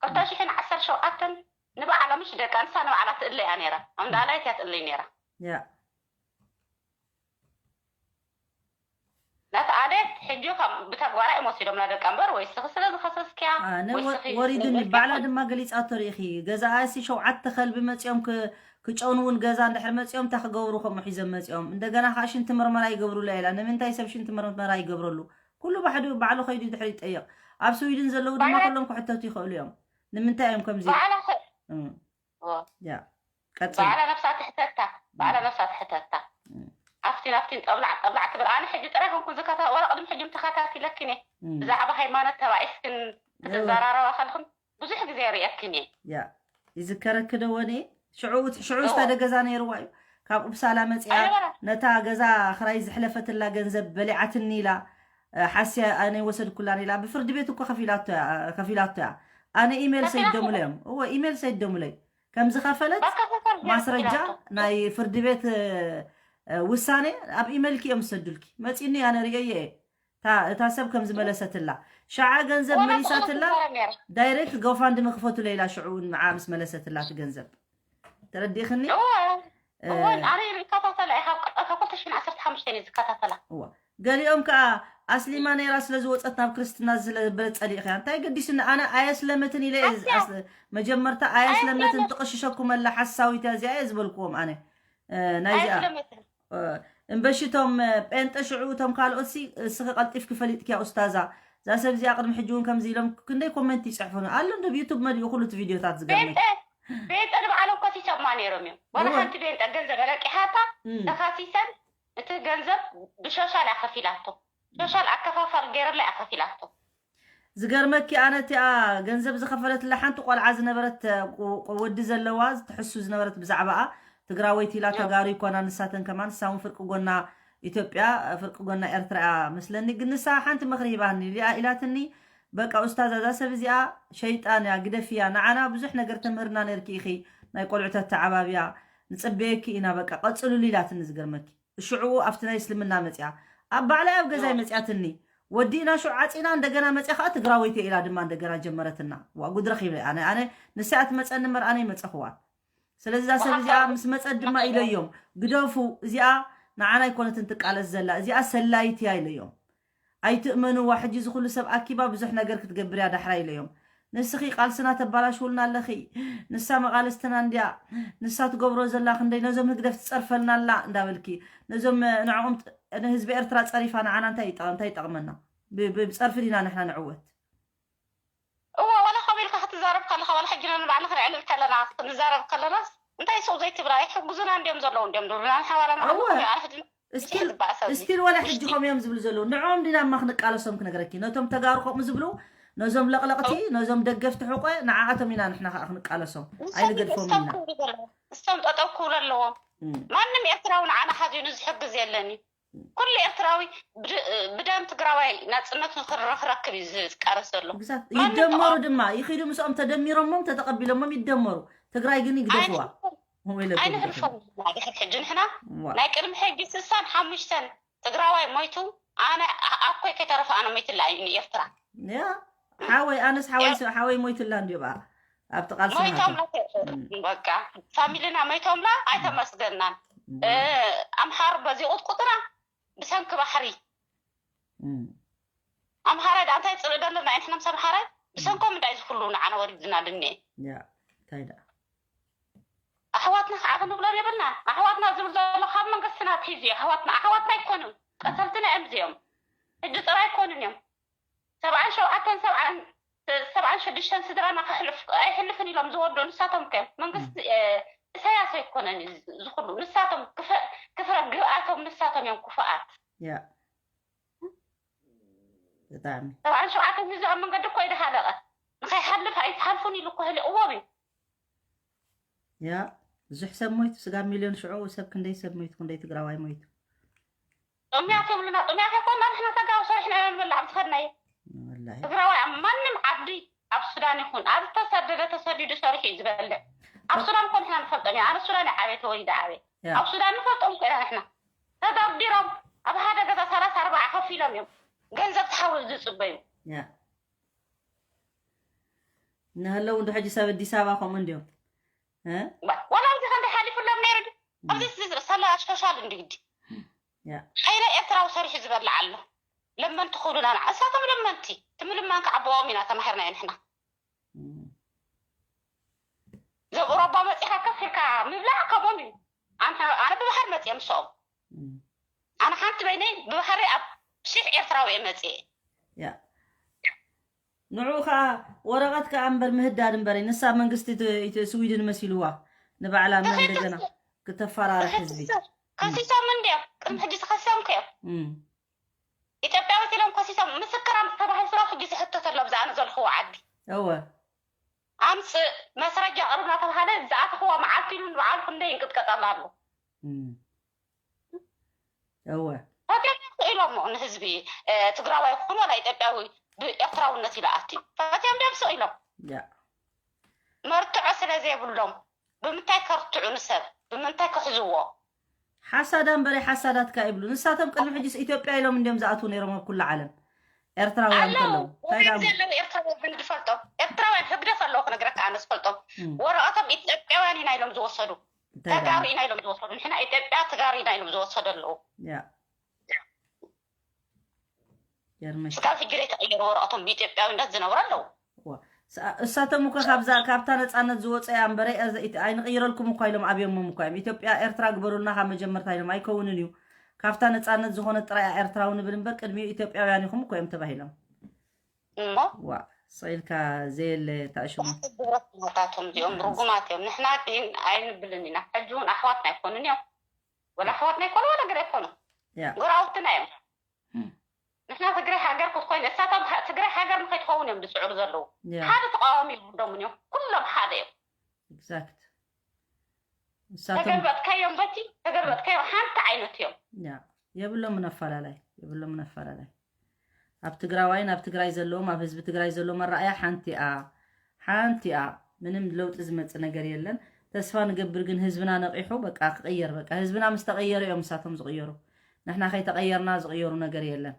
ክልተ ሽሕን ዓሰርተ ሸውዓተን ንባዕላ ምሽ ደቃ ንሳ ንባዕላ ትእለ እያ ነይራ ኣምዳላይ እያ ትእለይ ነይራ ያ ነቲ ኣዴት ሕጂ ከም ብተግባራ እዮም ወሲዶምና ደቃ እምበር ወይ ስኺ ስለ ዝኸሰስክያ ኣነ ወይ ወ- ስኺ ወሪድኒ ንብልኪ ባዕላ ይኹን ድማ ገሊፃቶ ርኢኺ ገዛኣሲ ሸውዓተ ከልቢ መፂኦም ክ- ክጨኑ እውን ገዛ እንድሕር መፂኦም እንታይ ክገብሩ ከምኡ ሒዞም መፂኦም እንደገና ከዓ ሽንቲ ምርመራ ይገብሩላ ኢላ ንምንታይ ሰብ ሽንቲ ምርመራ ይገብረሉ ኩሉ ባሕዱ ባዕሉ ከይዱ ድሕሪ ይጠየቕ ኣብ ስዊድን ዘለዉ ድማ ባዕላ- ኩሎም ክሕተቱ ይኽእሉ እዮም ንምንታይ እዮም ከምዚ ባዕላ ኸ- እም፣ ኦ፣ ያ ቀፅል ባዕላ ነብሳ ትሕተታ ባዕላ ነብሳ ትሕተታ እም፣ ኣብቲ ናብቲን ጠብላዕ ጠብላዕ ትብል ኣነ ሕጂ ጥራይ ኮንኩ ዝከታ ወላ ቅድሚ ሕጂ ተኸታቲለክን እየ እም። ብዛዕባ ሃይማኖት ተባኢስክን እወ። ትዘራረባ ከልክን ብዙሕ ግዜ ርእየክን እየ ያ ይዝከረኪ ዶ ወኔ ሽዑ ሽዑ እወ። ስታደ ገዛ ነይርዋ እዩ ካብ ኡፕሳላ መፅያ ኣይነበረ ነታ ገዛ ክራይ ዝሕለፈትላ ገንዘብ በሊዓትኒ ኢላ እ፣ ሓስያ ኣነ ወሰድኩላን ኢላ ብፍርዲ ቤት እኮ ከፊላቶ እያ- ከፊላቶ እያ ኣነ ኢሜል ከፊላቶ ሰይደሙለ እዮም እወ ኢሜል ሰይደሙለይ ከም ዝኸፈለት በከፈፈል ማስረጃ ከፊላቶ ናይ ፍርዲ ቤት እ፣ እ፣ ውሳኔ ኣብ ኢሜልኪ እዮም ዝሰዱልኪ መፂኒ ኣነ ርእየ እየ እታ እታ ሰብ ከም ዝመለሰትላ ሸዓ ገንዘብ ወላ መሊሳትላ ተኸፍል ነይራ ዳይሬክት ጎፋንድሚ ክፈቱለ ኢላ ሽዑ ንዓ ምስ መለሰትላ እቲ ገንዘብ ተረዲእኽኒ እወ እ፣ እወ ኣነ ይከታተላ እየ ካብ ካብ ክልተ ሽሕን ዓሰርተ ሓሙሽተ እየ ዝከታተላ እዋ ገሊኦም ከዓ ኣስሊማ ነይራ ስለ ዝወፀት ናብ ክርስትና ስለበለ ፀሊእኽያ እንታይ ገዲስኒ ኣነ ኣየስለመትን ኢለ እየ ሓስያ ኣስ- መጀመርታ ኣየስለመትን ኣየስለመት ትቕሽሸኩም ኣላ ሓሳዊት እያ እዚኣ እየ ዝበልክዎም ኣነ እ፣ ናይዚኣ ኣየስለመትን እ፣ እምበሺ እቶም እ፣ ጴንጠ ሽዑ እቶም ካልኦት ሲ እስኺ ቀልጢፍኪ ፈሊጥክያ ኡስታዛ እዛ ሰብ እዚኣ ቅድሚ ሕጂ እውን ከምዚ ኢሎም ክንደይ ኮመንት ይፅሕፉ ኣሎ እንዶ ዩቱብ መሊኡ ኩሉ እቲ ቪድዮታት ዝገርመኪ ቤንጠ ቤንጠ ንባዕሎም ከሲሶማ ነይሮም እዮም ዋላ እወ ሓንቲ ቤንጠ ገንዘብ ኣለቂሓታ እም። ተኻሲሰን እቲ ገንዘብ ብሾሻል እያ ከፊላቶ ሾሻል ኣከፋፋል ገይረላ እያ ከፊላቶ ዝገርመኪ ኣነ እቲኣ ገንዘብ ዝኸፈለትላ ሓንቲ ቆልዓ ዝነበረት ቁ- ቁ- ወዲ ዘለዋ ትሕሱ ዝነበረት ብዛዕባኣ ትግራወይቲ ኢላ ተጋሩ ይኮና ንሳተን ከማን፣ ንሳ እውን ፍርቂ ጎና ኢትዮጵያ፣ ፍርቂ ጎና ኤርትራ እያ መስለኒ። ግን ንሳ ሓንቲ ምኽሪ ሂባኒ፣ ሊኣ ኢላትኒ፣ በቃ ኡስታዝ፣ እዛ ሰብ እዚኣ ሸይጣን እያ፣ ግደፍያ፣ ንዓና ብዙሕ ነገር ተምህርና ነርኪ ኢኺ፣ ናይ ቆልዑ ተተዓባብያ፣ ንጽበየኪ ኢና፣ በቃ ቀጽሉሉ ኢላትኒ። ዝገርመኪ ሽዑ ኣብቲ ናይ እስልምና መጽያ ኣብ ባዕላይ ኣብ ገዛይ መጽያትኒ። ወዲእና ሽዑ ዓጺና፣ እንደገና መጽያ ከዓ ትግራወይቲ ኢላ ድማ እንደገና ጀመረትና። ዋ ጉድ ረኺበ ኣነ፣ ኣነ ንሳ እያ ትመጸኒ እምበር ኣነ ይመጸኽዋ። ስለዚ እዛ ሰብ እዚኣ ምስ መጸት ድማ ኢለዮም፣ ግደፉ፣ እዚኣ ንዓና ኣይኮነትን ትቃለስ ዘላ፣ እዚኣ ሰላይት እያ ኢለዮም። ኣይትእመንዋ፣ ሕጂ እዚ ኩሉ ሰብ ኣኪባ ብዙሕ ነገር ክትገብር እያ ዳሕራ ኢለዮም። ንስኺ ቃልስና ተባላሽውልና ኣለኺ፣ ንሳ መቓልስትና እንድያ፣ ንሳ ትገብሮ ዘላ ክንደይ ነዞም ህግደፍ ትጸርፈልና ኣላ እንዳበልኪ፣ ነዞም ንዕኦም ጥ-፣ ንህዝቢ ኤርትራ ጸሪፋ ንዓና እንታይ ይጠ-፣ እንታይ ይጠቕመና? ብ-፣ ብ-፣ ብጸርፊ ዲና ንሕና ንዕወት? እወ፣ ወላ ከምኡ ኢልካ ክትዛረብ ከለኻ፣ ወላ ሕጂ ንባዕልና ክነዕልል ከለና፣ ክንዛረብ ከለናስ፣ እንታይ ሱቕ ዘይትብላ፣ ይሕግዙና እንድዮም ዘለዉ፣ እንድዮም ድብሉና፣ ንሓባራና እወ። ክንኮን፣ ኣነ ሕጂ ስቲል ዝበኣሰ ስቲል ወላ ሕጂ ከምኡ እዮም ዝብሉ ዘለዉ። ንዕኦም ዲና እማ ክንቃለሶም ክነግረኪ። ነቶም ተጋሩ ከምኡ ዝብሉ፣ ነዞም ለቕለቕቲ፣ ነዞም ደገፍቲ ሕቆ፣ ንዓኣቶም ኢና ንሕና ከዓ ክንቃለሶም። ኣይንገድፎም ንሶም ኢና። ክብሉ ዘለዎም፣ ንሶም ጠጠው ክብሉ ኣለዎም። እም። ማንም ኤርትራዊ ንዓና ሓዚኑ ዝሕግዝ የለን እዩ። ኩሉ ኤርትራዊ ብድ-፣ ብደም ትግራዋይ ናጽነቱ ክረ-፣ ክረክብ እዩ ዝቃለስ ዘሎ። ግዛት ማንም ይደመሩ ተቃዋሚ ድማ ይኺዱ፣ ምስኦም ተደሚሮሞም ተተቐቢሎሞም ይደመሩ። ትግራይ ግን ይግደፍዋ። ኣይንሕልፎም፣ ወይለኩም ኣይንሕልፎም። ድሕር ሕጂ ንሕና ዋ። ናይ ቅድሚ ሕጂ ስሳን ሓሙሽተን ትግራዋይ ሞይቱ፣ ኣነ ኣ-፣ ኣኮይ ከይተረፈ ኣነ ሞይትላ እዩ ንኤርትራ። ያ ሓወይ፣ ኣነስ ሓወይ ስ-፣ ሓወይ ሞይትላ እንድዮ በኣ። ኣብቲ ቃልሲ ሞይቶም ናቶም። በቃ ፋሚሊና ሞይቶምላ ኣይተመስገናን። እም። እ፣ ኣምሓሩ በዚ ቁጥቁጥና ብሰንኪ ባሕሪ እም። ኣምሓራይ ደኣ እንታይ ጽልእ ደለና ንሕና ምስ ኣምሓራይ ብሰንኮም እንታይ ዝኩሉ ንዓና ወሪድና ድኔ ያ እንታይ ደኣ ኣሕዋትና ከዓ ክንብሎም የብልና። ኣሕዋትና ዝብል ዘሎ ካብ መንግስትና ኣትሒዙ እዩ። ኣሕዋትና ኣሕዋትና ኣይኮኑን፣ ቀተልትና እዮም እዚኦም። ሕጂ ጥራይ ኣይኮኑን እዮም። ሰብዓን ሸውዓተን ሰብዓን ሰብዓን ሽዱሽተን ስድራና ክሕልፍ ኣይሕልፍን ኢሎም ዝወዱ ንሳቶም ከ መንግስቲ እ፣ ኢሳያስ ኣይኮነን እዚ ዝኩሉ ንሳቶም ክፈ- ክፍረ ግብኣቶም ንሳቶም እዮም ክፉኣት። ያ ብጣዕሚ ሰብዓን ሸውዓተን እዚ ኣብ መንገዲ እኮ ይደሃለቀ ንኸይሓልፍ ኣይትሓልፉን ኢሉ እኮ ህልእዎም እዩ። ያ ብዙሕ ሰብ ሞይቱ፣ ስጋብ ሚልዮን ሽዑ ሰብ ክንደይ ሰብ ሞይቱ፣ ክንደይ ትግራዋይ ሞይቱ። ጥምያት የብሉና። ጥምያት ኣይኮና ንሕና ተጋሩ ሰሪሕና ኢና ንበልዕ ኣብ ዝኸድናዮ። ወላሂ ትግራዋይ ኣብ ማንም ዓዲ ኣብ ሱዳን ይኹን ኣብ ዝተሰደደ ተሰዲዱ ሰሪሑ እዩ ዝበልዕ። ኣብ ሱዳን እኮ ንሕና ንፈልጦም ኢና። ኣነ ሱዳን እየ ዓብየ ተወሊደ ዓብየ። ያ ኣብ ሱዳን ንፈልጦም እኮ ኢና ንሕና። ተደርዲሮም ኣብ ሓደ ገዛ ሰላሳ ኣርባዓ ከፊሎም እዮም ገንዘብ ተሓውስ ዝፅበዩ። ያ እናሃለዉ እንዶ ሕጂ ሰብ ኣዲስ ኣበባ ከምኡ እንድዮም እ? ባ- ዋላ እዚ ከምዚ ሓሊፉሎም ነይሩ ድዩ? ኣብዚ ስ- ሰላ ሶሻል እንዲ ግዲ ያ ሓይለ ኤርትራዊ ሰሪሑ ዝበልዕ ኣሎ። ለመንቲ ክብሉና ንዓ እሳቶም ለመንቲ ትምልማን ክዓበዎም ኢና ተማሂርና ንሕና። እም፣ ዘብ ኦሮባ መፂኻ ከፍ ኢልካ ምብላዕ ከምኦም እዩ። ኣነ ኣነ ብባህር መፅየ ምስኦም እም፣ ኣነ ሓንቲ በይነይ ብባህሪ ኣብ ሽሕ ኤርትራዊ እየ መፅየ። ያ ንዑ ከዓ ወረቐት ከዓ እምበር ምህዳድ እምበር ንሳ መንግስቲ ት- ኢት- ስዊድን መሲልዋ ንባዕላ እና እንደገና ክተፈራርሕ ህዝቢ ከሲሶም እንዲዮም ቅድሚ ሕጂ ተኸሲሶም ከዮም እም፣ ኢትዮጵያዊት ኢሎም ከሲሶም ምስክር ኣምፅ ተባሂሉ ስለ ሕጂ ዝሕተተሎም ዝኣነ ዘልኽዎ ዓዲ እወ ኣምፅእ መስረጃ ቅርብ እናተባሃለ ዝኣተኽዎ መዓልቲ ኢሉ ንበዓሉ ክንደይ ይንቅጥቀጠሉ ኣሎ። እም፣ እወ ፈትዮም ኢሎሞ ንህዝቢ እ፣ ትግራዋይ ይኹን ዋላ ኢትዮጵያዊ ብኤርትራውነት ኢሉ ኣትዩ ፈትዮም ደም ስቕ ኢሎም ያ መርትዖ ስለ ዘይብሎም ብምንታይ ከርትዑ ንሰብ ብምንታይ ክሕዝዎ ሓሳዳ እምበረይ ሓሳዳትካ ይብሉ ንሳቶም ቅድሚ ሕጂስ ኢትዮጵያ ኢሎም እንዲዮም ዝኣትዉ ነይሮም ኣብ ኩሉ ዓለም ኤርትራውያን ኣለዉ ከለዉ እንታይ ወገን ደኣ ዘለዉ ኤርትራውያን ንፈልጦም ኤርትራውያን ህግደፍ ኣለዉ ክነግረካ ኣነ ዝፈልጦም እም፣ ወረቐቶም ኢትዮጵያውያን ኢና ኢሎም ዝወሰዱ እንታይ ደኣ ተጋሩ ኢና ኢሎም ዝወሰዱ ንሕና ኢትዮጵያ ተጋሩ ኢና ኢሎም ዝወሰዱ ኣለዉ ያ ገርመሽ ስጋብ ሕጂ ዘይተቐየሩ ወረቐቶም ብኢትዮጵያዊነት ዝነብሩ ኣለዉ ዋ፣ ሳ- እሳቶም እኮ ካብዛ ካብታ ነፃነት ዝወፀያ እምበረ ኣይንቕይረልኩም እኳ ኢሎም ኣብዮሞም እኳ እዮም ኢትዮጵያ ኤርትራ ግበሩልና ካብ መጀመርታ ኢሎም ኣይከውንን እዩ ካብታ ነፃነት ዝኾነት ጥራይ ኤርትራዊ ንብል እምበር ቅድሚኡ ኢትዮጵያውያን ኢኹም እኮ እዮም ተባሂሎም እሞ ዋ ሰኢልካ ዘየለ ታእሽሙ ግብረት ናታቶም እዚኦም ርጉማት እዮም ንሕና ግን ኣይንብልን ኢና ሕጂ እውን ኣሕዋትና ኣይኮኑን እዮም ወላ ኣሕዋትና ኣይኮኑ ወላ ገለ ኣይኮኑ ያ ጎራውትና እዮም እም፣ ንሕና ትግራይ ሃገር ክትኮይን እሳቶም ሃ- ትግራይ ሃገር ንኸይትኸውን እዮም ዝፅዕሩ ዘለዉ ያ ሓደ ተቃዋሚ የብሎምን እዮም ኩሎም ሓደ እዮም exact ንሳቶም ተገልበጥካዮም በቲ ተገልበጥካዮም ሓንቲ ዓይነት እዮም። ያ የብሎምን ኣፈላላይ፣ የብሎምን ኣፈላላይ። ኣብ ትግራዋይን ኣብ ትግራይ ዘለዎም፣ ኣብ ህዝቢ ትግራይ ዘለዎም ኣረኣያ ሓንቲ እያ፣ ሓንቲ እያ። ምንም ለውጢ ዝመጽእ ነገር የለን። ተስፋ ንገብር ግን ህዝብና ነቒሑ በቃ ክቕየር፣ በቃ ህዝብና ምስ ተቐየረ እዮም ንሳቶም ዝቕየሩ። ንሕና ከይተቐየርና ዝቕየሩ ነገር የለን።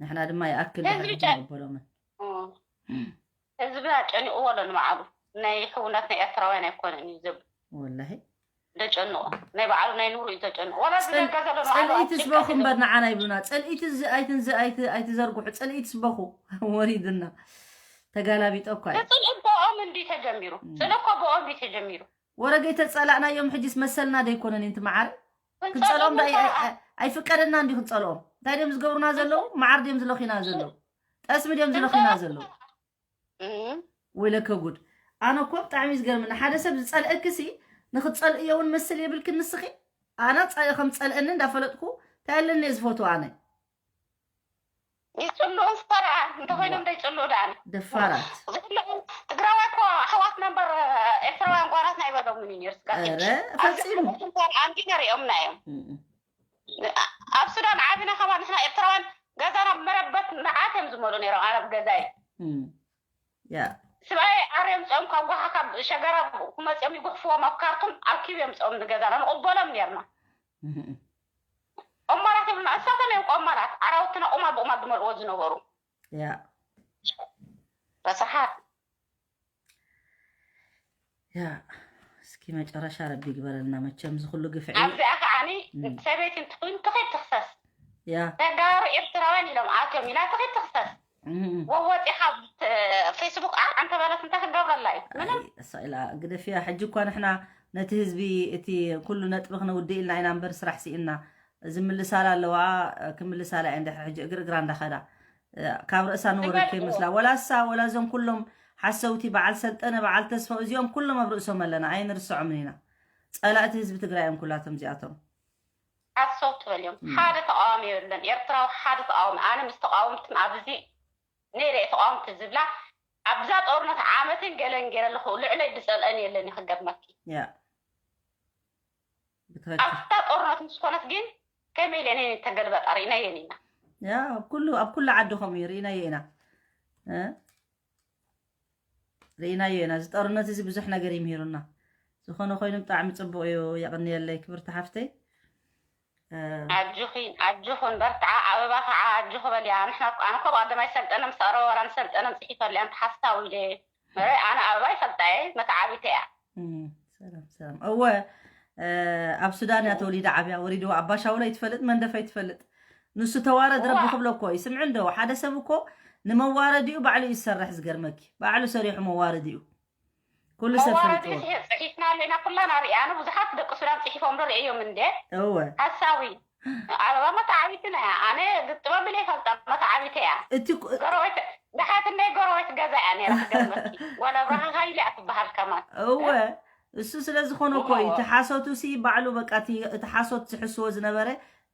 ንሕና ድማ ይኣክል ህዝቢ ድሕሪ ጨ- ንቕበሎምን። ህዝብና ጨኒቕዎ ኣሎ ንባዕሉ። ናይ ሕውነት ናይ ኤርትራውያን ኣይኮነን እዩ ዝብል። ወላሂ ዘጨንቆ ናይ ባዕሉ ናይ ኑሩ እዩ ዘጨንቆ። ወላ ዝደጋ ዘሎ ንባዕሉ ጸልኢት ኣጭንቀት ስበኹ እምበር ይገብር። ንዓና ይብሉና። ጸልኢት እዚ ኣይትን እዚ ኣይት- ኣይትዘርግሑ፣ ጸልኢት ስበኹ። ወሪድና ተጋላቢጦ እኳ እዩ። ስለ ብኦም እንዲ ተጀሚሩ እም። ስለ እኮ ብኦም እንዲ ተጀሚሩ። ወረገይ ተጸላእናዮም ሕጂስ መሰልና ደይኮነን እንት መዓር ክንጸልኦም ዳ ክንጸልኦም ኣይፍቀደና እንዲ ክንጸልኦም። እንታይ ድዮም ዝገብሩና ዘለዉ? መዓር ድዮም ዝለኺና ዘለዉ? ጠስሚ ድዮም ዝለኺና ዘለዉ? እም። ወይለከ ጉድ። ኣነ እኮ ብጣዕሚ ዝገርምኒ ሓደ ሰብ ዝጸልእክሲ ንክትጸልእዮ እውን መስል የብልክን ንስኺ። ኣነ ጸ- ከም ጸልእኒ እንዳፈለጥኩ እንታይ ኣለኒ ዝፈትው ኣነ ይጽልኡ ፈራ እንተኮይኖም ዘይጽልኡ ደኣነ ደፋራት። ዝብልዑ ትግራዋይ እኮ ኣሕዋትና እምበር ኤርትራውያን ጓራትና ኣይበሎምን እዩ ነርስ ኧረ ፈጺሙ። ኣንዲ ነሪኦምና እዮም። እም። ኣብ ሱዳን ዓቢና ከማ ንሕና ኤርትራውያን ገዛና መረበት መዓት እዮም ዝመሉ ነይሮም። ኣነ ኣብ ገዛይ እም። ያ ስብኣይ ዓርዮም ጾም ካብ ጓሓ ካብ ሸገራ ክመጽኦም ይጉሕፍዎም ኣብ ካርቱም ኣብ ኪብ እዮም ጾም ንገዛና ንቕበሎም ነርና። እም። ቆማላት ይብሉና እሳቶም እዮም ቆማላት ኣራውትና ቁማል ብቁማል ዝመልእዎ ዝነበሩ ያ ረሳሓት። ያ እስኪ መጨረሻ ረቢ ይግበረልና። መቸም ዝኩሉ ግፍዒ ኣብዚኣ ከዓኒ እም። ሰበይቲ እንትኮይኑ ትኸይድ ትክሰስ ያ ተጋሩ ኤርትራውያን ኢሎም ኣትዮም ኢላ ትኸይድ ትክሰስ እም። ወወፂኻ ፌስቡክ ኣ ኣንተበለት እንታይ ክገብረላ እዩ ምንም ኣይ፣ እሳ ኢላ ግደፍያ። ሕጂ እኳ ንሕና ነቲ ህዝቢ እቲ ኩሉ ነጥቢ ክነውድእ ኢልና ኢና እምበር ስራሕ ስኢና። ዝምልሳላ ኣለዋ፣ ክምልሳላ እየ እንድሕር ሕጂ እግሪ እግራ እንዳኸዳ ካብ ርእሳ ንወረድ ትገልጽ ከይመስላ ወላ እሳ ወላ እዞም ኩሎም ሓሰውቲ በዓል ሰልጠነ በዓል ተስፋ እዚኦም ኩሎም ኣብ ርእሶም ኣለና ኣይንርስዖምን ኢና። ጸላእቲ ህዝቢ ትግራይ እዮም ኩላቶም እዚኣቶም። ሓሰው ትበል እዮም እም። ሓደ ተቃዋሚ የለን ኤርትራዊ ሓደ ተቃዋሚ ኣነ ምስ ተቃወምትም ኣብዚ ነይረ ተቃወምቲ ዝብላ ኣብዛ ጦርነት ዓመትን ገለን ገይረ ኣለኹ ልዕለይ ዝጸልአን የለን ይክገርመኪ ያ ብትክክል። ኣብታ ጦርነት ምስ ኮነት ግን ከመይ ኢለን እየን ተገልበጣ ርኢናየን ኢና ያ ኣብ ኩሉ ኣብ ኩሉ ዓዲ ከምኡ እዩ ርኢናዮ ኢና እ? ርኢናዮ ኢና። እዚ ጦርነት እዚ ብዙሕ ነገር ይምሂሩና። ዝኾነ ኮይኑ ብጣዕሚ ጽቡቕ እዩ። የቕንየለይ ክብርቲ ሓፍተይ። እ፣ ኣጆኺ ኣጆኹን በርትዓ ኣበባ ከዓ ኣጆኹ በልያ ንሕና ኣነ ኮ ብቀደማይ ሰልጠነ ምስ ኣረወራን ሰልጠነን ፅሒፈልያን ተሓስታዊ ኢለ ኣነ ኣበባ ይፈልጣየ መተዓቢተ እያ እም፣ ሰላም ሰላም። እወ እ፣ ኣብ ሱዳን እያ ተወሊዳ ዓብያ። ወሪድዋ ኣባሻውል ኣይትፈልጥ መንደፍ ኣይትፈልጥ። ንሱ ተዋረድ ረቢ እዋ። ክብሎ እኮ እዩ። ስምዒ እንዶ ሓደ ሰብ እኮ ንመዋረዲኡ ባዕሉ እዩ ዝሰርሕ ዝገርመኪ። ባዕሉ ሰሪሑ መዋረዲኡ። ኩሉ ሰብ መዋረዲ ፈልጥዎ። ጽሒፍና ኣለና ኩላና ርኢና ብዙሓት ደቂ ሱዳን ጽሒፎም ዶ ርእዮም እንደ እወ ሓሳዊ ኣበባ መተዓቢትና እያ ኣነ ግጥበ ብለ ይፈልጣ መተዓቢተ እያ እቲ ኩ- ጎረቤት ደሓት እንደ ጎረቤት ገዛ እያ ነይራ ክገርመኪ ወላ ብርሃን ሃይለ እያ ትበሃል ከማን እወ እሱ ስለ ዝኾነ እኮ እዩ። እቲ ሓሶቱ ሲ ባዕሉ በቃ እቲ እቲ ሓሶት ዝሕስዎ ዝነበረ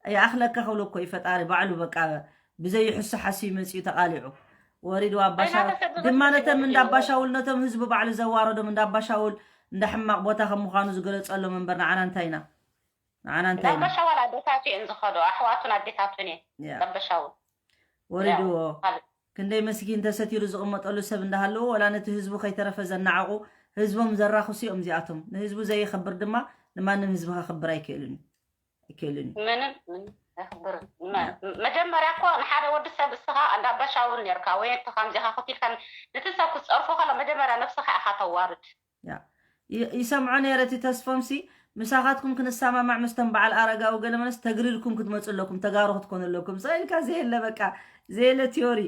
ይኣኽለካ ክብሎ እኮ እዩ ፈጣሪ ባዕሉ በቃ ብዘይሕሱ ሓስዩ መፅዩ ተቓሊዑ ወሪዱ ኣባሻ እናተ ሰብ ድማ ዝመፅእ ነቶም ይመፅእ እንዳ ኣባሻውል ነቶም ህዝቢ ባዕሉ ዘዋረዶም እንዳ ኣባሻውል እንዳ ሕማቕ ቦታ ከም ምዃኑ ዝገለፀሎም እምበር ንዓና እንታይና ንዓና እንታይና እንዳባሻዋል ኣዴታቱ እየን ዝኸዱ ኣሕዋቱን ኣዴታቱን እየን ያ እንዳባሻውል ወሪድዎ ማለት ክንደይ መስኪን ተሰቲሩ ዝቕመጠሉ ሰብ እንዳሃለዎ ወላ ነቲ ህዝቡ ከይተረፈ ዘናዕቑ ህዝቦም ዘራኽሱ እዮም እዚኣቶም። ንህዝቡ ዘየኸብር ድማ ንማንም ህዝቢ ከኽብር ኣይክእልን እዩ ኣይክእልን እዩ። ምንም ምንም ኣይኽብርን። መ- መጀመርያ እኮ ንሓደ ወዲ ሰብ እስኻ እንዳባሻውል ነርካ ወይ እቲ ከምዚኻ ኮቲልካ ነቲ ሰብ ክትፀርፎ ከሎ መጀመርያ ነብስኻ ኢኻ ተዋርድ። ያ ይ- ይሰምዖ ነይረ እቲ ተስፎምሲ ምሳኻትኩም ክንሰማማዕ ምስቶም በዓል ኣረጋዊ ገለመለስ ተግሪርኩም ክትመፁ ኣለኩም ተጋሩ ክትኮኑ ኣለኩም። ስኢልካ ዘየለ በቃ ዘየለ ቲዮሪ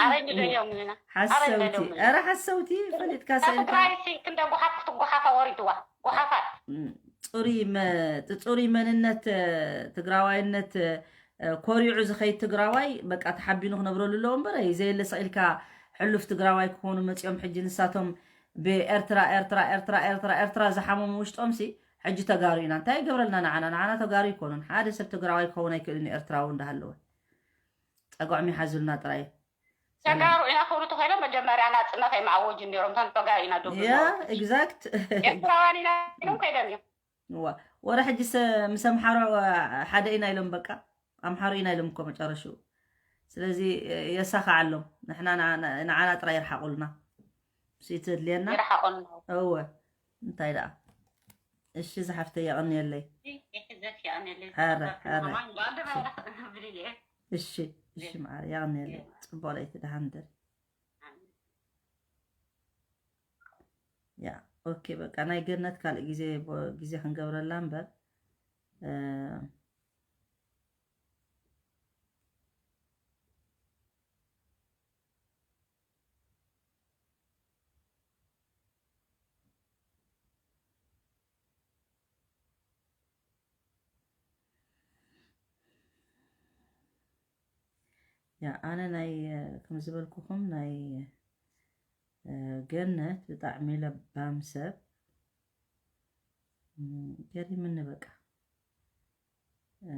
ኣረይ ንደዮም ኢና ኣረይ ሓሰውቲ ንደዮም ኢና ኧረ ሓሰውቲ ፈሊጥካ ስኢልካ ትግራይ ሲ ክንደ ጓሓፍ ክትጓሓፋ ወሪድዋ ጓሓፋት ም፣ ፅሩይ መ- ፅሩይ መንነት እ፣ ትግራዋይነት እ፣ ኮሪዑ ዝኸይድ ትግራዋይ በቃ ተሓቢኑ ክነብረሉ ኣለዎ እምበር እዩ ዘየለ ስኢልካ ሕሉፍ ትግራዋይ ክኾኑ መፂኦም ሕጂ ንሳቶም ብኤርትራ ኤርትራ ኤርትራ ኤርትራ ኤርትራ ዝሓመሙ ውሽጦም ሲ ሕጂ ተጋሩ ኢና እንታይ ይገብረልና ንዓና ንዓና ተጋሩ ይኮኑን ሓደ ሰብ ትግራዋይ ክኸውን ኣይክእልን እዩ ኤርትራዊ እንዳሃለወ ጸግዖም ይሓዙልና ጥራይ ተጋሩ ኢና ክብሉ ተኸይሎም መጀመርያ ናፅነት ኣይመኣወጅን ነይሮም። እቶም ተጋሩ ኢና ዶ ያ? ኤግዛክት። ኤርትራውያን ኢና ኢሎም ከይዶም እዮም። ዋ፣ ወረ ሕጂ ሰ ምስ ኣምሓሮ ሓደ ኢና ኢሎም፣ በቃ ኣምሓሮ ኢና ኢሎም እኮ መጨረሽኡ። ስለዚ የሳኽዓሎም። ንሕና ንዓ- ንዓና ጥራይ ይርሓቑልና። ስኢቲ ድልየና ይርሓቑልና። እወ፣ እንታይ ደኣ። እሺ ዝሓፍተይ የቐንየለይ። ይሕዘት ያኔ ኧረ፣ ኧረ። ማን ባንድ ባንድ ብልየ እሺ፣ እሺ መዓር የቐንየለይ። ጽቡቕ ለይቲ ደሓን ደሪ። ያ ኦኬ፣ በቃ ናይ ገነት ካልእ ግዜ ቦ- ግዜ ክንገብረላ እምበር እ፣ ያ ኣነ ናይ ከም ዝበልኩኹም ናይ እ፣ ገነት ብጣዕሚ ለባም ሰብ ም፣ ገሪምኒ በቃ እ፣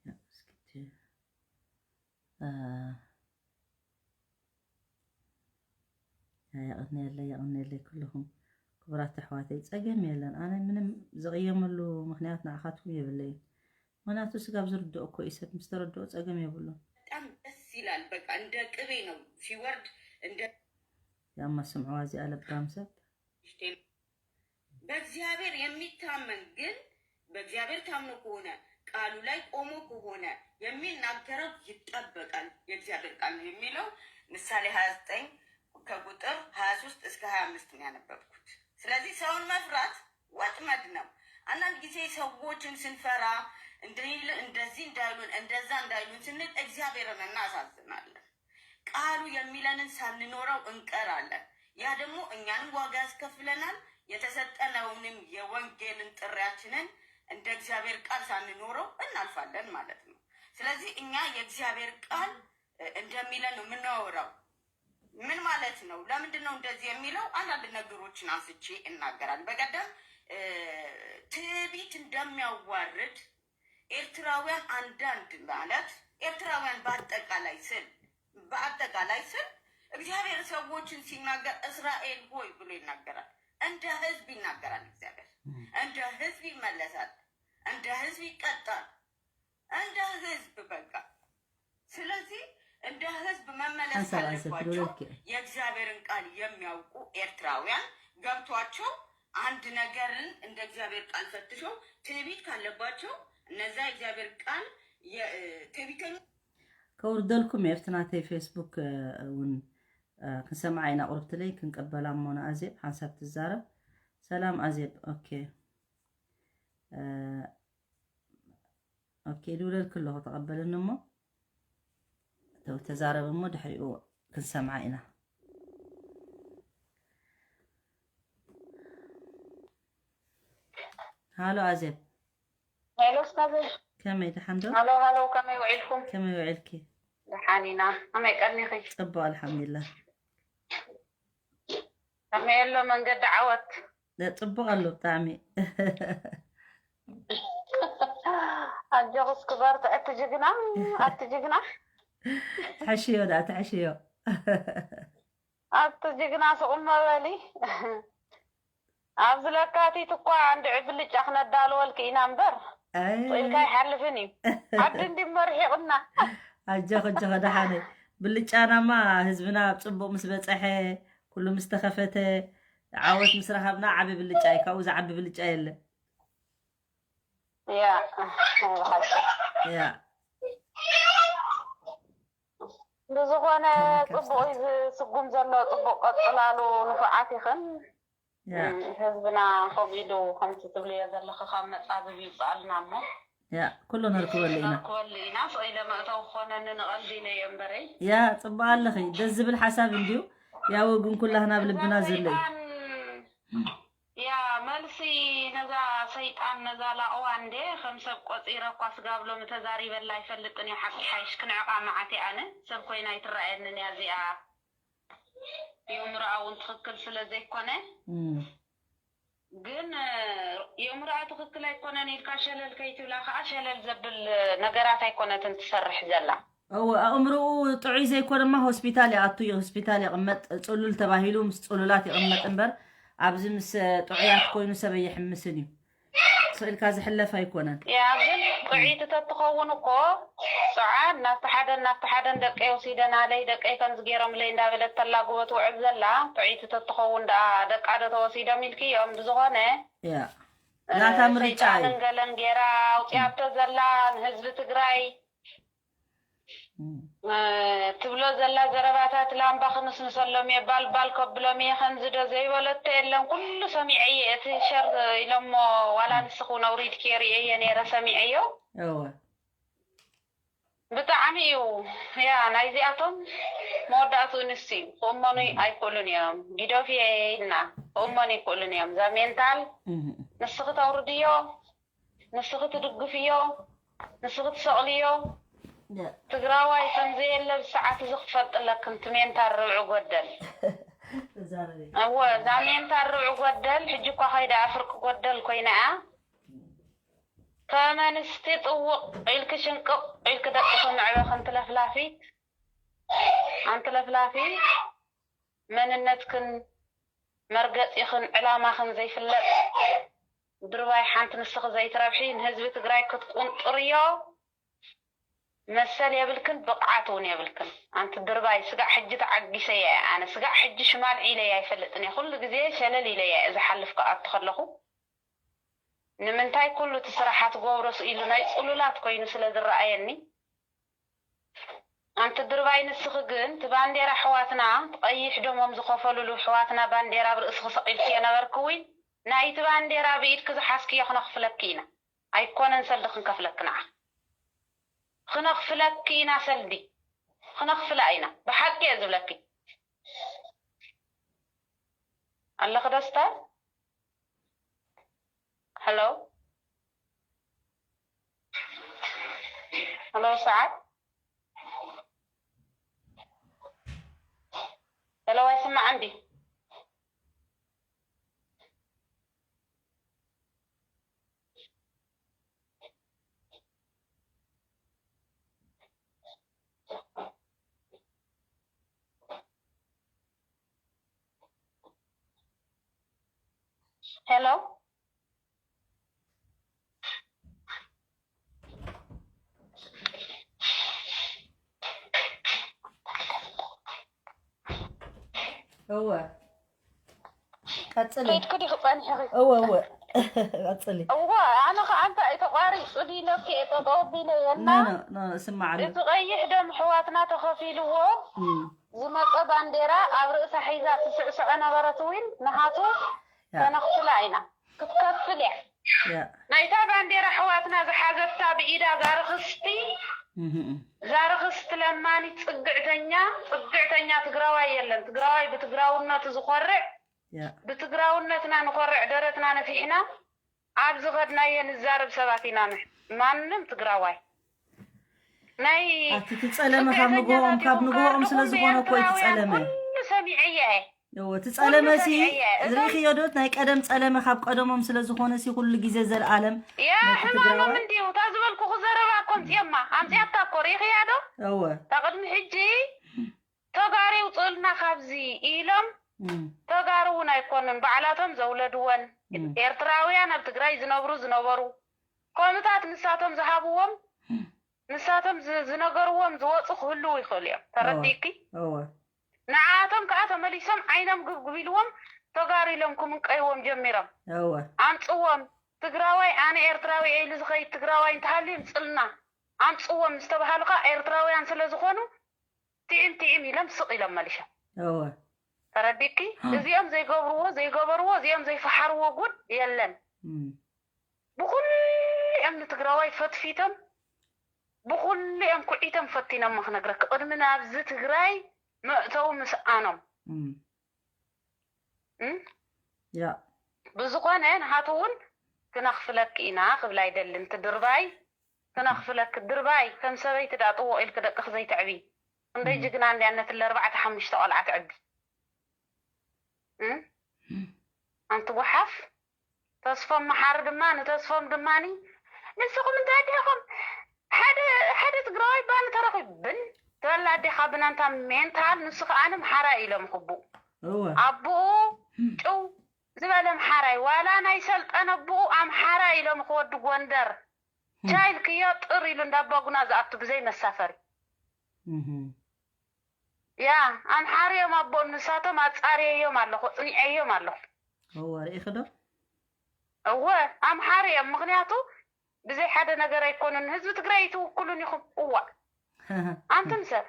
ያ፣ እስኪ እ፣ የቐንየለይ፣ የቐንየለይ ኩልኹም ክቡራት ኣሕዋተይ። ጸገም የለን። ኣነ ምንም ዝቕየመሉ ምኽንያት ንዓኻትኩም የብለይን። ምኽንያቱ ስጋብ ዝርድኦ እኮ እዩ ሰብ፣ ምስ ተረድኦ ጸገም የብሉን። በጣም ደስ ይላል። በቃ እንደ ቅቤ ነው ሲወርድ እንደ ያማ ስምዕዋ እዚኣ ለባም ሰብ። በእግዚአብሔር የሚታመን ግን በእግዚአብሔር ታምኖ ከሆነ ቃሉ ላይ ቆሞ ከሆነ የሚናገረው ይጠበቃል። የእግዚአብሔር ቃል ነው የሚለው ምሳሌ ሀያ ዘጠኝ ከቁጥር ሀያ ሶስት እስከ ሀያ አምስት ነው ያነበብኩት። ስለዚህ ሰውን መፍራት ወጥመድ ነው። አንዳንድ ጊዜ ሰዎችን ስንፈራ እንደ- እንደዚህ እንዳይሉን እንደዛ እንዳይሉን ስንል እግዚአብሔርን እናሳዝናለን። ቃሉ የሚለንን ሳንኖረው እንቀራለን። ያ ደግሞ እኛንም ዋጋ ያስከፍለናል። የተሰጠነውንም የወንጌልን ጥሪያችንን እንደ እግዚአብሔር ቃል ሳንኖረው እናልፋለን ማለት ነው። ስለዚህ እኛ የእግዚአብሔር ቃል እ፣ እንደሚለን ነው የምናወራው። ምን ማለት ነው? ለምንድን ነው እንደዚህ የሚለው? አንዳንድ ነገሮችን አንስቼ እናገራለሁ። በቀደም እ፣ ትዕቢት እንደሚያዋርድ ኤርትራውያን አንዳንድ ማለት ኤርትራውያን በአጠቃላይ ስል በአጠቃላይ ስል እግዚአብሔር ሰዎችን ሲናገር እስራኤል ሆይ ብሎ ይናገራል። እንደ ህዝብ ይናገራል እግዚአብሔር። እንደ ህዝብ ይመለሳል። እንደ ህዝብ ይቀጣል። እንደ ህዝብ በቃ። ስለዚህ እንደ ህዝብ መመለስ ሐሳብ አንስት ካለባቸው ዶሎኬ። የእግዚአብሔርን ቃል የሚያውቁ ኤርትራውያን ገብቷቸው አንድ ነገርን እንደ እግዚአብሔር ቃል ፈትሸው ትዕቢት ካለባቸው እነዛ የእግዚአብሔር ቃል የ- ትዕቢተኞች ከውርደልኩም እየ ኣብቲ ናተይ ፌስቡክ እ፣ እውን እ፣ ክንሰምዓ ኢና። ቁርብትለይ ክንቀበላ እሞ ንኣዜብ ሓንሳብ ትዛረብ። ሰላም ኣዜብ። ኦኬ እ፣ ኦኬ፣ ይድውለልኪ ኣለኹ፣ ተቐበልኒ እሞ ተው፣ ተዛረብ እሞ ድሕሪኡ ክንሰምዓ ኢና። ሃሎ ኣዜብ። ሄሎ ስታዘ ከመይ፣ ደሓን ዶ? ሃሎ ሃሎ፣ ከመይ ውዒልኩም? ከመይ ውዒልኪ? ደሓን ኢና። ከመይ ቀኒኺ? ጽቡቕ ኣልሓምዱሊላህ። ከመይ ኣሎ መንገዲ ዓወት? ደ- ጽቡቕ ኣሎ ብጣዕሚ። ኣጆኺ እስኪ በርትዒ፣ እቲ ጅግና፣ ኣቲ ጅግና። ትሕሽዮ ደኣ ትሕሽዮ። ኣቲ ጅግና ስቕ እሞ በሊ። ኣብዚ ለካቲት እኳ እንድዒ ብልጫ ክነዳልወልኪ ኢና እምበር ኣይ፣ ኢልካ ኣይሓልፍን እዩ። ዓዲ እንዲ መርሒቕና። ኣጆኺ ኣጆኺ ደሓነይ። ብልጫናማ ህዝብና ኣብ ጽቡቕ ምስ በጸሐ፣ ኩሉ ምስ ተኸፈተ፣ ዓወት ምስ ረሃብና ዓቢ ብልጫ እዩ። ካብኡ ዝዓቢ ብልጫ የለ። ያ ብሓቂ። ያ ብዝኾነ ጽቡቕ እዩ ዝስጉም ዘሎ፣ ጽቡቕ ቀጽላሉ፣ ንፉዓት ኢኽን። ያ ህዝብና ከምኡ ኢሉ ከምቲ ትብልዮ ዘለኺ ካብ መጻብብ ይውፅኣልና እሞ ያ ኩሉ ነርክበሉ ኢና። ነርክበሉ ኢና። ስቕ ኢለ መእተዊ ክኾነኒ ንቐልዲ ኢለዮ እምበረይ። ያ ጽቡቕ ኣለኺ። ደስ ዝብል ሓሳብ እንድዩ። ያው ግን ኩላህና ኣብ ልብና ዘሎ እዩ። ሰይጣን ያ መልሲ ነዛ ሰይጣን ነዛ ላቕዋ እንዴ ከም ሰብ ቆጺረ እኳ ስጋብ ሎሚ ተዛሪበላ ኣይፈልጥን እየ። ሓቂ ሓይሽ ክንዕቓ መዓት እየ ኣነ ሰብ ኮይና ኣይትረኣየንን እያ እዚኣ። የእምሮኣ እውን ትኽክል ስለ ዘይኮነ፣ እም፣ ግን የእምሮኣ ትኽክል ኣይኮነን ኢልካ ሸለል ከይትብላ ከዓ፣ ሸለል ዘብል ነገራት ኣይኮነትን ትሰርሕ ዘላ። እወ፣ ኣእምሮኡ ጥዑይ ዘይኮነማ ሆስፒታል ይኣቱ እዩ፣ ሆስፒታል ይቕመጥ፣ ጽሉል ተባሂሉ ምስ ጽሉላት ይቕመጥ እምበር፣ ኣብዚ ምስ ጥዑያት ኮይኑ ሰብ ኣይሕምስን እዩ። ስቕ ኢልካ ዝሕለፍ ኣይኮነን። ያ፣ ግን ጥዑይቲ ተትኸውን እኮ፣ ጸዓን ናብቲ ሓደን ናብቲ ሓደን ደቀይ ወሲደናለይ፣ ደቀይ ከምዚ ገይሮምለይ እንዳበለት ተላግቦ ትውዕል ዘላ፣ ጥዑይቲ ተትኸውን ደኣ ደቃ ዶ ተወሲዶም ኢልክዮም? ብዝኾነ፣ ያ፣ እ፣ ናታ ምርጫ እዩ። ሰይጣንን ገለን ገይራ ኣውጺኣቶ ዘላ ንህዝቢ ትግራይ፣ እም። እ፣ ትብሎ ዘላ ዘረባታት ላምባ ክንስንሰሎም እየ፣ ባልባል ከብሎም እየ፣ ከምዚ ዶ ዘይበለቶ የለን። ኩሉ ሰሚዐ እየ፣ እቲ ሸር ኢሎሞ፣ ዋላ ንስኺ እውን ኣውሪድኪ ርእየ እየ ነይረ፣ ሰሚዐዮ። እወ። ብጣዕሚ እዩ፣ ያ፣ ናይዚኣቶም መወዳእትኡ ንሱ እዩ። ክእመኑ ኣይክእሉን እዮም። ጊዶፍ እየ ኢልና ክእመኑ ኣይክእሉን እዮም። እዛ ሜንታል እም። ንስኺ ተውርድዮ፣ ንስኺ ትድግፍዮ፣ ንስኺ ትሰቕልዮ። ያ። ትግራዋይ ከም ዘየለ ብሰዓት እዚ ክፈልጥ ኣለክን፣ እቲ ሜንታል ርብዒ ጎደል። ተዛረቢ። እወ፣ እዛ ሜንታል ርብዒ ጎደል፣ ሕጂ እኳ ከይዳ ፍርቂ ጎደል ኮይና እያ። ከም ኣንስቲ ጥውቕ ኢልኪ ሽንቅቕ ኢልኪ ደቅኺ መዕበኺ፣ ኣንቲ ለፍላፊት፣ ኣንቲ ለፍላፊ፣ መንነትክን መርገጺኽን ዕላማኽን ዘይፍለጥ ድርባይ፣ ሓንቲ ንስኺ ዘይትረብሒ፣ ንህዝቢ ትግራይ ክትቁንጥርዮ መሰል የብልክን፣ ብቕዓት እውን የብልክን። ኣንቲ ድርባይ፣ ስጋዕ ሕጂ ተዓጊሰያ እየ ኣነ። ስጋዕ ሕጂ ሽም ኣልዒለያ ኣይፈልጥን እየ። ኩሉ ግዜ ሸለል ኢለያ እየ ዝሓልፍ ክኣቱ ከለኹ። ንምንታይ ኩሉ እቲ ስራሓ ትገብሮ ስኢሉ ናይ ጽሉላት ኮይኑ ስለ ዝረኣየኒ። ኣንቲ ድርባይ፣ ንስኺ ግን እቲ ባንዴራ ኣሕዋትና፣ እቲ ቀይሕ ደሞም ዝኸፈሉሉ ኣሕዋትና ባንዴራ ኣብ ርእስኺ ሰቒልክዮ ነበርኪ። እውን ናይቲ ባንዴራ ብኢድኪ ዝሓዝክዮ ክነኽፍለኪ ኢና። ኣይኮነን ሰልዲ ክንከፍለኪ፣ ንዓ ክነኽፍለኪ ኢና፣ ሰልዲ ክነኽፍላ ኢና። ብሓቂ እየ ዝብለኪ። ኣለኺ ደስታ? ሄሎ? ሄሎ፣ ሰዓት? ሄሎ፣ ኣይስማዕን ድዩ? ሄሎ? እወ። ቀጽሊ። ከይድኩ ዲኺ ጸኒሕኺ? እወ፣ እወ። ቀጽሊ። እወ፣ ኣነ ኸዓ እንታይ እዩ ተቋሪጹ ድዩ ኢለኪ እየ ጠጠው ኣቢለ እየ እና፣ ኖ፣ ኖ፣ ኖ፣ እስማዕ ኣሎ። እቲ ቀይሕ ደም ኣሕዋትና ተኸፊልዎ እም። ዝመጸ ባንዴራ ኣብ ርእሳ ሒዛ ትስዕስዖ ነበረት እውን፣ ንሃቱ ያ። ከነኽፍላ ኢና። ክትከፍል እያ። ያ። ናይታ ባንዴራ ኣሕዋትና ዝሓዘታ ብኢዳ እዛ ርኽስቲ፣ እህም። እዛ ርኽስቲ ለማኒት ጽግዕተኛ፣ ጽግዕተኛ ትግራዋይ የለን። ትግራዋይ ብትግራውነቱ ዝኾርዕ፣ ያ። ብትግራውነትና ንኾርዕ፣ ደረትና ነፊሕና ኣብ ዝኸድናዮ ንዛረብ ሰባት ኢና ንሕ-፣ ማንም ትግራዋይ። ናይ ኣቲ እቲ ጸለመ ካብ ንግሆኦም፣ ጽግዕተኛታት ካብ ይኹን ንግሆኦም ካርድ ስለ ኩሉ ዝኾነ እኮ እቲ ኤርትራውያን ጸለመ። ኩሉ ሰሚዐየ እየ። እዎ፣ እቲ ኩሉ ጸለመ ሲ ሰሚዐየ እየ። እዞም ርኢኽዮ ዶ? ናይ ቀደም ጸለመ ካብ ቀደሞም ስለ ዝኾነ ሲ ኩሉ ግዜ ዘልኣለም ያ ነቲ ሕማሞም ትግራዋይ እንድዩ። እታ ዝበልኩኹ ዘረባ እኮ ኣምጽዮማ። ኣምጽያታ እኮ ርኢኽያ ዶ? እወ። እታ ቅድሚ ሕጂ ተጋሩ ይውፅኡልና ካብዚ ኢሎም እም። ተጋሩ እውን ኣይኮኑን፣ ባዕላቶም ዘውለድወን እም። ኤርትራውያን ኣብ ትግራይ ዝነብሩ ዝነበሩ ከምኡታት ንሳቶም ዝሃብዎም እም። ንሳቶም ዝ-፣ ዝነገርዎም ዝወፁ ክህልዉ ይኽእሉ እዮም። ተረዲእኪ? እወ። ንዓኣቶም ከዓ ተመሊሶም ዓይኖም ግብግብ ኢልዎም ተጋሩ ኢሎም ክምንቀይዎም ጀሚሮም። እወ። ኣምፅዎም። ትግራዋይ ኣነ ኤርትራዊ እየ ኢሉ ዝኸይድ ትግራዋይ እንተሃልዩ ምፅልና ኣምፅዎም ምስ ተባሃሉ ከዓ ኤርትራውያን ስለ ዝኾኑ ቲዒም ቲዒም ኢሎም ስቕ ኢሎም መሊሾም። እወ። ተረዲእኪ? እዚኦም ዘይገብርዎ፣ ዘይገበርዎ፣ እዚኦም ዘይፈሓርዎ ጉድ የለን። እም። ብኹሊኦም ንትግራዋይ ፈትፊቶም፣ ብኹሊኦም ኩዒቶም ፈቲኖሞ ክነግረኪ። ቅድሚ ናብዚ ትግራይ መእተዊ ምስኣኖም። እም። እም? ያ። ብዝኾነ ንሃቱ እውን ክነኽፍለኪ ኢና ክብላ ይደልን። ትድርባይ ክነኽፍለኪ ድርባይ፣ ከም ሰበይቲ ደኣ ጥውቕ ኢልኪ ደቅኺ ዘይተዕቢ። ክንደይ እም። ጅግና እንድያ ነትለ ኣርባዕተ ሓሙሽተ ቆልዓ ተዕቢ። እም? ኣንቲ ጓሓፍ። ተስፎም መሓሪ ድማ ንተስፎም ድማኒ ንስኹም እንታይ ዲኹም? ሓደ ሓደ ትግራዋይ ባኒ ተረኺቡ ብን ትበላ ኣዴኻ ብናንታ ሜንታል ንሱ ከኣ ኣምሓራይ ኢሎም ክቡ እወ ኣቦኡ ጭው ዝበለ ኣምሓራይ ዋላ ናይ ሰልጠነ ኣቦኡ ኣምሓራይ ኢሎም ክወዲ ጎንደር ቻይል ክዮ ጥር ኢሉ እንዳባጉና ዝኣቱ ብዘይ መሳፈሪ እህ ያ ኣምሓርዮም ኣቦኦም ንሳቶም ኣጻርየዮም ኣለኹ ጽኒዐዮም ኣለኹ እወ ርኢኺ ዶ እወ ኣምሓርዮም ምኽንያቱ ብዘይ ሓደ ነገር ኣይኮኑን ህዝቢ ትግራይ ኣይትውክሉን ኢኹም እዋ ኣንቱም ሰብ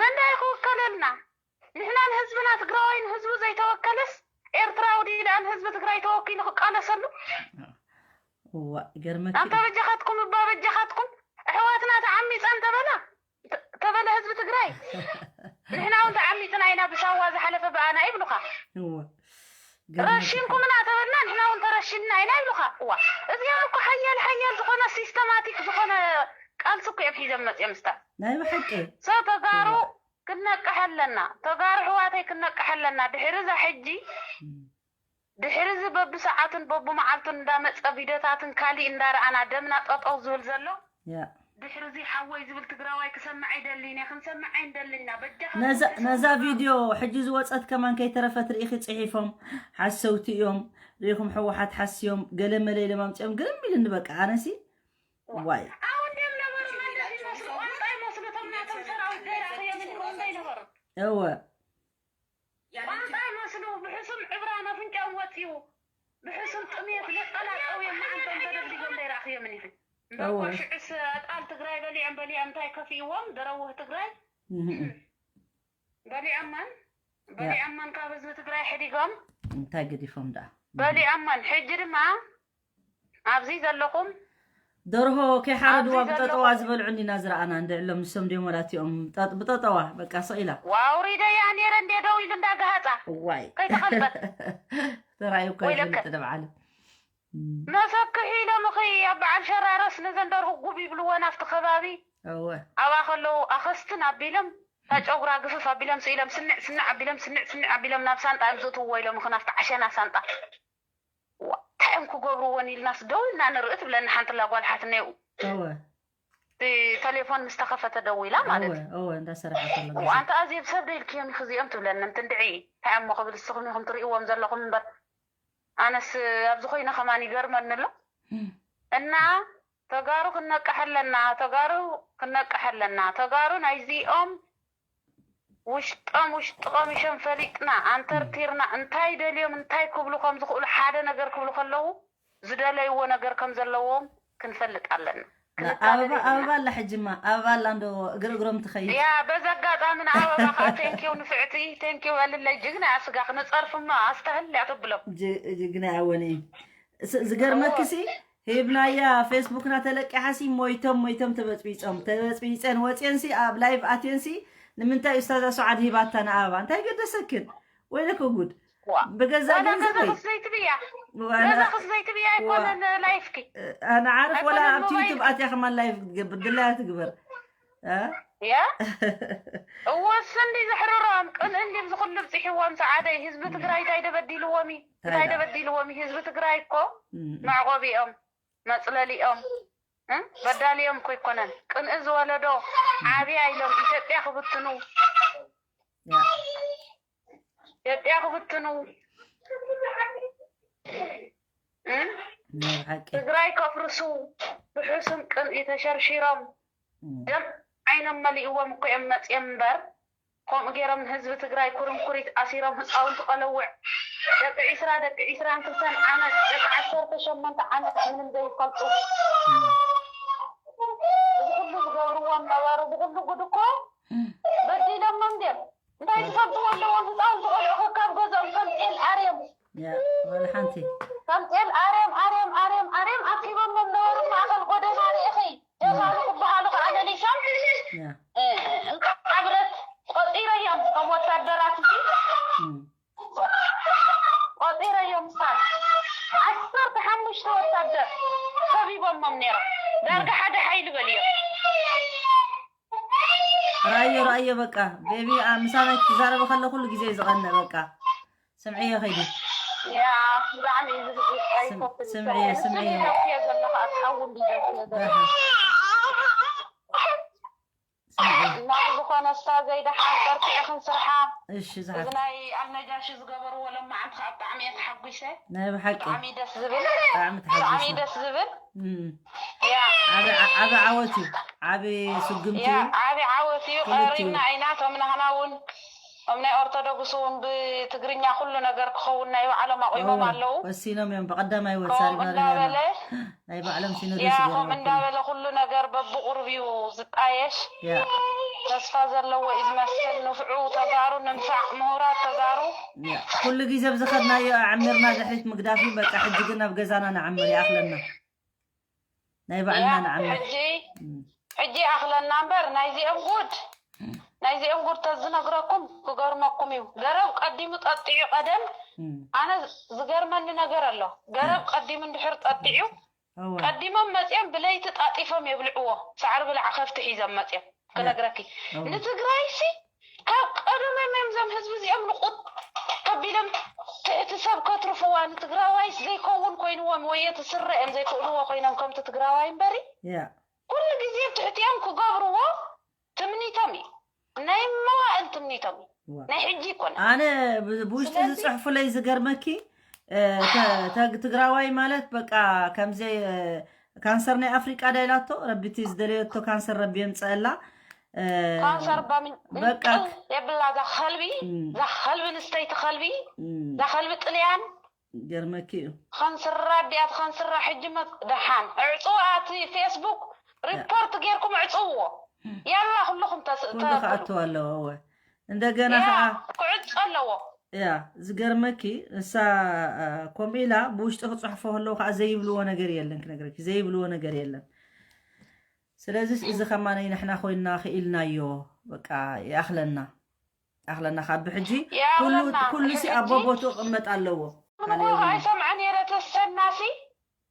መንዳ ይኽውከለልና ንሕና ንህዝብና ትግራዋይ ንህዝቡ ዘይተወከለስ ኤርትራዊ ድዩ ደኣ ንህዝቢ ትግራይ ተወኪሉ ክቃለሰሉ እዋ ይገርመኪ ኣንታ በጃኻትኩም እባ በጃኻትኩም ኣሕዋትና ተዓሚፀን ተበላ ተበለ ህዝቢ ትግራይ ንሕና እውን ተዓሚፅና ኢና ብሳዋ ዝሓለፈ ብኣና ይብሉኻ እዋ ረሺንኩምና ተበልና ንሕና እውን ተረሺንና ኢና ይብሉኻ እዋ እዚኦም እኮ ሓያል ሓያል ዝኾነ ሲስተማቲክ ዝኾነ ቃልሲ እኮ እዮም ሒዞም መፅኦም ስታ ናይ ብሓቂ ሰው ተጋሩ ክንነቅሕ ኣለና ተጋሩ ኣሕዋተይ ክንነቅሕ ኣለና ድሕሪ እዛ ሕጂ ድሕሪ እዚ በብሰዓቱን በብመዓልቱን እንዳመፀ ቪድዮታትን ካሊእ እንዳረኣና ደምና ጠጠው ዝብል ዘሎ ድሕሪ እዚ ሓወይ ዝብል ትግራዋይ ክሰምዕ ኣይደልን እየ ክንሰምዕ ኣይንደልን ኢና በጃኻ ነዛ ቪድዮ ሕጂ ዝወፀት ከማን ከይተረፈት ርኢኺ ፅሒፎም ሓሰውቲ እዮም ርኢኹም ሕወሓት ሓስዮም ገለ መለ ኢሎም ኣምፅኦም ግርም ኢልኒ በቃ ኣነሲ ዋይ ኣሁን ደም ነበሩ ማለት ይመስሉ ቋንጣ ይመስሉ ተምናቶም ሰራዊት ገይራ ከየምን ይኸው እንታይ ነበሩ እወ ቋንጣ ይመስሉ ብሕሱም ዕብራን ኣፍንጫኦም ወፂኡ ብሕሱም ጥሜት ነፀላ ጠውዮም መዓንቶም ተደብዲቦም ዘይረእኽዮምን ኢኺ እምበርኳ ሽዑስ ኣጣል ትግራይ በሊዖም በሊዖም እንታይ ከፊእዎም ደረውህ ትግራይ በሊዖመን በሊዖመን ካብ ህዝቢ ትግራይ ሕዲጎም እንታይ ገዲፎም ደኣ በሊዖመን ሕጂ ድማ ኣብዚ ዘለኹም ደርሆ ከይሓረድዋ ብጠጠዋ ዝበልዑ እንዲና ዝረኣና እንድዕሎም ንሶም ድዮም ወላቲኦም ብጠጠዋ በቃ ስቕ ኢላ ዋውሪደያ ነይረ እንዴ ደው ኢሉ እንዳገሃፃ እዋይ ከይተኸልበት ተራእዩ እኳ ይፈልጥ ደብዓለ መሰክሒ ኢሎም እኺ ኣብ በዓል ሸራረስ ነዘን ደርሁ ጉብ ይብልወን ኣብቲ ከባቢ እወ ኣብኣ ከለዉ ኣኸስትን ኣቢሎም እታ ጨጉራ ግፍፍ ኣቢሎም ስኢሎም ስንዕ ስንዕ ኣቢሎም ስንዕ ስንዕ ኣቢሎም ናብ ሳንጣ እዮም ዝእትውዎ ኢሎም እኺ ናብቲ ዓሸና ሳንጣ እንታይ እዮም ክገብርዎን ኢልናስ ደው ኢልና ንርኢ ትብለኒ ሓንቲ ላ ጓል ሓትነይ እወ እቲ ተሌፎን ምስ ተኸፈተ ደዊላ ማለት እዩ። እወ እንዳሰራሓ ከሎ እወ ኣንተ ኣዜብ ሰብ ዶ ኢልክዮም ኢኺ እዚኦም ትብለኒ። እንቲ እንድዒ እንታይ እሞ ክብል እስኹም ኢኹም ትርእይዎም ዘለኹም እምበር ኣነስ ኣብዚ ኮይነ ከማን ይገርመኒ ኣሎ። እና ተጋሩ ክነቅሕ ኣለና፣ ተጋሩ ክነቅሕ ኣለና። ተጋሩ ናይዚኦም ውሽጦም ውሽጢ ቀሚሾም ፈሊጥና ኣንተርቲርና እንታይ ደልዮም እንታይ ክብሉ ከም ዝኽእሉ ሓደ ነገር ክብሉ ከለዉ ዝደለይዎ ነገር ከም ዘለዎም ክንፈልጥ ኣለና። ኣበባ ኣበባ ኣላ ሕጂማ ኣበባ ኣላ እንዶ እግር እግሮም ትኸይድ። ያ በዚ ኣጋጣሚ ንኣበባ ከዓ ቴንኪው ንፍዕቲ ቴንኪው በልለይ ጅግና እያ ስጋኽ ንፀርፊማ ኣስተህል እያ ተብሎም። ጅግና እያ ወኒ ዝገርመክሲ ሂብናያ ፌስቡክና ተለቂሓሲ ሞይቶም ሞይቶም ተበፅቢፆም ተበፅቢፀን ወፅየንሲ ኣብ ላይቭ ኣትየንሲ ንምንታይ ኡስታዛ ሱዓድ ሂባታ ንኣበባ እንታይ ገደሰክን ወይለከ ጉድ ብገዛ ገንዘበይ ዘይትብያ ገዛኽስ ዘይትብያ ኣይኮነን ላይፍኪ ኣነ ዓርፍ ወላ ኣብቲ ዩቱብ ኣትያ ከማን ላይፍ ክትገብር ድላያ ትግበር ያ እወስ እንዲ ዘሕርሮም ቅን እንዲ ዝኩሉ ብፅሕዎም ሰዓደይ ህዝቢ ትግራይ እንታይ ደበዲልዎም እዩ እንታይ ደበዲልዎም እዩ ህዝቢ ትግራይ እኮ መዕቆቢኦም መፅለሊኦም በዳሊኦም እኮ ይኮነን ቅንኢ ዝወለዶ ዓብያ ኢሎም ኢትዮጵያ ክብትኑ ኢትዮጵያ ክብትኑ ትግራይ ከፍርሱ ብሕሱም ቅንኢ ተሸርሺሮም ደም ዓይኖም መሊእዎም እኮ እዮም መፅኦም እምበር ከምኡ ገይሮም ንህዝቢ ትግራይ ኩርንኩሪት ኣሲሮም ህፃውንቲ ቆለውዕ ደቂ ዒስራ ደቂ ዒስራን ክልተን ዓመት ደቂ ዓሰርተ ሸሞንተ ዓመት ምንም ዘይፈልጡ እዚ ኩሉ ዝገብርዎም ነበሩ እዚ ኩሉ ጉድ እኮ በዲሎሞም ድዮም እንታይ ዝፈልጥዎ ኣለዎም ህፃውንቲ ቆልዑ ከካብ ገዝኦም ከም ጤል ኣርዮም ወላ ሓንቲ ከም ጤል ኣርዮም ኣርዮም ኣርዮም ኣርዮም ኣኪቦሞም ነበሩ ማእኸል ጎደና ርኢኺ ጀጋኑ ክበሃሉ ከዓ መሊሶም እንቃዕ ብረት ቆፂረዮም ከም ወታደራት እዚ ቆፂረዮም ስታል ዓሰርተ ሓሙሽተ ወታደር ከቢቦሞም ነይሮም ዳርጋ ሓደ ሓይሊ በልዮም ራዮ ራዮ በቃ ቤቢ ምሳና ትዛረበ ከለ ኩሉ ግዜ ዝቐነ በቃ ስምዕዮ ከይዲ። ያ ብጣዕሚ እዩ ዝብኢ ኣይፈትን። ስምዕዮ፣ ስምዕዮ። ደፍዮ ዘለኻ ኣትሓውን ድደፍዮ ዘለኻ። ኣሃ። ስምዕዮ። እና ዝኾነ ስታ ዘይደሓን በርትዒ ክንስርሓ። እሺ እዚ ዝሓፍ ናይ ኣልነጃሺ ዝገበርዎ ለማዓንቲ ከዓ ብጣዕሚ እየ ተሓጒሰ። ናይ ብሓቂ ብጣዕሚ ደስ ዝብል ብጣዕሚ ብጣዕሚ ተሓጒስና። ደስ ዝብል እም። ያ ዓቢ ዓ- ዓቢ ዓወት እዩ። ዓቢ ስጉምቲ ያ እዩ። ዓቢ ዓወት እዩ። ክልቲኡ። ቀሪብና ኢና። እቶም ናህና እውን እቶም ናይ ኦርቶዶክስ እውን ብትግርኛ ኩሉ ነገር ክኸውን ናይ ባዕሎም ኣቑሞም ኦ፣ ኣለዉ። ወሲኖም እዮም ብቀዳማይ ወት ከምኡ ሳሪማርያም እንዳበለ ናይ ባዕሎም ሲኖዶስ ያ ይገብሩ ከምኡ ኣለዉ። እንዳበለ ኩሉ ነገር በብቑሩብ እዩ ዝጣየሽ። ያ ተስፋ ዘለዎ እዩ ዝመስል። ንፍዑ ተጋሩ ንምሳዕ ምሁራት ተጋሩ ያ ኩሉ ግዜ ብዝኸድናዮ ኣዕሚርና ድሕሪት ምግዳፍ እዩ። በቃ ሕጂ ግን ናብ ገዛና ንዓምር ይኣኽለና። ናይ ባዕልና ያ ንዓምር። ሕጂ እም። ሕጂ ይኣኽለና እምበር ናይዚኦም ጉድ ናይዚኦም ጉድ ተዝነግረኩም ክገርመኩም እዩ። ገረብ ቀዲሙ ጠጢዑ ቀደም እም። ኣነ ዝገርመኒ ነገር ኣሎ። ገረብ ቀዲሙ እንድሕር ጠጢዑ እወ። ቀዲሞም መፅኦም ብለይቲ ጣጢፎም የብልዕዎ። ሳዕሪ ብላዕ ከፍቲ ሒዞም መፅኦም ክነግረኪ እወ። ንትግራይሲ ካብ ቀደሞም እዮም እዞም ህዝቢ እዚኦም ንቁጥ ከቢሎም ትሕቲ ሰብ ከትርፍዋ ንትግራዋይስ ዘይከውን ኮይንዎም ወይ እቲ ስረ እዮም ዘይክእልዎ ኮይኖም ከምቲ ትግራዋይ እምበሪ ያ ኩሉ ግዜ ትሕቲኦም ክገብርዎ ትምኒቶም እዩ። ናይ መዋእል ትምኒቶም እዩ። እወ። ናይ ሕጂ ይኮነ ኣነ ብ- ብውሽጢ ስለዚ ዝፅሕፉለይ ዝገርመኪ እ፣ ተ- ተ- ትግራዋይ ማለት በቃ ከምዘይ እ፣ ካንሰር ናይ ኣፍሪቃ ዳይላቶ ረቢቲ ዝደለየቶ ካንሰር ረቢ የምፀአላ እ፣ ካንሰር ባሚ በቃ የብላ እዛ ከልቢ እም፣ እዛ ከልቢ ንስተይቲ ከልቢ እም፣ እዛ ከልቢ ጥልያን ገርመኪ እዩ። ኸንስራ ዲያት ኸንስራ ሕጂ መ- ደሓን ዕፅዋ እቲ ፌስቡክ ሪፖርት ጌርኩም ዕፅውዎ። ያላ ኩልኹም ተስ- ኩሉ ተብሉ ክኣትው ኣለዎ። እወ እንደገና ያ ከዓ ክዕፆ ኣለዎ። ያ ዝገርመኪ ንሳ እ፣ ከምኡ ኢላ ብውሽጢ ክፅሕፎ ከለዉ ከዓ ዘይብልዎ ነገር የለን። ክነግረኪ ዘይብልዎ ነገር የለን። ስለዚ እዚ ከማነይ ንሕና ኮይንና ክኢልናዮ በቃ ይኣኽለና ይኣኽለና ካብ ብሕጂ ኩሉ ይኣኽለና ኩሉ ሲ ሕጂ ኣቦቦቱ ክቕመጥ ኣለዎ። ካልእ ንጎ የብሉን። ኣይሰምዐን የለ ተሰናሲ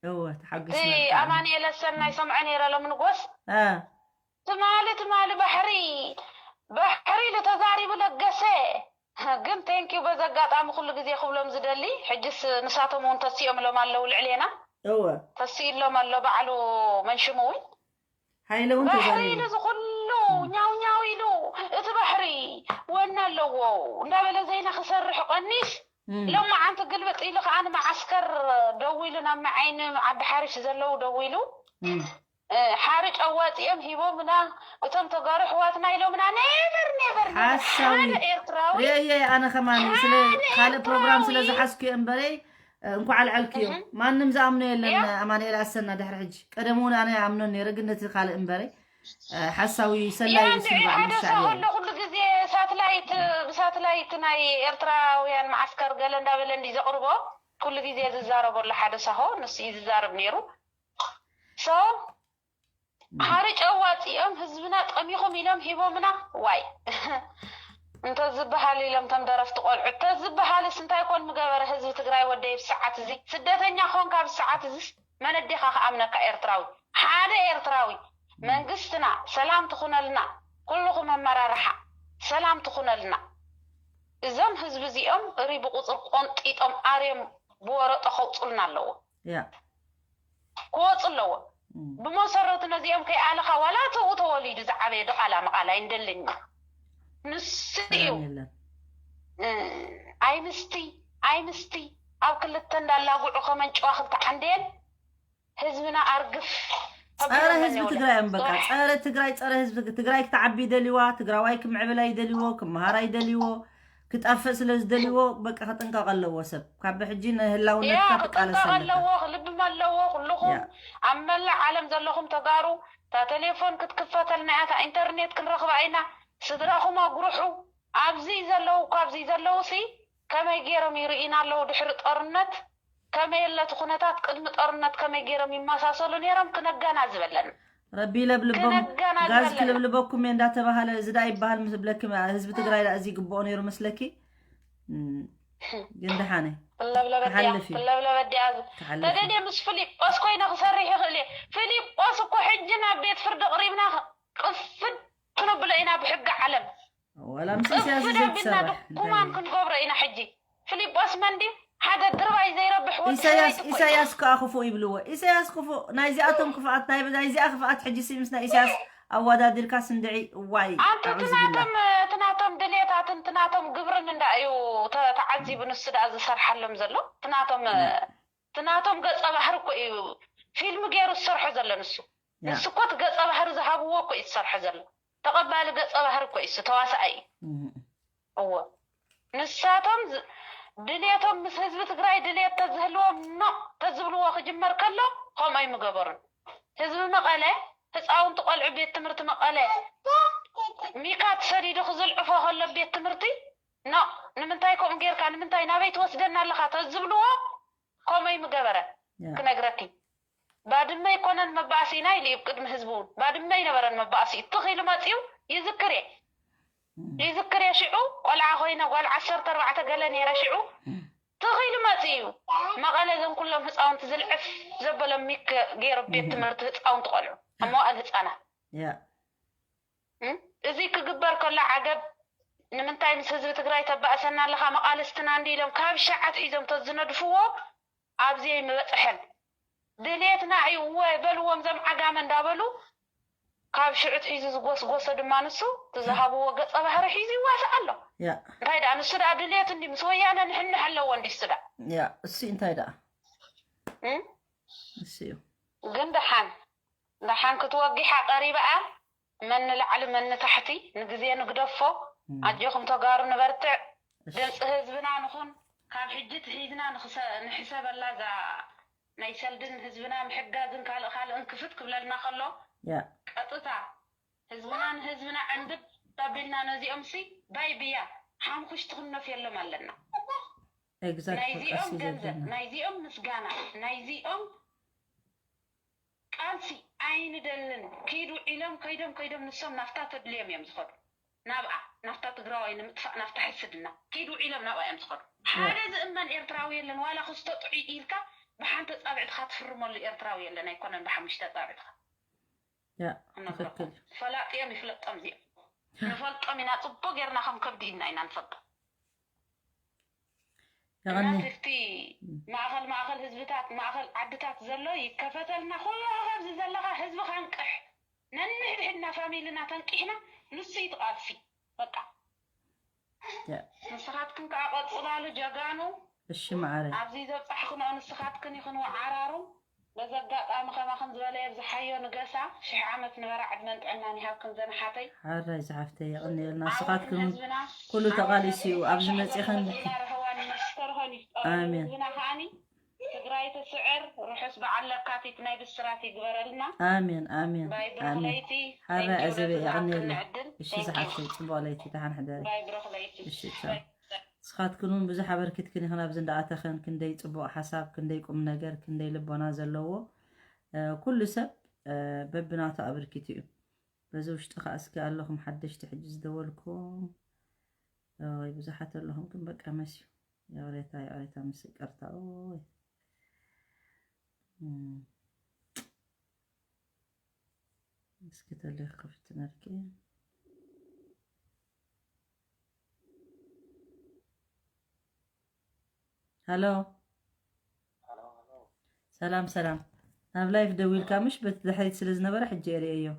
እወ እቲ ተሓጒስና። ኣማንኤል ኣሰና ይሰምዐ ነይረ ሎም ንጎስ እ፣ ትማሊ ትማሊ ባሕሪ ባሕሪ ኢሉ ተዛሪቡ ለገሰ። ግን ቴንኪዩ በዚ ኣጋጣሚ ኩሉ ግዜ ክብሎም ዝደሊ ሕጅስ ንሳቶም እውን ተሲኦም ሎም ኣለዉ ልዕሌና እወ ተሲእሎም ኣሎ ባዕሉ መንሽሙ እውን ሓይለ እውን ባሕሪ ተዛሪቡ። ኢሉ ዝኩሉ ኛው ኛው ኢሉ እቲ ባሕሪ ወና ኣለዎ እንዳበለ ዜና ክሰርሕ ቀኒስ እም፣ ሎማዓንቲ ግልብጥ ኢሉ ከዓ ንመዓስከር ደዊሉ ናብ መዓይኒ ዓዲ ሓሪሽ ዘለዉ ደዊሉ እም። እ፣ ሓርጭ ኣዋፂኦም ሂቦምና እቶም ተጋሩ ኣሕዋትና ኢሎምና ኔቨር ኔቨር ኔቨር ሓሳዊ ሓደ ኤርትራዊ ርእየ ኣነ ከማን ስለ ሓደ ካልእ ፕሮግራም ስለ ኤርትራዊ ዝሓዝኩ እምበረይ እ፣ እንኳዕ ኣልዓልክዮ እህ። ማንም ዝኣምኖ የለን። ያ። ኣማንኤል ኣሰና ድሕሪ ሕጂ ቀደም እውን ኣነ ይኣምኖ ነይረ፣ ግን ነቲ ካልእ እምበረይ እ፣ ሓሳዊ ሰላይ ያ እዩ ስም እንድዒ በዓል ሓደ ሻዕብያ ሳሆ እዩ። ኣሎ ኩሉ ግዜ ሳትላይት ብሳትላይት ናይ ኤርትራውያን መዓስከር ገለ እንዳበለ እንዲ ዘቕርቦ ኩሉ ግዜ ዝዛረቦ ኣሎ ሓደ ሳሆ ንሱ እዩ ዝዛረብ ነይሩ። ሶ ሓርጭ ኣዋፂኦም ህዝብና ጠሚኹም ኢሎም ሂቦምና ዋይ እንተዝበሃል ኢሎም ቶም ደረፍቲ ቆልዑ ተዝበሃልስ እንታይ ኮን ምገበረ ህዝቢ ትግራይ ወደይ ብሰዓት እዚ ስደተኛ ኮንካ ብሰዓት እዚ መን ኣዴኻ ክኣምነካ ኤርትራዊ ሓደ ኤርትራዊ መንግስትና ሰላም ትኹነልና ኩልኹም ኣመራርሓ ሰላም ትኹነልና እዞም ህዝቢ እዚኦም እሪ ብቁፅር ቆንጢጦም ኣርዮም ብወረጦ ከውፁልና ኣለዎ ያ ክወፁ ኣለዎ እም፣ ብመሰረቱ ነዚኦም ከይኣለኻ ዋላ ተኡ ተወሊዱ ዝዓበየ ድቓላ መቓላ ኣይንደልን እዩ ንሱ እዩ ሰላም የለን። እ፣ ኣይምስቲ ኣይምስቲ ኣብ ክልተ እንዳላጉዑ ከመንጭዋ ክልተ ዓንዴል ህዝብና ኣርግፍ ጸረ ህዝቢ ትግራይ እዮም በቃ ጸረ ትግራይ ጸረ ህዝቢ ትግራይ ክትዓቢ ይደልዋ ትግራዋይ ክምዕብል ኣይደልዎ ክመሃር ኣይደልዎ ክጠፍእ ስለ ዝደልዎ በቃ ክጥንቀቕ ኣለዎ ሰብ ካብ ብሕጂ ንህላውነትካ ትቃለስ ክጥንቀቕ ኣለካ ኣለዎ ክልብም ኣለዎ ኩልኹም ያ። ኣብ መላእ ዓለም ዘለኹም ተጋሩ እታ ቴሌፎን ክትክፈተልና እያ እታ ኢንተርኔት ክንረኽባ ኢና ስድራኹም ኣጉርሑ ኣብዚ ዘለዉ ካብዚ ዘለዉ ሲ ከመይ ገይሮም ይርእዩና ኣለዉ ድሕሪ ጦርነት ከመይ ኣለቲ ኩነታት ቅድሚ ጦርነት ከመይ ገይሮም ይመሳሰሉ ነይሮም ክነጋናዝብ ኣለና ረቢ ይለብልቦም ክነጋናዝብ ጋዝ ኣለና ክልብልበኩም እየ እንዳተባሃለ እዚ ዳ ይበሃል ምስ ብለኪ ህዝቢ ትግራይ ዳ እዚ ይግብኦ ነይሩ መስለኪ እም፣ ግን ደሓነ ክለብለበ ድያ ክሓልፍ እዩ ክለብለበ ድያ ክሓልፍ እዩ ተደልየ ምስ ፍሊጶስ ኮይነ ክሰርሕ ይኽእል እየ ፍሊጶስ እኮ ሕጂ ናብ ቤት ፍርዲ ቅሪብና ቅፍድ ክነብሎ ኢና ብሕጊ ዓለም ወላ ምስ ኢሳያስ ቅፍድ ኣቢልና ዘይትሰርሕ እንታይ ድኩማን ክንገብሮ ኢና ሕጂ ፊሊጶስ መን ድዩ? ሓደ ድርባይ ዘይረብሕ ወዲ ኢሳያስ ሰበይቲ እኮ እዩ። ኢሳያስ ከኣ ክፉእ ይብልዎ። ኢሳያስ ክፉእ፣ ናይዚኣቶም ክፍኣት፣ ናይ ናይዚኣ ክፍኣት ሕጂ ሲ ምስ ናይ ኢሳያስ ኣወዳዲርካ ስንድዒ፣ ዋይ፣ ኣንቲ ኣዑዙ ቢላህ። ትናቶም ትናቶም ድሌታትን ትናቶም ግብርን እንዳ እዩ ተ- ተዓዚቡ ንሱ ደኣ ዝሰርሓሎም ዘሎ ትናቶም ትናቶም ገጸ ባህሪ እኮ እዩ። ፊልም ገይሩ ዝሰርሖ ዘሎ ንሱ ያ። ንሱ እኮ እቲ ገጸ ባህሪ ዝሃብዎ እኮ እዩ ዝሰርሖ ዘሎ። ተቐባሊ ገጸ ባህሪ እኮ እዩ፣ እሱ ተዋሳኣይ እዩ። እም። እዎ። ንሳቶም ዝ- ድልየቶም ምስ ህዝቢ ትግራይ ድልየት ተዝህልዎም ኖ ተዝብልዎ ክጅመር ከሎ ከምኡ ኣይምገበሩን። ህዝቢ መቐለ፣ ህፃውንቲ ቆልዑ ቤት ትምህርቲ መቐለ ሚካት ሰዲዱ ክዝልዕፎ ከሎ ቤት ትምህርቲ ኖ ንምንታይ ከምኡ ጌርካ፣ ንምንታይ ናበይ ትወስደና ኣለኻ ተዝብልዎ ከምኡ ኣይምገበረ። ያ። ክነግረኪ ባድመ ኣይኮነን መባእሲና ኢሉ እዩ ቅድሚ ህዝቡ እውን። ባድመ ኣይነበረን መባእሲኡ። ትኽ ኢሉ መፂኡ ይዝክር እየ። እም። ይዝክር እየ። ሽዑ ቆልዓ ኮይነ፣ ጓል ዓሰርተ ኣርባዕተ ገለ ነይረ። ሽዑ እም። ትኽ ኢሉ መፂኡ እዩ። መቐለ እዞም ኩሎም ህፃውንቲ ዝልዕፍ ዘበሎም ሚክ ገይሩ ቤት እም። ትምህርቲ ህፃውንቲ ቆልዑ ኣብ መዋእል ህፃናት። ያ። እም? እዚ ክግበር ከሎ ዓገብ ንምንታይ ምስ ህዝቢ ትግራይ ተባእሰና ኣለኻ? መቓልስትና እንዲ ኢሎም ካብ ሸዓት ሒዞም ተዝነድፍዎ ኣብዚ ኣይምበፅሐን። ድሌትና እዩ እወ በልዎም ዘም ዓጋመ እንዳበሉ ካብ ሽዑት ሒዙ ዝጎስጎሰ ድማ ንሱ እቲ ዝሃብዎ ገጸ ባህሪ ሒዙ ይዋሳእ ኣሎ። ያ። እንታይ ደኣ ንሱ ደኣ ድሌት እንዲ ምስ ወያነ ንሕንሕ ኣለዎ እንዲ እሱ ደኣ። ያ፣ እሱ እንታይ ደኣ? እም? እሱ እዩ። ግን ደሓን ደሓን ክትወጊሓ ቀሪባኣ መን ንላዕሊ መን ንታሕቲ ንግዜ ንግደፎ። እም። ኣጆኹም ተጋሩ ንበርትዕ። እሺ። ድምፂ ህዝብና ንኹን። ካብ ሕጂ ትሒዝና ንኽሰ- ንሕሰበላ እዛ ናይ ሰልድን ህዝብና ምሕጋዝን ካልእ ካልእን ክፍት ክብለልና ከሎ ያ። ቀጥታ ህዝብና ንህዝብና ዕንድብ ኣቢልና ነዚኦም ሲ ባይ ብያ ሓምኹሽቲ ክንነፍየሎም ኣለና። ኤግዛክት ናይዚኦም ቀሲ ገንዘብ፣ ዘለና። ናይዚኦም ምስጋና፣ ናይዚኦም ቃልሲ ኣይንደልን። ከይዱ ዒሎም ከይዶም ከይዶም ንሶም ናፍታ ተድልዮም እዮም ዝኸዱ። ናብኣ ናፍታ ትግራዋይ ንምጥፋእ ናፍታ ሕስድና ከይዱ ዒሎም ናብኣ እዮም ዝኸዱ። ሓደ ዝእመን ኤርትራዊ የለን። ዋላ ክስቶ ጥዑይ ኢልካ ብሓንቲ ጻብዕትኻ ትፍርመሉ ኤርትራዊ የለን። ኣይኮነን ብሓሙሽተ ጻብዕትኻ ያ እነግረኩም። ትክክል። ፈላጥዮም ይፍለጦም እዚኦም ንፈልጦም ኢና። ጽቡቅ ጌርና ከም ከብዲ ኢድና ኢና ንፈልጦም። የቐኒ። እና ትፍቲ ማእኸል ማእኸል ህዝብታት ማእኸል ዓድታት ዘሎ ይከፈተልና። ኩሉ ኣብዚ ዘለኻ ህዝቢ ካንቅሕ ነንሕድሕድና ፋሚልና ተንቂሕና ንሱ ይትቃልሲ በቃ። ያ። ንስኻትክን ከዓ ቀፅላሉ ጀጋኑ። እሺ መዓረ። ኣብዚ ዘብፃሕክንኦ ንስኻትክን ይኽንዎ ዓራሩ። በዚ ኣጋጣሚ ከማኽን ዝበለ የብዝሓዮ ንገሳ ሽሕ ዓመት ንበራ ዕድመን ጥዕናን ይሃብክን ዘንሓተይ። ሓራይ ዝሓፍተይ የቐንየልና። ዓወት ንስኻትክን ንህዝብና፣ ኩሉ ዓወት ተቓሊሱ እዩ። ኣብዚ ንህዝብና፣ መፂኽን ዓወት ንህዝብና፣ ርህዋን መስተርሆን ይፍጠረሉ። ኣሜን። ህዝብና ከዓኒ ትግራይ ትስዕር። ርሑስ በዓል ለካቲት ናይ ብስራት ይግበረልና። ኣሜን፣ ኣሜን፣ ባይ ብሩኽ ኣሜን። ለይቲ። ሓራይ Thank you ኣዘበ ነዚ የቐንየልና። ዝሃብክን ዕድል። እሺ Thank you። ዝሓፍተይ ፅቡቕ ለይቲ፣ ደሓን ሕደሪ። ባይ ብሩኽ ለይቲ። እሺ ቻው። ባይ። ንስኻትክን እውን ብዙሕ ኣበርኪትክን ኢኽን ኣብዚ እንዳኣተኽን፣ ክንደይ ጽቡቕ ሓሳብ፣ ክንደይ ቁም ነገር፣ ክንደይ ልቦና ዘለዎ፣ እ፣ ኩሉ ሰብ፣ እ፣ በብናቱ ኣበርኪቱ እዩ። በዚ ውሽጢ ኸኣ እስኪ ኣለኹም ሓደሽቲ ሕጂ ዝደወልኩም፣ ኦይ፣ ብዙሓት ኣለኹም፣ ግን በቃ መስዩ። ይቕሬታ፣ ይቕሬታ፣ ምስ ይቅርታ፣ ኦይ። እም። እስኪ ተለይ ክፍት ነርኪ። ሃሎ። ሰላም፣ ሰላም። ናብ ላይፍ ደዊልካ ምሽ? በቲ ድሕሪት ስለ ዝነበረ ሕጂ እየ ርእየዮ።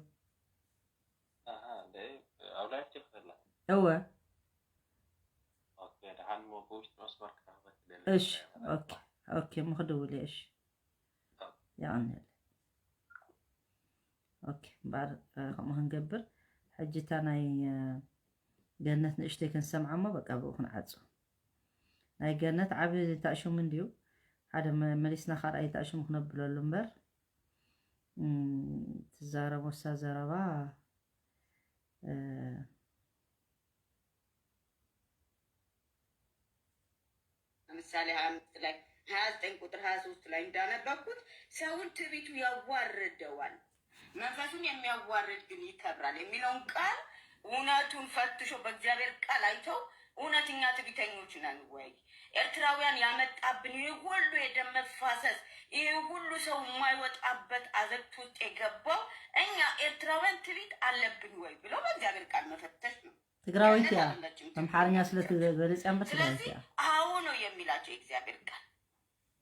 ኣሃ፣ እንደ ኣብ ላይፍ ዲኺ ዘለኺ? እወ። ኦኬ፣ ደሓን እሞ ብውሽጢ መስመር ክረኽበኪ ደሊየ እሺ፣ እየ። ኦኬ፣ ኦኬ፣ እሞ ክድውል እየ፣ እሺ። ኦኬ። የቐንየለይ። ኦኬ፣ እምበኣር፣ እ፣ ከምኡ ክንገብር። ሕጂ እታ ናይ፣ እ፣ ገነት ንእሽተይ ክንሰምዓ እሞ በቃ ብኡ ክንዓጹ። ናይ ገነት ዓቢ ታእሹም እንድዩ። ሓደ መ-፣ መሊስና ካልኣይ ታእሹም ክነብለሉ እምበር፣ እም፣ ትዛረቦ እሳ ዘረባ፣ እ፣ ምሳሌ ሃያ አምስት ላይ፣ ሃያ ዘጠኝ ቁጥር ሃያ ሶስት ላይ እንዳነበብኩት ሰውን ትዕቢቱ ያዋርደዋል፣ መንፈሱን የሚያዋርድ ግን ይከብራል የሚለውን ቃል እውነቱን ፈትሾ በእግዚአብሔር ቃል አይተው እውነተኛ ትዕቢተኞች ነን ወይ? ኤርትራውያን ያመጣብን ይህ ሁሉ የደም መፋሰስ፣ ይህ ሁሉ ሰው የማይወጣበት አዘቅት ውስጥ የገባው እኛ ኤርትራውያን ትዕቢት አለብን ወይ ብሎ በእግዚአብሔር ቃል መፈተሽ ነው። ትግራዊት እያ። ገነት አይደለችም ትዕቢት አምሓርኛ ስለ ያለችው። ትበልጽ እያ እምበር ትግራዊት ስለዚህ እያ። አዎ ነው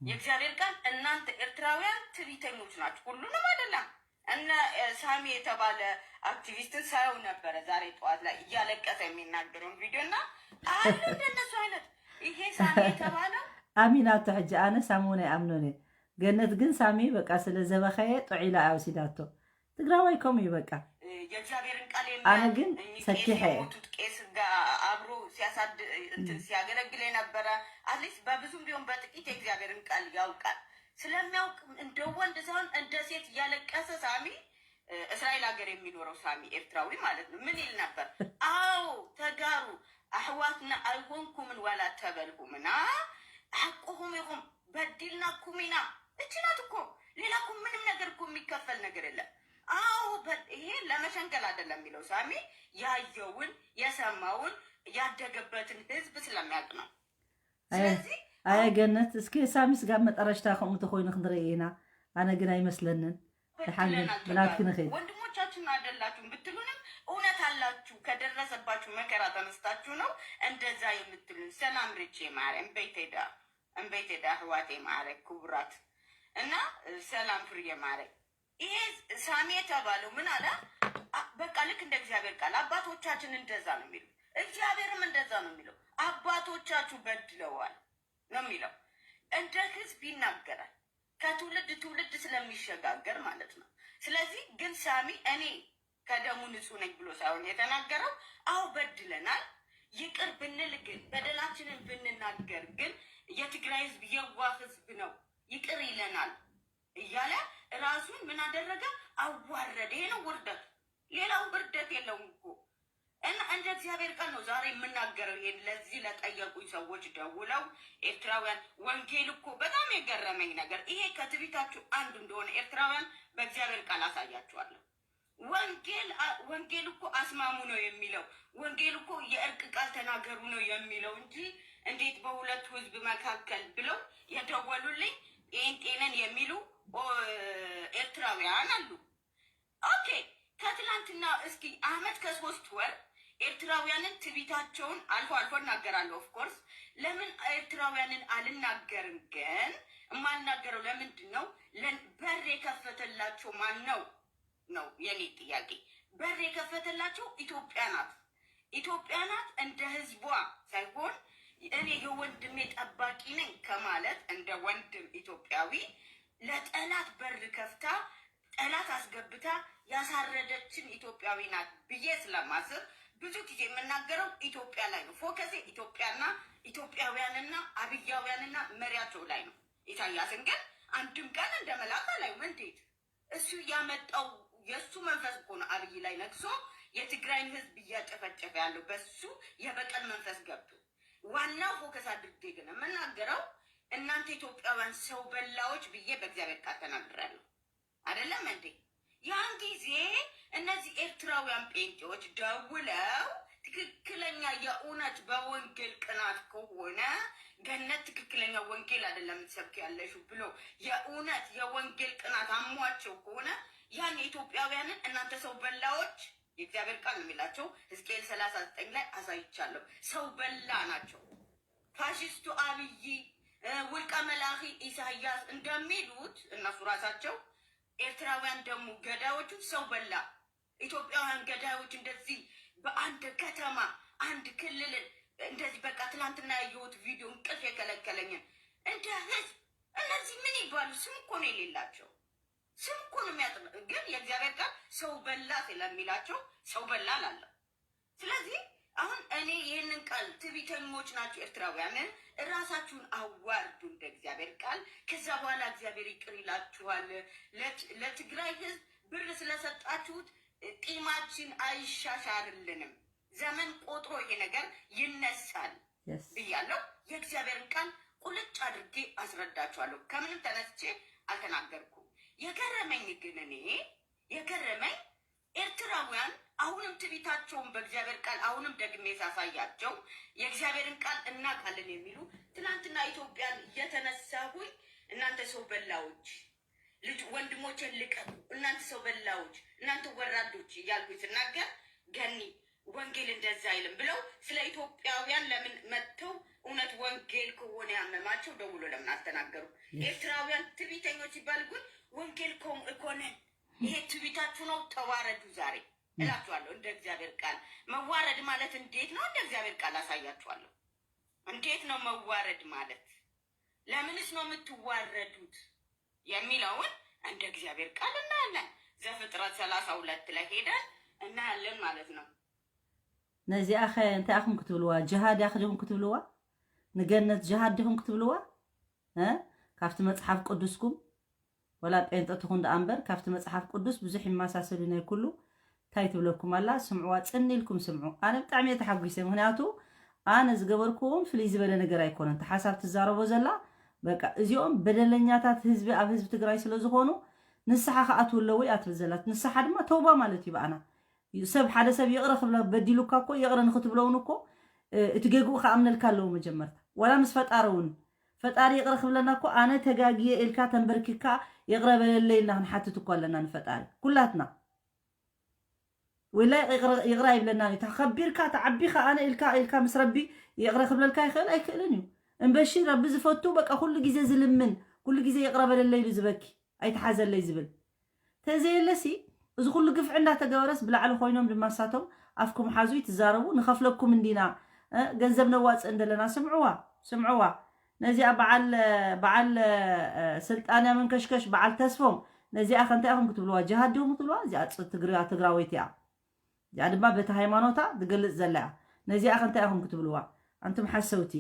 የእግዚአብሔር ቃል እናንተ ኤርትራውያን ትዕቢተኞች ናችሁ። ሁሉንም አይደለም። እነ ሳሚ የተባለ አክቲቪስትን ሳየው ነበረ ዛሬ ጠዋት ላይ እያለቀሰ የሚናገረውን ቪዲዮ እና አሉ እንደነሱ አይነት። ይሄ ሳሚ የተባለው ኣሚናቶ ሕጂ ኣነ ሳሚ እውን ኣይኣምኖን እየ። ገነት ግን ሳሚ በቃ ስለ ዘበኸየ ጥዑ ኢላ እያ ወሲዳቶ። ትግራዋይ ከምኡ እዩ በቃ። የእግዚአብሔርን ቃል ኣነ ግን የሚያውቅ ሰኪሐ እየ። የሞቱት ቄስ ጋር አብሮ ሲያሳድ እንትን ሲያገለግል የነበረ አትሊስት በብዙም ቢሆን በጥቂት የእግዚአብሔርን ቃል ያውቃል። ስለሚያውቅ እንደ ወንድ ሳይሆን እንደ ሴት እያለቀሰ ሳሚ እስራኤል ሀገር የሚኖረው ሳሚ ኤርትራዊ ማለት ነው። ምን ይል ነበር? አዎ ተጋሩ ኣሕዋትና ኣይኮንኩምን ዋላ ተበልኩምና ሓቅኹም ኢኹም በዲልናኩም ኢና። እቺ ናት እኮ ሌላ እኮ ምንም ነገር እኮ የሚከፈል ነገር የለም። አዎ ይሄ ለመሸንገል አይደለም የሚለው ሳሚ ያየውን የሰማውን ያደገበትን ህዝብ ስለሚያውቅ ነው። ስለዚህ ኣየ ገነት እስኪ ሳሚስ ጋር መጠረሽታ ከምኡ ተኮይኑ ክንርኢ ኢና። ኣነ ግን ኣይመስለንን። ደሓን ግን ብናትኪ ንኸይድ። ወንድሞቻችን አይደላችሁም ብትሉንም እውነት አላችሁ። ከደረሰባችሁ መከራ ተነስታችሁ ነው እንደዛ የምትሉን። ሰላም ርቼ ማረ እምበይቴዳ እምበይቴዳ ህዋቴ ማረ ክቡራት እና ሰላም ፍርዬ ማረ። ይሄ ሳሚ የተባለው ምን አለ? በቃ ልክ እንደ እግዚአብሔር ቃል አባቶቻችን እንደዛ ነው የሚሉት፣ እግዚአብሔርም እንደዛ ነው የሚለው። አባቶቻችሁ በድለዋል ነው የሚለው። እንደ ህዝብ ይናገራል ከትውልድ ትውልድ ስለሚሸጋገር ማለት ነው። ስለዚህ ግን ሳሚ እኔ ከደሙ ንጹህ ነኝ ብሎ ሳይሆን የተናገረው፣ አዎ በድለናል፣ ይቅር ብንል ግን በደላችንን ብንናገር ግን የትግራይ ህዝብ የዋህ ህዝብ ነው፣ ይቅር ይለናል እያለ ራሱን ምን አደረገ? አዋረደ። ይሄ ነው ውርደት፣ ሌላው ውርደት የለውም እኮ። እና እንደ እግዚአብሔር ቃል ነው ዛሬ የምናገረው። ይሄን ለዚህ ለጠየቁኝ ሰዎች ደውለው ኤርትራውያን ወንጌል እኮ በጣም የገረመኝ ነገር ይሄ ከትቢታችሁ አንዱ እንደሆነ ኤርትራውያን በእግዚአብሔር ቃል አሳያችኋለሁ። ወንጌል ወንጌል እኮ አስማሙ ነው የሚለው። ወንጌል እኮ የእርቅ ቃል ተናገሩ ነው የሚለው እንጂ እንዴት በሁለቱ ህዝብ መካከል ብለው የደወሉልኝ ጴንጤ ነን የሚሉ ኤርትራውያን አሉ። ኦኬ ከትላንትና እስኪ አመት ከሶስት ወር ኤርትራውያንን ትቢታቸውን አልፎ አልፎ እናገራለሁ። ኦፍኮርስ ለምን ኤርትራውያንን አልናገርም? ግን የማልናገረው ለምንድን ነው? በር የከፈተላቸው ማን ነው ነው የኔ ጥያቄ። በር የከፈተላቸው ኢትዮጵያ ናት። ኢትዮጵያ ናት እንደ ህዝቧ ሳይሆን እኔ የወንድሜ ጠባቂ ነኝ ከማለት እንደ ወንድም ኢትዮጵያዊ ለጠላት በር ከፍታ ጠላት አስገብታ ያሳረደችን ኢትዮጵያዊ ናት ብዬ ስለማስብ ብዙ ጊዜ የምናገረው ኢትዮጵያ ላይ ነው። ፎከሴ ኢትዮጵያና ኢትዮጵያውያንና አብያውያንና መሪያቸው ላይ ነው። ኢሳያስን ግን አንድም ቀን እንደ መልአክ አላየሁም። እንዴት እሱ ያመጣው የእሱ መንፈስ እኮ ነው አብይ ላይ ነግሶ የትግራይን ህዝብ እያጨፈጨፈ ያለው በሱ የበቀል መንፈስ ገብቶ። ዋናው ፎከስ አድርጌ ግን የምናገረው እናንተ ኢትዮጵያውያን ሰው በላዎች ብዬ በእግዚአብሔር ቃል ተናግሬያለሁ። አይደለም እንዴ? ያን ጊዜ እነዚህ ኤርትራውያን ጴንጤዎች ደውለው ትክክለኛ የእውነት በወንጌል ቅናት ከሆነ ገነት ትክክለኛ ወንጌል አይደለም የምትሰብክ ያለሽው ብሎ የእውነት የወንጌል ቅናት አሟቸው ከሆነ ያን ኢትዮጵያውያንን እናንተ ሰው በላዎች የእግዚአብሔር ቃል ነው የሚላቸው። ሕዝቅኤል ሠላሳ ዘጠኝ ላይ አሳይቻለሁ። ሰው በላ ናቸው። ፋሽስቱ አብይ ውልቀ መላኺ ኢሳያስ እንደሚሉት እነሱ ራሳቸው ኤርትራውያን ደግሞ ገዳዮቹ ሰው በላ ኢትዮጵያውያን ገዳዮች እንደዚህ በአንድ ከተማ አንድ ክልልን እንደዚህ በቃ ትናንትና ያየሁት ቪዲዮ እንቅልፍ የከለከለኝን እንደ ህዝብ እነዚህ ምን ይባሉ? ስም እኮ ነው የሌላቸው። ስም እኮ ነው የሚያጥ ግን የእግዚአብሔር ቃል ሰው በላ ስለሚላቸው ሰው በላ ላለው። ስለዚህ አሁን እኔ ይህንን ቃል ትቢተኞች ናቸው ኤርትራውያን፣ እራሳችሁን አዋርዱ እንደ እግዚአብሔር ቃል። ከዛ በኋላ እግዚአብሔር ይቅር ይላችኋል። ለትግራይ ህዝብ ብር ስለሰጣችሁት ቂማችን አይሻሻርልንም። ዘመን ቆጥሮ ይሄ ነገር ይነሳል ብያለሁ። የእግዚአብሔርን ቃል ቁልጭ አድርጌ አስረዳችኋለሁ። ከምንም ተነስቼ አልተናገርኩም። የገረመኝ ግን እኔ የገረመኝ ኤርትራውያን አሁንም ትቢታቸውን በእግዚአብሔር ቃል አሁንም ደግሜ ሳሳያቸው የእግዚአብሔርን ቃል እናውቃለን የሚሉ ትናንትና ኢትዮጵያን እየተነሳሁኝ እናንተ ሰው በላዎች ልጅ ወንድሞቼን ልቀቁ እናንተ ሰው በላዎች እናንተ ወራዶች እያልኩኝ ስናገር ገኒ ወንጌል እንደዛ አይልም ብለው ስለ ኢትዮጵያውያን ለምን መጥተው እውነት ወንጌል ከሆነ ያመማቸው ደውሎ ለምን አልተናገሩ? ኤርትራውያን ትዕቢተኞች ሲባል ግን ወንጌል ከሆነ ይሄ ትዕቢታችሁ ነው። ተዋረዱ ዛሬ እላችኋለሁ። እንደ እግዚአብሔር ቃል መዋረድ ማለት እንዴት ነው? እንደ እግዚአብሔር ቃል አሳያችኋለሁ። እንዴት ነው መዋረድ ማለት? ለምንስ ነው የምትዋረዱት የሚለውን እንደ እግዚአብሔር ቃል እናያለን። ዘፍጥረት ሰላሳ ሁለት ላይ ሄደን እናያለን ማለት ነው። ነዚኣ ኸ እንታይ ኢኹም ክትብልዋ? ጅሃድ ኢኹም ክትብልዋ? ንገነት ጅሃድ ዲኹም ክትብልዋ? እ? ካብቲ መጽሓፍ ቅዱስኩም ወላ ጴንጠ ትኹን ደኣ እምበር ካብቲ መጽሓፍ ቅዱስ ብዙሕ ይመሳሰሉ ናይ ኩሉ እንታይ ትብለኩም ኣላ? ስምዕዋ፣ ጽን ኢልኩም ስምዑ። ኣነ ብጣዕሚ እየ ተሓጒሰ። ምኽንያቱ ኣነ ዝገበርኩዎም ፍልይ ዝበለ ነገር ኣይኮነን። እቲ ሓሳብ ትዛረቦ ዘላ በቃ እዚኦም በደለኛታት ህዝቢ ኣብ ህዝቢ ትግራይ ስለ ዝኾኑ ንስሓ ክኣትዉ ኣለዎ እያ ትብል ዘላ። ንስሓ ድማ ተውባ ማለት እዩ ብኣና። ሰብ ሓደ ሰብ ይቕረ ክብለ በዲሉካ እኮ ይቕረ ንክትብለውን እኮ እ፣ እቲ ገግኡ ክኣምነልካ ኣለዎ መጀመርታ። ዋላ ምስ ፈጣሪ እውን ፈጣሪ ይቕረ ክብለና እኮ ኣነ ተጋግየ ኢልካ ተንበርኪካ ይቕረ በለለይ ኢልና ክንሓትት እኮ ኣለና ንፈጣሪ ኩላትና። ወላ ይቕረ ይቕረ ኣይብለናን እዩ። ተኸቢርካ ተዓቢኻ ኣነ ኢልካ ኢልካ ምስ ረቢ ይቕረ ክብለልካ ይኽእል ኣይክእልን እዩ። እምበሺ ረቢ ዝፈቱ በቃ ኩሉ ግዜ ዝልምን ኩሉ ግዜ ይቕረ በለለይ ኢሉ ዝበኪ ኣይትሓዘለይ ዝብል ተዘየለሲ እዚ ኩሉ ግፍዒ እንዳተገበረስ ብላዕሊ ኮይኖም ድማ ንሳቶም ኣፍኩም ሓዙ ይትዛረቡ ንኸፍለኩም እንዲና እ፣ ገንዘብ ነዋፅእ እንደለና ስምዕዋ ስምዕዋ ነዚኣ በዓል በዓል እ፣ ስልጣንያ መንከሽከሽ በዓል ተስፎም ነዚኣ ከንታይ ኢኹም ክትብልዋ ጅሃድ ዲኹም ክትብልዋ እዚኣ ፅ- ትግርያ ትግራወይቲ እያ እዚኣ ድማ በቲ ሃይማኖታ ትገልፅ ዘላ እያ ነዚኣ ከንታይ ኢኹም ክትብልዋ ኣንቱም ሓሰውቲ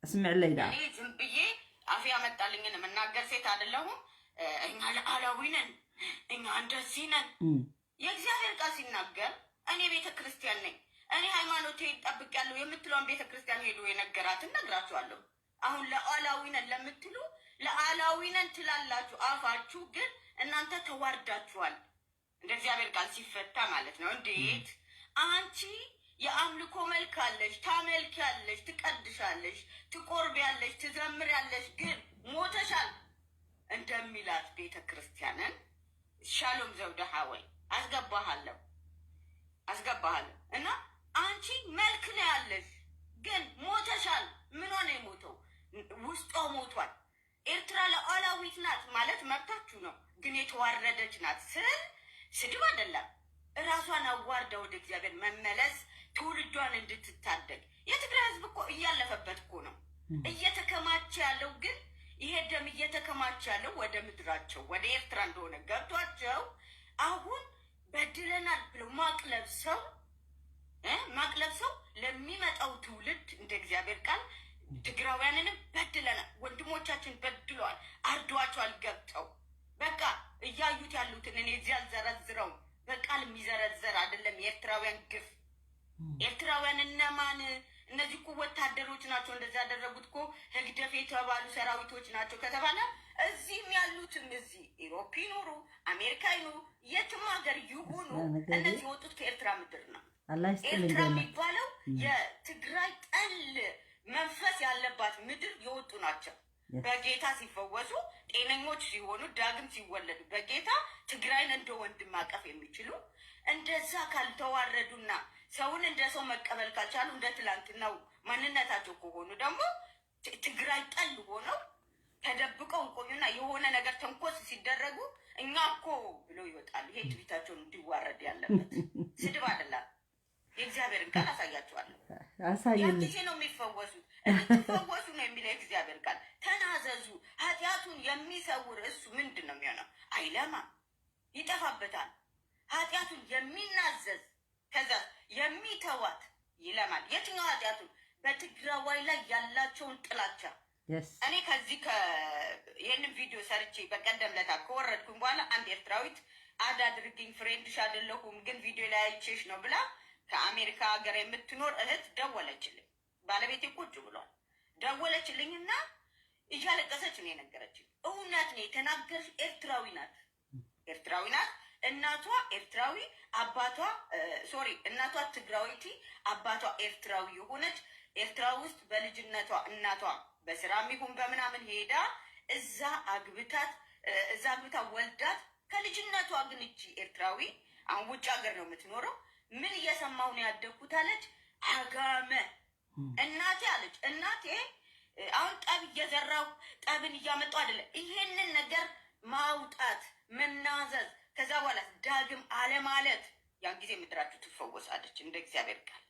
ስምዕለይ ዳ እኔ ዝም ብዬ አፍ ያመጣልኝን የምናገር ሴት አይደለሁም። እ፣ እኛ ሉዓላዊ ነን፣ እኛ እንደዚህ ነን። እም፣ የእግዚአብሔር ቃል ሲናገር እኔ ቤተ ክርስቲያን ነኝ፣ እኔ ሃይማኖቴ ጠብቄያለሁ የምትለውን ቤተ ክርስቲያን ሄዶ የነገራትን ነግራችኋለሁ። አሁን ሉዓላዊ ነን ለምትሉ ሉዓላዊ ነን ትላላችሁ አፋችሁ፣ ግን እናንተ ተዋርዳችኋል። እንደ እግዚአብሔር ቃል ሲፈታ ማለት ነው። እንዴት አንቺ የአምልኮ መልክ አለሽ፣ ታመልኪያለሽ፣ ትቀድሻለሽ፣ ትቆርቢያለሽ፣ ትዘምሪያለሽ፣ ግን ሞተሻል እንደሚላት ቤተ ክርስቲያንን ሻሎም ዘውደ ሐወይ አስገባሃለሁ አስገባሃለሁ እና አንቺ መልክ ነው ያለሽ፣ ግን ሞተሻል። ምኗ ነው የሞተው? ውስጧ ሞቷል። ኤርትራ ሉዓላዊት ናት ማለት መብታችሁ ነው፣ ግን የተዋረደች ናት ስል ስድብ አይደለም። እራሷን አዋርዳ ወደ እግዚአብሔር መመለስ ትውልዷን እንድትታደግ የትግራይ ህዝብ እኮ እያለፈበት እኮ ነው፣ እየተከማቸ ያለው ግን ይሄ ደም እየተከማቸ ያለው ወደ ምድራቸው ወደ ኤርትራ እንደሆነ ገብቷቸው አሁን በድለናል ብለው ማቅ ለብሰው እ ማቅ ለብሰው ለሚመጣው ትውልድ እንደ እግዚአብሔር ቃል ትግራውያንንም በድለናል፣ ወንድሞቻችን በድለዋል፣ አርደዋቸዋል ገብተው በቃ እያዩት ያሉትን እኔ እዚህ አልዘረዝረውም። በቃል የሚዘረዘር አይደለም የኤርትራውያን ግፍ። ኤርትራውያን እነማን? እነዚህ እኮ ወታደሮች ናቸው እንደዚህ ያደረጉት እኮ ህግደፍ የተባሉ ሰራዊቶች ናቸው ከተባለ እዚህም ያሉትም እዚህ ኢሮፕ ይኑሩ አሜሪካ ይኑሩ የትም ሀገር ይሁኑ እነዚህ የወጡት ከኤርትራ ምድር ነው። አላህ ይስጥልን ኤርትራ ገነት። የሚባለው የትግራይ ጠል መንፈስ ያለባት ምድር የወጡ ናቸው። በጌታ ሲፈወሱ ጤነኞች ሲሆኑ ዳግም ሲወለዱ በጌታ ትግራይን እንደ ወንድም ማቀፍ የሚችሉ እንደዛ ካልተዋረዱና ሰውን እንደ ሰው መቀበል ካልቻሉ እንደ ትላንትናው ማንነታቸው ከሆኑ ደግሞ ት- ትግራይ ጠል ሆነው ተደብቀው ቆዩና የሆነ ነገር ተንኮስ ሲደረጉ እኛ እኮ ብለው ይወጣሉ። ይሄ ትቢታቸውን እንዲዋረድ ያለበት ስድብ አይደለም። የእግዚአብሔርን ቃል አሳያችኋለሁ። ያን አሳየን። ጊዜ ነው የሚፈወሱት። እንድትፈወሱ ነው የሚለው የእግዚአብሔር ቃል። ተናዘዙ። ኃጢአቱን የሚሰውር እሱ ምንድን ነው የሚሆነው? አይለማም፣ ይጠፋበታል። ኃጢአቱን የሚናዘዝ ከዛ የሚተዋት ይለማል። የትኛው ኃጢአቱን? በትግራዋይ ላይ ያላቸውን ጥላቻ የስ እኔ ከዚህ ከ ይህንን ቪዲዮ ሰርቼ በቀደም ለታ ከወረድኩኝ በኋላ አንድ ኤርትራዊት አድ አድርግኝ ፍሬንድሽ አይደለሁም ግን ቪዲዮ ላይ አይቼሽ ነው ብላ ከአሜሪካ ሀገር የምትኖር እህት ደወለችልኝ። ባለቤቴ ቁጭ ብሏል። ደወለችልኝና እያለቀሰች ነው የነገረችኝ። እውነት ነው የተናገርሽ፣ ኤርትራዊ ናት፣ ኤርትራዊ ናት። እናቷ ኤርትራዊ አባቷ ሶሪ እናቷ ትግራዊቲ አባቷ ኤርትራዊ የሆነች ኤርትራ ውስጥ በልጅነቷ እናቷ በስራም ይሁን በምናምን ሄዳ እዛ አግብታት እዛ አግብታ ወልዳት ከልጅነቷ ግን እቺ ኤርትራዊ አሁን ውጭ ሀገር ነው የምትኖረው። ምን እየሰማሁ ነው ያደግኩት አለች። አጋመ እናቴ አለች። እናቴ አሁን ጠብ እየዘራው ጠብን እያመጣው አይደለም። ይሄንን ነገር ማውጣት፣ መናዘዝ፣ ከዛ በኋላ ዳግም አለማለት፣ ያን ጊዜ ምድራችሁ ትፈወሳለች እንደ እግዚአብሔር ቃል።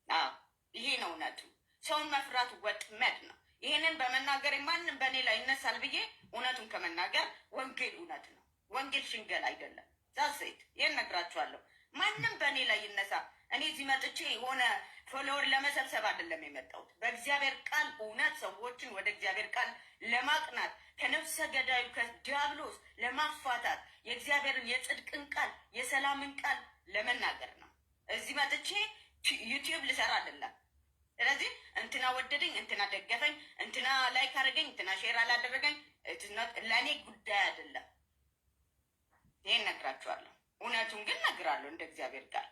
አዎ፣ ይሄ ነው እውነቱ። ሰውን መፍራት ወጥመድ ነው። ይሄንን በመናገሬ ማንም በእኔ ላይ ይነሳል ብዬ እውነቱን ከመናገር፣ ወንጌል እውነት ነው። ወንጌል ሽንገላ አይደለም። That's it። ይሄን ነግራችኋለሁ። ማንም በእኔ ላይ ይነሳ። እኔ እዚህ መጥቼ የሆነ follower ለመሰብሰብ አይደለም የመጣሁት። በእግዚአብሔር ቃል እውነት ሰዎችን ወደ እግዚአብሔር ቃል ለማቅናት፣ ከነፍሰ ገዳዩ ከዲያብሎስ ለማፋታት፣ የእግዚአብሔርን የጽድቅን ቃል፣ የሰላምን ቃል ለመናገር ነው። እዚህ መጥቼ ቲ-፣ YouTube ልሰራ አይደለም። ስለዚህ እንትና ወደደኝ፣ እንትና ደገፈኝ፣ እንትና like አደረገኝ፣ እንትና share አላደረገኝ፣ it's not፣ ለእኔ ጉዳይ አይደለም። ይሄን ነግራችኋለሁ። እውነቱን ግን ነግራለሁ እንደ እግዚአብሔር ቃል።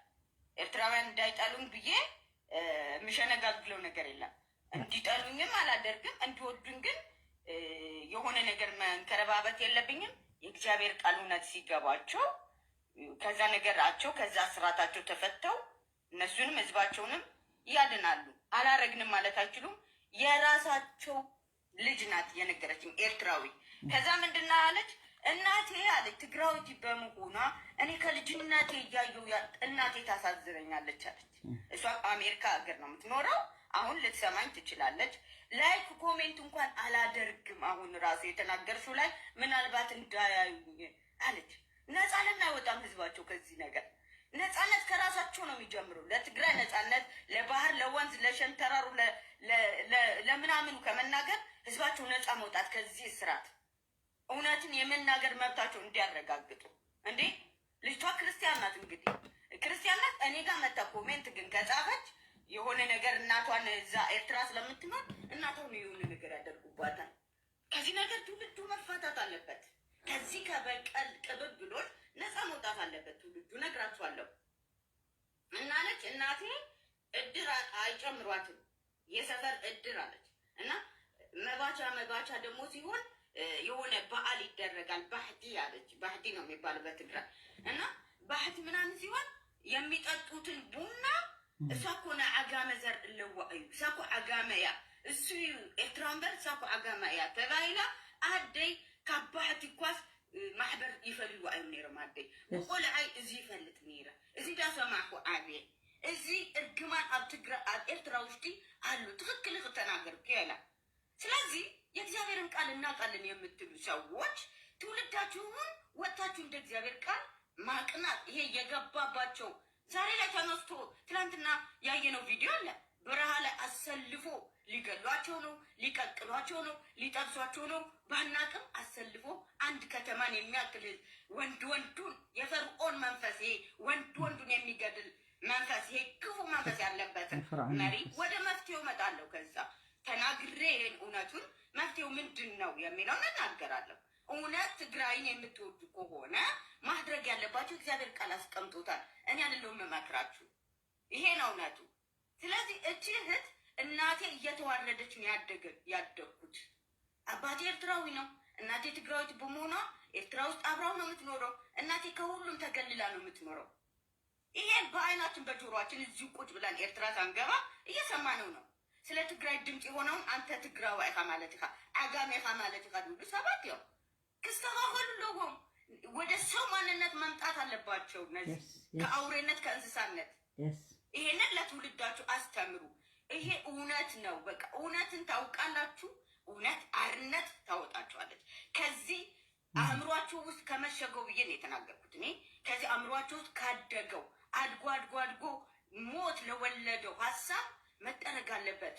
ኤርትራውያን እንዳይጠሉን ብዬ፣ እ፣ የምሸነጋግለው ነገር የለም። እንዲጠሉኝም አላደርግም፣ እንዲወዱኝ ግን፣ እ፣ የሆነ ነገር መንከረባበት የለብኝም። የእግዚአብሔር ቃል እውነት ሲገባቸው፣ እ፣ ከዛ ነገራቸው፣ ከዛ ስራታቸው ተፈተው እነሱንም ህዝባቸውንም ያድናሉ። አላረግንም ማለት አይችሉም። የራሳቸው ልጅ ናት የነገረችኝ፣ ኤርትራዊ። ከዛ ምንድን ነው አለች፣ እናቴ አለች፣ ትግራዊት በመሆኗ እኔ ከልጅነቴ እያየሁ ያ-፣ እናቴ ታሳዝነኛለች አለች። እሷ አሜሪካ ሀገር ነው የምትኖረው። አሁን ልትሰማኝ ትችላለች። Like comment እንኳን አላደርግም። አሁን ራሱ የተናገርሽው ላይ ምናልባት እንዳያዩኝ አለች። ነፃ ለምን አይወጣም ህዝባቸው ከዚህ ነገር? ነፃነት ከራሳቸው ነው የሚጀምረው። ለትግራይ ነፃነት፣ ለባህር፣ ለወንዝ፣ ለሸንተረሩ፣ ለ-፣ ለ-፣ ለ-፣ ለምናምኑ ከመናገር ህዝባቸው ነፃ መውጣት ከዚህ እስራት፣ እውነትን የመናገር መብታቸው እንዲያረጋግጡ። እንዴ፣ ልጅቷ ክርስቲያን ናት። እንግዲህ ክርስቲያን ናት። እኔ ጋር መታ comment ግን ከጻፈች፣ የሆነ ነገር እናቷን እዛ ኤርትራ ስለምትኖር እናቷን የሆነ ነገር ያደርጉባታል። ከዚህ ነገር ትውልዱ መፋታት አለበት። ከዚህ ከበቀል ቅብብሎች ነፃ መውጣት አለበት ትውልዱ። ነግራችኋለሁ። እናለች እናቴ እድር አ-፣ አይጨምሯትም፣ የሰፈር እድር አለች። እና መባቻ፣ መባቻ ደግሞ ሲሆን፣ እ፣ የሆነ በዓል ይደረጋል። ባህዲ አለች። ባህዲ ነው የሚባለው በትግራይ። እና ባህዲ ምናምን ሲሆን የሚጠጡትን ቡና፣ እሳ እኮ ናይ ዓጋመ ዘር እለዋ እዩ፣ እሳ እኮ ዓጋመ እያ፣ እሱ እዩ ኤርትራ እምበር እሳ እኮ ዓጋመ እያ ተባሂላ፣ ኣደይ ካብ ባሕቲ እኳስ፣ እ፣ ማሕበር ይፈልይዋ እዮም ነይሮም ኣደይ። ብቆልዓይ እዚ ይፈልጥ ነይረ፣ እዚ እንዳሰማዕኩ ዓብየ። እዚ እርግማን ኣብ ትግራ-፣ ኣብ ኤርትራ ውሽጢ ኣሎ። ትኽክል ክትተናገር ኬላ። ስለዚህ የእግዚአብሔርን ቃል እናውቃለን የምትሉ ሰዎች ትውልዳችሁን ወጥታችሁ እንደ እግዚአብሔር ቃል ማቅናት። ይሄ የገባባቸው ዛሬ ላይ ተነስቶ ትናንትና ያየነው ቪዲዮ አለ። በረሃ ላይ አሰልፎ ሊገሏቸው ነው፣ ሊቀቅሏቸው ነው፣ ሊጠብሷቸው ነው። ባናቅም አሰልፎ አንድ ከተማን የሚያክል ህዝብ ወንድ ወንዱን የፈርዖን መንፈስ፣ ይሄ ወንድ ወንዱን የሚገድል መንፈስ፣ ይሄ ክፉ መንፈስ ያለበትን የፍርዓውን መሪ መንፈስ። ወደ መፍትሄው እመጣለሁ። ከዛ ተናግሬ ይሄን እውነቱን መፍትሄው ምንድን ነው የሚለውን እናገራለሁ። እውነት ትግራይን የምትወዱ ከሆነ ማድረግ ያለባችሁ እግዚአብሔር ቃል አስቀምጦታል። እኔ አይደለሁም የምመክራችሁ፣ ይሄ ነው እውነቱ። ስለዚህ እቺ እህት እናቴ እየተዋረደች ነው ያደገ-፣ ያደግኩት። አባቴ ኤርትራዊ ነው፣ እናቴ ትግራዊት በመሆኗ ኤርትራ ውስጥ አብራው ነው የምትኖረው። እናቴ ከሁሉም ተገልላ ነው የምትኖረው። ይሄን በአይናችን በጆሮአችን እዚሁ ቁጭ ብለን ኤርትራ ሳንገባ እየሰማነው ነው። ስለ ትግራይ ድምፅ የሆነውን አንተ ትግራዋ ኢኻ ማለት ኢኻ፣ ዓጋመ ኢኻ ማለት ኢኻ ዝብሉ ሰባት እዮም። ክስተኻኸሉ ኣለዎም። ወደ ሰው ማንነት መምጣት አለባቸው። እነዚህ Yes, yes. ከአውሬነት ከእንስሳነት Yes. ይሄንን ለትውልዳችሁ አስተምሩ። ይሄ እውነት ነው። በቃ እውነትን ታውቃላችሁ። እውነት አርነት ታወጣችኋለች። ከዚህ አእምሯችሁ ውስጥ ከመሸገው ብዬ ነው የተናገርኩት። እኔ ከዚህ አእምሯችሁ ውስጥ ካደገው አድጎ አድጎ አድጎ ሞት ለወለደው ሀሳብ መጠረግ አለበት።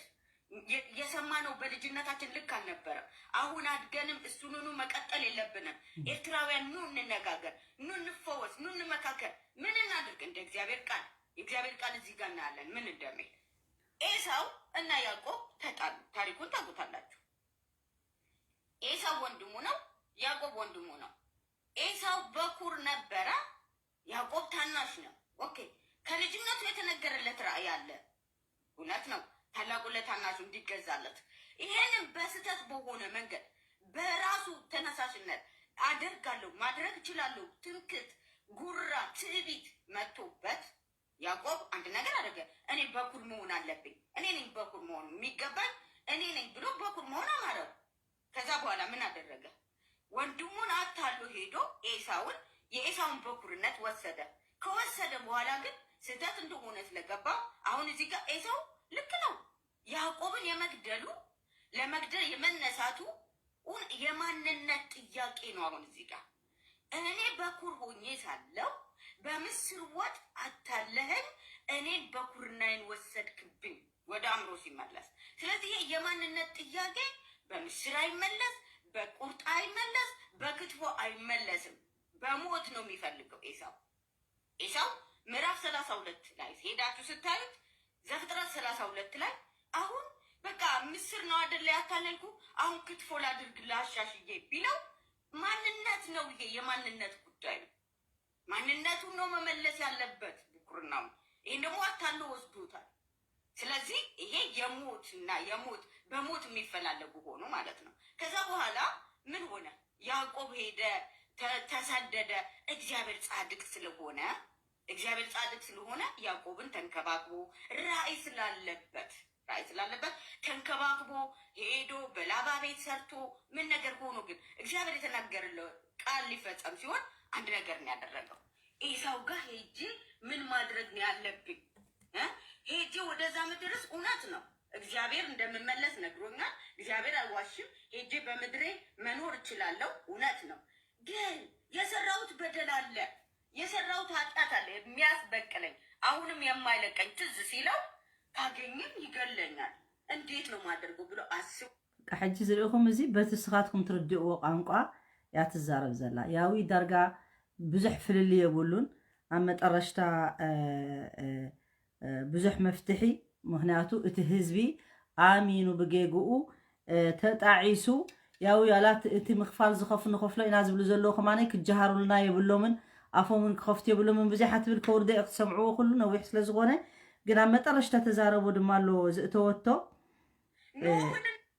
የ-፣ የሰማነው በልጅነታችን ልክ አልነበረም። አሁን አድገንም እሱኑኑ መቀጠል የለብንም። ኤርትራውያን ኑ እንነጋገር፣ ኑ እንፈወስ፣ ኑ እንመካከር። ምን እናድርግ? እንደ እግዚአብሔር ቃል፣ የእግዚአብሔር ቃል እዚህ ጋር እናያለን ምን እንደሚል። ኤሳው እና ያዕቆብ ተጣሉ። ታሪኩን ታውቁታላችሁ። ኤሳው ወንድሙ ነው፣ ያዕቆብ ወንድሙ ነው። ኤሳው በኩር ነበረ፣ ያዕቆብ ታናሽ ነው። ኦኬ፣ ከልጅነቱ የተነገረለት ራእይ አለ። እውነት ነው፣ ታላቁ ለታናሹ እንዲገዛለት። ይሄንን በስህተት በሆነ መንገድ በራሱ ተነሳሽነት አደርጋለሁ፣ ማድረግ እችላለሁ፣ ትምክት፣ ጉራ፣ ትዕቢት መጥቶበት ያዕቆብ አንድ ነገር አደረገ። እኔ በኩር መሆን አለብኝ፣ እኔ ነኝ በኩር መሆን የሚገባኝ፣ እኔ ነኝ ብሎ በኩር መሆን አማረው። ከዛ በኋላ ምን አደረገ? ወንድሙን አታሎ ሄዶ ኤሳውን፣ የኤሳውን በኩርነት ወሰደ። ከወሰደ በኋላ ግን ስህተት እንደሆነ ስለገባው አሁን እዚህ ጋር ኤሳው ልክ ነው። ያዕቆብን የመግደሉ፣ ለመግደል የመነሳቱ ኡን-፣ የማንነት ጥያቄ ነው። አሁን እዚህ ጋር እኔ በኩር ሆኜ ሳለው በምስር ወጥ አታለኸኝ፣ እኔን በኩርናዬን ወሰድክብኝ፣ ወደ አእምሮ ሲመለስ። ስለዚህ ይሄ የማንነት ጥያቄ በምስር አይመለስ፣ በቁርጥ አይመለስ፣ በክትፎ አይመለስም። በሞት ነው የሚፈልገው ኤሳው። ኤሳው ምዕራፍ ሠላሳ ሁለት ላይ ሄዳችሁ ስታዩት፣ ዘፍጥረት ሠላሳ ሁለት ላይ አሁን በቃ ምስር ነው አይደለ ያታለልኩ፣ አሁን ክትፎ ላድርግ ላሻሽዬ ቢለው ማንነት ነው። ይሄ የማንነት ጉዳይ ነው። ማንነቱን ነው መመለስ ያለበት ብኩርናውን። ይሄን ደግሞ አታሎ ወስዶታል። ስለዚህ ይሄ የሞት እና የሞት በሞት የሚፈላለጉ ሆኖ ማለት ነው። ከዛ በኋላ ምን ሆነ? ያዕቆብ ሄደ፣ ተ-፣ ተሰደደ። እግዚአብሔር ጻድቅ ስለሆነ፣ እግዚአብሔር ጻድቅ ስለሆነ ያዕቆብን ተንከባክቦ፣ ራእይ ስላለበት፣ ራእይ ስላለበት ተንከባክቦ ሄዶ በላባ ቤት ሰርቶ ምን ነገር ሆኖ፣ ግን እግዚአብሔር የተናገረለት ቃል ሊፈጸም ሲሆን አንድ ነገር ነው ያደረገው። ኤሳው ጋር ሄጄ ምን ማድረግ ነው ያለብኝ? እ? ሄጄ ወደዛ ምድርስ እውነት ነው እግዚአብሔር እንደምመለስ ነግሮኛል። እግዚአብሔር አይዋሽም። ሄጄ በምድሬ መኖር እችላለሁ፣ እውነት ነው። ግን የሰራሁት በደል አለ፣ የሰራሁት ኃጢአት አለ የሚያስበቅለኝ፣ አሁንም የማይለቀኝ፣ ትዝ ሲለው ካገኘኝ ይገለኛል። እንዴት ነው ማደርገው ብሎ አስብ። በቃ ሕጂ ዝርኢኹም፣ እዚ በቲ ስኻትኩም ትርድእዎ ቋንቋ እያ ትዛረብ ዘላ። ያዊ ዳርጋ ብዙሕ ፍልልይ የብሉን። ኣብ መጠረሽታ፣ እ፣ እ፣ እ፣ ብዙሕ መፍትሒ፣ ምኽንያቱ እቲ ህዝቢ ኣሚኑ ብጌግኡ፣ እ፣ ተጣዒሱ፣ ያዊ ያላት እቲ ምኽፋል ዝኸፍ-፣ ንኸፍሎ ኢና ዝብሉ ዘለዉ ከማነይ ክጀሃሩልና የብሎምን፣ ኣፎምን ክኸፍቱ የብሎምን። ብዙሕ ኣትብል ከውርደ ክትሰምዕዎ ኩሉ ነዊሕ ስለ ዝኾነ፣ ግን ኣብ መጠረሽታ ተዛረቦ ድማ ኣሎ ዝእተወቶ፣ እ፣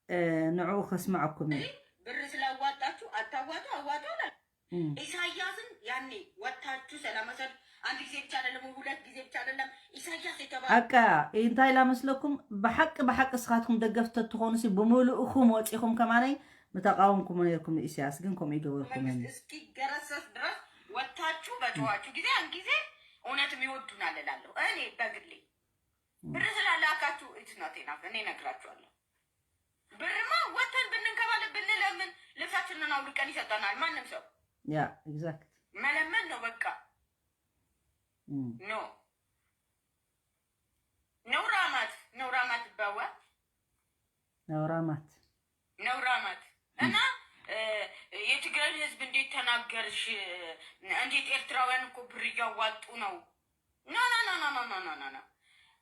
እ፣ ንዕኡ ከስምዐኩም እየ። ብር ስላዋጣችሁ አታዋጡ፣ አዋጡ አላልኩም። እም። ኢሳያስን ያኔ ወታችሁ ሰላማዊ ሰልፍ አንድ ጊዜ ብቻ አይደለም፣ ሁለት ጊዜ ብቻ አይደለም። ኢሳያስ የተባለ በቃ እንታይ ኢላ መስለኩም? ብሓቂ፣ ብሓቂ እስኻትኩም ደገፍቲ ተትኾኑ ሲ ብምሉእኹም ወፂኹም ከማነይ ምተቃወምኩሞ ነይርኩም ንኢሳያስ፣ ግን ከምኡ ይገበርኩም መንግስት እስኪገረሰስ ድረስ ወታችሁ በተዋችሁ ጊዜ፣ ያን ጊዜ እውነትም ይወዱናል እላለሁ እኔ በግሌ። እም። ብር ስላላካችሁ it's not enough፣ እኔ እነግራችኋለሁ። ብርማ ወተን ብንንከባለል ብንለምን ልብሳችንን አውልቀን ይሰጠናል ማንም ሰው። ያ፣ exact። መለመን ነው በቃ። እም። ኖ። ነውራማት፣ ነውራማት ይባዋ። ነውራማት። ነውራማት። እም። እና፣ እ፣ የትግራይን ህዝብ እንዴት ተናገርሽ? እንዴት ኤርትራውያን እኮ ብር እያዋጡ ነው? ኖ፣ ኖ፣ ኖ።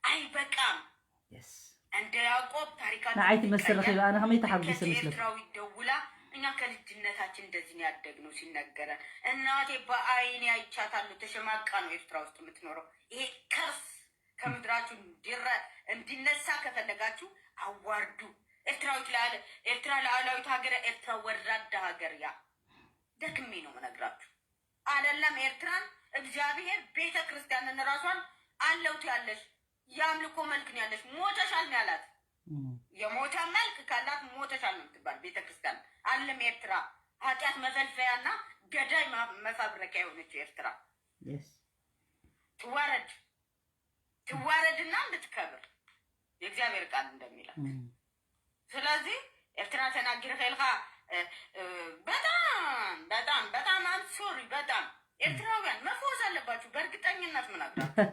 አይበቃም። የስ። እንደ ያዕቆብ ታሪካችን ንዓይ ትመስል እንቀይር። ረኺባ፣ ኣነ ከመይ ተሓጒሰ እንከ መስለኪ? ኤርትራዊ ደውላ፣ እኛ ከልጅነታችን እንደዚህ ነው ያደግነው ሲነገረን። እናቴ በአይኔ አይቻታለሁ፣ ተሸማቃ ነው ኤርትራ ውስጥ የምትኖረው። ይሄ ከርስ ከምድራችሁ እንዲረ-፣ እንዲነሳ ከፈለጋችሁ አዋርዱ። ኤርትራዊት ለአለ-፣ ኤርትራ ሉዓላዊት ሀገር፣ ኤርትራ ወራዳ ሀገር። ያ ደግሜ ነው የምነግራችሁ። አይደለም ኤርትራን፣ እግዚአብሔር ቤተ ክርስቲያንን ራሷን አለው ትያለሽ። የአምልኮ መልክ ነው ያለሽ፣ ሞተሻል ነው ያላት። እም። የሞተ መልክ ካላት ሞተሻል ነው የምትባል ቤተ ክርስቲያን። አለም ኤርትራ ኃጢአት መፈልፈያና ገዳይ ማ-፣ መፋብረኪያ የሆነችው ኤርትራ። የስ። ትዋረድ፣ ትዋረድና እንድትከብር የእግዚአብሔር ቃል እንደሚላት። እም። ስለዚህ ኤርትራ ተናጊር ከልካ፣ እ፣ እ፣ በጣም፣ በጣም፣ በጣም I'm sorry፣ በጣም ኤርትራውያን መፈወስ አለባችሁ። በእርግጠኝነት ምነግራችሁ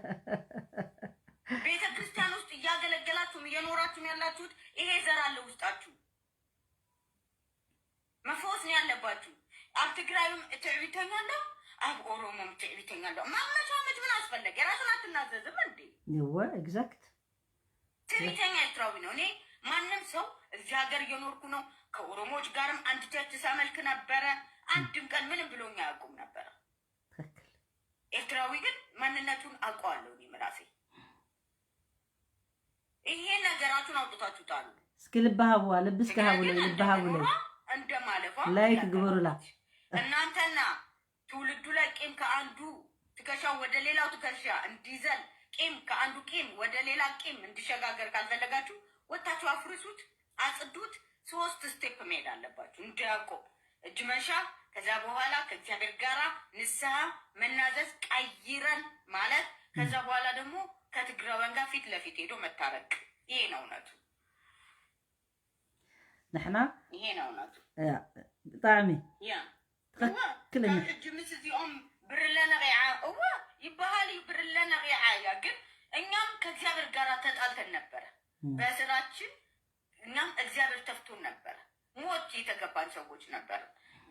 ቤተ ክርስቲያን ውስጥ እያገለገላችሁም እየኖራችሁም ያላችሁት ይሄ ዘር አለ ውስጣችሁ። መፈወስ ነው ያለባችሁ። ኣብ ትግራይም ትዕቢተኛ ኣሎ፣ ኣብ ኦሮሞም ትዕቢተኛ ኣሎ። ማመቻመች ምን አስፈለገ? የራሱን አትናዘዝም እንዴ? ይወ፣ exact። ትዕቢተኛ ኤርትራዊ ነው። እኔ ማንም ሰው እዚህ ሀገር እየኖርኩ ነው፣ ከኦሮሞዎች ጋርም አንድ ቸርች ሳመልክ ነበረ። አንድም ቀን ምንም ብሎኝ አያውቁም ነበረ። ትክክል። ኤርትራዊ ግን ማንነቱን አውቀዋለሁ እኔም ራሴ። ይሄ ነገራችሁን አውጥታችሁ ጣሉ። እስኪ ልብ ሀቡዋ፣ ልብ እስኪ ትግራይ ሀቡለይ፣ ግን ልብ እንደ ሀቡለይ። መኖሯ፣ እንደ ማለፏ ላይክ ያውቃል። ግበሩላ። እናንተና ትውልዱ ላይ ቂም ከአንዱ ትከሻው ወደ ሌላው ትከሻ እንዲዘል፣ ቂም ከአንዱ ቂም ወደ ሌላ ቂም እንዲሸጋገር ካልፈለጋችሁ ወጥታችሁ አፍርሱት፣ አጽዱት። ሶስት ስቴፕ መሄድ አለባችሁ። እንደ ያዕቆብ እጅ መንሻ፣ ከዛ በኋላ ከእግዚአብሔር ጋራ ንስሐ መናዘዝ፣ ቀይረን ማለት፣ ከዛ በኋላ ደግሞ ከትግራውያን ጋር ፊት ለፊት ሄዶ መታረቅ። ይሄ ነው እውነቱ። ንሕና ይሄ ነው እውነቱ። ያ፣ ብጣዕሚ ያ ትኽክለኛ ካብ ሕጂ ምስ እዚኦም ብርለ ነቂዓ፣ እወ ይበሃል እዩ፣ ብርለ ነቂዓ እያ። ግን እኛም ከእግዚአብሔር ጋር ተጣልተን ነበረ በስራችን። እኛም እግዚአብሔር ተፍቶን ነበረ። ሞት የተገባን ሰዎች ነበር።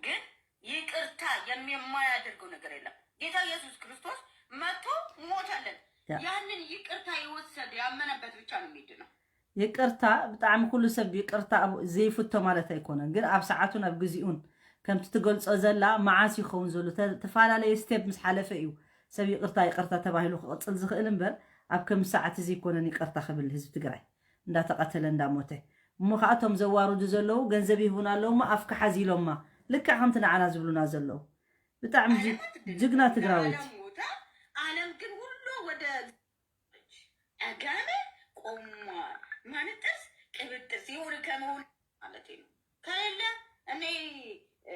ግን ይቅርታ የሚ- የማያደርገው ነገር የለም። ጌታ ኢየሱስ ክርስቶስ መጥቶ ሞተልን። ያ። ያንን ይቅርታ የወሰደ ያመነበት ብቻ ነው የሚድነው። ይቅርታ ብጣዕሚ ኩሉ ሰብ ይቅርታ ኣብ ዘይፍቶ ማለት ኣይኮነን፣ ግን ኣብ ሰዓቱን ኣብ ግዚኡን ከምቲ ትገልጾ ዘላ መዓስ ይኸውን ዘሎ ተ- ተፈላለየ ስቴፕ ምስ ሓለፈ እዩ ሰብ ይቅርታ ይቅርታ ተባሂሉ ክቅፅል ዝኽእል እምበር ኣብ ከም ሰዓት እዚ ይኮነን ይቅርታ ክብል ህዝቢ ትግራይ እንዳተቀተለ እንዳሞተ። እሞ ከዓ እቶም ዘዋርዱ ዘለዉ ገንዘብ ይህቡና ኣለዉ እሞ ኣፍካ ሓዝ ኢሎማ፣ ልክዕ ከምቲ ንዓና ዝብሉና ዘለዉ። ብጣዕሚ ጅ- ጅግና ትግራወይቲ። ዓለም ሞተ። ዓለም ግን ሁሉ ወደ አጋመ ቆማ ማንጥርስ ቅብጥርስ ይሁን ከመሆን ማለት ነው። ከሌለ እኔ እ፣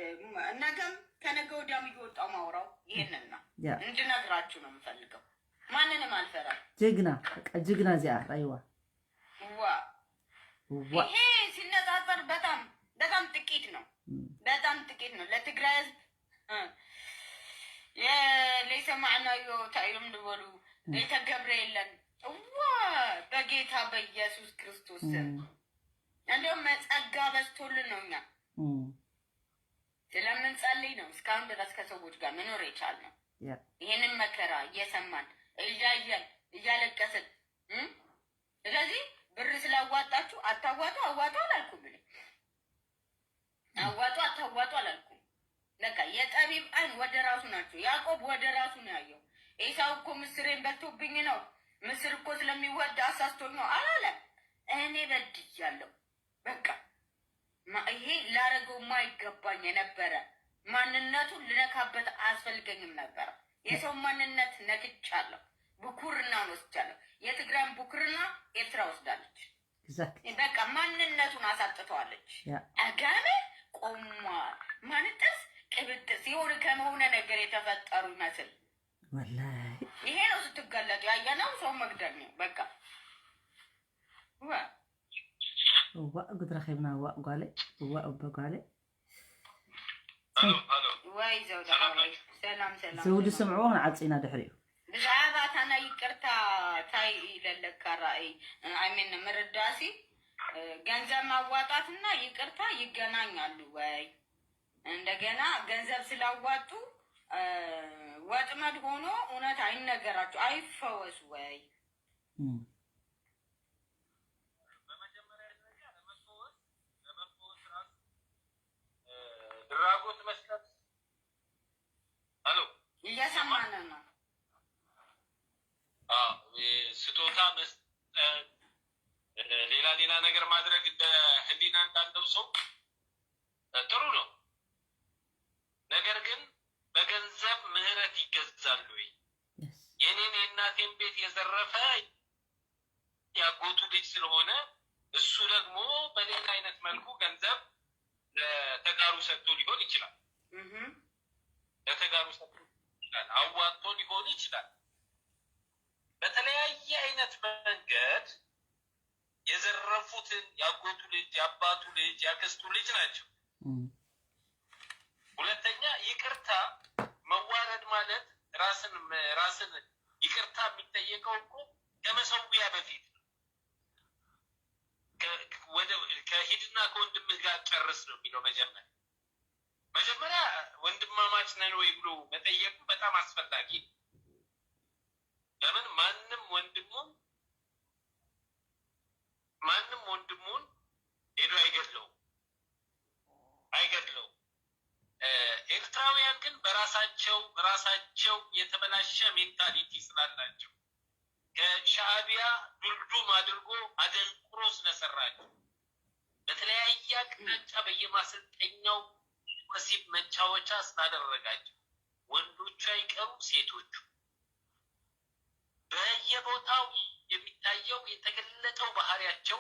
ነገም ከነገ ወዲያም እየወጣው ማውራው ይሄንን ነው ያ። እንድነግራችሁ ነው የምፈልገው። ማንንም አልፈራም። ጅግና በቃ ጅግና እዚኣ ራይዋ ዋ ዋ ይሄ ሲነጻጸር በጣም በጣም ጥቂት ነው። እም፣ በጣም ጥቂት ነው ለትግራይ ህዝብ እ፣ የ- ለይሰማዕናዮ እንታይ እዮም ዝበሉ ዘይተገብረ የለን። እዋ በጌታ በኢየሱስ ክርስቶስ ስም እም፣ እንዲሁም መጸጋ በዝቶልን ነው። እኛ እም፣ ስለምንጸልይ ነው እስካሁን ድረስ ከሰዎች ጋር መኖር የቻልነው። ያ። ይሄንን መከራ እየሰማን እያየን እያለቀስን እም? ስለዚህ ብር ስላዋጣችሁ አታዋጡ አዋጡ አላልኩም። እኔ አዋጡ አታዋጡ አላልኩም። በቃ የጠቢብ አይን ወደ ራሱ ናቸው። ያዕቆብ ወደ ራሱ ነው ያየው። ኤሳው እኮ ምስሬን በልቶብኝ ነው፣ ምስር እኮ ስለሚወድ አሳስቶኝ ነው አላለም። እኔ በድያለሁ። በቃ ማ- ይሄ ላረገው ማይገባኝ የነበረ ማንነቱን ልነካበት አያስፈልገኝም ነበረ። የሰው ማንነት ነክቻለሁ፣ ብኩርናውን ወስጃለሁ። የትግራይን ብኩርና ኤርትራ ወስዳለች። exactly። በቃ ማንነቱን አሳጥተዋለች። ያ። አጋመ ቆማ ማንጥርስ ቅብጥርስ የሆነ ከመሆነ ነገር የተፈጠሩ ይመስል ወላሂ ይሄ ነው ስትገለጡ ያየነው ሰው መግደል ነው በቃ። ዋ እዋእ ጉድ ረኺብና እዋእ ጓለይ እዋእ እበ ጓለይ ሄሎ ሄሎ ወይ ዘውዲ ሓወይ ሰላም ሰላም ዘውዲ ሰላም። ስምዕዎ ክንዓፂና ድሕሪኡ ብዛዕባ እታ ናይ ይቅርታ ታይ ኢለለካ ራእይ I mean ምርዳሲ እ፣ ገንዘብ ማዋጣትና ይቅርታ ይገናኛሉ ወይ? እንደገና ገንዘብ ስላዋጡ እ፣ ወጥመድ ሆኖ እውነት አይነገራቸው አይፈወሱ ወይ? እም፣ በመጀመሪያ ደረጃ ለመፈወስ ለመፈወስ ራሱ እ፣ ድራጎት መስጠት ሄሎ እየሰማን ነው። አዎ፣ ስጦታ መስጠት እ፣ ሌላ ሌላ ነገር ማድረግ እንደ ህሊና እንዳለው ሰው እ፣ ጥሩ ነው። ነገር ግን በገንዘብ ምህረት ይገዛል ወይ? yes። የኔን የእናቴን ቤት የዘረፈ ያጎቱ ልጅ ስለሆነ እሱ ደግሞ በሌላ አይነት መልኩ ገንዘብ ለተጋሩ ሰጥቶ ሊሆን ይችላል። እህ ለተጋሩ ሰጥቶ ይችላል፣ አዋጥቶ ሊሆን ይችላል። በተለያየ አይነት መንገድ የዘረፉትን ያጎቱ ልጅ፣ ያባቱ ልጅ፣ ያክስቱ ልጅ ናቸው። እም፣ ሁለተኛ ይቅርታ መዋረድ ማለት ራስን ራስን ይቅርታ የሚጠየቀው እኮ ከመሰዊያ በፊት ነው። ከ- ወደ ከሂድና ከወንድምህ ጋር ጨርስ ነው የሚለው። መጀመሪያ መጀመሪያ ወንድማማች ነን ወይ ብሎ መጠየቁ በጣም አስፈላጊ ነው። ለምን ማንም ወንድሙን ማንም ወንድሙን ሄዶ አይገድለውም አይገድለውም። እ፣ ኤርትራውያን ግን በራሳቸው ራሳቸው የተበላሸ ሜንታሊቲ ስላላቸው ከሻዕቢያ ዱልዱም አድርጎ አደንቁሮ ስለሰራቸው በተለያየ አቅጣጫ በየማሰልጠኛው ወሲብ መጫወቻ ስላደረጋቸው ወንዶቹ አይቀሩ ሴቶቹ በየቦታው የሚታየው የተገለጠው ባህሪያቸው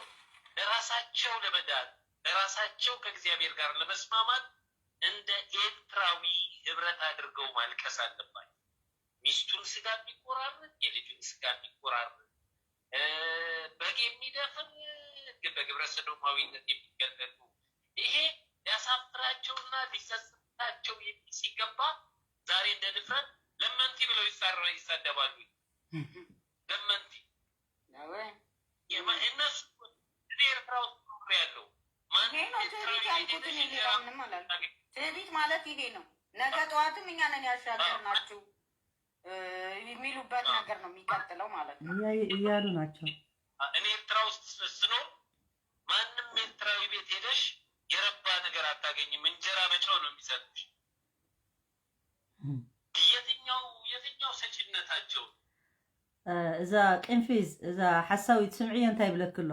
ለራሳቸው ለመዳን፣ ለራሳቸው ከእግዚአብሔር ጋር ለመስማማት እንደ ኤርትራዊ ህብረት አድርገው ማልቀስ አለባቸው። ሚስቱን ስጋ የሚቆራርጥ፣ የልጁን ስጋ የሚቆራርጥ፣ እ፣ በግ የሚደፍር፣ በግብረ ሰዶማዊነት የሚገለጡ፣ ይሄ ሊያሳፍራቸውና ሊጸጽታቸው የሚ-፣ ሲገባ ዛሬ እንደ ድፍረት ለመንቲ ብለው ይሳረ-፣ ይሳደባሉ። ለመንቲ አወ። የማ-፣ እነሱ እኔ ኤርትራ ውስጥ ኖር ያለው ማንም ይሄ ነው ኤርትራዊ ትዕቢት ያልኩት። እኔ ሌላ ምንም አላልኩም። ትዕቢት ማለት ይሄ ነው። ነገ ጠዋትም እኛ ነን ያሻገርናችሁ፣ እ፣ የሚሉበት ነገር ነው የሚቀጥለው ማለት ነው። እያ-፣ እያሉ ናቸው። እኔ ኤርትራ ውስጥ ስ-፣ ስኖር ማንም ኤርትራዊ ቤት ሄደሽ የረባ ነገር አታገኝም። እንጀራ በጨው ነው የሚሰጡሽ። እም። የትኛው፣ የትኛው ሰጪነታቸው? እ፣ እዛ ቅንፊዝ፣ እዛ ሓሳዊት ስምዕዮ እንታይ ይብለኪ ኣሎ?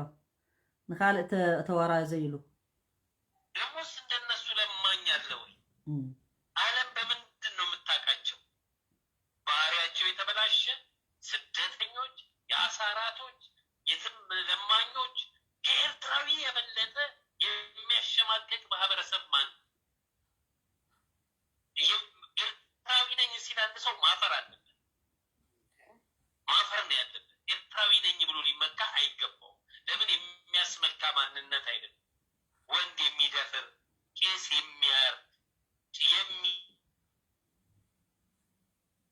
ንኻልእ ተ-፣ ተዋራዘይሉ። ደሞስ እንደነሱ ለማኝ አለ ወይ? እም። ዓለም በምንድን ነው የምታውቃቸው? ባህሪያቸው የተበላሸ ስደተኞች፣ የአሳራቶች፣ የትም ለማኞች፣ ከኤርትራዊ የበለጠ የሚያሸማቅቅ ማህበረሰብ ማን? ኤርትራዊ ነኝ ሲል አንድ ሰው ማፈር አለበት። ማፈር ነው ያለበት። ኤርትራዊ ነኝ ብሎ ሊመካ አይገባውም። ለምን? የሚያስመካ ማንነት አይደለም። ወንድ የሚደፍር፣ ቄስ የሚያርድ፣ የሚ-፣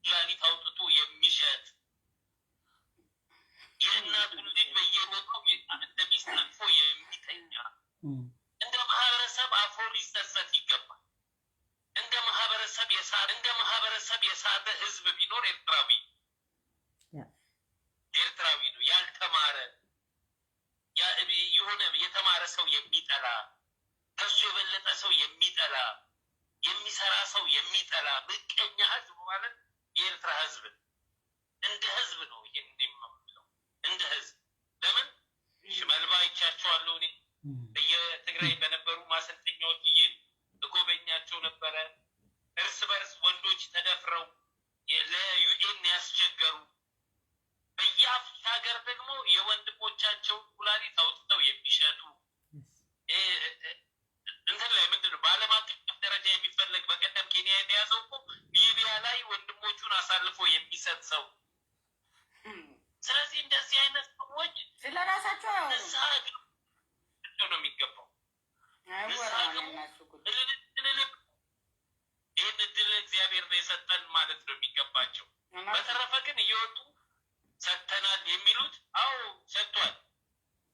ኩላሊት አውጥቶ የሚሸጥ፣ የእናቱን ልጅ በየቦታው እንደ ሚስት አቅፎ የሚተኛ፣ እም። እንደ ማህበረሰብ አፍሮ ሊጸጸት ይገባል። እንደ ማህበረሰብ የሳ-፣ እንደ ማህበረሰብ የሳተ ህዝብ ቢኖር ኤርትራዊ፣ ያ። ኤርትራዊ ነው። ያልተማረ፣ ያ-፣ የሆነ የተማረ ሰው የሚጠላ፣ ከሱ የበለጠ ሰው የሚጠላ፣ የሚሰራ ሰው የሚጠላ ምቀኛ ህዝብ ማለት የኤርትራ ህዝብ ነው። እንደ ህዝብ ነው ይሄን የምለው፣ እንደ ህዝብ። ለምን? ሽመልባ አይቻቸዋለሁ እኔ። እም። በየትግራይ በነበሩ ማሰልጠኛዎች እየሄድኩ እጎበኛቸው ነበረ። እርስ በርስ ወንዶች ተደፍረው የ-፣ ለዩኤን ያስቸገሩ፣ በየአፍሪካ ሀገር ደግሞ የወንድሞቻቸውን ኩላሊት አውጥተው የሚሸጡ፣ የስ። እ-፣ እ-፣ እንትን ላይ ምንድን ነው በዓለም አቀፍ ደረጃ የሚፈለግ፣ በቀደም ኬንያ የተያዘው እኮ ሊቢያ ላይ ወንድሞቹን አሳልፎ የሚሰጥ ሰው። እም። ስለዚህ እንደዚህ አይነት ሰዎች ስለ ራሳቸው አያወሩም። ንስሐ ግቡ ነው የሚገባው። ንስሐ አይወራም ግቡ። የእነሱ ጉዳይ። እልል፣ እልል። ይህን እድል እግዚአብሔር ነው የሰጠን ማለት ነው የሚገባቸው። እውነት ነው። በተረፈ ግን እየወጡ ሰጥተናል የሚሉት፣ አዎ ሰጥቷል።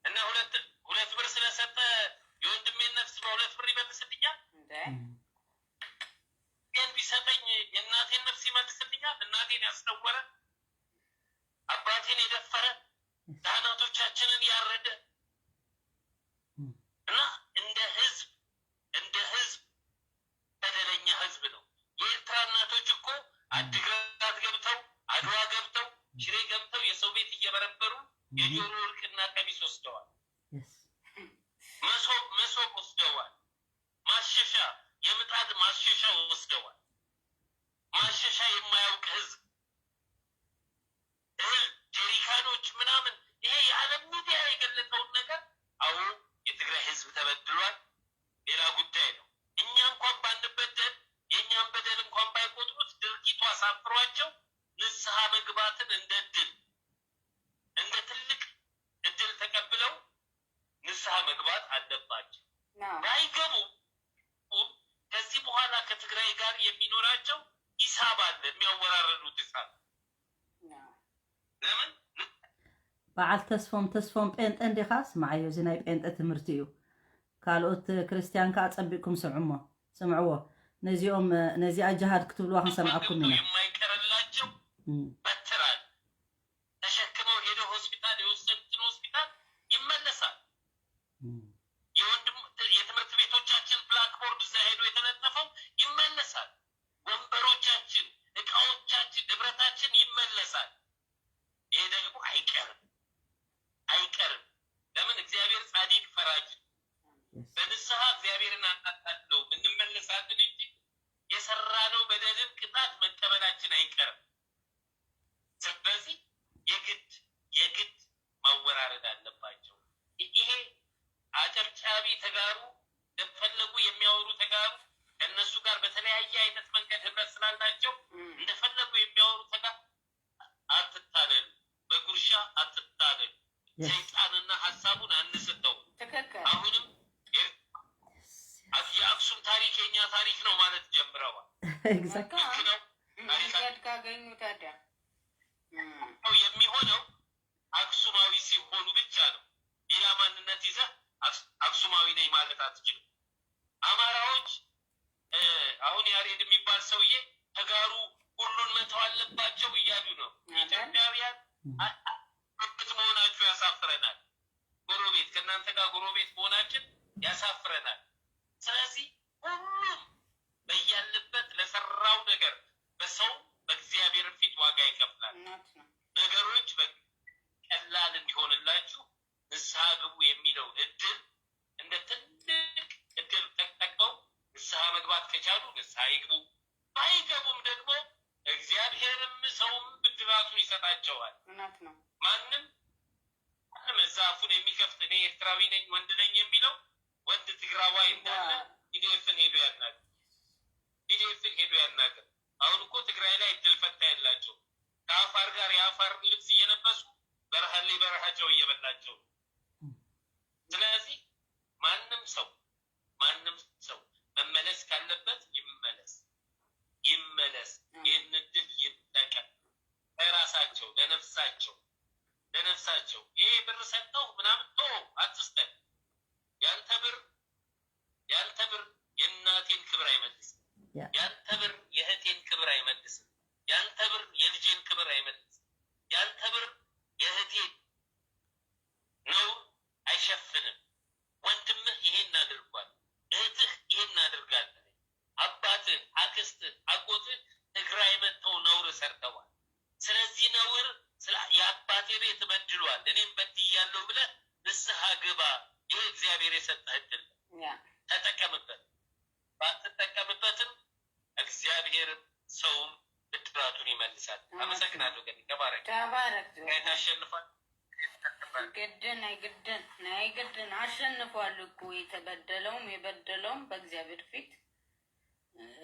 እና ሁለት፣ ሁለት ብር ስለሰጠ የወንድሜን ነፍስ በሁለት ብር ይመልስልኛል? እንዴ? እም። ይህን ቢሰጠኝ የእናቴን ነፍስ ይመልስልኛል? እናቴን ያስነወረ፣ አባቴን የደፈረ፣ ካህናቶቻችንን ያረደ እም። እና እንደ ህዝብ፣ እንደ ህዝብ በደለኛ ህዝብ ነው። የኤርትራ እናቶች እኮ አድግራት ገብተው፣ አድዋ ገብተው፣ ሽሬ ገብተው የሰው ቤት እየበረበሩ እም። የጆሮ ወርቅና ቀሚስ ወስደዋል። የስ። መሶብ፣ መሶብ ወስደዋል። ማሸሻ፣ የምጣድ ማሸሻ ወስደዋል። ማሸሻ የማያውቅ ህዝብ፣ እህል፣ ጀሪካኖች ምናምን፣ ይሄ የዓለም ሚዲያ የገለጸውን ነገር፣ አዎ የትግራይ ህዝብ ተበድሏል፣ ሌላ ጉዳይ ነው። እኛ እንኳን ባንበደል፣ የእኛን በደል እንኳን ባይቆጥሩት ድርጊቱ አሳፍሯቸው ንስሐ መግባትን እንደ ድል፣ እንደ ትልቅ እድል ተቀብለው ንስሐ መግባት አለባቸው። አዎ። ባይገቡ ከዚህ በኋላ ከትግራይ ጋር የሚኖራቸው ሂሳብ አለ፣ የሚያወራረዱት ሂሳብ። አዎ። ለምን? በዓል ተስፎም፣ ተስፎም ጴንጠ እንዲኻ? ስምዓዮ፣ እዚ ናይ ጴንጠ ትምህርቲ እዩ። ካልኦት ክርስትያን ከኣ ጸቢቕኩም ስምዑሞ፣ ስምዕዎ። ነዚኦም፣ ነዚኣ ጅሃድ ክትብልዋ ክንሰምዓኩም ኢና። የማይቀርላቸው እም። በትር አለ። ተሸክመው ሄደው ሆስፒታል የወሰዱትን ሆስፒታል ይመለሳል። እም። የወንድም፣ የትምህርት ቤቶቻችን ብላክቦርድ እዛ ሄዶ የተለጠፈው ይመለሳል። ወንበሮቻችን፣ እቃዎቻችን፣ ንብረታችን ይመለሳል። ይሄ ደግሞ አይቀርም፣ አይቀርም። ለምን? እግዚአብሔር ጻድቅ ፈራጅ ነው። የስ። በንስሐ እግዚአብሔርን አናታለው እንመለሳለን እንጂ የሰራነው በደልን ቅጣት መቀበላችን አይቀርም። ስለዚህ የግ-፣ ሰይጣንና ሀሳቡን አንስተው። ትክክል። አሁንም የአክሱም ታሪክ የኛ ታሪክ ነው ማለት ጀምረዋል። ልክ ነው። መንገድ ካገኙ ታዲያ የሚሆነው አክሱማዊ ሲሆኑ ብቻ ነው። ሌላ ማንነት ይዘህ አክሱማዊ ነኝ ማለት አትችልም። አማራዎች አሁን ያሬድ የሚባል ሰውዬ ተጋሩ ሁሉን መተው አለባቸው እያሉ ነው። ኢትዮጵያውያን አት መሆናችሁ ያሳፍረናል። ጎረቤት ከእናንተ ጋር ጎረቤት መሆናችን ያሳፍረናል። ስለዚህ ሁሉም በያለበት ለሰራው ነገር በሰው በእግዚአብሔር ፊት ዋጋ ይከፍላል። ነገሮች ቀላል እንዲሆንላችሁ ንስሐ ግቡ የሚለው እድል እንደ ትልቅ እድል ተጠቅመው ንስሐ መግባት ከቻሉ ንስሐ ይግቡ፣ ባይገቡም ደግሞ እግዚአብሔርም ሰውም ብድራቱን ይሰጣቸዋል። እውነት ነው። ማንም ማንም እዛ አፉን የሚከፍት እኔ ኤርትራዊ ነኝ ወንድ ነኝ የሚለው ወንድ ትግራዋይ እንዳለ ኢዲኤፍን ሄዶ ያናገር፣ ኢዲኤፍን ሄዶ ያናገር። አሁን እኮ ትግራይ ላይ እድል ፈንታ የላቸው። ከአፋር ጋር የአፋር ልብስ እየለበሱ በረሃ ላይ በረሃቸው እየበላቸው። ስለዚህ ማንም ሰው ማንም ሰው መመለስ ካለበት ይመለስ፣ ይመለስ። ይህን እድል ይጠቀም። ለራሳቸው ለነፍሳቸው ለነፍሳቸው ይሄ ብር ሰጠው ምናምን ቶ አትስጠን። ያንተ ብር ያንተ ብር የእናቴን ክብር አይመልስም። ያንተ ብር የእህቴን ክብር አይመልስም። ያንተ ብር የልጄን ክብር አይመልስም። ያንተ ብር የእህቴን ነውር አይሸፍንም። ወንድምህ ይሄን አድርጓል፣ እህትህ ይሄን አድርጋለች፣ አባትህ፣ አክስትህ፣ አጎትህ ትግራይ መጥተው ነውር ሰርተዋል። ስለዚህ ነውር የአባቴ ቤት በድሏል፣ እኔም በድያለሁ ብለህ ንስሐ ግባ። ይህ እግዚአብሔር የሰጠህ እድል ተጠቀምበት። ባትጠቀምበትም እግዚአብሔር ሰውም ብድራቱን ይመልሳል። አመሰግናለሁ። ገኒ ተባረክ። ተባረክ። ታሸንፋል። ግድን ናይ ግድን ናይ ግድን አሸንፏል እኮ የተበደለውም የበደለውም በእግዚአብሔር ፊት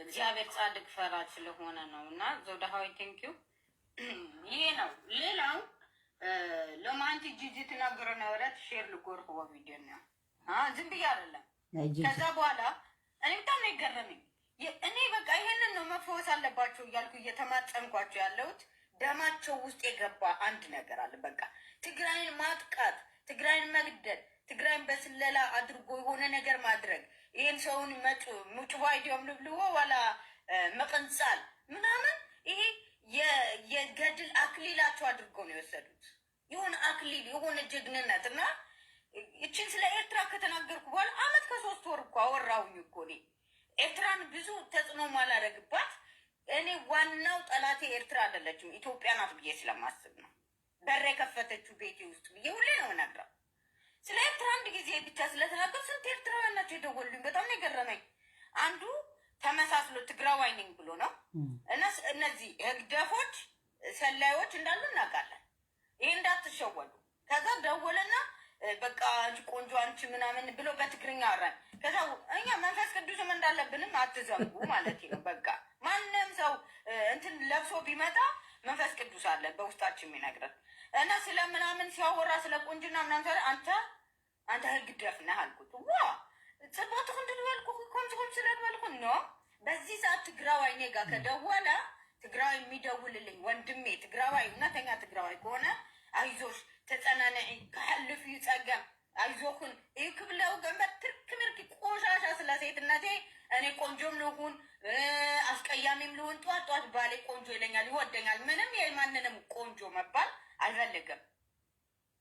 እግዚአብሔር ጻድቅ ፈራጅ ስለሆነ ነው። እና ዘውዳሃዊ thank you። ይሄ ነው። ሌላው ሎማንቲ ጂጂ ትናገረ ነበረት share ልጎርክዎ ቪዲዮ ነው። ዝም ብዬ አይደለም። ከዛ በኋላ እኔ በጣም ነው የገረመኝ። እኔ በቃ ይሄንን ነው መፈወስ አለባቸው እያልኩ እየተማጸንኳቸው ያለሁት ደማቸው ውስጥ የገባ አንድ ነገር አለ። በቃ ትግራይን ማጥቃት፣ ትግራይን መግደል፣ ትግራይን በስለላ አድርጎ የሆነ ነገር ማድረግ፣ ይሄን ሰውን መጭ ሙጭ ባይዲዮም ልብልዎ ዋላ መቀንጻል ምናምን ይሄ የገድል አክሊላቸው አድርገው ነው የወሰዱት። የሆነ አክሊል የሆነ ጀግንነት እና እችን ስለ ኤርትራ ከተናገርኩ በኋላ አመት ከሶስት ወር እኮ አወራሁኝ እኮ እኔ ኤርትራን ብዙ ተጽዕኖ ማላረግባት እኔ ዋናው ጠላቴ ኤርትራ አይደለችም ኢትዮጵያ ናት ብዬ ስለማስብ ነው። በር የከፈተችው ቤቴ ውስጥ ብዬ ሁሌ ነው ነግረው። ስለ ኤርትራ አንድ ጊዜ ብቻ ስለተናገር ስንት ኤርትራውያን ናቸው የደወሉኝ። በጣም ነው የገረመኝ። አንዱ ተመሳስሎ ትግራዋይ ነኝ ብሎ ነው እና እነዚህ ህግደፎች ሰላዮች እንዳሉ እናውቃለን። ይሄ እንዳትሸወዱ። ከዛ ደወለና በቃ አንቺ ቆንጆ አንቺ ምናምን ብሎ በትግርኛ አወራን። ከዛ እኛ መንፈስ ቅዱስም እንዳለብንም አትዘንጉ ማለት ነው። በቃ ማንም ሰው እንትን ለብሶ ቢመጣ መንፈስ ቅዱስ አለ በውስጣችን የሚነግረን እና ስለ ምናምን ሲያወራ ስለ ቆንጅና ምናምን ሲያወራ አንተ አንተ ህግደፍ ነህ አልኩት። ዋ ጽቦት ክንዲ ዝበልኩ ከምዚ ከም ስለ ዝበልኩ ኖ በዚህ ሰዓት ትግራዋይ እኔ ጋር ከደወለ ትግራዋይ የሚደውልልኝ ወንድሜ ትግራዋይ እውነተኛ ትግራዋይ ከሆነ አይዞሽ ተጸናነዒ ክሓልፍ እዩ ጸገም አይዞኽን እዩ ክብለው ገንበር ትርክ ምርክ ቆሻሻ ስለ ሴትነቴ እኔ ቆንጆም ልሁን አስቀያሚም ልሁን ጠዋት ጠዋት ባሌ ቆንጆ ይለኛል፣ ይወደኛል። ምንም የማንንም ቆንጆ መባል አልፈልግም።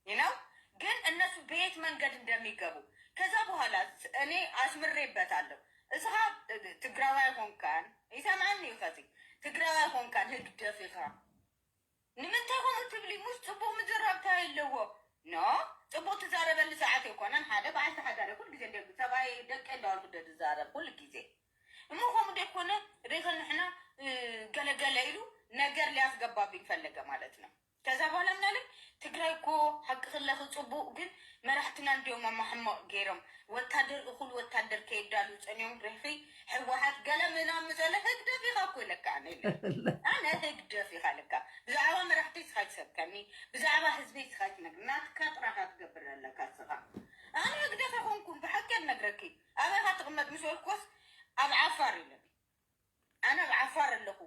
ይነው ግን እነሱ በየት መንገድ እንደሚገቡ ከዛ በኋላ እኔ አስምሬበታለሁ። እስኻ ትግራዋይ ኾንካን ይሰማኒ ከዚ ትግራዋይ ኾንካን ህግደፍ ኢኻ ንምንታይ ከምኡ ትብሊ? ሙሽ ጽቡቕ ምዝራብ እንታይ ኣለዎ? ኖ ጽቡቕ ትዛረበሉ ሰዓት ኣይኮነን። ሓደ በዓልቲ ሓዳር ኩሉ ግዜ እንደ ሰብኣይ ደቂ እንዳበልኩ እንደ ዝዛረብ ኩሉ ግዜ እሞ ከምኡ ደይኮነ ደይኮነ ንሕና ገለገለ ኢሉ ነገር ሊያስገባብኝ ፈለገ ማለት ነው። ከዛ በኋላ ምናለ ትግራይ እኮ ሓቂ ክለኺ ጽቡቕ ግን መራሕትና እንዲዮም ኣማሕማቕ ገይሮም ወታደር እኹል ወታደር ከየዳሉ ጸኒዮም ሪኺ ህወሓት ገለ ምናምን ምጸለ ህግደፍ ኢኻ እኮ ኢለካ ኣነ ኢለ ኣነ ህግደፍ ኢኻ ኢለካ ብዛዕባ መራሕቲ ስኻ ይሰብከኒ ብዛዕባ ህዝቢ ስኻ ይትነግር ናትካ ጥራሓት ትገብር ኣለካ እስኻ። ኣነ ህግደፍ ኣይኮንኩን፣ ብሓቂ እነግረኪ። ኣበይ ኢኻ ትቕመጥ ምስ በልኩስ፣ ኣብ ዓፋር ኢለኒ። ኣነ ኣብ ዓፋር ኣለኹ።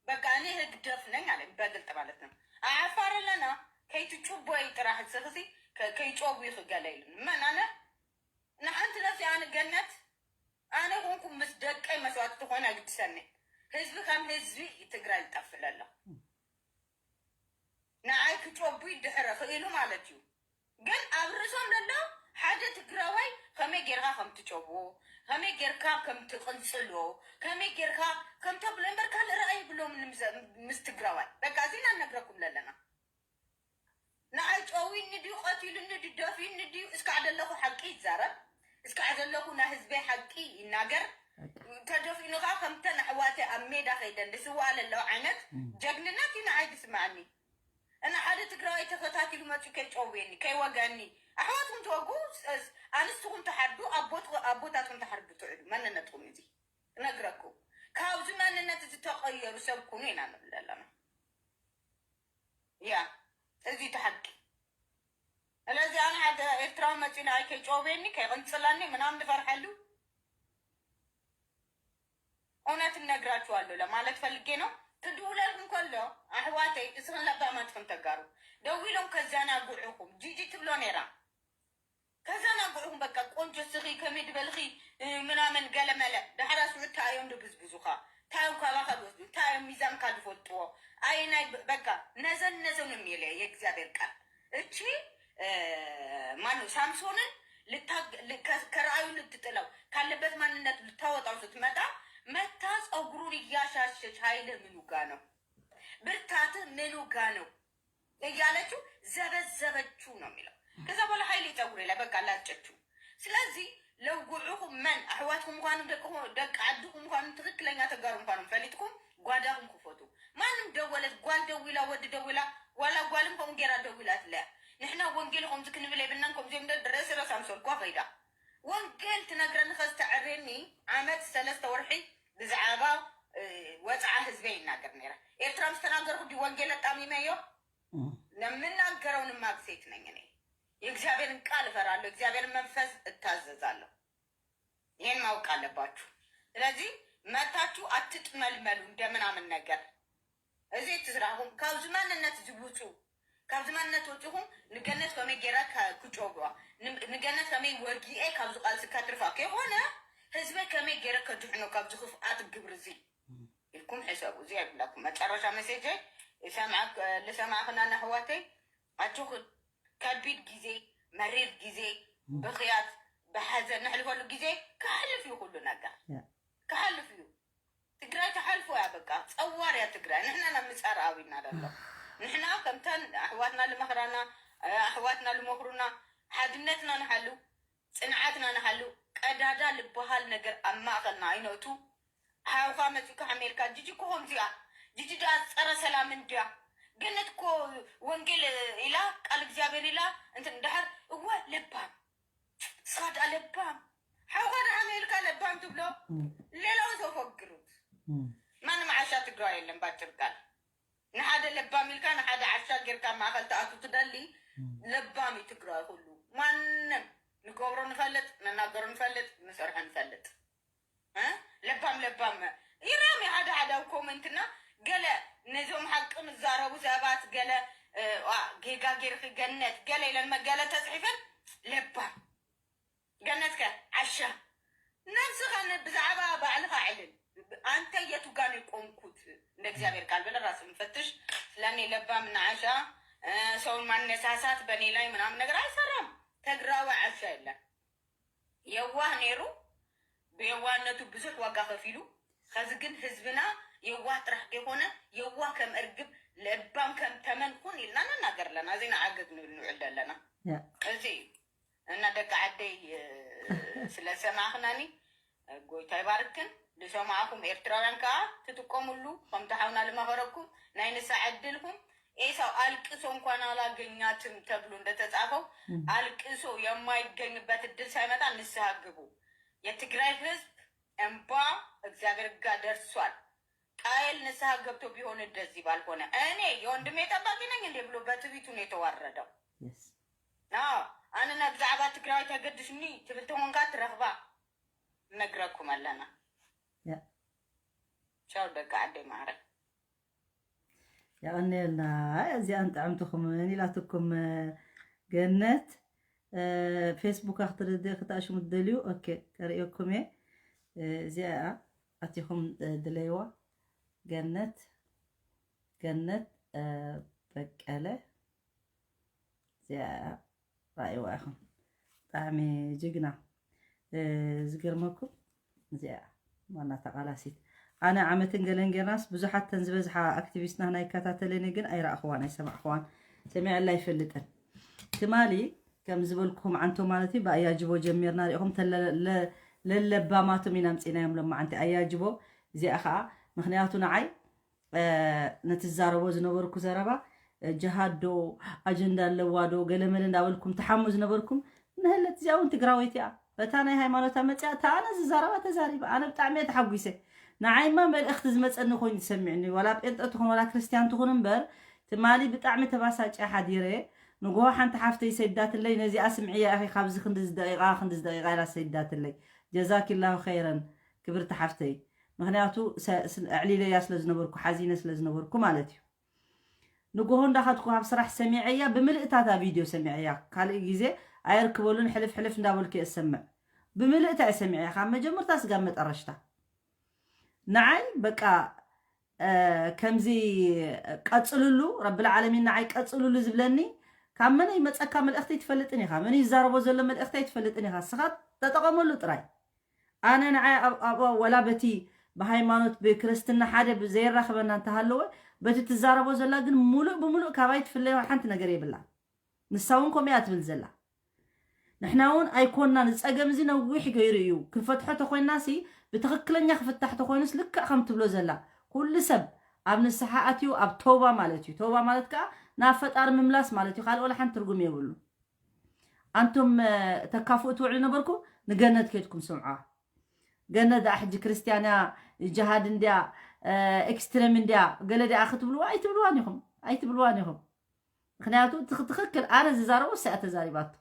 በቃ፣ እኔ ህግደፍ ነኝ አለኝ፣ በግልጥ ማለት ነው። ኣብ ዓፋር ኣለና፣ ከይትጭቦይ ጥራሕ እስኽሲ፣ ከ-፣ ከይጨቡይኺ ገለ ኢሉኒ። መን ኣነ? ንሓንቲ ነፍሲ ኣነ ገነት፣ ኣነ ኮንኩ ምስ ደቀይ መስዋእቲ ትኾን ኣይግድሰኒ። ህዝቢ ከም ህዝቢ ትግራይ ዝጠፍእ ኣሎ። ንዓይ ክጨቡይ ድሕረ ክኢሉ ማለት እዩ። ግን ኣብ ርእሶም ዘሎ ሓደ ትግራዋይ ከመይ ጌርካ ከም ትጨብዎ፣ ከመይ ጌርካ ከም ትቕንጽሎ፣ ከመይ ጌርካ ከም ተብሎ እምበር ካልእ ራእይ የብሎምን ምስ፣ ምስ ትግራዋይ። በቃ፣ እዚ ኢና ንነግረኩም ዘለና። ንዓይ ጨዊኒ ድዩ፣ ቀቲሉኒ ድዩ፣ ደፊኒ ድዩ፣ እስካዕ ዘለኹ ሓቂ ይዛረብ፣ እስካዕ ዘለኹ ናይ ህዝበይ ሓቂ ይናገር። ተደፊኑ ኸዓ ከምተን ኣሕዋተይ ኣብ ሜዳ ከይደን ዝስዋኣ ዘለዋ ዓይነት ም። ጀግንነት እዩ ንዓይ ዝስምዓኒ። እና ሓደ ትግራዋይ ተኸታቲሉ መፂኡ ከይጨውየኒ፣ ከይወገኒ፣ ኣሕዋትኩም ተወጉ፣ ስ-፣ ስ-፣ ኣንስትኹም ተሓርዱ፣ ኣቦት-፣ ኣቦታትኩም ተሓርዱ ትዕዱ። መንነትኩም እዚ እነግረኩም። ካብዚ መንነት እዚ ተቐየሩ ሰብ ኩኑ ኢና ንብል ዘለና። ያ፣ እዚ እቲ ሓቂ። ስለዚ ኣነ ሓደ ኤርትራዊ መፂኡ ንዓይ ከይጨውየኒ፣ ከይቕንፅለኒ ምናምን ዝፈርሐሉ እውነት እነግራችኋለሁ ለማለት ፈልጌ ነው። ክድውለልኩም ከሎ ኣሕዋተይ፣ እስኽን ለባማት ክን ተጋሩ ደዊሎም ከዘናግዑኹም ጂጂ ትብሎ ነይራ። ከዘናግዑኹም በቃ፣ ቆንጆ ስኺ፣ ከመይ ድበልኺ፣ እ፣ ምናምን ገለመለ። ዳሕራ ስዑድ እንታይ እዮም ድብዝብዙኻ? እንታይ እዮም ካባኻ ድወስዱ? እንታይ እዮም ሚዛንካ ድፈልጥዎ? ኣየናይ ብ-፣ በቃ፣ ነዘን ነዘን እዮም የለ የእግዚኣብሔር ቃል። እቺ፣ እ፣ ማነው ሳምሶንን ልታ-፣ ል-፣ ከ-፣ ከረኣዩ ልትጥለው፣ ካለበት ማንነት ልታወጣው ስትመጣ፣ መታ ፀጉሩን እያሻሸች፣ «ኃይልህ ምኑ ጋ ነው? ብርታትህ ምኑ ጋ ነው?» እያለችው ዘበዘበችው ነው የሚለው። ከዛ በኋላ ኃይል ፀጉሬ ላይ በቃ ላጨችው። ስለዚህ ለውጉዑኹም መን ኣሕዋትኩም ምዃኖም፣ ደቂ፣ ደቂ ዓድኹም ምዃኖም፣ ትኽክለኛ ተጋሩ ምዃኖም ፈሊጥኩም ጓዳኹም ክፈቱ። ማንም ደወለት፣ ጓል ደዊላ፣ ወዲ ደዊላ፣ ዋላ ጓልም ከምኡ ጌራ ደዊላ ትለያ። ንሕና ወንጌል ከምዚ ክንብል የብልናን፣ ከምዚ የብልናን፣ ርእሲ ርእሳ ምስ በልኳ ከይዳ። ወንጌል ትነግረኒ ከዝተዐርየኒ ዓመት ሰለስተ ወርሒ ብዛዕባ፣ እ፣ ወፅዓ ህዝበይ ይናገር ነይረ። ኤርትራ ምስ ተናገርኩ ድዩ ወንጌል ኣጣሚመዮ? ም። ለምናገረው ንማግ ሴት ነኝ እኔ። የእግዚአብሔርን ቃል እፈራለሁ፣ የእግዚአብሔርን መንፈስ እታዘዛለሁ። ይሄን ማወቅ አለባችሁ። ስለዚህ መታችሁ አትጥመልመሉ እንደ ምናምን ነገር። እዚ እቲ ስራሕኩም። ካብዚ ማንነት እዚ ውፁ። ካብዚ ማንነት ወፂኹም ንገነት ከመይ ገይረ ከ-፣ ክጨብዋ፣ ን-፣ ንገነት ከመይ ወጊኤ ካብዚ ቃልሲ ከትርፋ ከይኮነ፣ ህዝበይ ከመይ ገይረ ከድሕኖ ካብዚ ክፍኣት ግብሪ እዚ ኢልኩም ሕሰቡ። እዚ የብላኩም። መጨረሻ መሴጀይ ልሰምዓ-፣ ልሰማዕኽና ነሕዋተይ፣ ኣጆኽን። ከቢድ ግዜ፣ መሪር ግዜ፣ ም። ብኽያት፣ ብሓዘን ነሕልፈሉ ግዜ ክሓልፍ እዩ ኩሉ ነገር። ያ። ክሓልፍ እዩ። ትግራይ ተሓልፎ እያ በቃ። ፀዋር እያ ትግራይ። ንሕና ናብ ምፃር ኣዊና ዘሎ። ንሕና ከምተን ኣሕዋትና ልመኽራና፣ ኣሕዋትና ልመኽሩና፣ ሓድነትና ንሓሉ፣ ፅንዓትና ንሓሉ። ቀዳዳ ልበሃል ነገር ኣብ ማእኸልና ኣይነእቱ። ሓውኻ መፂኡ ከሓሜልካ፣ ጂጂ እኮ ከምዚኣ፣ ጂጂ ደኣ ፀረ ሰላም እንድያ። ገነት እኮ ወንጌል ኢላ፣ ቃል እግዚኣብሔር ኢላ፣ እንትን ድሓር፣ እወ ለባም። እሷ ደኣ ለባም። ሓውኻ ደሓን ኢልካ ለባም ትብሎ፣ ም። ሌላው ሰው ፈግሩት። ም። ማንም ዓሻ ትግራዋይ የለን፣ ባጭር ቃል። ንሓደ ለባም ኢልካ፣ ንሓደ ዓሻ ጌርካ ማእኸል ትኣቱ ትደሊ፣ ም። ለባም እዩ ትግራዋይ ኩሉ። ማንም ንገብሮ ንፈልጥ፣ ንናገሮ ንፈልጥ፣ ንሰርሖ ንፈልጥ። እ? ለባም ለባም ይረም ሓደ ሓደ ኣብ ኮመንትና ገለ ነዞም ሓቂ ዝዛረቡ ሰባት ገለ፣ እ፣ ዋ፣ ጌጋ ጌርኺ ገነት ገለ ኢለን መገለ ተጽሒፈን ለባም ገነት ከ ዓሻ ነብስኻ ን-፣ ብዛዕባ ባዕልኻ ዕልል። ኣንተ የቱ ጋ ነው የቆምኩት? እንደ እግዚኣብሔር ቃል ብለህ ራስን ፈትሽ። ስለ እኔ ለባም እና ዓሻ፣ እ፣ ሰውን ማነሳሳት በእኔ ላይ ምናምን ነገር አይሰራም። ተግራዋ ዓሻ የለም። የዋህ ነይሩ፣ ብየዋህነቱ ብዙሕ ዋጋ ከፊሉ። ከዚ ግን ህዝብና የዋህ ጥራሕ ከይኮነ፣ የዋህ ከም እርግብ፣ ለባም ከም ተመን ኩን ኢልና ንናገር ኣለና። እዚ ንዓገግ ንብል ንውዕል ዘለና። ያ። እዚ እዩ። እና ደቂ ዓደይ፣ እ፣ ስለ ዝሰማዕኽናኒ፣ እ፣ ጎይታ ይባርክን። ዝሰማዕኹም ኤርትራውያን ከኣ ትጥቀሙሉ፣ ከምቲ ሓውና ዝመኸረኩም ናይ ንስሓ ዕድልኩም። ኤሳው አልቅሶ እንኳን አላገኛትም ተብሎ እንደተጻፈው፣ ም። አልቅሶ የማይገኝበት እድል ሳይመጣ ንስሐ ግቡ። የትግራይ ህዝብ እንባ እግዚአብሔር ጋር ደርሷል። ቃየል ንስሐ ገብቶ ቢሆን እንደዚህ ባልሆነ። እኔ የወንድሜ ጠባቂ ነኝ እንዴ ብሎ በትዕቢቱ ነው የተዋረደው። የስ። አዎ፣ ትግራይ ተገድስኒ ትብል ተኾንካ ትረኽባ ነግረኩም ኣለና። ያ ቻው ደቂ ዓደይ ማዕረ። የቐንየልና። ኣይ፣ እዚኣን ጥዕምትኹምን ኢላትኩም ገነት። ፌስቡካ ክትርድእ ክትኣሽሙ ትደልዩ? ኦኬ፣ ከርእየኩም እየ። እዚኣ ኣቲኹም ድለይዋ። ገነት ገነት በቀለ። እዚኣ ራእይዋ ኢኹም። ብጣዕሚ ጅግና። ዝገርመኩም እዚኣ ዋና ተቓላሲት። ኣነ ዓመትን ገለን ጌርናስ ብዙሓት ተን ዝበዝሓ ኣክቲቪስትና ናይ ይከታተለኒ ግን ኣይረእኽዋን ኣይሰማዕኽዋን። ሰሚዐላ ኣይፈልጥን። ትማሊ ከም ዝበልኩኹም ዓንቶ ማለት እዩ ብኣያጅቦ ጀሚርና ሪኢኹም ተለ- ለ- ለለባማቶም ኢና ኣምፂናዮም ሎማዓንቲ ኣያጅቦ። እዚኣ ከዓ ምክንያቱ ንዓይ ነቲ ዝዛረቦ ዝነበርኩ ዘረባ ጀሃድ ዶ ኣጀንዳ ኣለዋ ዶ ገለመለ እንዳበልኩም ትሓሙ ዝነበርኩም ንህለት እዚኣ እውን ትግራወይቲ እያ። በታ ናይ ሃይማኖታ መፅያ እታ ኣነ ዝዛረባ ተዛሪባ ኣነ ብጣዕሚ እየ ተሓጒሰ። ንዓይማ መልእኽቲ ዝመፀኒ ኮይኑ ዝሰሚዕኒ ዋላ ጴንጠ ትኹን ዋላ ክርስትያን ትኹን እምበር ትማሊ ብጣዕሚ ተባሳጭ ሓዲረ። ንጎሆ ሓንቲ ሓፍተይ ሰይዳትለይ ነዚኣ ስምዕያ ኢኺ ካብዚ ክንድዚ ደቂቃ ክንድዚ ደቂቃ ኢላ ሰይዳትለይ። ጀዛኪላሁ ኸይረን ክብርቲ ሓፍተይ። ምክንያቱ ኣዕሊለያ ስለ ዝነበርኩ ሓዚነ ስለ ዝነበርኩ ማለት እዩ። ንጎሆ እንዳኸድኩ ካብ ስራሕ ሰሚዐያ ብምልእታታ ቪድዮ ሰሚዐያ ካልእ ግዜ ኣየርክበሉን ሕልፍ ሕልፍ እንዳበልኩ እየ ዝሰምዕ። ብምልእታ እየ ሰሚዐያ ካብ መጀመርታ ስጋብ መጠረሽታ። ንዓይ በቃ ከምዚ ቀፅልሉ ረብል ዓለሚን ንዓይ ቀፅልሉ ዝብለኒ ካብ መን ይመፀካ መልእኽቲ ኣይትፈልጥን ኢኻ መን ይዛረቦ ዘሎ መልእኽቲ ኣይትፈልጥን ኢኻ ስኻ ተጠቐመሉ ጥራይ። ኣነ ንዓይ ኣብኣ ወላ በቲ ብሃይማኖት ብክርስትና ሓደ ዘየራኽበና እንተሃለወ በቲ ትዛረቦ ዘላ ግን ሙሉእ ብሙሉእ ካባይ ትፍለዮ ሓንቲ ነገር የብላ። ንሳ እውን ከምኡ እያ ትብል ዘላ። ንሕና እውን ኣይኮንናን ዝፀገም እዚ ነዊሕ ገይሩ እዩ ክንፈትሖ ተኮይንና ሲ ብትክክለኛ ክፍታሕ ተኮይኑስ ልክዕ ከም ትብሎ ዘላ ኩሉ ሰብ ኣብ ንስሓ ኣትዩ ኣብ ተውባ ማለት እዩ ተውባ ማለት ከዓ ናብ ፈጣሪ ምምላስ ማለት እዩ ካልእ ወላ ሓንቲ ትርጉም የብሉ። ኣንቱም ተካፍኡ ትውዕሉ ነበርኩ ንገነት ከድኩም ስምዓ። ገነት ደኣ ሕጂ ክርስትያን እያ ጅሃድ እንድያ ኤክስትሪም እንድያ ገለ ደኣ ክትብልዋ ኣይትብልዋን ኢኹም ኣይትብልዋን ኢኹም። ምክንያቱ ትኽክል ኣነ ዝዛረቦ እሳ ተዛሪባቶ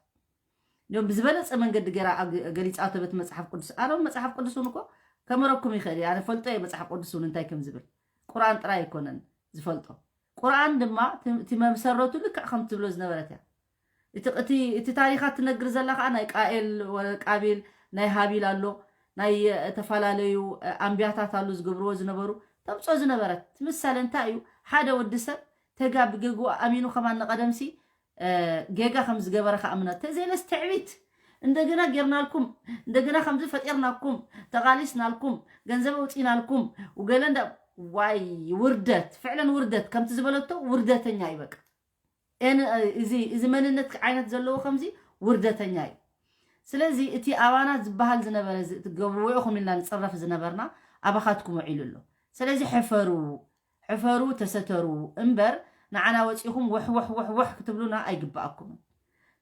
እንዲም ብዝበለፀ መንገዲ ገይራ ገሊፃቶ በቲ መፅሓፍ ቅዱስ ኣነ መፅሓፍ ቅዱስ እውን እኮ ከመረኩም ይኽእል እየ ኣነ ፈልጦ እየ መፅሓፍ ቅዱስ እውን እንታይ ከም ዝብል ቁርኣን ጥራይ ኣይኮነን ዝፈልጦ ቁርኣን ድማ እቲ መሰረቱ ልክዕ ከም ትብሎ ዝነበረት እያ እቲ ታሪኻት ትነግር ዘላ ከዓ ናይ ቃኤል ቃቢል ናይ ሃቢል ኣሎ ናይ ዝተፈላለዩ ኣንቢያታት ኣሉ ዝገብርዎ ዝነበሩ ተምፅኦ ዝነበረት እቲ ምሳሌ እንታይ እዩ ሓደ ወዲ ሰብ ተጋ ብገግኡ ኣሚኑ ከማን ንቐደምሲ ጌጋ ከም ዝገበረ ከኣምና ተዘይነስ ትዕቢት እንደገና ጌርናልኩም እንደገና ከምዚ ፈጢርናኩም ተቓሊስናልኩም ገንዘብ ኣውፂናልኩም ውገለ እንዳ ዋይ ውርደት ፍዕለን ውርደት ከምቲ ዝበለቶ ውርደተኛ እዩ በቃ እዚ መንነት ዓይነት ዘለዎ ከምዚ ውርደተኛ እዩ ስለዚ እቲ ኣባና ዝበሃል ዝነበረ ትገብርዎ ኢኹም ኢልና ንፅረፍ ዝነበርና ኣባኻትኩም ውዒሉ ኣሎ ስለዚ ሕፈሩ ሕፈሩ ተሰተሩ እምበር ንዓና ወፂኹም ወሕወሕ ወሕወሕ ክትብሉና ኣይግባኣኩምን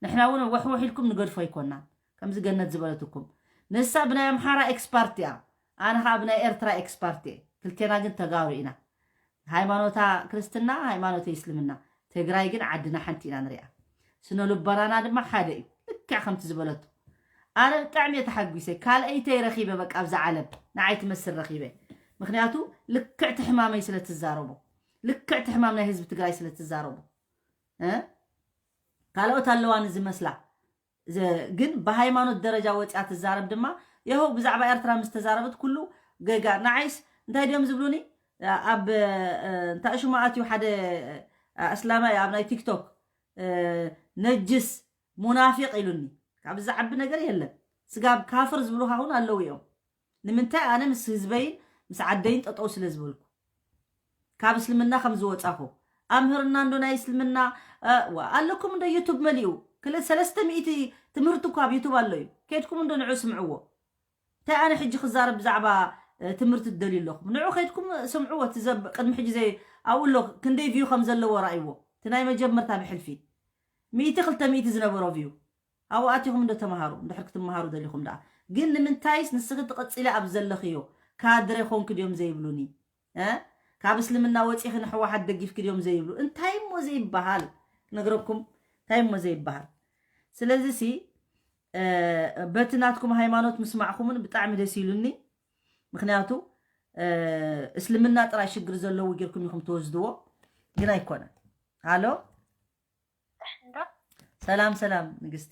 ንሕና እውን ወሕወሕ ኢልኩም ንገድፎ ኣይኮናን ከምዚ ገነት ዝበለትኩም ንሳ ብናይ ኣምሓራ ኤክስፓርት እያ ኣነ ከዓ ብናይ ኤርትራ ኤክስፓርት እየ ክልቴና ግን ተጋሩ ኢና ሃይማኖታ ክርስትና ሃይማኖተ እስልምና ትግራይ ግን ዓድና ሓንቲ ኢና ንሪኣ ስነ ልቦናና ድማ ሓደ እዩ ልክዕ ከምቲ ዝበለቶ ኣነ ብጣዕሚ እየ ተሓጒሰ ካልኣይተይ ረኺበ በቃ ኣብዛ ዓለም ንዓይ ትመስል ረኺበ ምክንያቱ ልክዕቲ ሕማመይ ስለ ትዛረቦ ልክዕቲ ሕማም ናይ ህዝቢ ትግራይ ስለ ትዛረቦ ካልኦት ኣለዋኒ ዝመስላ ግን ብሃይማኖት ደረጃ ወፂኣ ትዛረብ ድማ የሆ ብዛዕባ ኤርትራ ምስ ተዛረበት ኩሉ ገጋ ንዓይስ እንታይ ድዮም ዝብሉኒ ኣብ እንታይ ሽሙ ኣትዩ ሓደ ኣስላማይ ኣብ ናይ ቲክቶክ ነጅስ ሙናፊቅ ኢሉኒ ካብ ዝዓቢ ነገር የለን ስጋብ ካፍር ዝብሉካ እውን ኣለዉ እዮም ንምንታይ ኣነ ምስ ህዝበይን ምስ ዓደይን ጠጠው ስለ ዝበልኩ ካብ እስልምና ከም ዝወፃኹ ኣምህርና እንዶ ናይ እስልምና ኣለኩም እንዶ ዩቱብ መሊኡ ክልተ ሰለስተ ሚእቲ ትምህርቲ እኳ ኣብ ዩቱብ ኣሎ እዩ ከድኩም እንዶ ንዑ ስምዕዎ እንታይ ኣነ ሕጂ ክዛረብ ብዛዕባ ትምህርቲ ትደልዩ ኣለኹም ንዑ ከድኩም ስምዕዎ ቅድሚ ሕጂ ዘይ ኣብኡ ኣሎ ክንደይ ቪዩ ከም ዘለዎ ራእይዎ እቲ ናይ መጀመርታ ብሕልፊ ሚእቲ ክልተ ሚእቲ ዝነበሮ ቪዩ ኣብኡ ኣቲኹም እንዶ ተምሃሩ እንድሕር ክትምሃሩ ደሊኹም ደኣ ግን ንምንታይስ ንስኺ ትቐፂሊ ኣብ ዘለኽዮ ካድረ ኮንክ ድዮም ዘይብሉኒ ካብ እስልምና ወፂኺ ንሕወሓት ደጊፍኪ ድዮም ዘይብሉ እንታይ እሞ ዘይበሃል ክነግረኩም እንታይ እሞ ዘይበሃል ስለዚ ሲ በቲ ናትኩም ሃይማኖት ምስማዕኩምን ብጣዕሚ ደስ ኢሉኒ። ምክንያቱ እስልምና ጥራይ ሽግር ዘለዎ ጌርኩም ኢኹም ትወስድዎ፣ ግን ኣይኮነን። ሃሎ፣ ሰላም ሰላም ንግስቲ።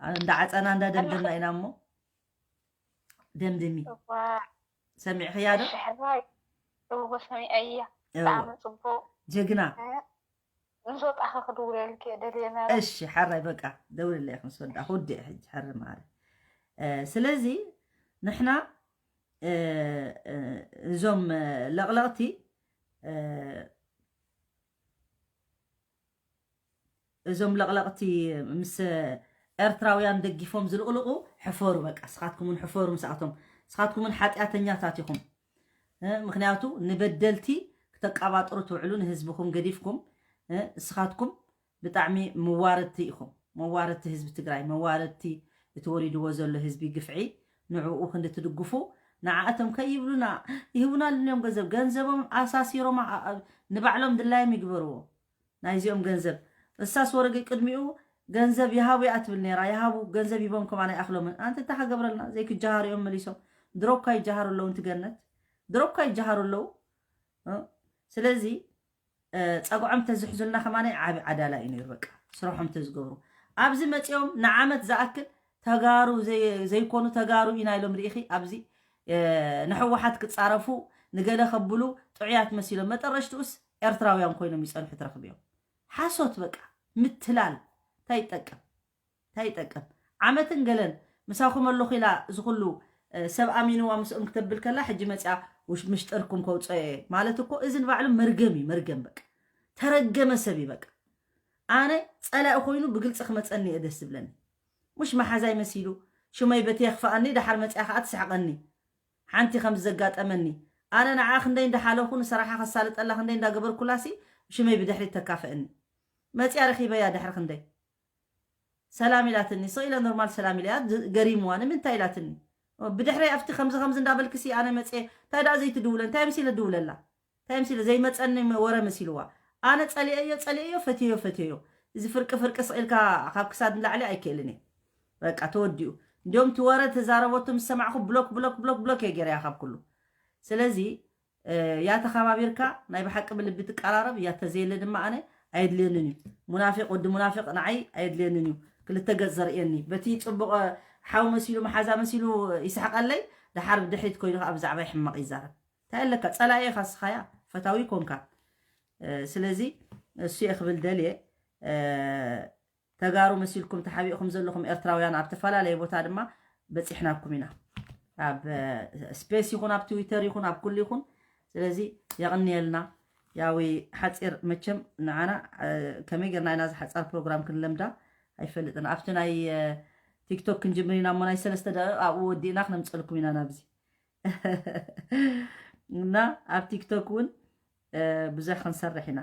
እንዳ ዓፀና እንዳ ደምደምና ኢና እሞ ደምድሚ። ሰሚዕኽያ ዶ? እዎ፣ ሰሚዐያ። ብጣዕሚ ፅቡቅ። ጀግና። ምስ ወጣኸ ክድውለልክ እየ ደልየ ነረ። እሺ ሓራይ፣ በቃ ደውልለ ኢኹም ስወዳ ክውድእ ሕጂ ሓረ ማረ። ስለዚ ንሕና እዞም ለቕለቕቲ እዞም ለቕለቕቲ ምስ ኤርትራውያን ደጊፎም ዝልቕልቑ ሕፈሩ። በቃ ስኻትኩምን ሕፈሩ ምስኣቶም። ስኻትኩምን ሓጢኣተኛታት ኢኹም። ምክንያቱ ንበደልቲ ክተቃባጥሩ ትውዕሉ፣ ንህዝብኹም ገዲፍኩም። እስኻትኩም ብጣዕሚ መዋረድቲ ኢኹም፣ መዋረድቲ ህዝቢ ትግራይ፣ መዋረድቲ እቲ ወሪድዎ ዘሎ ህዝቢ ግፍዒ። ንዕኡ ክንዲ ትድግፉ ንዓእቶም ከይብሉና ይህቡና ኣለንዮም ገንዘብ። ገንዘቦም ኣሳሲሮም ንባዕሎም ድላዮም ይግበርዎ። ናይዚኦም ገንዘብ እሳስ ወረገ ቅድሚኡ ገንዘብ ይሃቡ እያ ትብል ነራ። ይሃቡ፣ ገንዘብ ሂቦም ከማን ኣይኣኽሎምን። ኣንቲ እንታይ ክገብረልና? ዘይክጀሃሩ እዮም መሊሶም። ድሮ እኳ ይጀሃሩ ኣለዉ፣ እንትገነት ድሮ እኳ ይጀሃሩ ኣለዉ። ስለዚ ፀጉዖም ተዝሕዙልና ከማን ዓብ ዓዳላ እዩ ነይሩ። በቃ ስራሖም ተዝገብሩ። ኣብዚ መፂኦም ንዓመት ዝኣክል ተጋሩ ዘይኮኑ ተጋሩ ኢና ኢሎም ርኢኺ። ኣብዚ ንሕወሓት ክፃረፉ ንገለ ከብሉ ጥዑያት መሲሎም መጠረሽትኡስ ኤርትራውያን ኮይኖም ይፀንሑ ትረኽብዮም። ሓሶት በቃ ምትላል እንታይ ይጠቅም? እንታይ ይጠቅም? ዓመትን ገለን ምሳኹም ኣለኹ ኢላ እዚ ኩሉ ሰብ ኣሚንዋ ምስኦም ክተብል ከላ ሕጂ መፅያ ምሽጥርኩም ከውፅኦ እየ ማለት እኮ እዚ ንባዕሉ መርገም እዩ። መርገም በቃ ተረገመ ሰብ እዩ። በቃ ኣነ ፀላኢ ኮይኑ ብግልፂ ክመፀኒ እየ ደስ ዝብለኒ። ሙሽ መሓዛይ መሲሉ ሽመይ በቲ የኽፍኣኒ፣ ደሓር መፅያ ከዓ ትስሕቐኒ። ሓንቲ ከም ዘጋጠመኒ ኣነ ንዓ ክንደይ እንዳሓለኹ ንሰራሓ ከሳልጠላ ክንደይ እንዳገበርኩላሲ ሽመይ ብድሕሪት ተካፍእኒ። መፅያ ረኺበያ ድሕሪ ክንደይ ሰላም ኢላትኒ። ስቕ ኢለ ኖርማል ሰላም ኢለያ። ገሪምዋ ንምንታይ ኢላትኒ። ብድሕረይ ኣብቲ ከምዚ ከምዚ እንዳበልክሲ ኣነ መፅየ እንታይ ደኣ ዘይትድውለ እንታይ መሲለ ድውለላ እንታይ መሲለ ዘይመፀኒ ወረ መሲልዋ። ኣነ ፀሊኤዮ ፀሊኤዮ ፈትየዮ ፈትየዮ። እዚ ፍርቂ ፍርቂ ስቕ ኢልካ ካብ ክሳድ ንላዕሊ ኣይክእልን እየ። በቃ ተወዲኡ። እንዲኦም እቲ ወረ ተዛረበቶ ምስ ሰማዕኩ ብሎክ ብሎክ ብሎክ ብሎክ እየ ገይረያ ካብ ኩሉ። ስለዚ እያ ተኸባቢርካ ናይ ብሓቂ ብልቢ ትቀራረብ እያ። ተዘየለ ድማ ኣነ ኣየድልየንን እዩ። ሙናፊቅ ወዲ ሙናፊቅ ንዓይ ኣየድልየንን እዩ። ክልተ ገጽ ዘርእየኒ በቲ ጽቡቕ ሓው መሲሉ መሓዛ መሲሉ ይስሕቀለይ፣ ደሓር ብድሕሪት ኮይኑ ከዓ ብዛዕባይ ሕማቕ ይዛረብ። እንታይ ኣለካ? ጸላኢ ኢኻ ስኻያ ፈታዊ ኮንካ። ስለዚ እሱ እየ ክብል ደልየ። ተጋሩ መሲልኩም ተሓቢእኩም ዘለኹም ኤርትራውያን ኣብ ተፈላለየ ቦታ ድማ በፂሕናኩም ኢና። ኣብ ስፔስ ይኹን ኣብ ትዊተር ይኹን ኣብ ኩሉ ይኹን። ስለዚ የቕንየልና። ያዊ ሓፂር መቸም ንዓና ከመይ ጌርና ኢና እዚ ሓፃር ፕሮግራም ክንለምዳ ኣይፈልጥን። ኣብቲ ናይ ቲክቶክ ክንጅምር ኢና እሞ ናይ ሰለስተ ደቂቕ ኣብኡ ወዲእና ክነምፀልኩም ኢና ናብዚ እና ኣብ ቲክቶክ እውን ብዙሕ ክንሰርሕ ኢና።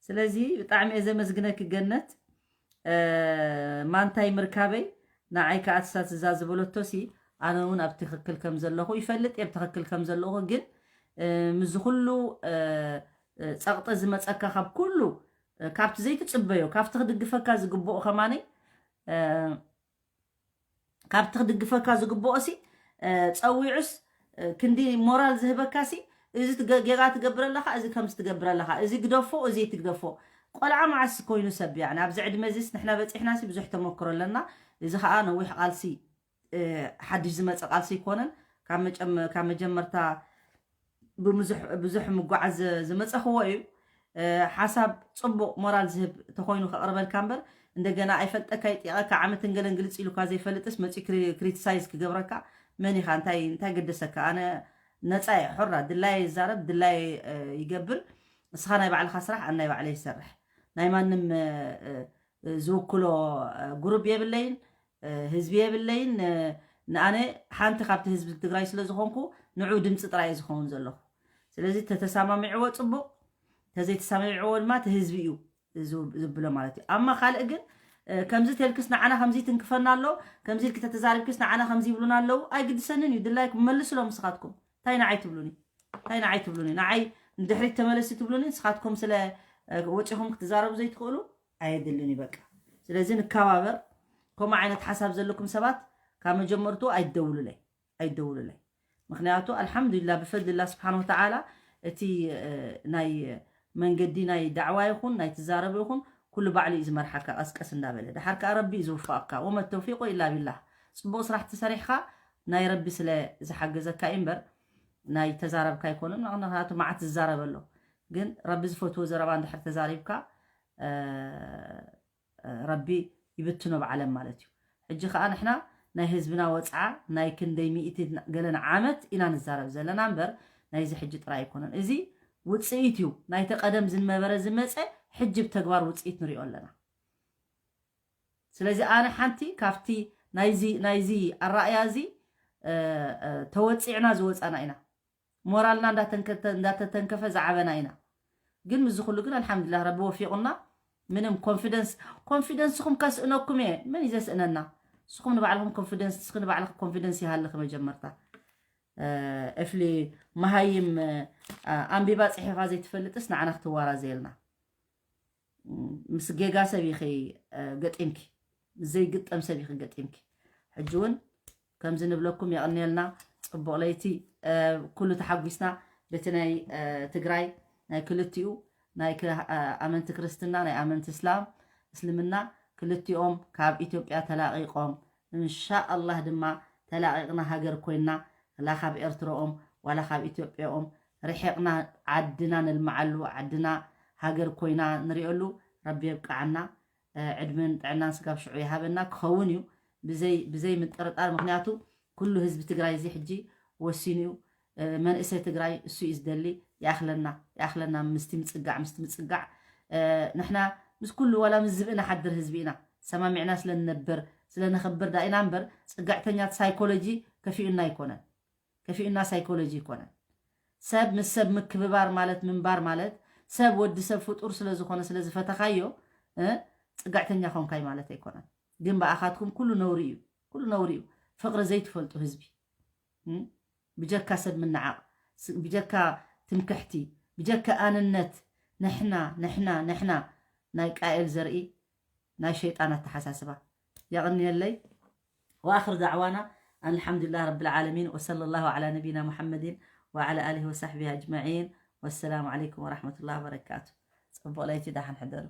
ስለዚ ብጣዕሚ እየ ዘመስግነኪ ገነት። ማንታይ ምርካበይ ንዓይ ከዓ ትሳትዛ ዝበለቶሲ ኣነ እውን ኣብ ትኽክል ከም ዘለኹ ይፈልጥ እየ። ኣብ ትኽክል ከም ዘለኹ ግን ምዚ ኩሉ ፀቕጢ ዝመፀካ ካብ ኩሉ ካብቲ ዘይትፅበዮ ካብቲ ክድግፈካ ዝግብኦ ከማነይ ካብቲ ክድግፈካ ዝግብኦ ሲ ፀዊዑስ ክንዲ ሞራል ዝህበካ ሲ እዚ ጌጋ ትገብር ኣለካ፣ እዚ ከምዚ ትገብር ኣለካ፣ እዚ ግደፎ፣ እዚ ትግደፎ። ቆልዓ መዓስ ኮይኑ ሰብ ያኒ ኣብዚ ዕድመ እዚስ ንሕና በፂሕና ሲ ብዙሕ ተመክሮ ኣለና። እዚ ከዓ ነዊሕ ቃልሲ ሓድሽ ዝመፀ ቃልሲ ኣይኮነን። ካብ መጀመርታ ብዙሕ ምጓዓዝ ዝመፀኽዎ እዩ። ሓሳብ ፅቡቕ ሞራል ዝህብ ተኾይኑ ከቕርበልካ እምበር እንደገና ኣይፈልጠካ ይጢቐካ ዓመትን ገለን ግልፅ ኢሉካ ዘይፈልጥስ መፂኡ ክሪቲሳይዝ ክገብረካ መን ኢኻ? እንታይ እንታይ ገደሰካ? ኣነ ነፃ እየ፣ ሑራ ድላየ ይዛረብ ድላየ ይገብር። ንስኻ ናይ ባዕልኻ ስራሕ፣ ኣነ ናይ ባዕለይ ይሰርሕ። ናይ ማንም ዝውክሎ ጉሩብ የብለይን። ህዝቢ የብለይን። ንኣነ ሓንቲ ካብቲ ህዝቢ ትግራይ ስለ ዝኾንኩ ንዑ ድምፂ ጥራይ እየ ዝኸውን ዘለኹ። ስለዚ ተተሰማሚዕዎ ፅቡቕ፣ ተዘይተሰማሚዕዎ ድማ እቲ ህዝቢ እዩ ዝብሎ ማለት እዩ። ኣማ ካልእ ግን ከምዚ ተልክስ ንዓና ከምዚ ትንክፈና ኣሎ፣ ከምዚ ኢልኪ ተተዛሪብክስ ንዓና ከምዚ ይብሉና ኣለዉ። ኣይግድሰንን እዩ። ድላይኩም መልስሎም ንስኻትኩም። እንታይ ንዓይ ትብሉኒ? እንታይ ንዓይ ትብሉኒ? ንዓይ ንድሕሪት ተመለሲ ትብሉኒ? ንስኻትኩም ስለ ወፂኹም ክትዛረቡ ዘይትኽእሉ ኣየድልን እዩ በቃ። ስለዚ ንከባበር፣ ከምኡ ዓይነት ሓሳብ ዘለኩም ሰባት ካብ መጀመርቱ ኣይትደውሉለይ ኣይትደውሉለይ። ምክንያቱ ኣልሓምዱሊላ ብፈድልላ ስብሓን ወተዓላ እቲ ናይ መንገዲ ናይ ዳዕዋ ይኹን ናይ ትዛረቡ ይኹን ኩሉ ባዕሉ እዩ ዝመርሓካ፣ ቀስቀስ እንዳበለ። ድሓር ከዓ ረቢ እዩ ዝውፍቐካ። ወመ ተውፊቁ ኢላ ቢላህ። ፅቡቕ ስራሕ ተሰሪሕካ ናይ ረቢ ስለ ዝሓገዘካ እዩ እምበር ናይ ተዛረብካ ኣይኮኑን። ምክንያቱ መዓት ዝዛረበ ኣሎ። ግን ረቢ ዝፈትዎ ዘረባ እንድሕር ተዛሪብካ ረቢ ይብትኖ ብዓለም ማለት እዩ። ሕጂ ከዓ ንሕና ናይ ህዝብና ወፅዓ ናይ ክንደይ ሚእቲ ገለን ዓመት ኢና ንዛረብ ዘለና እምበር ናይዚ ሕጂ ጥራይ ኣይኮነን። እዚ ውፅኢት እዩ ናይቲ ቀደም ዝነበረ ዝመፀ ሕጂ ብተግባር ውፅኢት ንሪኦ ኣለና። ስለዚ ኣነ ሓንቲ ካብቲ ናይዚ ናይዚ ኣረኣያ እዚ ተወፂዕና ዝወፃና ኢና። ሞራልና እንዳተተንከፈ ዝዓበና ኢና። ግን ምዚ ኩሉ ግን ኣልሓምዱሊላህ ረቢ ወፊቑና። ምንም ኮንፊደንስ ኮንፊደንስኹም ከስእነኩም እየ። መን እዩ ዘስእነና? ንስኹም ንባዕልኹም ኮንፊደንስ ንስኺ ንባዕልኺ ኮንፊደንስ ይሃልኺ መጀመርታ። እፍሊ መሃይም ኣንቢባ ፅሒፋ ዘይትፈልጥስ ንዓና ክትዋራ ዘየልና። ምስ ጌጋ ሰብ ኢኺ ገጢምኪ፣ ምስ ዘይግጠም ሰብ ኢኺ ገጢምኪ። ሕጂ እውን ከምዚ ንብለኩም የቐንየልና። ፅቡቕ ለይቲ። ኩሉ ተሓጒስና በቲ ናይ ትግራይ ናይ ክልቲኡ ናይ ኣመንቲ ክርስትና ናይ ኣመንቲ እስላም እስልምና ክልቲኦም ካብ ኢትዮጵያ ተላቒቖም እንሻ ኣላህ ድማ ተላቒቕና ሃገር ኮይና ላ ካብ ኤርትራኦም ዋላ ካብ ኢትዮጵያኦም ርሒቕና ዓድና ነልምዓሉ ዓድና ሃገር ኮይና ንሪኦሉ ረቢ የብቅዓና። ዕድመን ጥዕናን ስጋብ ሽዑ ይሃበና ክኸውን እዩ ብዘይ ምጥርጣር። ምክንያቱ ኩሉ ህዝቢ ትግራይ እዚ ሕጂ ወሲኑ እዩ። መንእሰይ ትግራይ እሱ እዩ ዝደሊ። ይኣኽለና ይኣኽለና ምስቲ ምፅጋዕ ምስቲ ምፅጋዕ ንሕና ምስ ኩሉ ዋላ ምስ ዝብኢ ንሓድር ህዝቢ ኢና። ሰማሚዕና ስለንነብር ስለነኸብር ዳ ኢና እምበር ፅግዕተኛት ሳይኮሎጂ ከፊኡና ኣይኮነን። ከፊኡና ሳይኮሎጂ ኣይኮነን። ሰብ ምስ ሰብ ምክብባር ማለት ምንባር ማለት ሰብ ወዲ ሰብ ፍጡር ስለዝኾነ ስለዝፈተኻዮ ፅግዕተኛ ኾንካይ ማለት ኣይኮነን። ግን ብኣኻትኩም ኩሉ ነውሪ እዩ። ኩሉ ነውሪ እዩ። ፍቕሪ ዘይትፈልጡ ህዝቢ ብጀካ ሰብ ምንዓቕ ብጀካ ትምክሕቲ ብጀካ ኣንነት ንሕና ንሕና ንሕና ናይ ቃኤል ዘርኢ ናይ ሸይጣን ኣተሓሳስባ። የቐንየለይ። وآخر دعوانا أن الحمد لله رب العالمين وصلى الله على نبينا محمد وعلى آله وصحبه أجمعين والسلام عليكم ورحمة الله وبركاته. ፅቡቕ ለይቲ ዳሓን ሕደሩ።